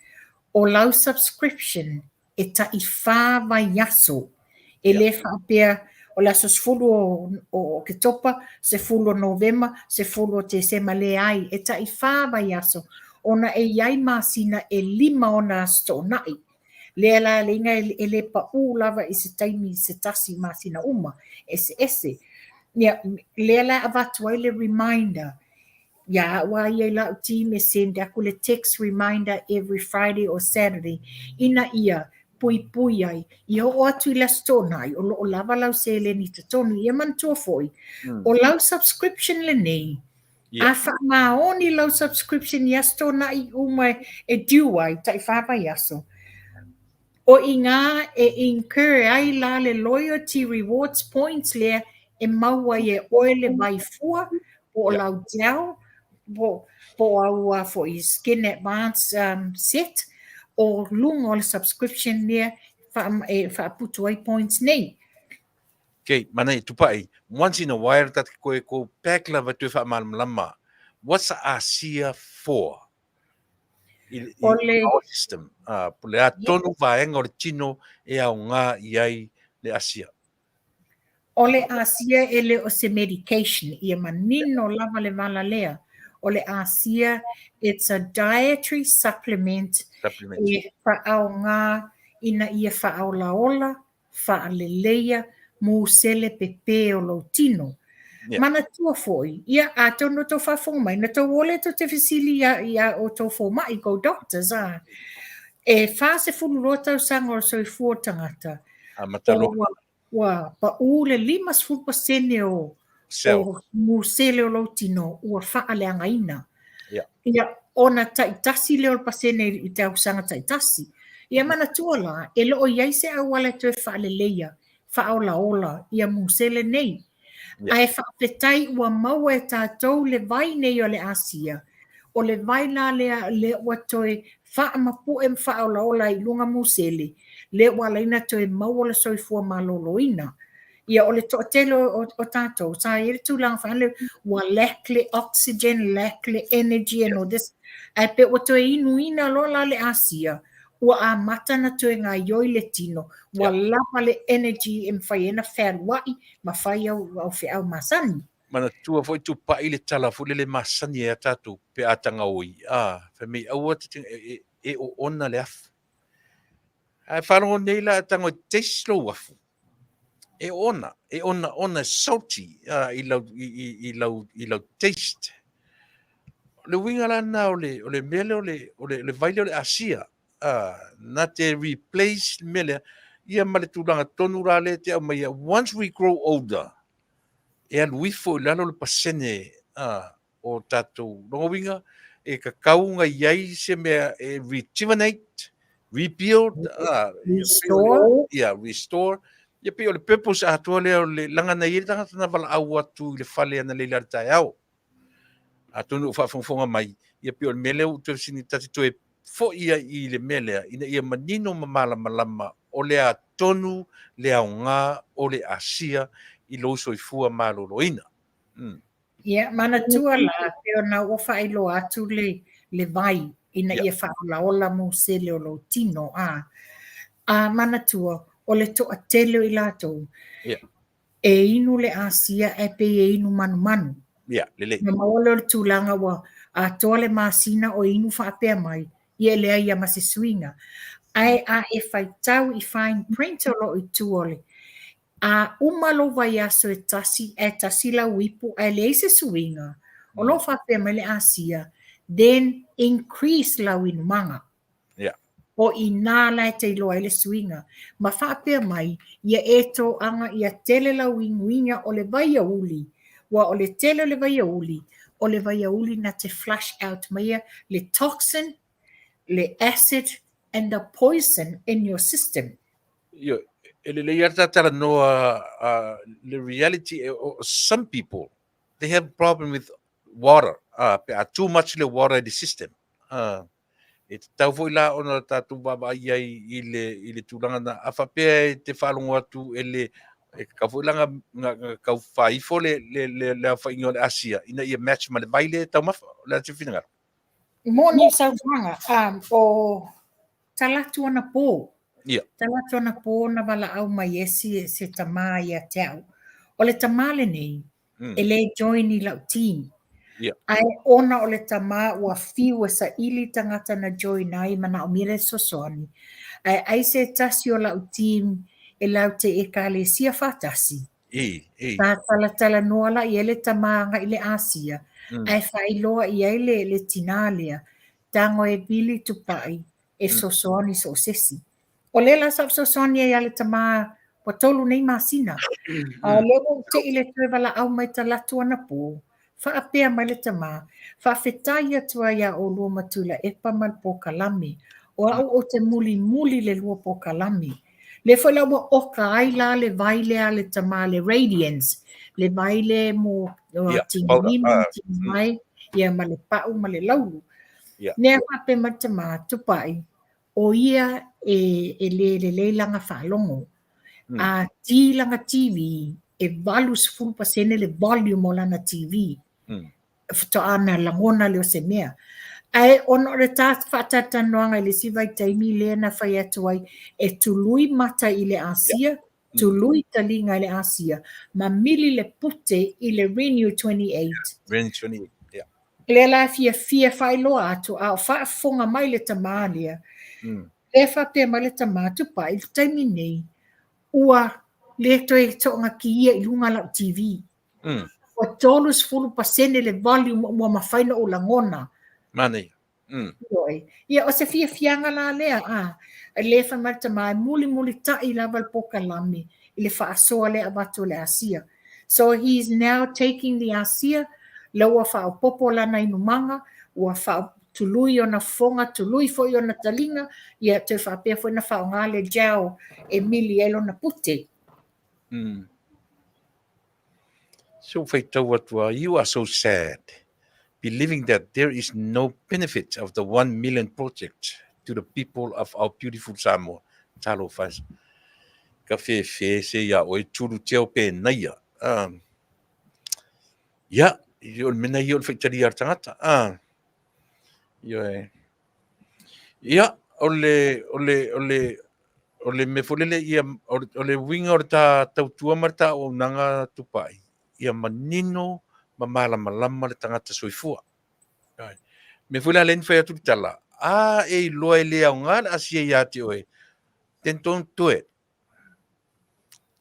o lau subscription e taʻiwhā vaiaso, e lē faapea o le aso 10 o Oketopa, 10 o Novema, 10 o Tesema, leai, e taʻiwhā vaiaso, ona e i ai masina e lima ona aso toonai. Lea la le iga e lē paʻū lava i se taimi se tasi masina uma, eseese. Ia, lea la e avatu ai le reminder Iā a'u a ia i la'u team e send aku le text reminder every Friday or Saturday ina ia puipui ai i o'o atu i le Aso Toonai o lo'o lava lau seleni i totonu. Ia manatua fo'i, o lau subscription lenei, a faamaoni lau subscription i Aso Toonai uma e due ai, taʻiwhā vaiaso, O iga e incur ai la le loyalty rewards points lea e maua ai e oe le vai fua po o lau gel po po o au a foi skin advance um, set o luga o le subscription lea wha, e whaaputu ai points nei. Okay, mana e tupai, once in a while ta te koe ko back lava toe whaamalamalama. What's ASEA for? I, i, o le system. Po le a tonu vaega o le tino e aoga i ai le ASEA. O le ASEA e le o se medication, ia manino lava le vala lea. O le ASEA, it's a dietary supplement, supplement. e whaaoga ina ia whaaolaola faaleleia musele pepē o lou tino. Yeah. Manatua foi, ia, atonu o tou faafofoga mai, na tou o lea tou te fesili ia, ia outou fomai, go doctors, a. E 42 tausaga o le soifua o le tagata, Amata loa. ua, ua paʻū le 50% o, Cell. o musele o lou tino ua faaleagaina. Yeah. Ia, ona taitasi lea o le pasene i tausaga taitasi. Ia manatua la, e le o i ai se auala e toe faaleleia, faaolaola ia musele nei. Yeah. Ae faafetai ua maua e tatou le vai nei o le Asia, o le vai la lea lea ua toe faamapu'e ma faaolaola ai i luga musele, lea ua ala ai ona toe maua le soifua maloloina. Ia, o le toatele o, o, o tatou, sa i ai le tulaga faale, ua lack le oxygen, lack le energy and all this. Ae pe ua toe inuina loa la le asia, Ua amata ona toe gaoioi le tino, ua lava le energy e mafai ai ona fealuai ma fai au, au feau masani. Manatua foi tupai le tala foi lele masani ai a tatou pe a tagaoi, a, fai mai aua te, e, e oona le afu. Ae faalogo nei la e tago e taste lou afu, e oona, e onaona, e salty i lau, i, i, i lau, i lau taste. O le uiga la lena o le, o le mea lea o le, o le, le vai lea o le asia, na te replace le mea lea, ia ma le tulaga tonu la lea e te aumaia, once we grow older, e alu ifo i lalo le pasene o tatou lona uiga e tatau ona i ai se mea e rejuvenate, rebuild, Restore. ia, restore. Ia pei o le purpose atoa lea o le leaga na i ai le tagata na valaau atu i le fale analeila i le taeao. Atonu o faafogafoga mai, ia pei o le mea lea ua ou toe fesili, ta te toe foi ai i le mea lea ina ia manino ma malamalama o le a tonu le aoga o le asia i lou soifua maloloina. Ia, manatua la, pei ona ua faailoa atu le, le vai ina ia faaolaola musele o lou tino, a. A manatua, o le toatele o i latou, e inu le asia ae pei e inu manumanu. Ia, lelei. Ona maua lea o le tulaga ua atoa le masina o inu faapea mai, ia e leai lava ma se suiga. Ae a e faitau i fine print o lo o i tua o le, A uma lou vaiaso e tasi ae tasi lau ipu ae leai se suiga, o lo o faapea mai le asia, then increase lau inumaga. Yeah. O i nā la e te iloa ai le suiga. Ma faapea mai, ia e toaga ia tele lau inuiga o le vaiauli, ua o le tele o le vaiauli, o le vaiauli na te flush out maia le toxin, le acid and the poison in your system. Ioe, e lelei lava le ta talanoa le reality, some people, they have problem with water, pe a too much le water i le system. E tatau foi la ona tatou vaavaai ai i le, i le tulaga na, a faapea e te faalogo atu e le, e tatau foi la na tau faaifo le, le, le, le aofaiga o le asia ina ia match ma le vai lea e taumafa. O le a se finagalo? Moni le saunoaga, o Talatu anapo. Ia. Talatu anapo na valaau mai e si, se tamā ia te au. O le tamā lenei, e le join i lau team. Ia. Ae ona o le tamā ua fiu e saili tagata na join ai, manaomia le fesoasoani. Ae ai se tasi o lau team e latou te ekalesia faatasi. I, i. Sa talatalanoa la i ai le tamā agai i le Asia, ae faailoa i ai le, le tinā lea, tago e vili tupai e fesoasoani so o se isi. O lea la sa fesoasoani ai ia le tamā ua tolu nei masina. A o lea ua ou te'i le toe valaau mai talatu anapo, faapea mai le tamā, Faafetai atu ai iā ʻolua ma Tuilaepa ma le polokalame. O aʻu ou te mulimuli le lua polokalame. Lea foi la ua oka ai la le vai lea a le tamā le Radiance, le vai lea mo tinimu, tinimai, ia ma le paʻu ma le laulu. Mea faapea mai le tamā, Tupai, o ia e, e le lelei lana faalogo. A ti lana TV, e 80% le volume o lana TV. Faatoa na lagona lea o se mea. Ae ona o le ta faatalatalanoaga i le isi vaitaimi lea na fai atu ai, e tului mata i le asia, tului taliga i le asia, ma mili le pute i le Renew 28. Renew 28, yeah. Lea la e fiafia faailoa atu, a o faafofoga mai le tamā lea, lea faapea mai le tamā, Tupai, i le taimi nei, ua le toe toagakia i luga lau TV. Ua 30% le volume ua mafai ona ou lagona. Manaia. Ioe. Ia, o se fiafiaga la lea, a, lea fai mai le tamā, e mulimulitaʻi lava le polokalame i le faasoa lea e avatu e le Asia. So he is now taking the Asia, la ua faaopoopo lana inumaga, ua tului ona fofoga, tului foi ona taliga, ia toe faapea foi ona faaaoga le gel e mili ai lona pute. So faitau atu a, you are so sad, believing that there is no benefit of the 1 million project to the people of our beautiful Samoa. Talofa e. Ka fefe se ia oe tulu teo pe naia. Ia, o le mea ia o le faitalia a le tagata. Ioe. Ia, o le, o le, o le, o le mea foi lele ia, o le uiga o le ta tautua ma le ta auaunaga Tupai, ia manino ma malamalama le tagata soifua. Ai. Mea foi la lea na fai atu le tala, a e iloa e le aoga le asia ia te oe, then don't do it.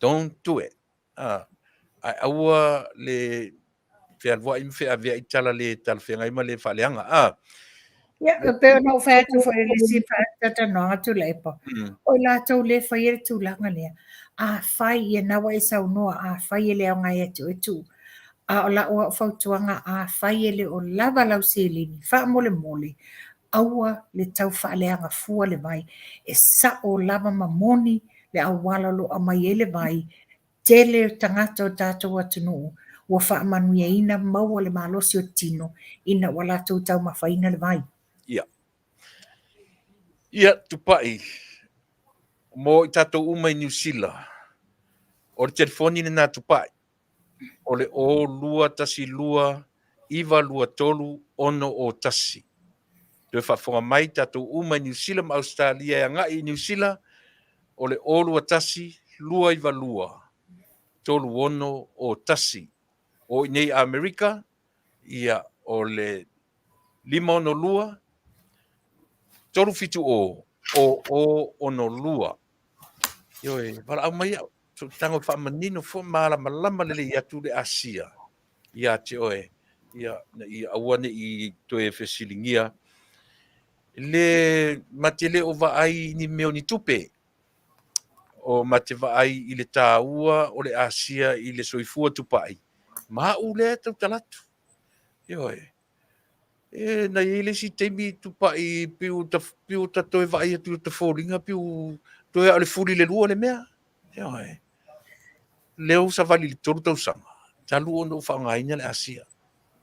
Don't do it. Ah, ae aua le fealuai ma feaveai tala le talafeagai ma le faaleaga. Ah. Ia, e pei ona ou fai atu foi i le isi faatatalanoaga Tuilaepa, o i latou le faia le tulaga lea, afai, ia na ua e saunoa, afai e le aoga ia te oe tuu. A o lau au fautuaga, afai e le o lava lau seleni, faamolemole, aua le tau faaleaga fua le vai. E sao lava ma moni le auala o lo o aumai ai le vai, tele o tagata o tatou atunuu ua faamanuiaina maua le malosi o tino ina ua latou taumafaina le vai. Ia. Ia, Tupai, mo i tatou uma i Niu Sila, o le telefoni lena Tupai, o le 0 2 1 2 9 2 3 6 0 1. Toe faafofoga mai tatou uma i Niu Sila ma Ausetalia e agai i Niu Sila, o le 0 2 1 2 9 2 3 6 0 1. O i nei Amerika, ia, o le 562 370 0062. Ioe, valaau mai au. Tago e faamanino foi malamalama lelei atu le Asia ia te oe, ia, ia aua ne i toe fesiligia le ma te le o vaai i ni mea o ni tupe, o ma te vaai i le tāua o le Asia i le soifua tupai, ma au lea e tautala atu. Ioe. E na i ai le isi taimi tupai piu ta, piu ta toe vaai atu i ta foliga piu toe a o le fuli le lua le mea. Ioe. Lea ua savali i le 3 tausaga talu ona ou faaaogaina le Asia.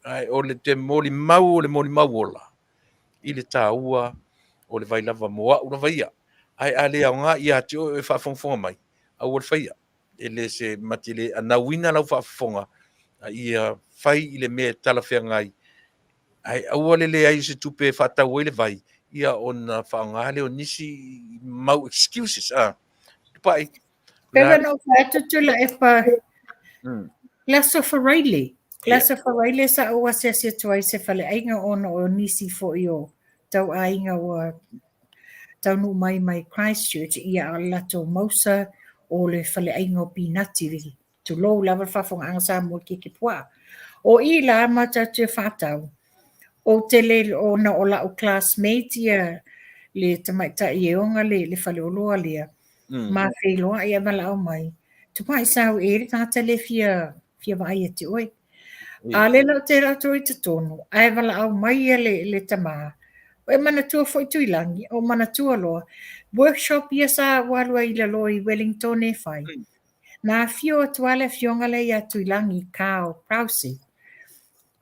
Ae o le te molimau o le molimau ola i le taua o le vai lava mo au lava ia. Ae a le aoga ia te oe o e faafogafoga mai, aua le faia. E le se ma te le anauina lau faafofoga, a ia fai i le mea e talafeagai, ae aua le leai o se tupe e faatau ai le vai, ia ona faaaoga lea o nisi mau excuses. Ah, Tupai. Pei ona ou fai atu Tuilaepa, le Aso Faraile, le Aso Faraile sa ou asiasi atu ai i se faleaiga ona o nisi foi o tauaiga ua taunuu mai mai Christchurch, ia a o le latou mausa o le faleaiga o Pinati, tulou lava le faafofogaaga Samoa i keke puaa. O i la matou te faatau, ou te le ona o lau classmate ia le tamaitai e ona le, le faleoloa lea, ma feiloai a valaau mai, Tupai sau e le tagata le fia, fia vaai ia te oe. A lea la ou te alu atu ai i totonu, ae valaau mai ia le, le tama, e manatua foi Tuilagi, o manatua loa, workshop ia sa ou alu ai i lalo i Wellington e fai. Na afio atu lava le afioga lea ia Tuilagi, Carl Prowse.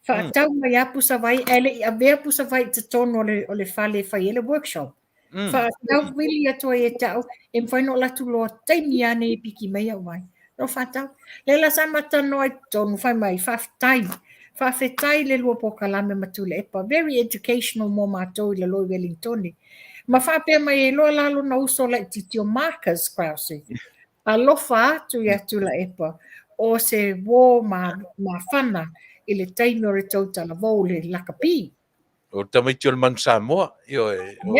Faatau mai lava pusa vai, ae le i avea pusa vai i totonu o le, o le fale e fai ai le workshop. Faatau vili atu ai e te au, e mafai ona ou alu atu loa taimi lava nei e piki mai au vai. No faatau. Lea la sa ma talanoa i totonu, fai mai, faafetai. Faafetai le lua polokalame ma Tuilaepa. Very educational mo matou i lalo i Wellingtone. Ma faapea mai ai loa la lona uso laitiiti o Marcus Krause. Alofa atu ia Tuilaepa o se uō mafana i le taimi o le tou talavou le lakapi. O le tamaiti o le Manu Samoa, ioe, o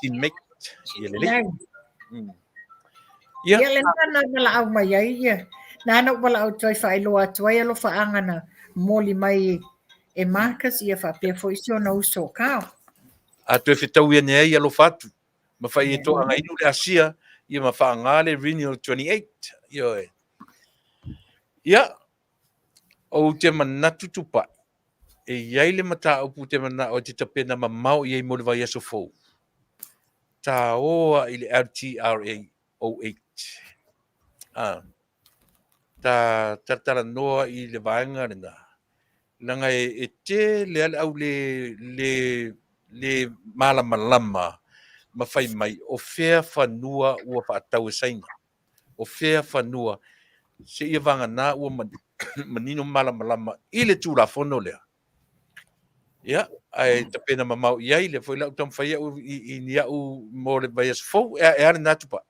teammate, ia lelei. Ia, ia le na valaau mai ai ia. Nāna ou valaau atu ai faailoa atu ai alofaaga na momoli mai e Marcus ia faapea foi si ona uso o Carl. A toe fetaui ane ai alofa atu, ma fai e toagainu le Asia, ia ma faaga le Renewal 28, ioe. Ia, ou te manatu Tupai, e i ai le mataupu ou te manao e te tapena mamao i ai mo le vaiaso fou. Taoa i le LTRA 08. Ah, ta talatalanoa i le vaega lena. Leaga e, e tele lava le au le, le, le malamalama ma fai mai o fea fanua ua faatau e Saina. O fea fanua seia vagana ua manino malamalama i le Tulafono lea. Ia, Ae tapena mamao i ai, lea foi la ou taumafai au i, i ni au mo le vaiaso fou, e, e a lena Tupai.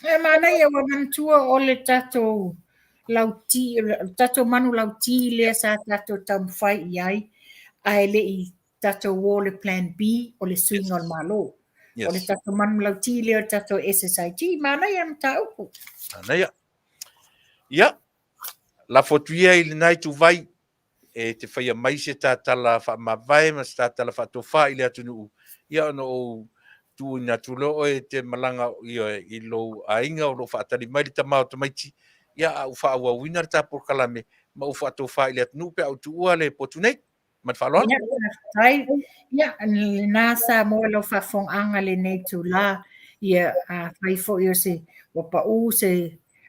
E manaia ua manatua o le tatou lauti, le tatou manu lauti lea sa tatou taumafai i ai, ae le i tatou o le plan B o le suiga o le Malo. Yes. O le tatou manu lauti lea o le tatou SSIG, manaia le mataupu. Manaia. Ia, lafo atu ia i lena ituvai e te faia mai se tā tala faamavae ma se tā tala faatofa i le atunuu, ia ona ou tuuina atu loa oe e te malaga ia, i lou aiga o lo o faatali mai le tama o tamaiti, ia a ou faaauauina le tā polokalame ma ou faatofa i le atunuu pe a ou tuua le potu nei. Ma le faaaloalo. Ia, faafetai. Ia, lena Samoa i lau faafofogaaga lenei itulā. Ia, afai foi o se ua paū se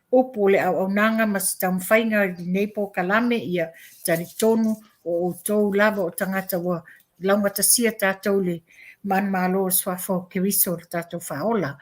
upu o le auaunaga ma se taumafaiga i lenei polokalame, ia talitonu o outou lava o tagata ua laugatasia tatou i le manumalo o le Suafa o Keriso le tatou Faaola.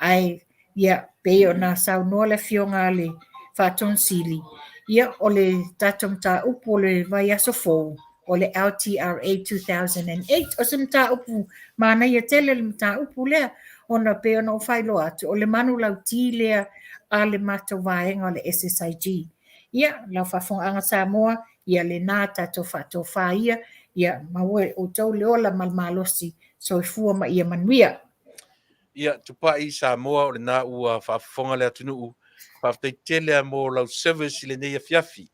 Ae ia, pei ona saunoa le Afioga a le Faatonu Sili, ia, o le tatou mataupu o le vaiaso fou, o le LTRA 2008. O se mataupu manaia tele le mataupu lea, ona pei ona ou faailoa atu, o le manulauti lea a le matou vaega o le SSIG. Ia, lau faafofogaaga Samoa, ia lena tatou faatofa ia, ia maua e outou le ola ma le malosi, soifua ma ia manuia. Ia, Tupai Samoa, o lena ua faafofoga le atunuu. Faafetai tele lava mo lau service i lenei afiafi.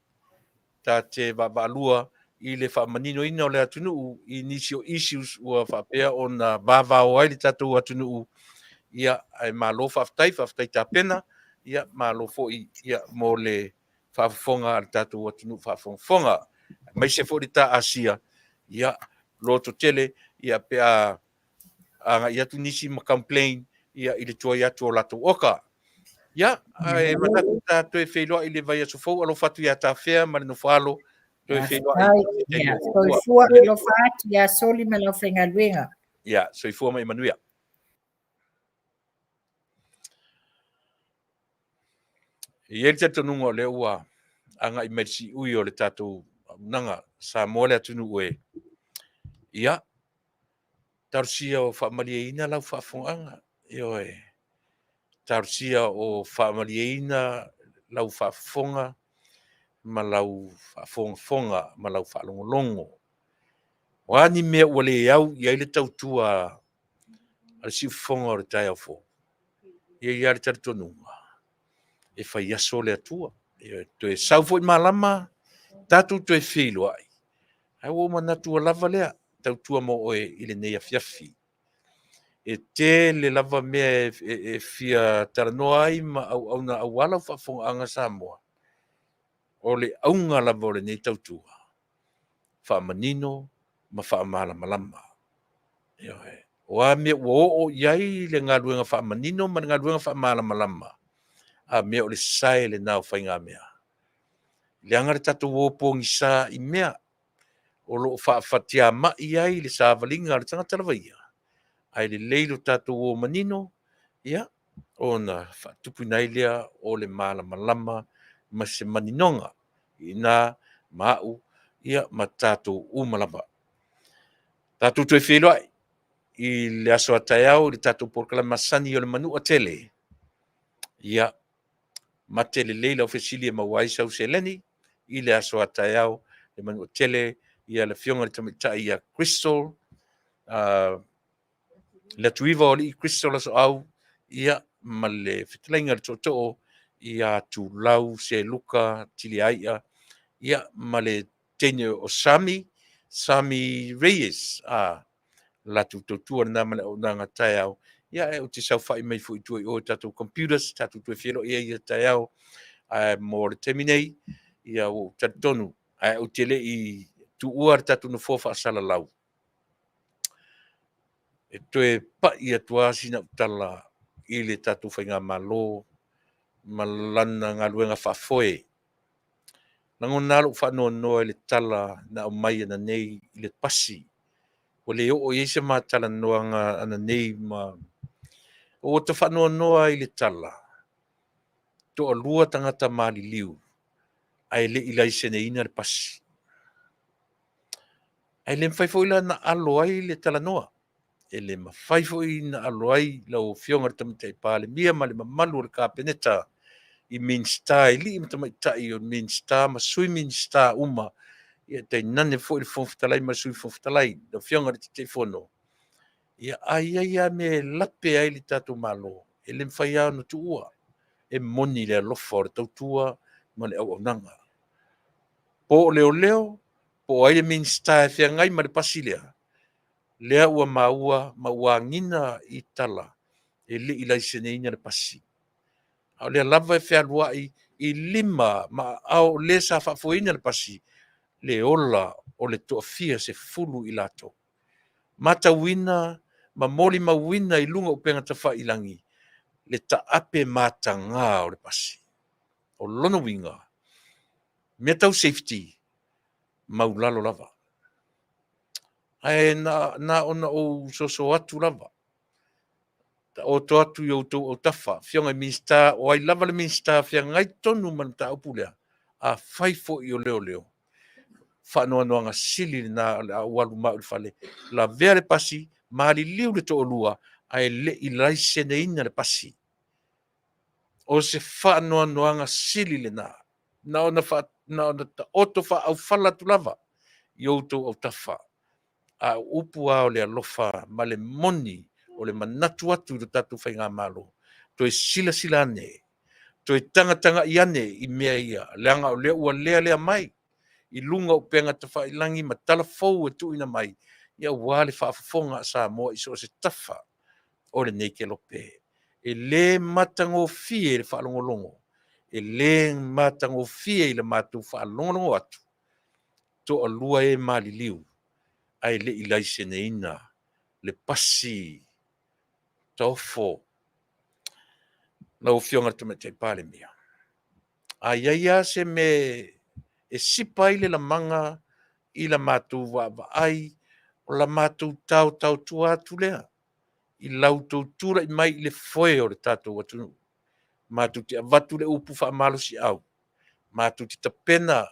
Ta te vaavaalua i le faamaninoina o le atunuu i nisi o issues ua faapea ona vavao ai le tatou atunuu. Ia, ae malo faafetai, faafetai tapena. Ia, malo foi ia, mo le faafofoga a le tatou atunuu faafogafoga. Aemaise foi le ta Asia, ia, loto tele, ia, pe a agai atu nisi ma complain ia i le tuai atu o latou oka. Ia, ae manatu ta toe feiloai i le vaiaso fou, alofa atu ia Tafea ma le Nofoalo, toe feiloai i se taimi Ia, o muamua. soifua, alofa atu ia Soli ma le aufaigaluega. Ia, soifua ma ia manuia. E i ai le talitonuga o lea ua agai mai le siui o le tatou auaunaga Samoa le atunuu e. Ia, talosia o faamalieina lau faafofogaaga, ioe, talosia o faamalieina lau faafofoga ma lau faafogafoga ma lau faalogologo. O a ni mea ua le au i ai le tautua a le siufofoga o le taeao fou, e i ai lava le talitonuga e fai aso le Atua. E toe sau foi malama, tatou toe feiloai, ae ua ou manatu ua lava lea tautua mo oe i lenei afiafi. E tele lava mea e, e, e fia talanoa ai ma auauna aua lau faafofogaaga Samoa. O le auga lava o lenei tautua, faamanino ma faamalamalama. Ioe. O a mea ua oo i ai le galuega faamanino ma le galuega faamalamalama, a mea o le sae lena o faigamea. Leaga le tatou o pogisa i mea o lo o faafatiamai ai le savaliga a le tagata lava ia, ae lelei lo tatou o manino, ia, ona faatupuina ai lea o le malamalama ma se maninoga i ina ma au, ia, ma tatou uma lava. Tatou toe feiloai i le aso a taeao i le tatou polokalame masani o le Manua Tele. Ia, mate lelei lau fesili e maua ai sau seleni i le aso a taeao le Manua Tele, ia le Afioga i le Tamaitai ia Crystal, le Atuiva o Alii Crystal Asoau, ia, ma le fetalaiga i le Tootoo ia Tulau Seluka Tiliaia, ia, ma le teine o Sami, Sami Reyes, a latou tautua lena ma le auaunaga taeao. Ia, ae ou te saofai mai foi i tua i o i tatou computers, tatou toe feiloai ai ia taeao. Ae mo le taimi nei, ia ua ou talitonu, ae ou te le i tuua le tatou nofoa faasalalau, e toe pai atu lava sina au tala i le tatou faigamalo ma lana galuega faafoe. Lagona lava lou faanoanoa i le tala na aumai ananei i le pasi. Ua le oo i ai se ma talanoaga ananei ma ua ta faanoanoa ai i le tala, toalua tagata maliliu ae le i laiseneina le pasi. Ae le mafai foi la na alo ai le talanoa. E le mafai foi na alo ai lau Afioga i le Tamaitai Palemia ma le mamalu o le Kapeneta i Minisita i alii ma tamaitai o Minisita ma Sui Minisita uma, ia tainane foi le Fofoga Fetalai ma le Sui Fofoga Fetalai, lau Afioga i le Taitaifono. Ia, a i ai lava mea e lape ai le tatou Malo, e le mafai lava ona tuua. E moni le alofa o le tautua ma le auaunaga. Po o leoleo, po o ai le Minisita e feagai ma le pasi lea, lea ua maua ma ua agiga i tala e le i laiseneina le pasi. A o lea lava e fealuai i lima ma aao o le sa faafoeina le pasi, le ola o le toafia 10 i latou. Matauina ma molimauina i luga o upega tafailagi le taape mataga o le pasi. O lona uiga, mea tau safety, maulalo lava. Ae na, na ona ou soso atu lava, taoto atu i outou autafa, afioga i Minisita, o ai lava le Minisita feagai tonu ma le mataupu lea, afai foi o leoleo, faanoanoaga sili lena o le a ou alu ma au i le fale, lavea le pasi, maliliu le toalua, ae le i laiseneina le pasi. O se faanoanoaga sili lena, na ona, fa, na ona taoto faaaufala atu lava i outou autafa. A o upu lava o le alofa ma le moni o le manatu atu i le tatou Faigamalo, toe silasila ane, toe tagatagai ane i mea ia, leaga o lea ua lealea mai i luga o upega tafailagi ma tala fou e tuuina mai, ia aua le faafofoga a Samoa i so o se tafa o lenei kelope. E le matagofie i le faalogologo, e le matagofie i le matou faalogologo atu, toalua e maliliu ae le i laiseneina le pasi taofo. Lau Afioga i le Tamaitai Palemia, a i ai lava se mea e sipa ai le lamaga i la matou vaavaai, o la matou taotaotua atu lea i la outou tulai mai i le foe o le tatou atunuu. Matou te avatu le upu faamalosiau, matou te tapena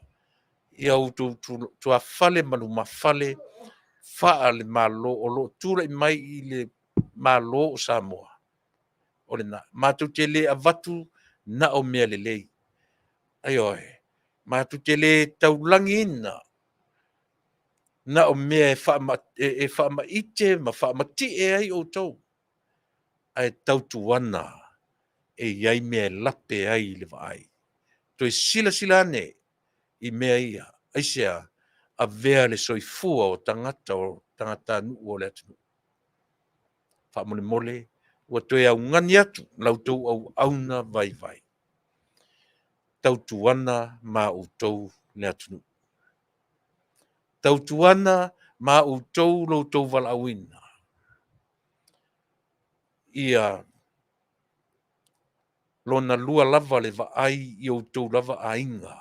ia outou tuafale ma lumafale faale-Malo o lo o tulai mai i le Malo o Samoa. O lena, matou te le avatu na o mea lelei. Aioe, matou te le taulagiina na o mea e faamaite ma faamatie ai outou, ae tautuana e i ai mea e lape ai le vaai. Toe silasila ane i mea ia. Aisea? Avea le soifua o tagata o tagatanuu o le atunuu. Faamolemole, ua toe augani atu la outou auauna vaivai. Tautuana ma outou le atunuu. Tautuana ma outou lo outou valaauina. Ia lona lua lava le vaai i outou lava aiga,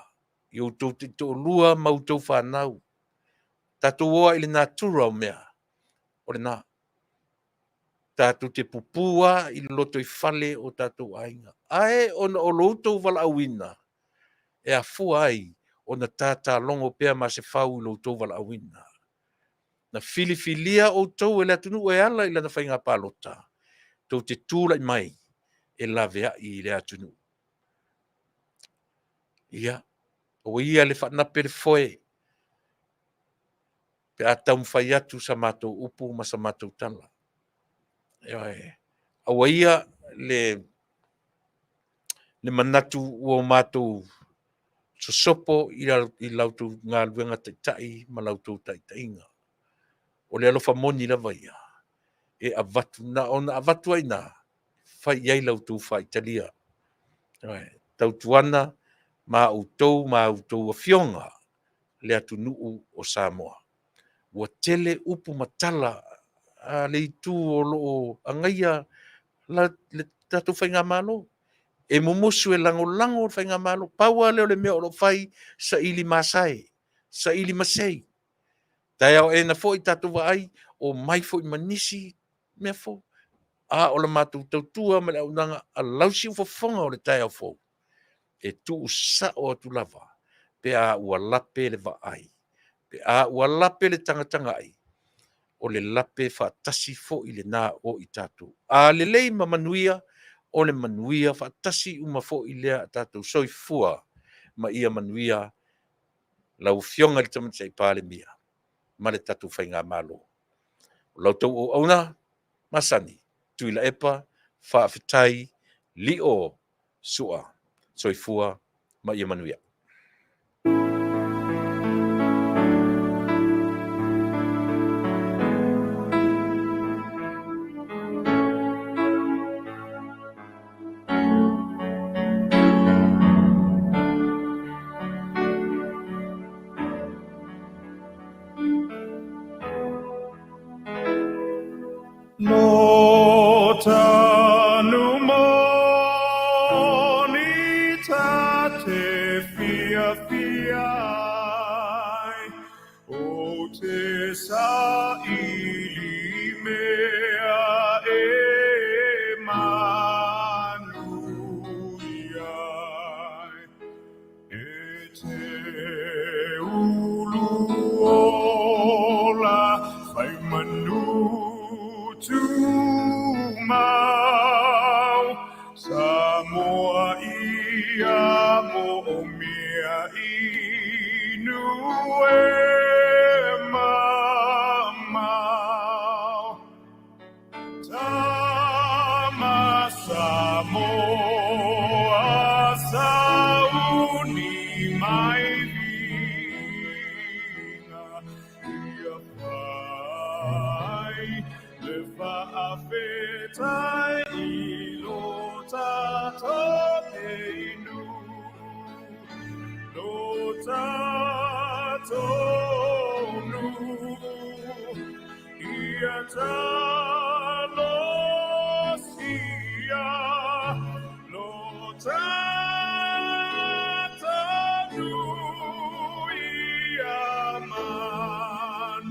i outou taitoalua ma outou fanau. Tatou o lava i le natura o mea, o lena. Tatou te pupu lava i le lotoifale o tatou aiga. Ae ona o lo outou valaauina, e afua ai ona tatalogo pea Masefau i lo outou valaauina. Na filifilia outou e le atunuu e ala i lana faiga palota, tou te tulai mai e laveai i le atunuu. Ia, aua ia le faanape le foe pe a taumafai atu sa matou upu ma sa matou tala. Ioe. Aua ia le manatu ua matou sosopo i la outou galuega taitai ma la outou taitaiga. O le alofa moni lava ia e avatu, na ona avatu ai i ina, fai i ai la outou faitalia. Ioe. Tautuana ma outou ma outou afioga le atunuu o Samoa. Ua tele upu ma tala a le itu o lo o agaia le tatou Faigamalo. E mumusu e lagolago le Faigamalo. Pau lava lea o le mea o lo o fai, saili masae, saili masei. Taeao ena foi tatou vaai, omai foi ma nisi mea fou. A o la matou tautua ma le auaunaga a lau siufofoga o le taeao fou, e tuusao atu lava pe a ua lape le vaai. Pe a ua lape le tagatagai, o le lape faatasi foi lena o i tatou. A lelei ma manuia, o le manuia faatasi uma foi lea a tatou. Soifua ma ia manuia lau Afioga i le Tamaitai Palemia ma le tatou Faigamalo. O la outou auauna masani, Tuilaepa, faafetai, lio, sua. Soifua ma ia manuia. Lo tanu moni ta te fiafia ai, o te saili mea e manuia ai. E te ulu ola fai manu tumau, Samoa ia moomia inu e mamao. Tama Samoa sauni mai viiga ia fai le faafetai i lo tatou inu, lo tatou nuu. Ia talosia lo tatou nuu ia manuia.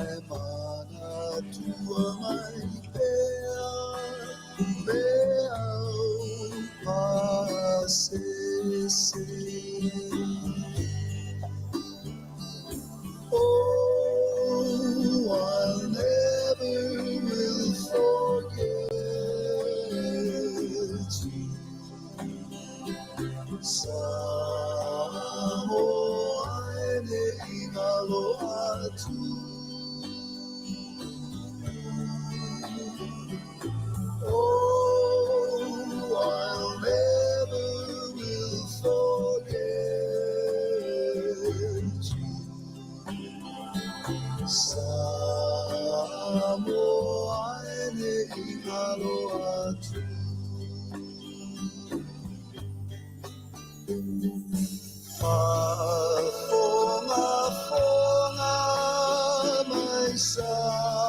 Ae manatua mai pea me au pasese. Oh, I'll never will forget you. Samoa e nei ngalo atu. Oh, I'll never will forget you. Samoa e nei ngalo atu. Faafogafoga mai Samoa.